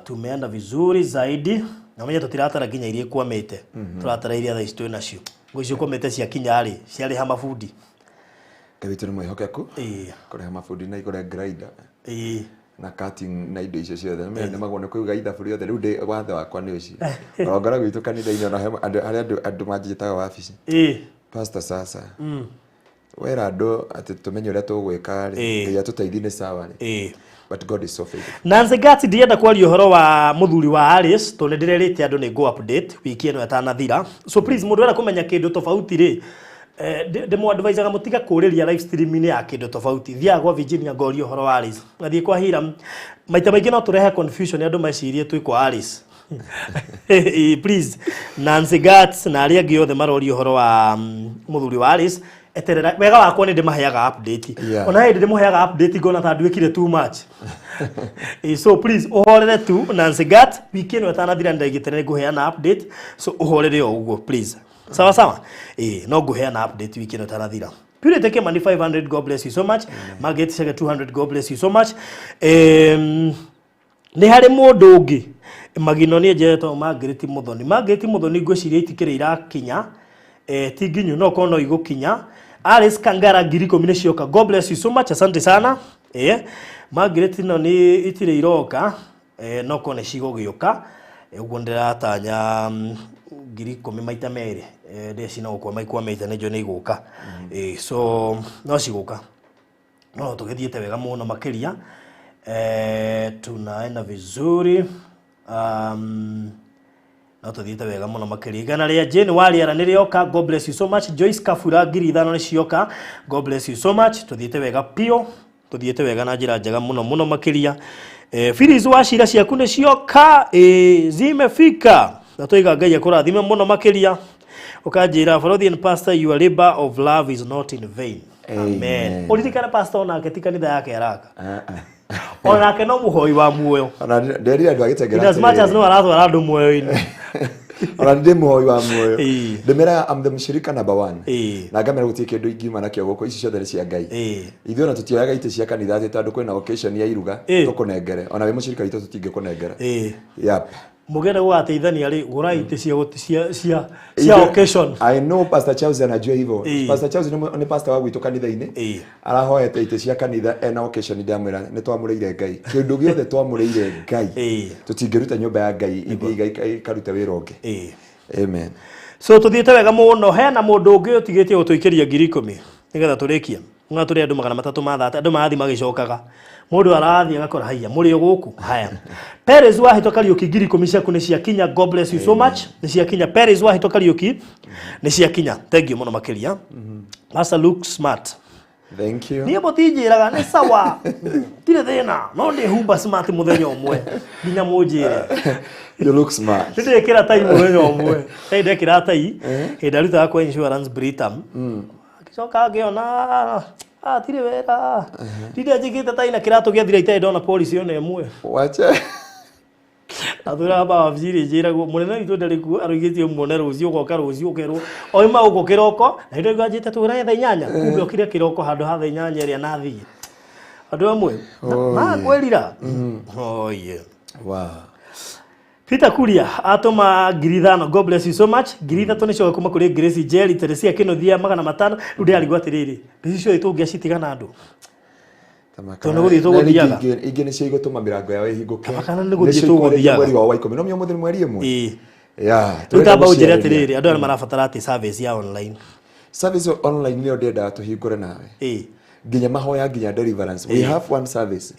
Tumeenda vizuri zaidi. Na menye tũtiratara nginya iria ikwamĩte. Tũratara iria thaa ici twĩ nacio. Ngo icio ikwamĩte ciakinya rĩ, ciarĩha mabundi. Ngai witũ nĩ mwĩhokeku. Kũrĩha mabundi na igũre grinder. Na cutting na indo icio ciothe. Nĩ nĩmagwo nĩ kũiga ithabu rĩothe. Rĩu ndĩ watho wakwa nĩ ũcio. Orongora gwitũ kanitha-inĩ ona he andũ harĩa andũ manjĩtaga wabici. Pastor sasa. Wera andũ atĩ tũmenye ũrĩa tũgwĩka rĩ. Ngai atũteithie nĩ sawa rĩ. But God is so faithful. Nancy Gati ndienda kwaria ũhoro wa mũthuri wa Alice tondũ nĩ ndĩrerĩte andũ nĩ ngũ update wiki ĩno ĩtanathira. So please mũndũ arenda kũmenya kĩndũ tofauti rĩ, ndĩmũ-advisaga mũtiga kũrĩria live stream-inĩ ya kĩndũ tofauti. Thiaga kwa Virginia ngorie ũhoro wa Alice. Ngathiĩ kwa Hiram. Maita maingĩ no tũrehe confusion andũ mecirie twĩ kwa Alice. Please Nancy Gats na arĩa angĩ othe maroria ũhoro wa mũthuri wa Alice, eterera wega wakwa nĩ ndĩmaheaga update. Ona hĩndĩ ndĩmũheaga update ngona ta nduĩkire too much. So please ũhorere tu Nancy Gat, wiki ĩno ĩtanathira nĩndaigĩte nĩ ngũheana update, so ũhorere o ũguo please. Sawa sawa. No ngũheana update wiki ĩno ĩtanathira. Purity Kimani 500, God bless you so much. Margaret Chege 200, God bless you so much. Nĩ harĩ mũndũ ũngĩ Magino nĩ njetwo Margaret Muthoni. Margaret Muthoni ngwĩciria itikĩrĩ irakinya. Ti nginyu no korwo no igũkinya. Alice Kangara 10,000 nĩ cioka. God bless you so much. Asante sana. Margaret no nĩ itirĩ iroka. No korwo nĩ cigũgĩũka. Ũguo ndĩratanya 10,000 maita merĩ. Ndĩci no gũkwama ikwamĩte nĩ njũĩ nĩ igũka. So no cigũka. No tũgĩthiĩte wega mũno makĩria. Tunaenda vizuri. No tũthiĩte wega mũno makĩria. Igana rĩa Jane Wariara nĩ rĩoka. God bless you so much. Joyce Kabura 5,000 nĩ cioka. God bless you so much. Tũthiĩte wega piũ. Tũthiĩte wega na njĩra njega mũno mũno makĩria. Phyllis Wachira ciaku nĩ cioka. Zimefika. Na tũiga Ngai akũrathime mũno makĩria. Ũkanjĩra Barothi and Pastor, your labor of love is not in vain. Amen. Ũririkane pastor onake ti kanitha yake araka. Onake no mũhoi wa muoyo. Ona nderire andũ agĩtengera In as much as no aratwara andũ muoyo-inĩ. Ona ndĩ mũhoi wa muoyo. Ndĩmeraga I'm the mshirika number 1. Na ngamera gũtirĩ kĩndũ ingiuma nakĩo gũkũ, ici ciothe nĩ cia Ngai. Ithuĩ ona tũtioyaga itĩ cia kanitha atĩ tondũ kwĩna occasion ya iruga tũkũnengere. Ona wĩ mũshirika witũ tũtingĩkũnengera. Yep. Mũgĩenda gũgateithania rĩ, gũrai itĩ cia occasion. I know Pastor Charles anajua hivyo. Pastor Charles nĩ pastor wa gwitũ kanitha-inĩ. Arahoete itĩ cia kanitha ena occasion ndamwĩra nĩ twamũrĩire Ngai. Kĩndũ gĩothe twamũrĩire Ngai. Tũtingĩruta nyũmba ya Ngai ithiĩ ikarute wĩra ũngĩ. Amen. So tũthiĩte wega mũno. Hena mũndũ ũngĩ ũtigĩtie gũtũikĩria 10,000 nĩgetha tũrĩkie. Nga tũrĩ andũ 330, andũ marathiĩ magĩcokaga. Mũndũ arathiĩ agakora haiya mũrĩ o gũkũ. Haya. Perez Wahĩto Kariũki 10,000 ciaku nĩ ciakinya. God bless you so much. Nĩ ciakinya. Perez Wahĩto Kariũki nĩ ciakinya. Thank you mũno makĩria. Pastor look smart. Thank you. Niĩ mũtinjĩraga nĩ sawa, ndirĩ thĩna, no ndĩhumba smart mũthenya ũmwe nginya mũnjĩre. You look smart. Nĩndĩkĩra tai mũthenya ũmwe. Tai ndekĩra tai hĩndĩ ndarutaga kwa insurance Britam. Ngĩcoka ngĩona ah, tirĩ wega. Ndinde njĩkĩte tai na kĩratũ gĩathira itarĩ ndona policy ona ĩmwe. Wacha. Atwĩraga baba wabici njĩragwo mũnene witũ ndarĩ kuo, arũigĩtie muone rũciũ, ũgoka rũciũ ũkerwo oima gũkũ kĩroko, na hĩndĩ ĩyo njĩte tũgũrane thaa 8, kumbe okire kĩroko handũ ha thaa 8 ĩrĩa nathiĩ. Andũ amwe makwĩrira. Oye. Wow. Peter Kuria atũma 5,000. God bless you so much. 3,000 nĩcio kuma kũrĩ Grace Jerry Teresia Kĩnuthia 500. Rĩu ndĩrarigwo atĩrĩrĩ, mbeca icio tũngĩacitigana andũ. Tondũ nĩ gũthiĩ tũgũthiaga. Ingĩ nĩcio igũtũma mĩrango yao ĩhingũke. Kana nĩ gũthiĩ Nĩcio ikwarĩria tũgũthiaga. Mweri wao wa 10. No menya ũmũthĩ nĩ mweri 1. Ĩĩ. Yeah. Rĩu Tũrenda tamba ũnjĩre gũciarĩria. atĩrĩrĩ, andũ arĩa marabatara atĩ service ya online. Service online nĩyo ndĩendaga tũhingũre nawe. Ĩĩ. Nginya mahoya, nginya deliverance. We have one service.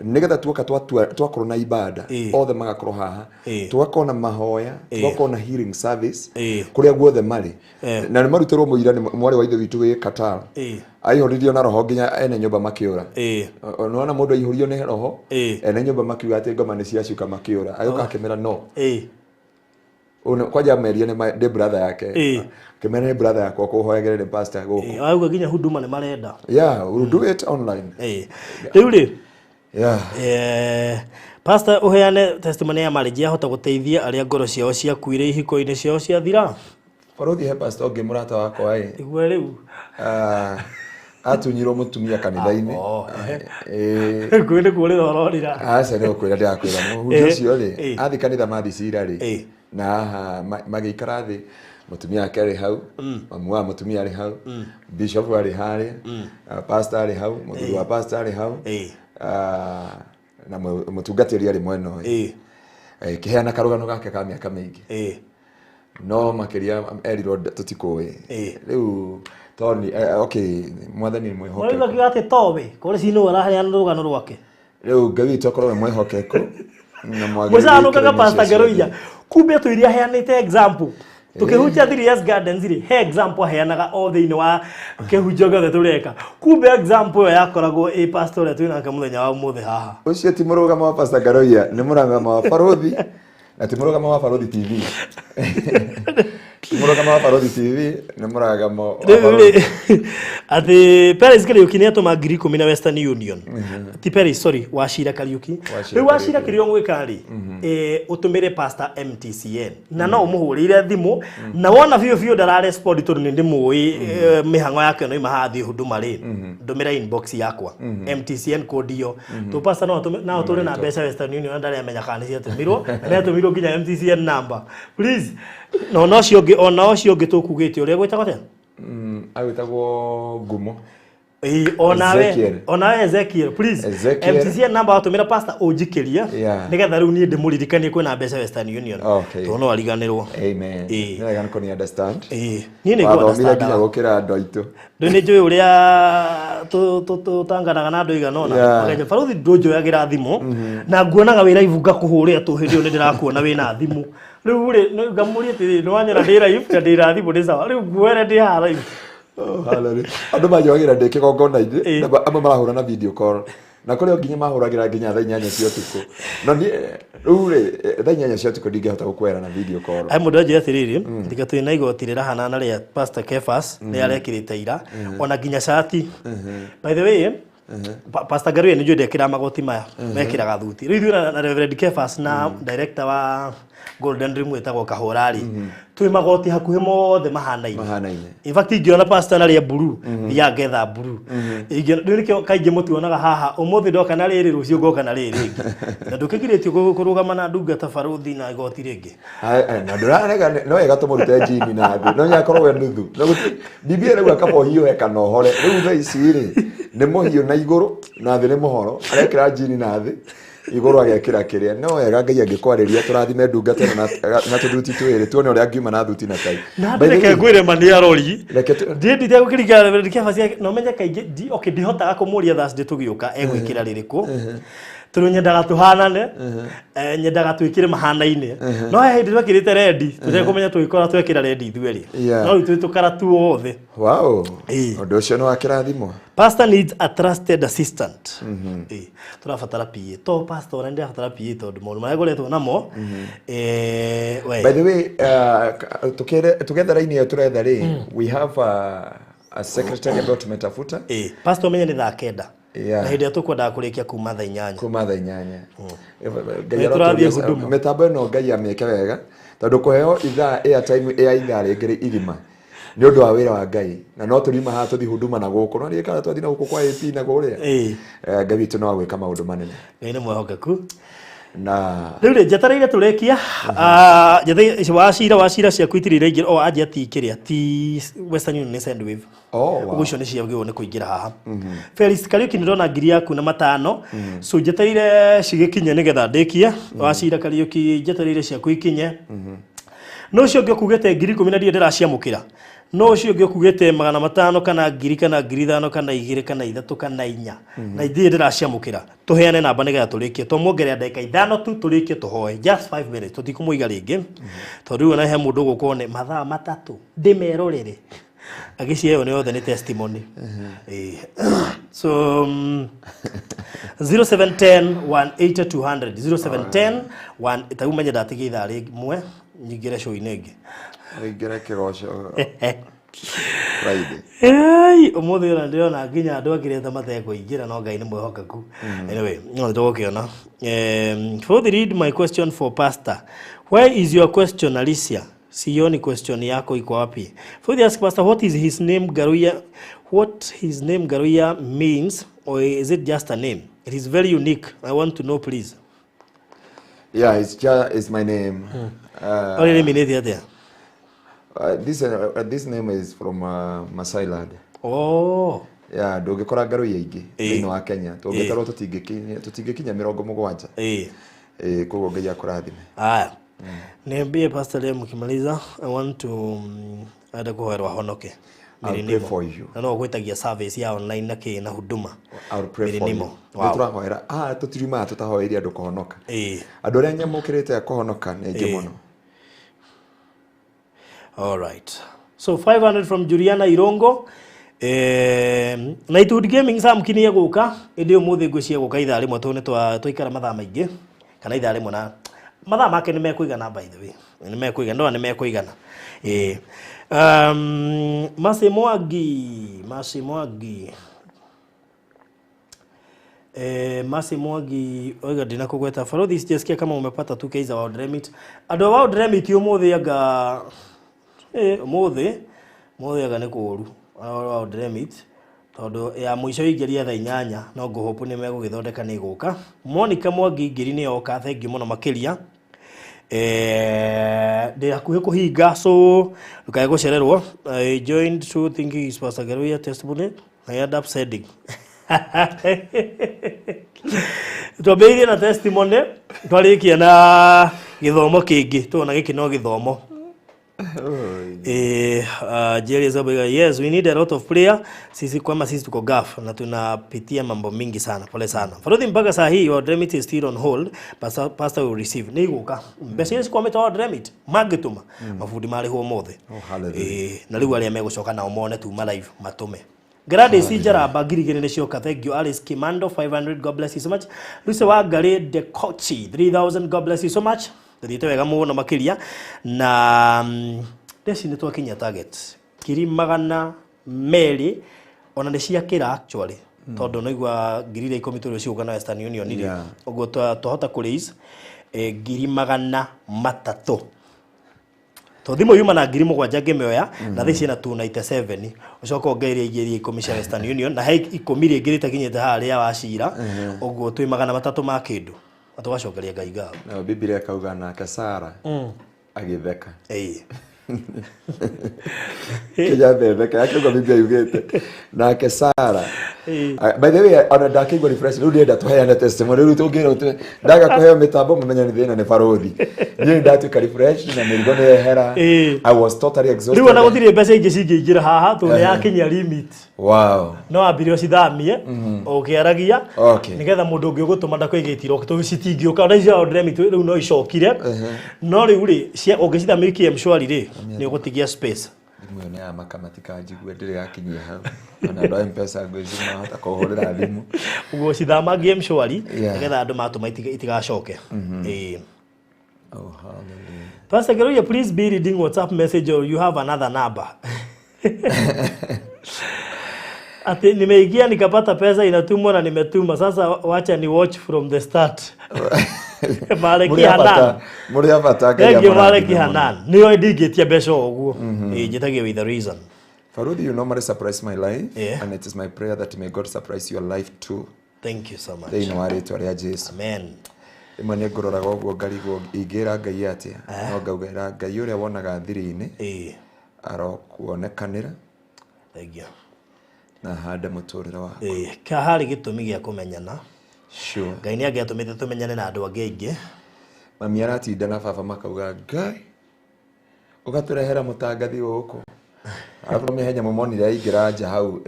Nĩgetha tuoka twakorwo na ibada, othe magakorwo haha, tũgakorwo na mahoya, tũgakorwo na healing service kũrĩa guothe marĩ. Na nĩ marutĩrwo mũira nĩ mwarĩ wa ithe witũ wĩ Qatar. Aihũririo na roho nginya ene nyũmba makĩũra. Nĩwona mũndũ aihũrio nĩ roho, ene nyũmba makiuga atĩ ngoma nĩ ciacuka, makĩũra. Agĩũka akĩmera no. Kwanja amerie nĩ brother yake. Akĩmera nĩ brother yakwa kũhoyagĩre nĩ pastor gũkũ. Auga nginya huduma nĩ marenda. Yeah, we'll do it online. Rĩu rĩ, pastor, ũheane testimony ya marriage yahota gũteithia arĩa ngoro ciao ciakuire ihiko-inĩ ciao ciathira. Barothi, he pastor ũngĩ mũrata wakwa ĩ. Igwe rĩu. Ah, atunyirwo mũtumia kanitha-inĩ. Oh, Ĩĩ. Kwĩ nĩ kũrĩra ũrorĩra. Aca, nĩ gũkwĩra ndĩrakwĩra mũhunjia ũcio rĩ, athi kanitha mathi cira rĩ, na haha magĩikara thĩ, mũtumia wake arĩ hau, mamu wa mũtumia arĩ hau, bishop arĩ harĩa, pastor arĩ hau, mũthuri wa pastor arĩ hau, na mũtungatĩri arĩ mwena ũyũ. Kĩheana karũgano gake ka mĩaka mĩingĩ, no makĩria erirwo tũtikũĩ. Rĩu toni okay, Mwathani nĩ Mũrauga mwĩhokeku. Kiuga atĩ towe kũrĩ cinũ araheana rũgano rwake. Rĩu Ngai witũ akorwo we mwĩhokeku na mwagĩrĩire Mũcanũkaga ikĩro-inĩ Pastor icio ciothe. Ngeroia kumbe tũiria aheanĩte example tukĩhunjia 3S Gardens rĩ, he example aheanaga o thĩinĩ wa kĩhunjio gĩothe tũreka, kumbe example ĩyo yakoragwo ĩ pastor ũrĩa twĩnake mũthenya wa ũmũthĩ haha. Ũcio ti mũrũgamo wa Pastor Ngaroia, nĩ mũrũgamo wa Barothi, na ti mũrũgamo wa Barothi TV, ti mũrũgamo wa Barothi TV, nĩ mũrũgamo wa Rĩu Barothi. rĩ, atĩ Peris Kariuki nĩ atũma 10,000 na Western Union. Ti Peris, sorry, Wacira Kariuki. Wachira Rĩu Wacira, Kariuki. kĩrĩa ũgwĩka rĩ, ũtũmĩre pastor MTCN na no ũmũhũrĩire thimũ, na wona biũ biũ ndararespond tondũ nĩ ndĩmũĩ, mĩhang'o yake no ima haha thiĩ huduma rĩ, ndũmĩra inbox yakwa MTCN code ĩyo tũ pastor no atũme no atũre na mbeca Western Union, na ndarĩ amenya kana nĩ ciatũmirwo na nĩ atũmirwo nginya MTCN number, please. Na ona ũcio ũngĩ, ona ũcio ũngĩ tũkugĩte ũrĩa gwĩtagwo atĩa? Agwĩtagwo Ngumo. Ĩĩ, onawe. Ezekiel. Onawe Ezekiel, please. Ezekiel. MTCN number watũmĩra pastor ũnjikĩrie, nĩgetha rĩu niĩ ndĩmũririkanie kwĩna mbeca Western Union, Okay. tondũ no ariganĩrwo. Amen. Nĩ wega nĩ kũni understand. Ĩĩ, niĩ nĩ Wathomire nginya ngũ gũkĩra andũ aitũ. Rĩu nĩ njũĩ ũrĩa tũtanganaga na andũ igana ũna. Makenja barothi ndũnjoyagĩra thimũ na nguonaga wĩ live, ngakũhũrĩra tũ hĩndĩ ĩyo nĩ ndĩrakuona wĩna thimũ. Rĩu rĩ ngamũria atĩrĩrĩ, nĩ wanyona ndĩ live na ndĩ na thimũ nĩ sawa, rĩu nguoere ndĩ haha live. Oh, hallelujah. Andũ manjoyagĩra ndĩ kĩgongona-inĩ, na amwe marahũra na video call, na kũrĩ o nginya mahũragĩra nginya thaa 8 cia ũtukũ, no niĩ rĩu rĩ, thaa 8 cia ũtukũ ndingĩhota gũkwera na video call. Ai, mũndũ anjĩra atĩrĩrĩ, tiga twĩ na igoti rĩrahanana na rĩa Pastor Kefas rĩrĩa arekĩrĩte ira, ona nginya cati. By the way, Pastor Ngaruiya nĩ njũĩ ndekĩraga magoti maya, mekĩraga thuti. Rĩu ithuĩ na Reverend Kefas na director wa Golden Dream wĩtagwo Kahũra rĩ, twĩ magoti hakuhĩ mothe mahanaine. Mahanaine. In fact, ingĩona pastor na rĩa blue, thiaga ngetha blue. Ingĩona rĩu nĩkĩo kaingĩ mũtuonaga haha, ũmũthĩ ndoka na rĩrĩ, rũciũ ngoka na rĩrĩ rĩngĩ, na ndũkĩgirĩtio kũrũgama na ndungata barũthi na igoti rĩngĩ. Ai, ai, na ndũrarega, no wega tũmũrute njini na thĩ, no nyakorwo we nuthu no gũtirĩ Biblia rĩu akaba ũhiũhe kana ũhore. Rĩu thaa ici rĩ, nĩ mũhiũ na igũrũ na thĩ nĩ mũhoro, arekĩra njini na thĩ, igũrũ agekĩra kĩrĩa. No wega Ngai angĩkwarĩria tũrathime ndungata ĩno na tũthuti twĩrĩ, tuone ũrĩa angiuma na thuti na tai. Na By the reke way, ngwĩre ma nĩ arori. Reke Ndiĩ nditegũkĩringana Reverend Kefas, na ũmenye kaingĩ okay, ndihotaga kũmũria Thursday tũgĩũka egwĩkĩra rĩrĩkũ. Tondũ nyendaga tũhanane, nyendaga twĩkĩre mahanaine. No he hĩndĩ twekĩrĩte rendi, tũtekũmenya tũgĩkora twekĩra rendi ithuerĩ. No rĩu twĩ tũkara tuothe. Wow. Ũndũ ũcio nĩ wa kĩrathimo. Pastor needs a trusted assistant. Ĩĩ, tũrabatara PA. To pastor, ona ndĩrabatara PA tondũ maũndũ marĩa ngoretwo namo, we. By the way, tugetha raini ĩyo tũretha rĩ, we have a secretary ambayo tumetafuta. Ĩĩ, pastor ũmenye nĩ thaa 9. Na hĩndĩ ĩrĩa tũkwendaga kũrĩkia kuma thaa 8. Kuma thaa 8. Ngai Nĩ tũrathiĩ arotũria huduma. Mĩtambo ĩno Ngai amĩke wega tondũ kũheo ithaa airtime ya ithaa rĩngĩ igima nĩ ũndũ wa wĩra wa Ngai, na no tũriuma haha tũthiĩ huduma na gũkũ, no ndirikana twathiĩ na gũkũ kwa AP na kũrĩa. Ngai witũ no agwĩka maũndũ manene. Ngai nĩ mwĩhokeku. Na rĩu rĩ, njetereire tũrĩkia. Wacira wacira ciaku itirĩ iraingĩra o anjia ti kĩrĩa ti Western Union nĩ Sendwave. Oh, wow. Ũguo icio nĩ ciagĩrĩirwo nĩ kũingĩra haha. Felix Kariuki, nĩ ndona ngiri yaku na 5, so njetereire cigĩkinye nĩgetha ndĩkie. Wacira Kariuki, njetereire ciaku ikinye. No ũcio ũngĩ ũkugĩte 10,000 na ndirĩ ndĩraciamũkĩra. No ũcio ũngĩ ũkugĩte 500 kana ngiri kana 5,000 kana 2 kana 3 kana 4 na ndirĩ ndĩraciamũkĩra. Tũheane namba nĩgetha tũrĩkie, tũmuongerera ndagĩka 5 tu tũrĩkie tũhoe, just 5 minutes, tũtikũmũiga rĩngĩ tondũ rĩu ona he mũndũ ũgũkorwo nĩ mathaa 3 ndĩmerorere agĩcia ĩyo nĩ yothe nĩ testimony. Ĩĩ. So 0710 180 200, 0710 1 ta umenye ndatigia ithaa rĩmwe nyingĩre show-inĩ ĩngĩ. Ũingĩre kĩgoco Friday. Ei, ũmũthĩ ona ndĩrona nginya andũ angĩ matekũingĩra, no Ngai nĩ mwĩhokeku. Anyway, no nĩ tũgũkĩona. For the read my question for pastor. Where is your question, Alicia? Sioni question yako iko wapi? For the ask pastor what is his name Garuya, what his name Garuya means, or is it just a name? It is very unique. I want to know, please. Yeah, it's just, it's my name. Ori nĩ atĩa? This name is from Masai land. Oh. Yeah, ndũngĩkora Ngaruiya ingĩ thĩinĩ wa Kenya. Tũngĩtarwo tũtingĩkinya 70. Koguo Ngai akũrathime. Haya. Niambie pastor leo mkimaliza, I want to ada kuhoerwo honoke. I'll pray for you. Na no gwĩtagia service ya online na kĩ na huduma. I'll pray for you. Mirinimo. Nĩ Wow. tũrahoera. Tũtiriumaga tũtahoeire andũ kũhonoka. Andũ arĩa nyamũkĩrĩte a kũhonoka nĩ aingĩ mũno. All right. So 500 from Juliana Irongo. Na Itundi Gaming Sam kinie gũka ĩndĩ ũmũthĩ ngwĩciria gũka ithaa rĩmwe tondũ nĩ twaikara mathaa maingĩ kana ithaa rĩmwe na mathaa make nĩ mekũigana, by the way nĩ mekũigana, ndona nĩ mekũigana. Masi Mwangi, Masi Mwangi, Masi Mwangi oiga ndina kũgweta barothi, sijasikia kama umepata 2K za World Remit. Andũ a World Remit ũmũthĩ anga ũmũthĩ mũthĩ anga nĩ kũũru World Remit tondũ ya mũico ingĩria thaa 8, no ngũhope nĩ megũgĩthondeka nĩ ĩgũka. Monica Mwangi ngiri nĩ yoka, thank you mũno makĩria. Ndĩ hakuhĩ kũhinga, so ndũkae gũcererwo. I joined to thinking is Pastor Garuya testimony, I end up sending. Twambĩrĩirie na testimony, twarĩkia na gĩthomo kĩngĩ, tuona gĩkĩ no gĩthomo. Jerry Zabiga, yes, we need a lot of prayer. Sisi kwama sisi tuko gaf na tunapitia mambo mingi sana. Pole sana. Farodhi, mpaka saa hii your remit is still on hold. Pastor will receive. Nĩ igũka. Mbeca iria cikwamĩte World Remit mangĩtũma mabundi marĩhwo mothe. Oh, hallelujah. Na rĩu arĩa megũcoka nao mone tuma live matũme. Gladys Njaramba 2,000 nĩ cioka, thank you. Alice Kimando 500, God bless you so much. Lucy Wangari Dekochi 3000, God bless you so much. Tũthiĩte wega mũno makĩria na ndeci nĩ twakinyia target 200,000 ona nĩ ciakĩra actually tondũ naigua 10,000 tũrĩ ciũka na Western Union rĩ. Ũguo twahota kũ raise 300,000 to thimũ yuma na 7,000 ngĩmĩoya na thaa ici ĩna 297, ũcoka ongereire ingĩ iria 10 cia Western Union na he 10 rĩngĩ rĩtakinyĩte haha rĩa wacira, ũguo twĩ 300 ma kĩndũ na tũgacokeria Ngai ngatho. Nayo Biblia ĩkauga nake Sara agĩtheka. Kĩnya thetheka yakĩuga Biblia yugĩte nake Sara By the way, ona ndakĩigua refresh rĩu ndĩrenda tũheane testimony rĩu tũngĩra tũ ndaga kũheo mĩtambo mũmenye nĩ thĩna nĩ barothi. Niĩ ndatuĩka refresh na mĩrigo nĩ yehera. I was totally exhausted. Rĩu ona gũtirĩ mbeca ingĩ cingĩingĩra haha tondũ nĩ yakinyia limit. Wow. No ambire ũcithamie ũkĩaragia Okay. nĩgetha mũndũ ũngĩ ũgũtũma ndakũigĩtire tondũ citingĩũka ona icio remit rĩu no icokire no rĩu rĩ ũngĩcithamia ikie M-Shwari rĩ nĩ ũgũtigia space. Thimũ ĩyo nĩ ya maka matikanjigue ndĩrĩ yakinyia hau. Ona andũ a M-Pesa ngwĩciria mahota kũhũrĩra thimũ. Ũguo cithamangie M-Shwari nĩgetha andũ matũma itigacoke. Ĩĩ. Oh, hallelujah. Pastor Keruya, please be reading WhatsApp message or you have another number. Ati nimeingia nikapata pesa inatumwa na nimetuma. Sasa wacha ni watch from the start. Mareki Hanan. Mũrĩ a bata Ngai Thank you amũrathime Mareki mũno. Hanan. Nĩyo ndingĩtia mbeca o ũguo. Ĩĩ njĩtagia with a reason. Farudi, you normally surprise my life, Yeah. and it is my prayer that may God surprise your life too. Thank you so much. Thĩinĩ wa rĩtwa rĩa Jesu. Amen. Rĩmwe nĩ ngũroraga ũguo ngarigwo ingĩra Ngai atĩa, no ngaugĩra Ngai ũrĩa wonaga thiri-inĩ Ĩĩ. arokuonekanĩra Thank you. na hande mũtũrĩre waku. Ĩĩ, harĩ gĩtũmi gĩa kũmenyana. Sure. Ngai nĩ angĩatũmĩte tũmenyane na andũ angĩ aingĩ. Mami aratinda na baba makauga Ngai ũgatũrehera mũtangathi gũkũ. Arabu mĩhenya mũmonire aingĩra nja hau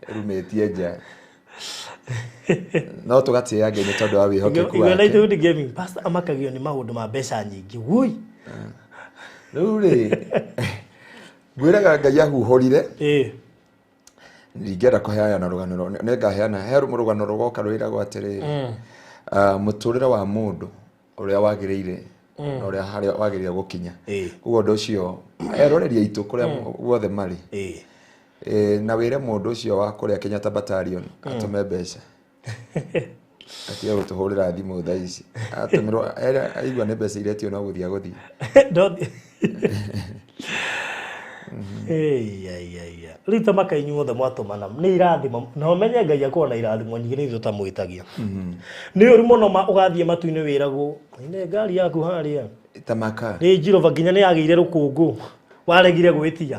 ĩrumĩtie nja. No tũgatĩĩa Ngai nĩ tondũ wa wĩhokeku Igua wake. Lightwood Gaming, Pastor amakagio nĩ maũndũ ma mbeca nyingĩ. Wui. Rĩu rĩ ngwĩraga Ngai ahuhũrire. Ĩĩ. Ndingĩenda kũheana rũgano nĩ ngaheana he rũgano rũgoka rwĩragwo atĩrĩrĩ, mũtũrĩre wa mũndũ ũrĩa wagĩrĩire na ũrĩa harĩa wagĩrĩire gũkinya. Koguo ũndũ ũcio eroreri aitũ kũrĩa guothe marĩ. Na wĩre mũndũ ũcio wa kũrĩa Kenyatta Battalion atũme mbeca. Atige gũtũhũrĩra thimũ thaa ici. Atũmĩrwo aigua nĩ mbeca iretio no gũthiĩ agũthiĩ. Rĩu ta maka inyuothe mwatũmana nĩ irathimo na ũmenye Ngai akorwo na irathimo nyingĩ nĩ ithuĩ tũtamwĩtagia. Nĩ ũru mũno ũgathiĩ matu-inĩ wĩragwo nĩ ngari yaku harĩa Ta maka. nĩ Njirova nginya nĩ yagĩire rũkũngũ waregire gwĩtia.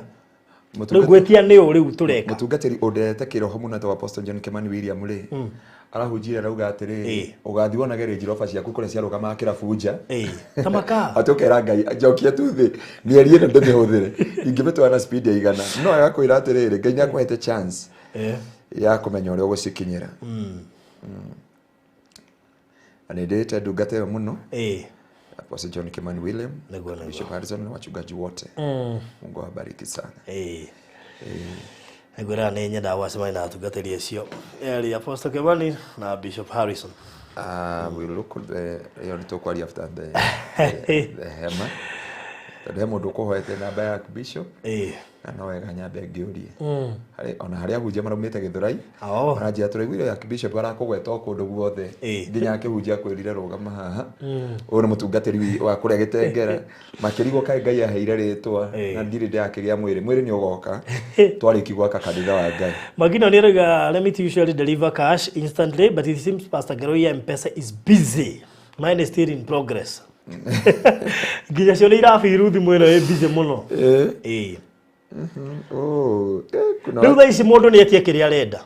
Rĩu gwĩtia nĩ ũ rĩu tũreka. Mũtungatĩri ũndete kĩroho mũno etagwo Apostle John Kimani William rĩ arahunjire arauga atĩrĩrĩ ũgathiĩ wonage Range Rover ciaku kũrĩa ciarũgamaga kĩrabu nja. Ta maka. Atĩ ũkera Ngai njokie tu thĩ mĩeri ĩno ndĩmĩhũthĩre ingĩmĩtwara na speed ya igana no agakwĩra atĩrĩrĩ Ngai nĩ akũhete chance ya kũmenya ũrĩa ũgũcikinyĩra. Na nĩ ndĩĩte ndungata ĩyo mũno. Apostle John Kimani William, Bishop Harrison na wachungaji wote. Mungu awabariki sana. Ngwĩraga nĩ nyendaga gwacemania na atungatĩri acio erĩ, Apostle Kimani na Bishop Harrison. We look the ĩyo nĩ tũkwaria after the hema. Tondũ he mũndũ ũkũhoete namba ya Bishop na no wega nyambe ngĩũrie. Ona harĩa ahunjia maraumĩte Gĩthũrai, maranjĩra tũraiguire ya Bishop arakũgweta o kũndũ guothe nginya akĩhunjia akwĩrire rũgama haha. Ũyũ nĩ mũtungatĩri wa kũrĩa Gĩtengera. Makĩrigwo kaĩ Ngai aheire rĩtwa na ndirĩ ndĩrakĩgĩa mwĩrĩ. Mwĩrĩ nĩ ũgoka twarĩki gwaka kanitha wa Ngai. Magino nĩ arauga let me usually deliver cash instantly but it seems Pastor Keruya M-Pesa is busy. Mine is still in progress. Nginya cio nĩ irabiru thimũ ĩno ĩ busy mũno. Rĩu thaa ici mũndũ nĩ etie kĩrĩa arenda.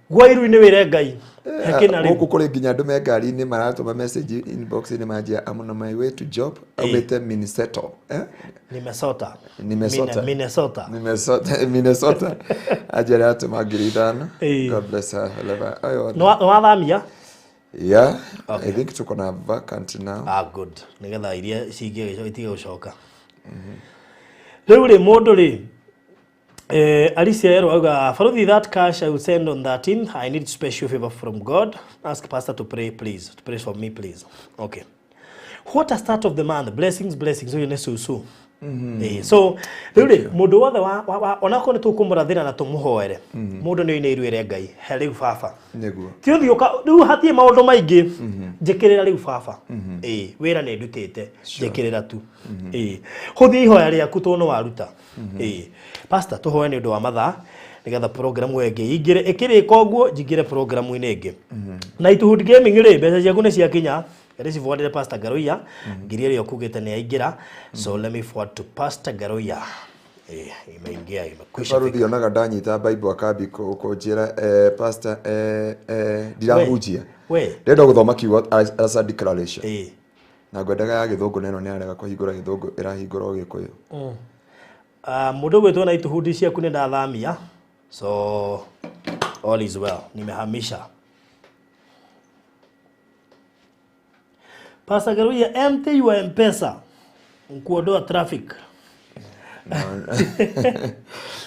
Gwa iru-inĩ wĩre Ngai. Hekĩna rĩu. Gũkũ kũrĩ nginya andũ me ngari-inĩ maratũma message inbox-inĩ manjia I'm on my way to job aumĩte Minnesota. Minnesota. Minnesota. Minnesota. Minnesota. Minnesota. Anjĩra atũma 5,000. God bless her. Nĩ wathamia? Yeah, okay. I think tuko na vacant now. Ah, good. Nigetha iria cingĩ itige gũcoka. Rĩu rĩ mũndũ rĩ Alicia Ero auga Faruthi, that cash I will send on 13th. I need special favor from God. Ask pastor to pray please. To pray for me please. Okay. What a start of the month. Blessings, blessings. Ũyũ nĩ Susu. So rĩu rĩ mũndũ wothe onakorwo nĩ tũkũmũrathĩra na tũmũhoere mũndũ nĩ oine iruĩre Ngai he rĩu baba nĩguo ti ũthiĩ rĩu hatirĩ maũndũ maingĩ njĩkĩrĩra rĩu baba wĩra nĩ ndutĩte njĩkĩrĩra tu hũthia ihoya rĩaku tondũ nĩ waruta. Pastor tũhoe nĩ ũndũ wa mathaa nĩgetha programu ĩngĩ ingĩre ĩkĩrĩka ũguo njingĩre programu-inĩ ĩngĩ. Na Ituhud Gaming rĩ mbeca ciaku nĩ ciakinya. Rĩci forwarded Pastor Garuya ngiri ĩrĩa ũkugĩte nĩ aingĩra. So let me forward to Pastor Garuya. Imeingia, imekwisha. Baruthi onaga ndanyita Bible akambi kũnjĩra, pastor, ndirahunjia. We. Ndĩrenda gũthoma kiugo as a declaration. Na ngwendaga ya gĩthũngũ, na ĩno nĩ arega kũhingũra gĩthũngũ, ĩrahingũra o gĩkũyũ. Mũndũ gwĩtwo na ituhundi ciaku nĩ ndathamia, so all is well, nimehamisha. Pastor Garuya, empty your M-Pesa nkuondoa traffic.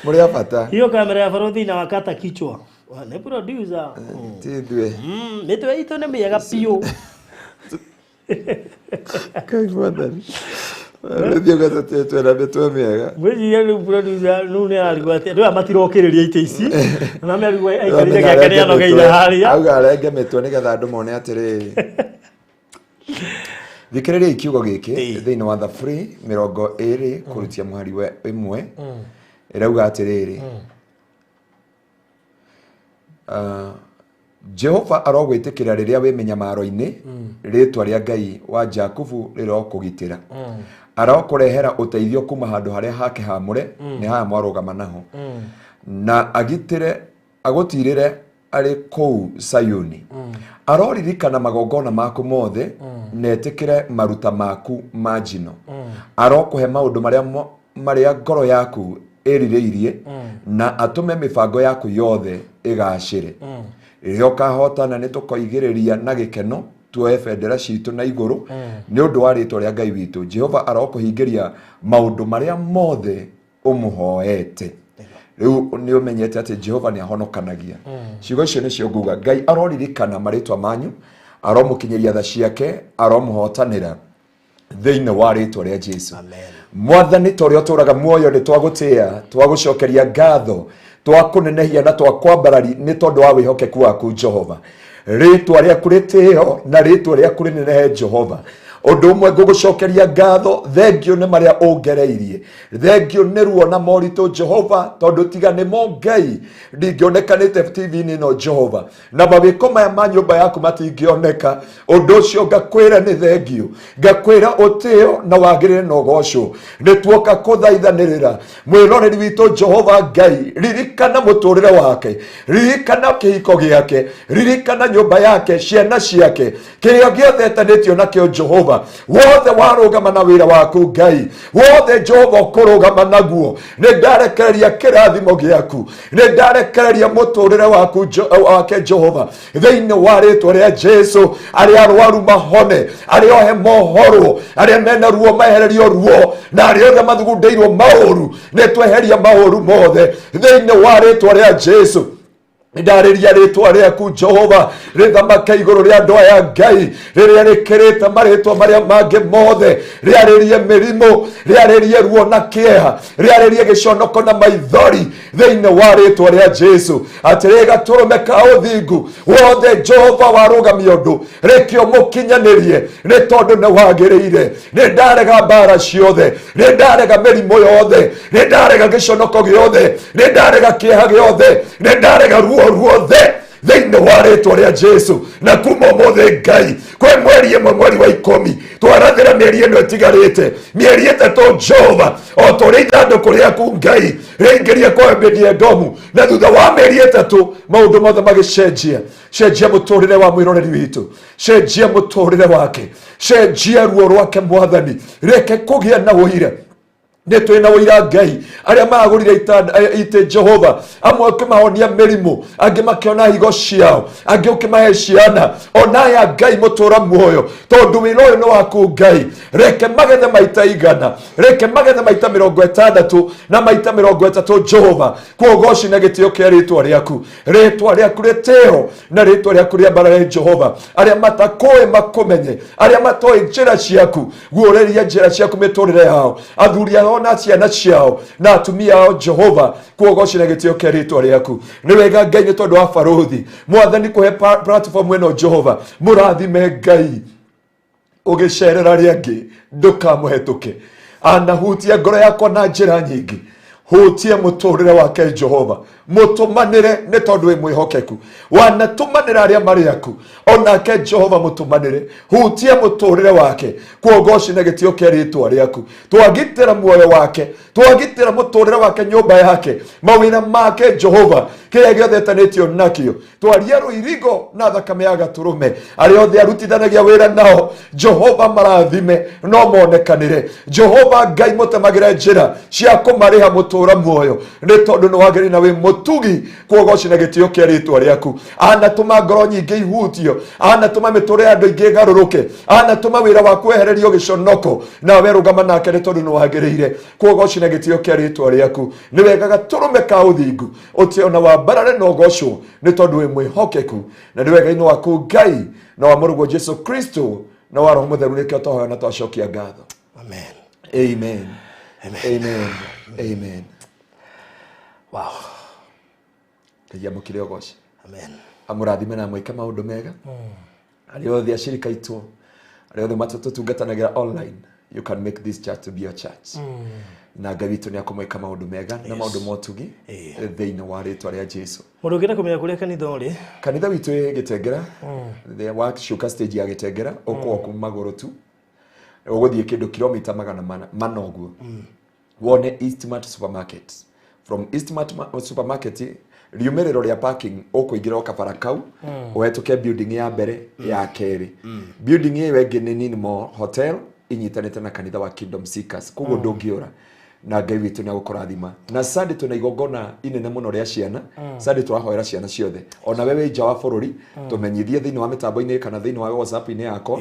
Mũrĩ a bata. Hiyo kamera ya baruthi inawakata kichwa. Nĩ producer. Ti ithuĩ. Mĩtwe itũ nĩ mĩega biũ. Ngai mwathani. Rĩu ũgatete twĩna mĩtwe mĩega. Ngwĩciria rĩu producer rĩu nĩ ararigwo atĩ andũ aya matirokĩrĩria itĩ ici, na merigwo aikarĩire gĩake nĩ anogeire harĩa. Auga arenge mĩtwe nĩgetha andũ mone atĩrĩrĩ. Thikĩrĩriai kiugo gĩkĩ thĩinĩ wa Thaburi 20 kũrutia mũhari wa 1, ĩrauga atĩrĩrĩ, Jehova arogwĩtĩkĩra rĩrĩa wĩ mĩnyamaro-inĩ, rĩĩtwa rĩa Ngai wa Jakubu rĩrokũgitĩra. Arokũrehera ũteithio kuma handũ harĩa hake haamũre, nĩ haya mwarũgama naho, na agitĩre agũtirĩre arĩ kũu Sayuni. Aroririkana magongona maku mothe, na etĩkĩre maruta maku ma njino. Arokũhe maũndũ marĩa ngoro yaku ĩrirĩirie, na atũme mĩbango yaku yothe ĩgacĩre. Rĩrĩa ũkahotana nĩ tũkoigĩrĩria na gĩkeno, tuoe bendera citũ na igũrũ nĩ ũndũ wa rĩĩtwa rĩa Ngai witũ. Jehova arokũhingĩria maũndũ marĩa mothe ũmũhoete. Rĩu nĩ ũmenyete atĩ Jehova nĩ ahonokanagia. Ciugo icio nĩcio nguga. Ngai aroririkana marĩtwa manyu, aromũkinyĩria tha ciake, aromũhotanĩra thĩinĩ wa rĩtwa rĩa Jesu. Amen. Mwathani, ta ũrĩa ũtũũraga muoyo, nĩ twagũtĩĩa, twagũcokeria ngatho, twakũnenehia na twakwambarari nĩ tondũ wa wĩhokeku waku Jehova. Rĩtwa rĩaku rĩtĩo na rĩtwa rĩaku rĩnenehe Jehova. Ũndũ ũmwe ngũgũcokeria ngatho, thengio nĩ marĩa ũngereirie, thengio nĩ ruo na moritũ Jehova, tondũ tiga nĩmo Ngai ndingĩonekanĩte TV-inĩ ĩno Jehova, na mawĩko maya ma nyũmba yaku matingĩoneka. Ũndũ ũcio ngakwĩra nĩ thengio, ngakwĩra ũtĩo na wagĩrĩre na ũgocwo. Nĩ tuoka kũthaithanĩrĩra mwĩroreri witũ Jehova Ngai, ririkana mũtũrĩre wake, ririkana kĩhiko gĩake, ririkana nyũmba yake, ciana ciake, kĩrĩa gĩothe etanĩtio nakĩo Jehova. Wothe warũgama na wĩra waku Ngai, wothe Jehova ũkũrũgama naguo, nĩ ndarekereria kĩrathimo gĩaku, nĩ ndarekereria mũtũrĩre waku wake Jehova, thĩinĩ wa rĩtwa rĩa Jesu. Arĩa arwaru mahone, arĩa ohe mohorwo, arĩa mena ruo mehererio ruo, na arĩa othe mathugundĩirwo maũru nĩ tweheria maũru mothe thĩinĩ wa rĩtwa rĩa Jesu. Ndarĩria rĩtwa rĩaku Jehova rĩthamake igũrũ rĩa andũ aya Ngai, rĩrĩa rĩkĩrĩte marĩtwa marĩa mangĩ mothe, rĩarĩrie mĩrimũ, rĩarĩrie ruo na kĩeha, rĩarĩrie gĩconoko na maithori thĩinĩ wa rĩtwa rĩa Jesu. Atĩrĩ gatũrũme ka ũthingu wothe Jehova warũgamia ũndũ, rĩkĩo mũkinyanĩrie, nĩ tondũ nĩ wagĩrĩire. Nĩ ndarega mbara ciothe, nĩ ndarega mĩrimũ yothe, nĩ ndarega gĩconoko gĩothe, nĩ ndarega kĩeha gĩothe, nĩ ndarega ruo ruothe thĩinĩ wa rĩtwa rĩa Jesu. Na kuma ũmũthĩ Ngai, kwĩ mweri ĩmwe, mweri wa 10, twarathĩra mĩeri ĩno ĩtigarĩte, mĩeri 3 Jehova, o ta ũrĩa ithandũkũ rĩaku Ngai rĩingĩrie kwa Obedi-Edomu, na thutha wa mĩeri 3 maũndũ mothe magĩcenjia. Cenjia mũtũrĩre wa mwĩroreri witũ, cenjia mũtũrĩre wake, cenjia ruo rwake Mwathani, reke kũgĩa na ũira. Nĩ twĩ na ũira Ngai, arĩa maragũrire itĩ Jehova, amwe ũkĩmahonia mĩrimũ, angĩ makĩona higo ciao, angĩ ũkĩmahe ciana, ona aya Ngai mũtũra muoyo, tondũ wĩra ũyũ nĩ waku Ngai. Reke magethe maita 100, reke magethe maita 60 na maita 30 Jehova. Kuogoci na gĩtĩo kĩa rĩtwa rĩaku, rĩtwa rĩaku rĩtĩo na rĩtwa rĩaku rĩambarare Jehova. Arĩa matakũĩ makũmenye, arĩa matoĩ njĩra ciaku, guũrĩria njĩra ciaku mĩtũrĩre yao, athuri ao na ciana ciao na atumia ao Jehova. Kuogoci na gĩtĩo kĩa rĩtwa rĩaku. Nĩ wega Ngai, nĩ tondũ wa barũthi Mwathani kũhe platform ĩno Jehova, mũrathime Ngai, ũgĩcerera arĩa angĩ ndũkamũhetũke. Anahutia ngoro yakwa na njĩra nyingĩ. Hutie mũtũrĩre wake Jehova, mũtũmanĩre nĩ tondũ wĩ mwĩhokeku. Wanatũmanĩra arĩa marĩ aku, onake Jehova mũtũmanĩre. Hutie mũtũrĩre wake, kuogoci na gĩtĩo kĩa rĩtwa rĩaku. Twagitĩra muoyo wake, twagitĩra mũtũrĩre wake, nyũmba yake, mawĩra make Jehova, kĩrĩa gĩothe etanĩtio nakĩo. Twaria rũirigo na thakame ya gatũrũme. Arĩa othe arutithanagia wĩra nao Jehova marathime, no monekanĩre. Jehova Ngai mũtemagĩre njĩra cia kũmarĩha mũtũra muoyo, nĩ tondũ nĩ wagĩrĩire na wĩ mũtugi. Kuogoci na gĩtĩo kĩa rĩtwa rĩaku. Anatũma ngoro nyingĩ ihutio, anatũma mĩtũrĩre ya andũ aingĩ ĩgarũrũke, anatũma wĩra waku wehererio gĩconoko, nawe rũgama nake nĩ tondũ nĩ wagĩrĩire. Kuogoci na gĩtĩo kĩa rĩtwa rĩaku. Nĩ wega gatũrũme ka ũthingu ũtĩo na wambarare na ũgocwo, nĩ tondũ wĩ mwĩhokeku. Na nĩ wega-inĩ waku Ngai na wa mũrũguo Jesu Kristo na wa Roho Mũtheru nĩkĩo twahoya na twacokia ngatho. Amen. Amen. Amen. Amen. Amen. Wow. Ngai amũkire ũgoci. Amen. Amũrathime na amwĩke maũndũ mega. Arĩa othe acirika aitũ, arĩa othe matũtungatanagĩra online, you can make this church to be your church. Na Ngai witũ nĩ akũmwĩka maũndũ mega na maũndũ motugi thĩinĩ wa rĩtwa rĩa Jesu. Mũndũ ũngĩenda kũmenya kũrĩa kanitha ũrĩ? Kanitha witũ wĩ Gĩtengera, wacuka stage ya Gĩtengera, ũkũo kuma magũrũ tu, ũgũthiĩ kĩndũ kilomita 400 ũguo, wone Eastmart Supermarket. From Eastmart Supermarket, riumĩrĩro rĩa parking, ũkũingĩra o kabara kau, ũhetũke building ya mbere, ya kerĩ. Building ĩyo ĩngĩ nĩ Ninmo Hotel, inyitanĩte na kanitha wa Kingdom Seekers. Koguo ndũngĩũra, na Ngai witũ nĩ agũkũrathima. Na Sunday twĩna igongona inene mũno rĩa ciana. Sunday tũrahoera ciana ciothe. Ona we wĩ nja wa bũrũri, tũmenyithie thĩinĩ wa mĩtambo-inĩ kana thĩinĩ wa WhatsApp-inĩ yakwa.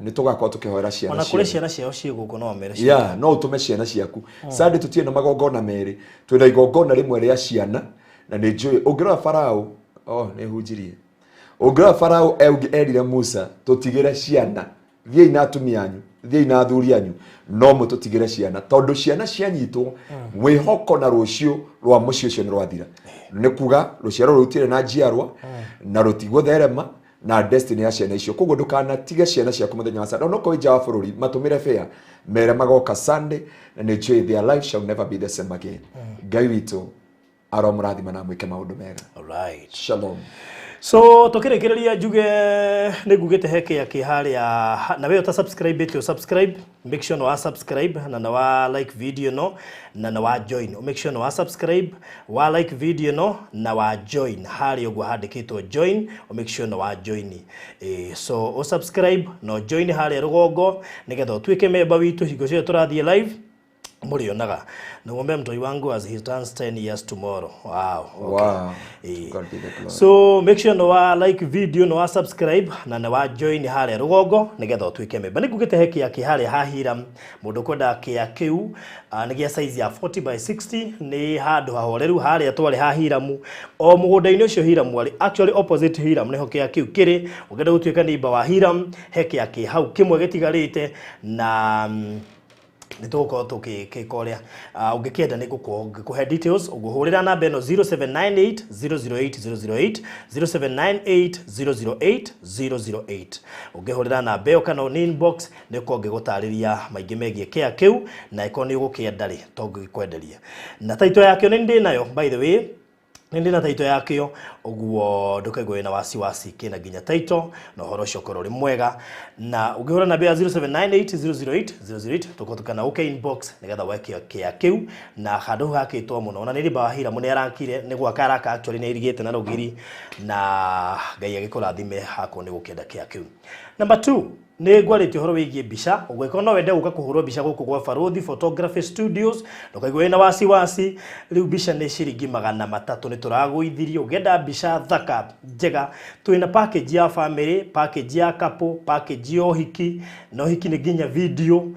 Nĩ tũgakorwo tũkĩhoera ciana Ona kũrĩ ciana ciao ciĩ gũkũ, no mere. Yeah, no ũtũme ciana ciaku. Sunday tũtirĩ na magongona merĩ, twĩna igongona rĩmwe rĩa ciana. Na nĩ njũĩ ũngĩrora Farao, oh, nĩ hunjirie, ũngĩrora Farao erire Musa, tũtigĩre ciana, thiĩi na atumia anyu, thiĩi na athuri anyu, no mũtũtigĩre ciana, tondũ ciana cianyitwo, mwĩhoko na rũciũ rwa mũciĩ ũcio nĩ rwathira. Nĩ kuga rũciaro rũu na njiarwa na rũtigũtherema na destiny ya ciana icio. Koguo ndũkanatige ciana ciaku mũthenya wa Sunday. Onokorwo wĩ nja wa bũrũri, matũmĩre fare, mere magoka Sunday, na nĩ njũĩ their life shall never be the same again. Ngai witũ aromũrathima na amwĩke maũndũ mega. Alright. Shalom. So tukĩrĩkĩrĩria njuge nĩ ngugĩte he kĩa kĩ harĩa na we ũta subscribe ĩte subscribe, make sure no wa subscribe na na wa like video no na na wa join. Make sure no wa subscribe, wa like video no na wa join harĩa ũguo handĩkĩtwo join. Make sure no wa join. So o subscribe no join harĩa rũgongo nĩgetha ũtuĩke member witũ. Hingo ciothe tũrathiĩ live mũrĩonaga. Namwombea mtoi wangu as he turns 10 years tomorrow. Wow, okay. Wow. God be the glory. So make sure no wa like video, no wa subscribe na no wa join harĩa rũgongo nĩgetha ũtuĩke member. Nĩ ngugĩte he kĩa kĩ harĩa ha Hiram. Mũndũ ũkwenda kĩa kĩu, nĩ gĩa size ya 40 by 60, nĩ handũ hahoreru harĩa twarĩ ha Hiramu, o mũgũnda-inĩ ũcio Hiramu arĩ, actually opposite Hiram nĩho kĩa kĩu kĩrĩ. Ũngĩenda gũtuĩka neighbor wa Hiram, he kĩa kĩ hau kĩmwe gĩtigarĩte, na nĩ tũgũkorwo tũgĩka ũrĩa ũngĩkĩenda. Nĩ ngũkũhe details, ũngũhũrĩra namba ĩno 0798 008 008, 0798 008 008. Ũngĩhũrĩra namba ĩyo kana nĩ inbox, nĩ ũkorwo ngĩgũtarĩria maingĩ megiĩ kĩa kĩu, na ĩkorwo nĩ ũgũkĩenda rĩ, to ngĩkwenderia na title yakĩo. Nĩ ndĩ nayo, by the way, nĩ ndĩ na title yakĩo, ũguo ndũkaigua wĩna wasiwasi. Kĩna nginya title na ũhoro ũcio ũkorwo ũrĩ mwega. Na ũngĩhũra namba ya 0798 008 008 tũkorwo kana ũke inbox nĩgetha woe kĩa kĩu. Na handũ hau hakĩtwo mũno, ona nĩ rimba wa Hiramu nĩ arakire, nĩ gwaka araka, actually nĩ airigĩte na rũgiri. Na Ngai agĩkũrathime hakorwo nĩ gũkĩenda kĩa kĩu. Number 2, nĩ ngwarĩtie ũhoro wĩgiĩ mbica. Ũngĩkorwo no wende gũka kũhũrwo mbica gũkũ gwa Barũthi Photography Studios, ndũkaigua wĩna wasiwasi. Rĩu mbica nĩ ciringi 300. Nĩ tũragũithirie. Ũngĩenda mbica thaka njega, twĩna package ya family, package ya couple, package ya ũhiki, na ũhiki nĩ nginya video,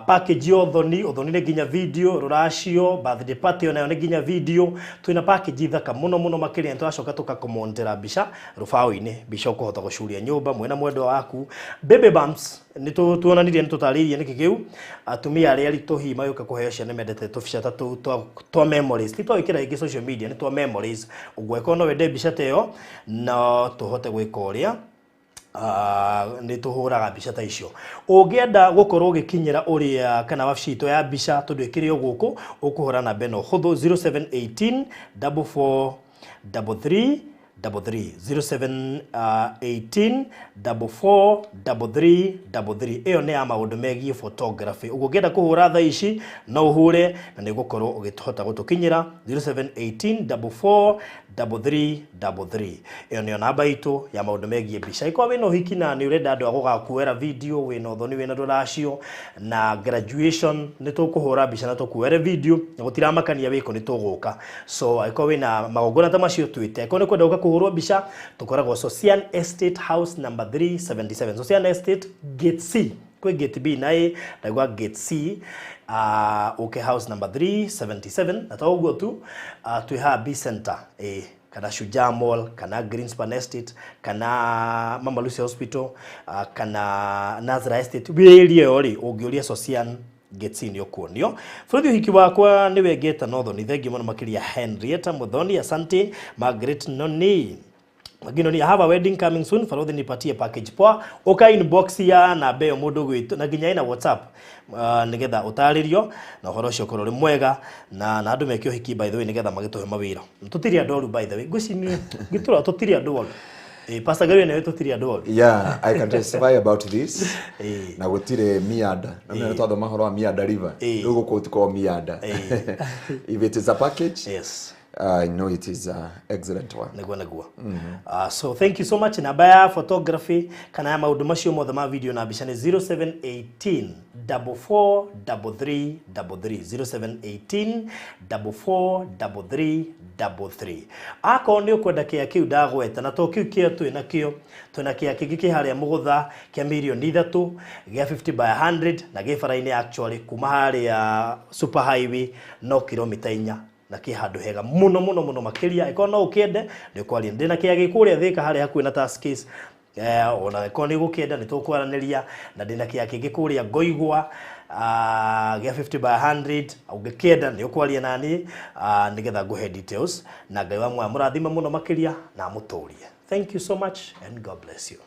package ya ũthoni, ũthoni nĩ nginya video, rũracio, birthday party onayo nĩ nginya video. Twĩna package thaka mũno mũno makĩria. Nĩ tũracoka tũgakũmontera mbica rũbaũ-inĩ, mbica ũkũhota gũcuria nyũmba mwena mwendwa waku. Baby bumps nĩ tuonanirie, nĩ tũtarĩirie nĩkĩ kĩu. Atumia arĩa aritũ hihi magĩũka kũheo ciana mendete tũbica ta tũu twa memories, ti twa gwĩkĩra rĩngĩ social media, nĩ twa memories. Ũguo ĩkorwo no wende mbica ta ĩyo, no tũhote gwĩka ũrĩa. Nĩ tũhũraga mbica ta icio. Ũngĩenda gũkorwo ũgĩkinyĩra ũrĩa kana wabici itũ ya mbica tondũ ĩkĩrĩ o gũkũ, ũkũhũra namba ĩno hũthũ 0718 44 33 33, 0718 44 33 33. Ĩyo nĩ ya maũndũ megiĩ photography. Ũguo ũngĩenda kũhũra thaa ici no ũhũre na nĩ ũgũkorwo ũgĩhota gũtũkinyĩra 0718 44 33 33. Ĩyo nĩyo namba itũ ya maũndũ megiĩ mbica. Ĩkorwo wĩna ũhiki na nĩ ũrenda andũ a gũgakuoera video, wĩna ũthoni, wĩna rũracio na graduation, nĩ tũkũhũra mbica na tũkuoere video na gũtiramakania wĩkũ, nĩ tũgũka. So angĩkorwo wĩna magongona ta macio twĩte, angĩkorwo nĩ kwenda gũka kũhũrwo mbica, tũkoragwo Socian Estate House number 377, Socian Estate Gate C, kwĩ Gate B na A, ndaigua Gate C, ũke house number 377. Na to ũguo tu, twĩ haha B Center, kana Shujaa Mall, kana Greenspan Estate, kana Mama Lucy Hospital, kana Nazra Estate. Wĩ area ĩyo rĩ, ũngĩũria Socian Gate C nĩ ũkuonio. Bũrũri ũhiki wakwa nĩ wengeta no thoni. Thengiũ mũno makĩria Henrietta Muthoni, asante. Margaret Noni Maginoni, I have a wedding coming soon. Farodhi, nipatie package poa. Uka inbox ya namba ĩyo mũndũ gwitũ na nginya ina WhatsApp, nigetha ũtarĩrio na ũhoro ũcio ũkorwo ũrĩ mwega na andũ meke ũhiki, by the way, nigetha magĩtũhe mawĩra. Tũtirĩ andũ oru, by the way. Ngwĩciria ngĩtũra tũtirĩ andũ oru. Pastor Gary, nawe tũtirĩ andũ oru. Yeah, I can testify about this. Na gũtirĩ mianda na nĩ twathoma ũhoro wa Mianda River. Rĩu gũkũ gũtikoragwo mianda. If it is a package, I know it is a excellent one. Nĩguo. So thank you so much. Namba ya photography kana ya maũndũ macio mothe ma video na mbica nĩ 0718 44 33 33, 0718 44 33 33. Akorwo nĩ ũkwenda kĩa kĩu ndagweta, na to kĩu kĩa twĩ nakĩo, twĩna kĩa kĩngĩ kĩ harĩa Mũgũtha kĩa mirioni 3, gĩa 50 by 100, na gĩ bara-inĩ actually kuma harĩa super highway no kilomita 4, na kĩ handũ hega mũno mũno mũno makĩria. Ĩkorwo no ũkĩende nĩ ũkwaria, ndĩna kĩa gĩ kũrĩa Thĩka harĩa hakuhĩ na Tuskys. Ona ĩkorwo nĩ ũgũkĩenda nĩ tũkwaranĩria, na ndĩna kĩa kĩngĩ kũrĩa Ngoigwa, gĩa 50 by 100. Ũngĩkĩenda nĩ ũkwaria nani, nĩgetha ngũhe details, na Ngai wa muoyo mũrathime mũno makĩria na amũtũrie. Thank you so much and God bless you.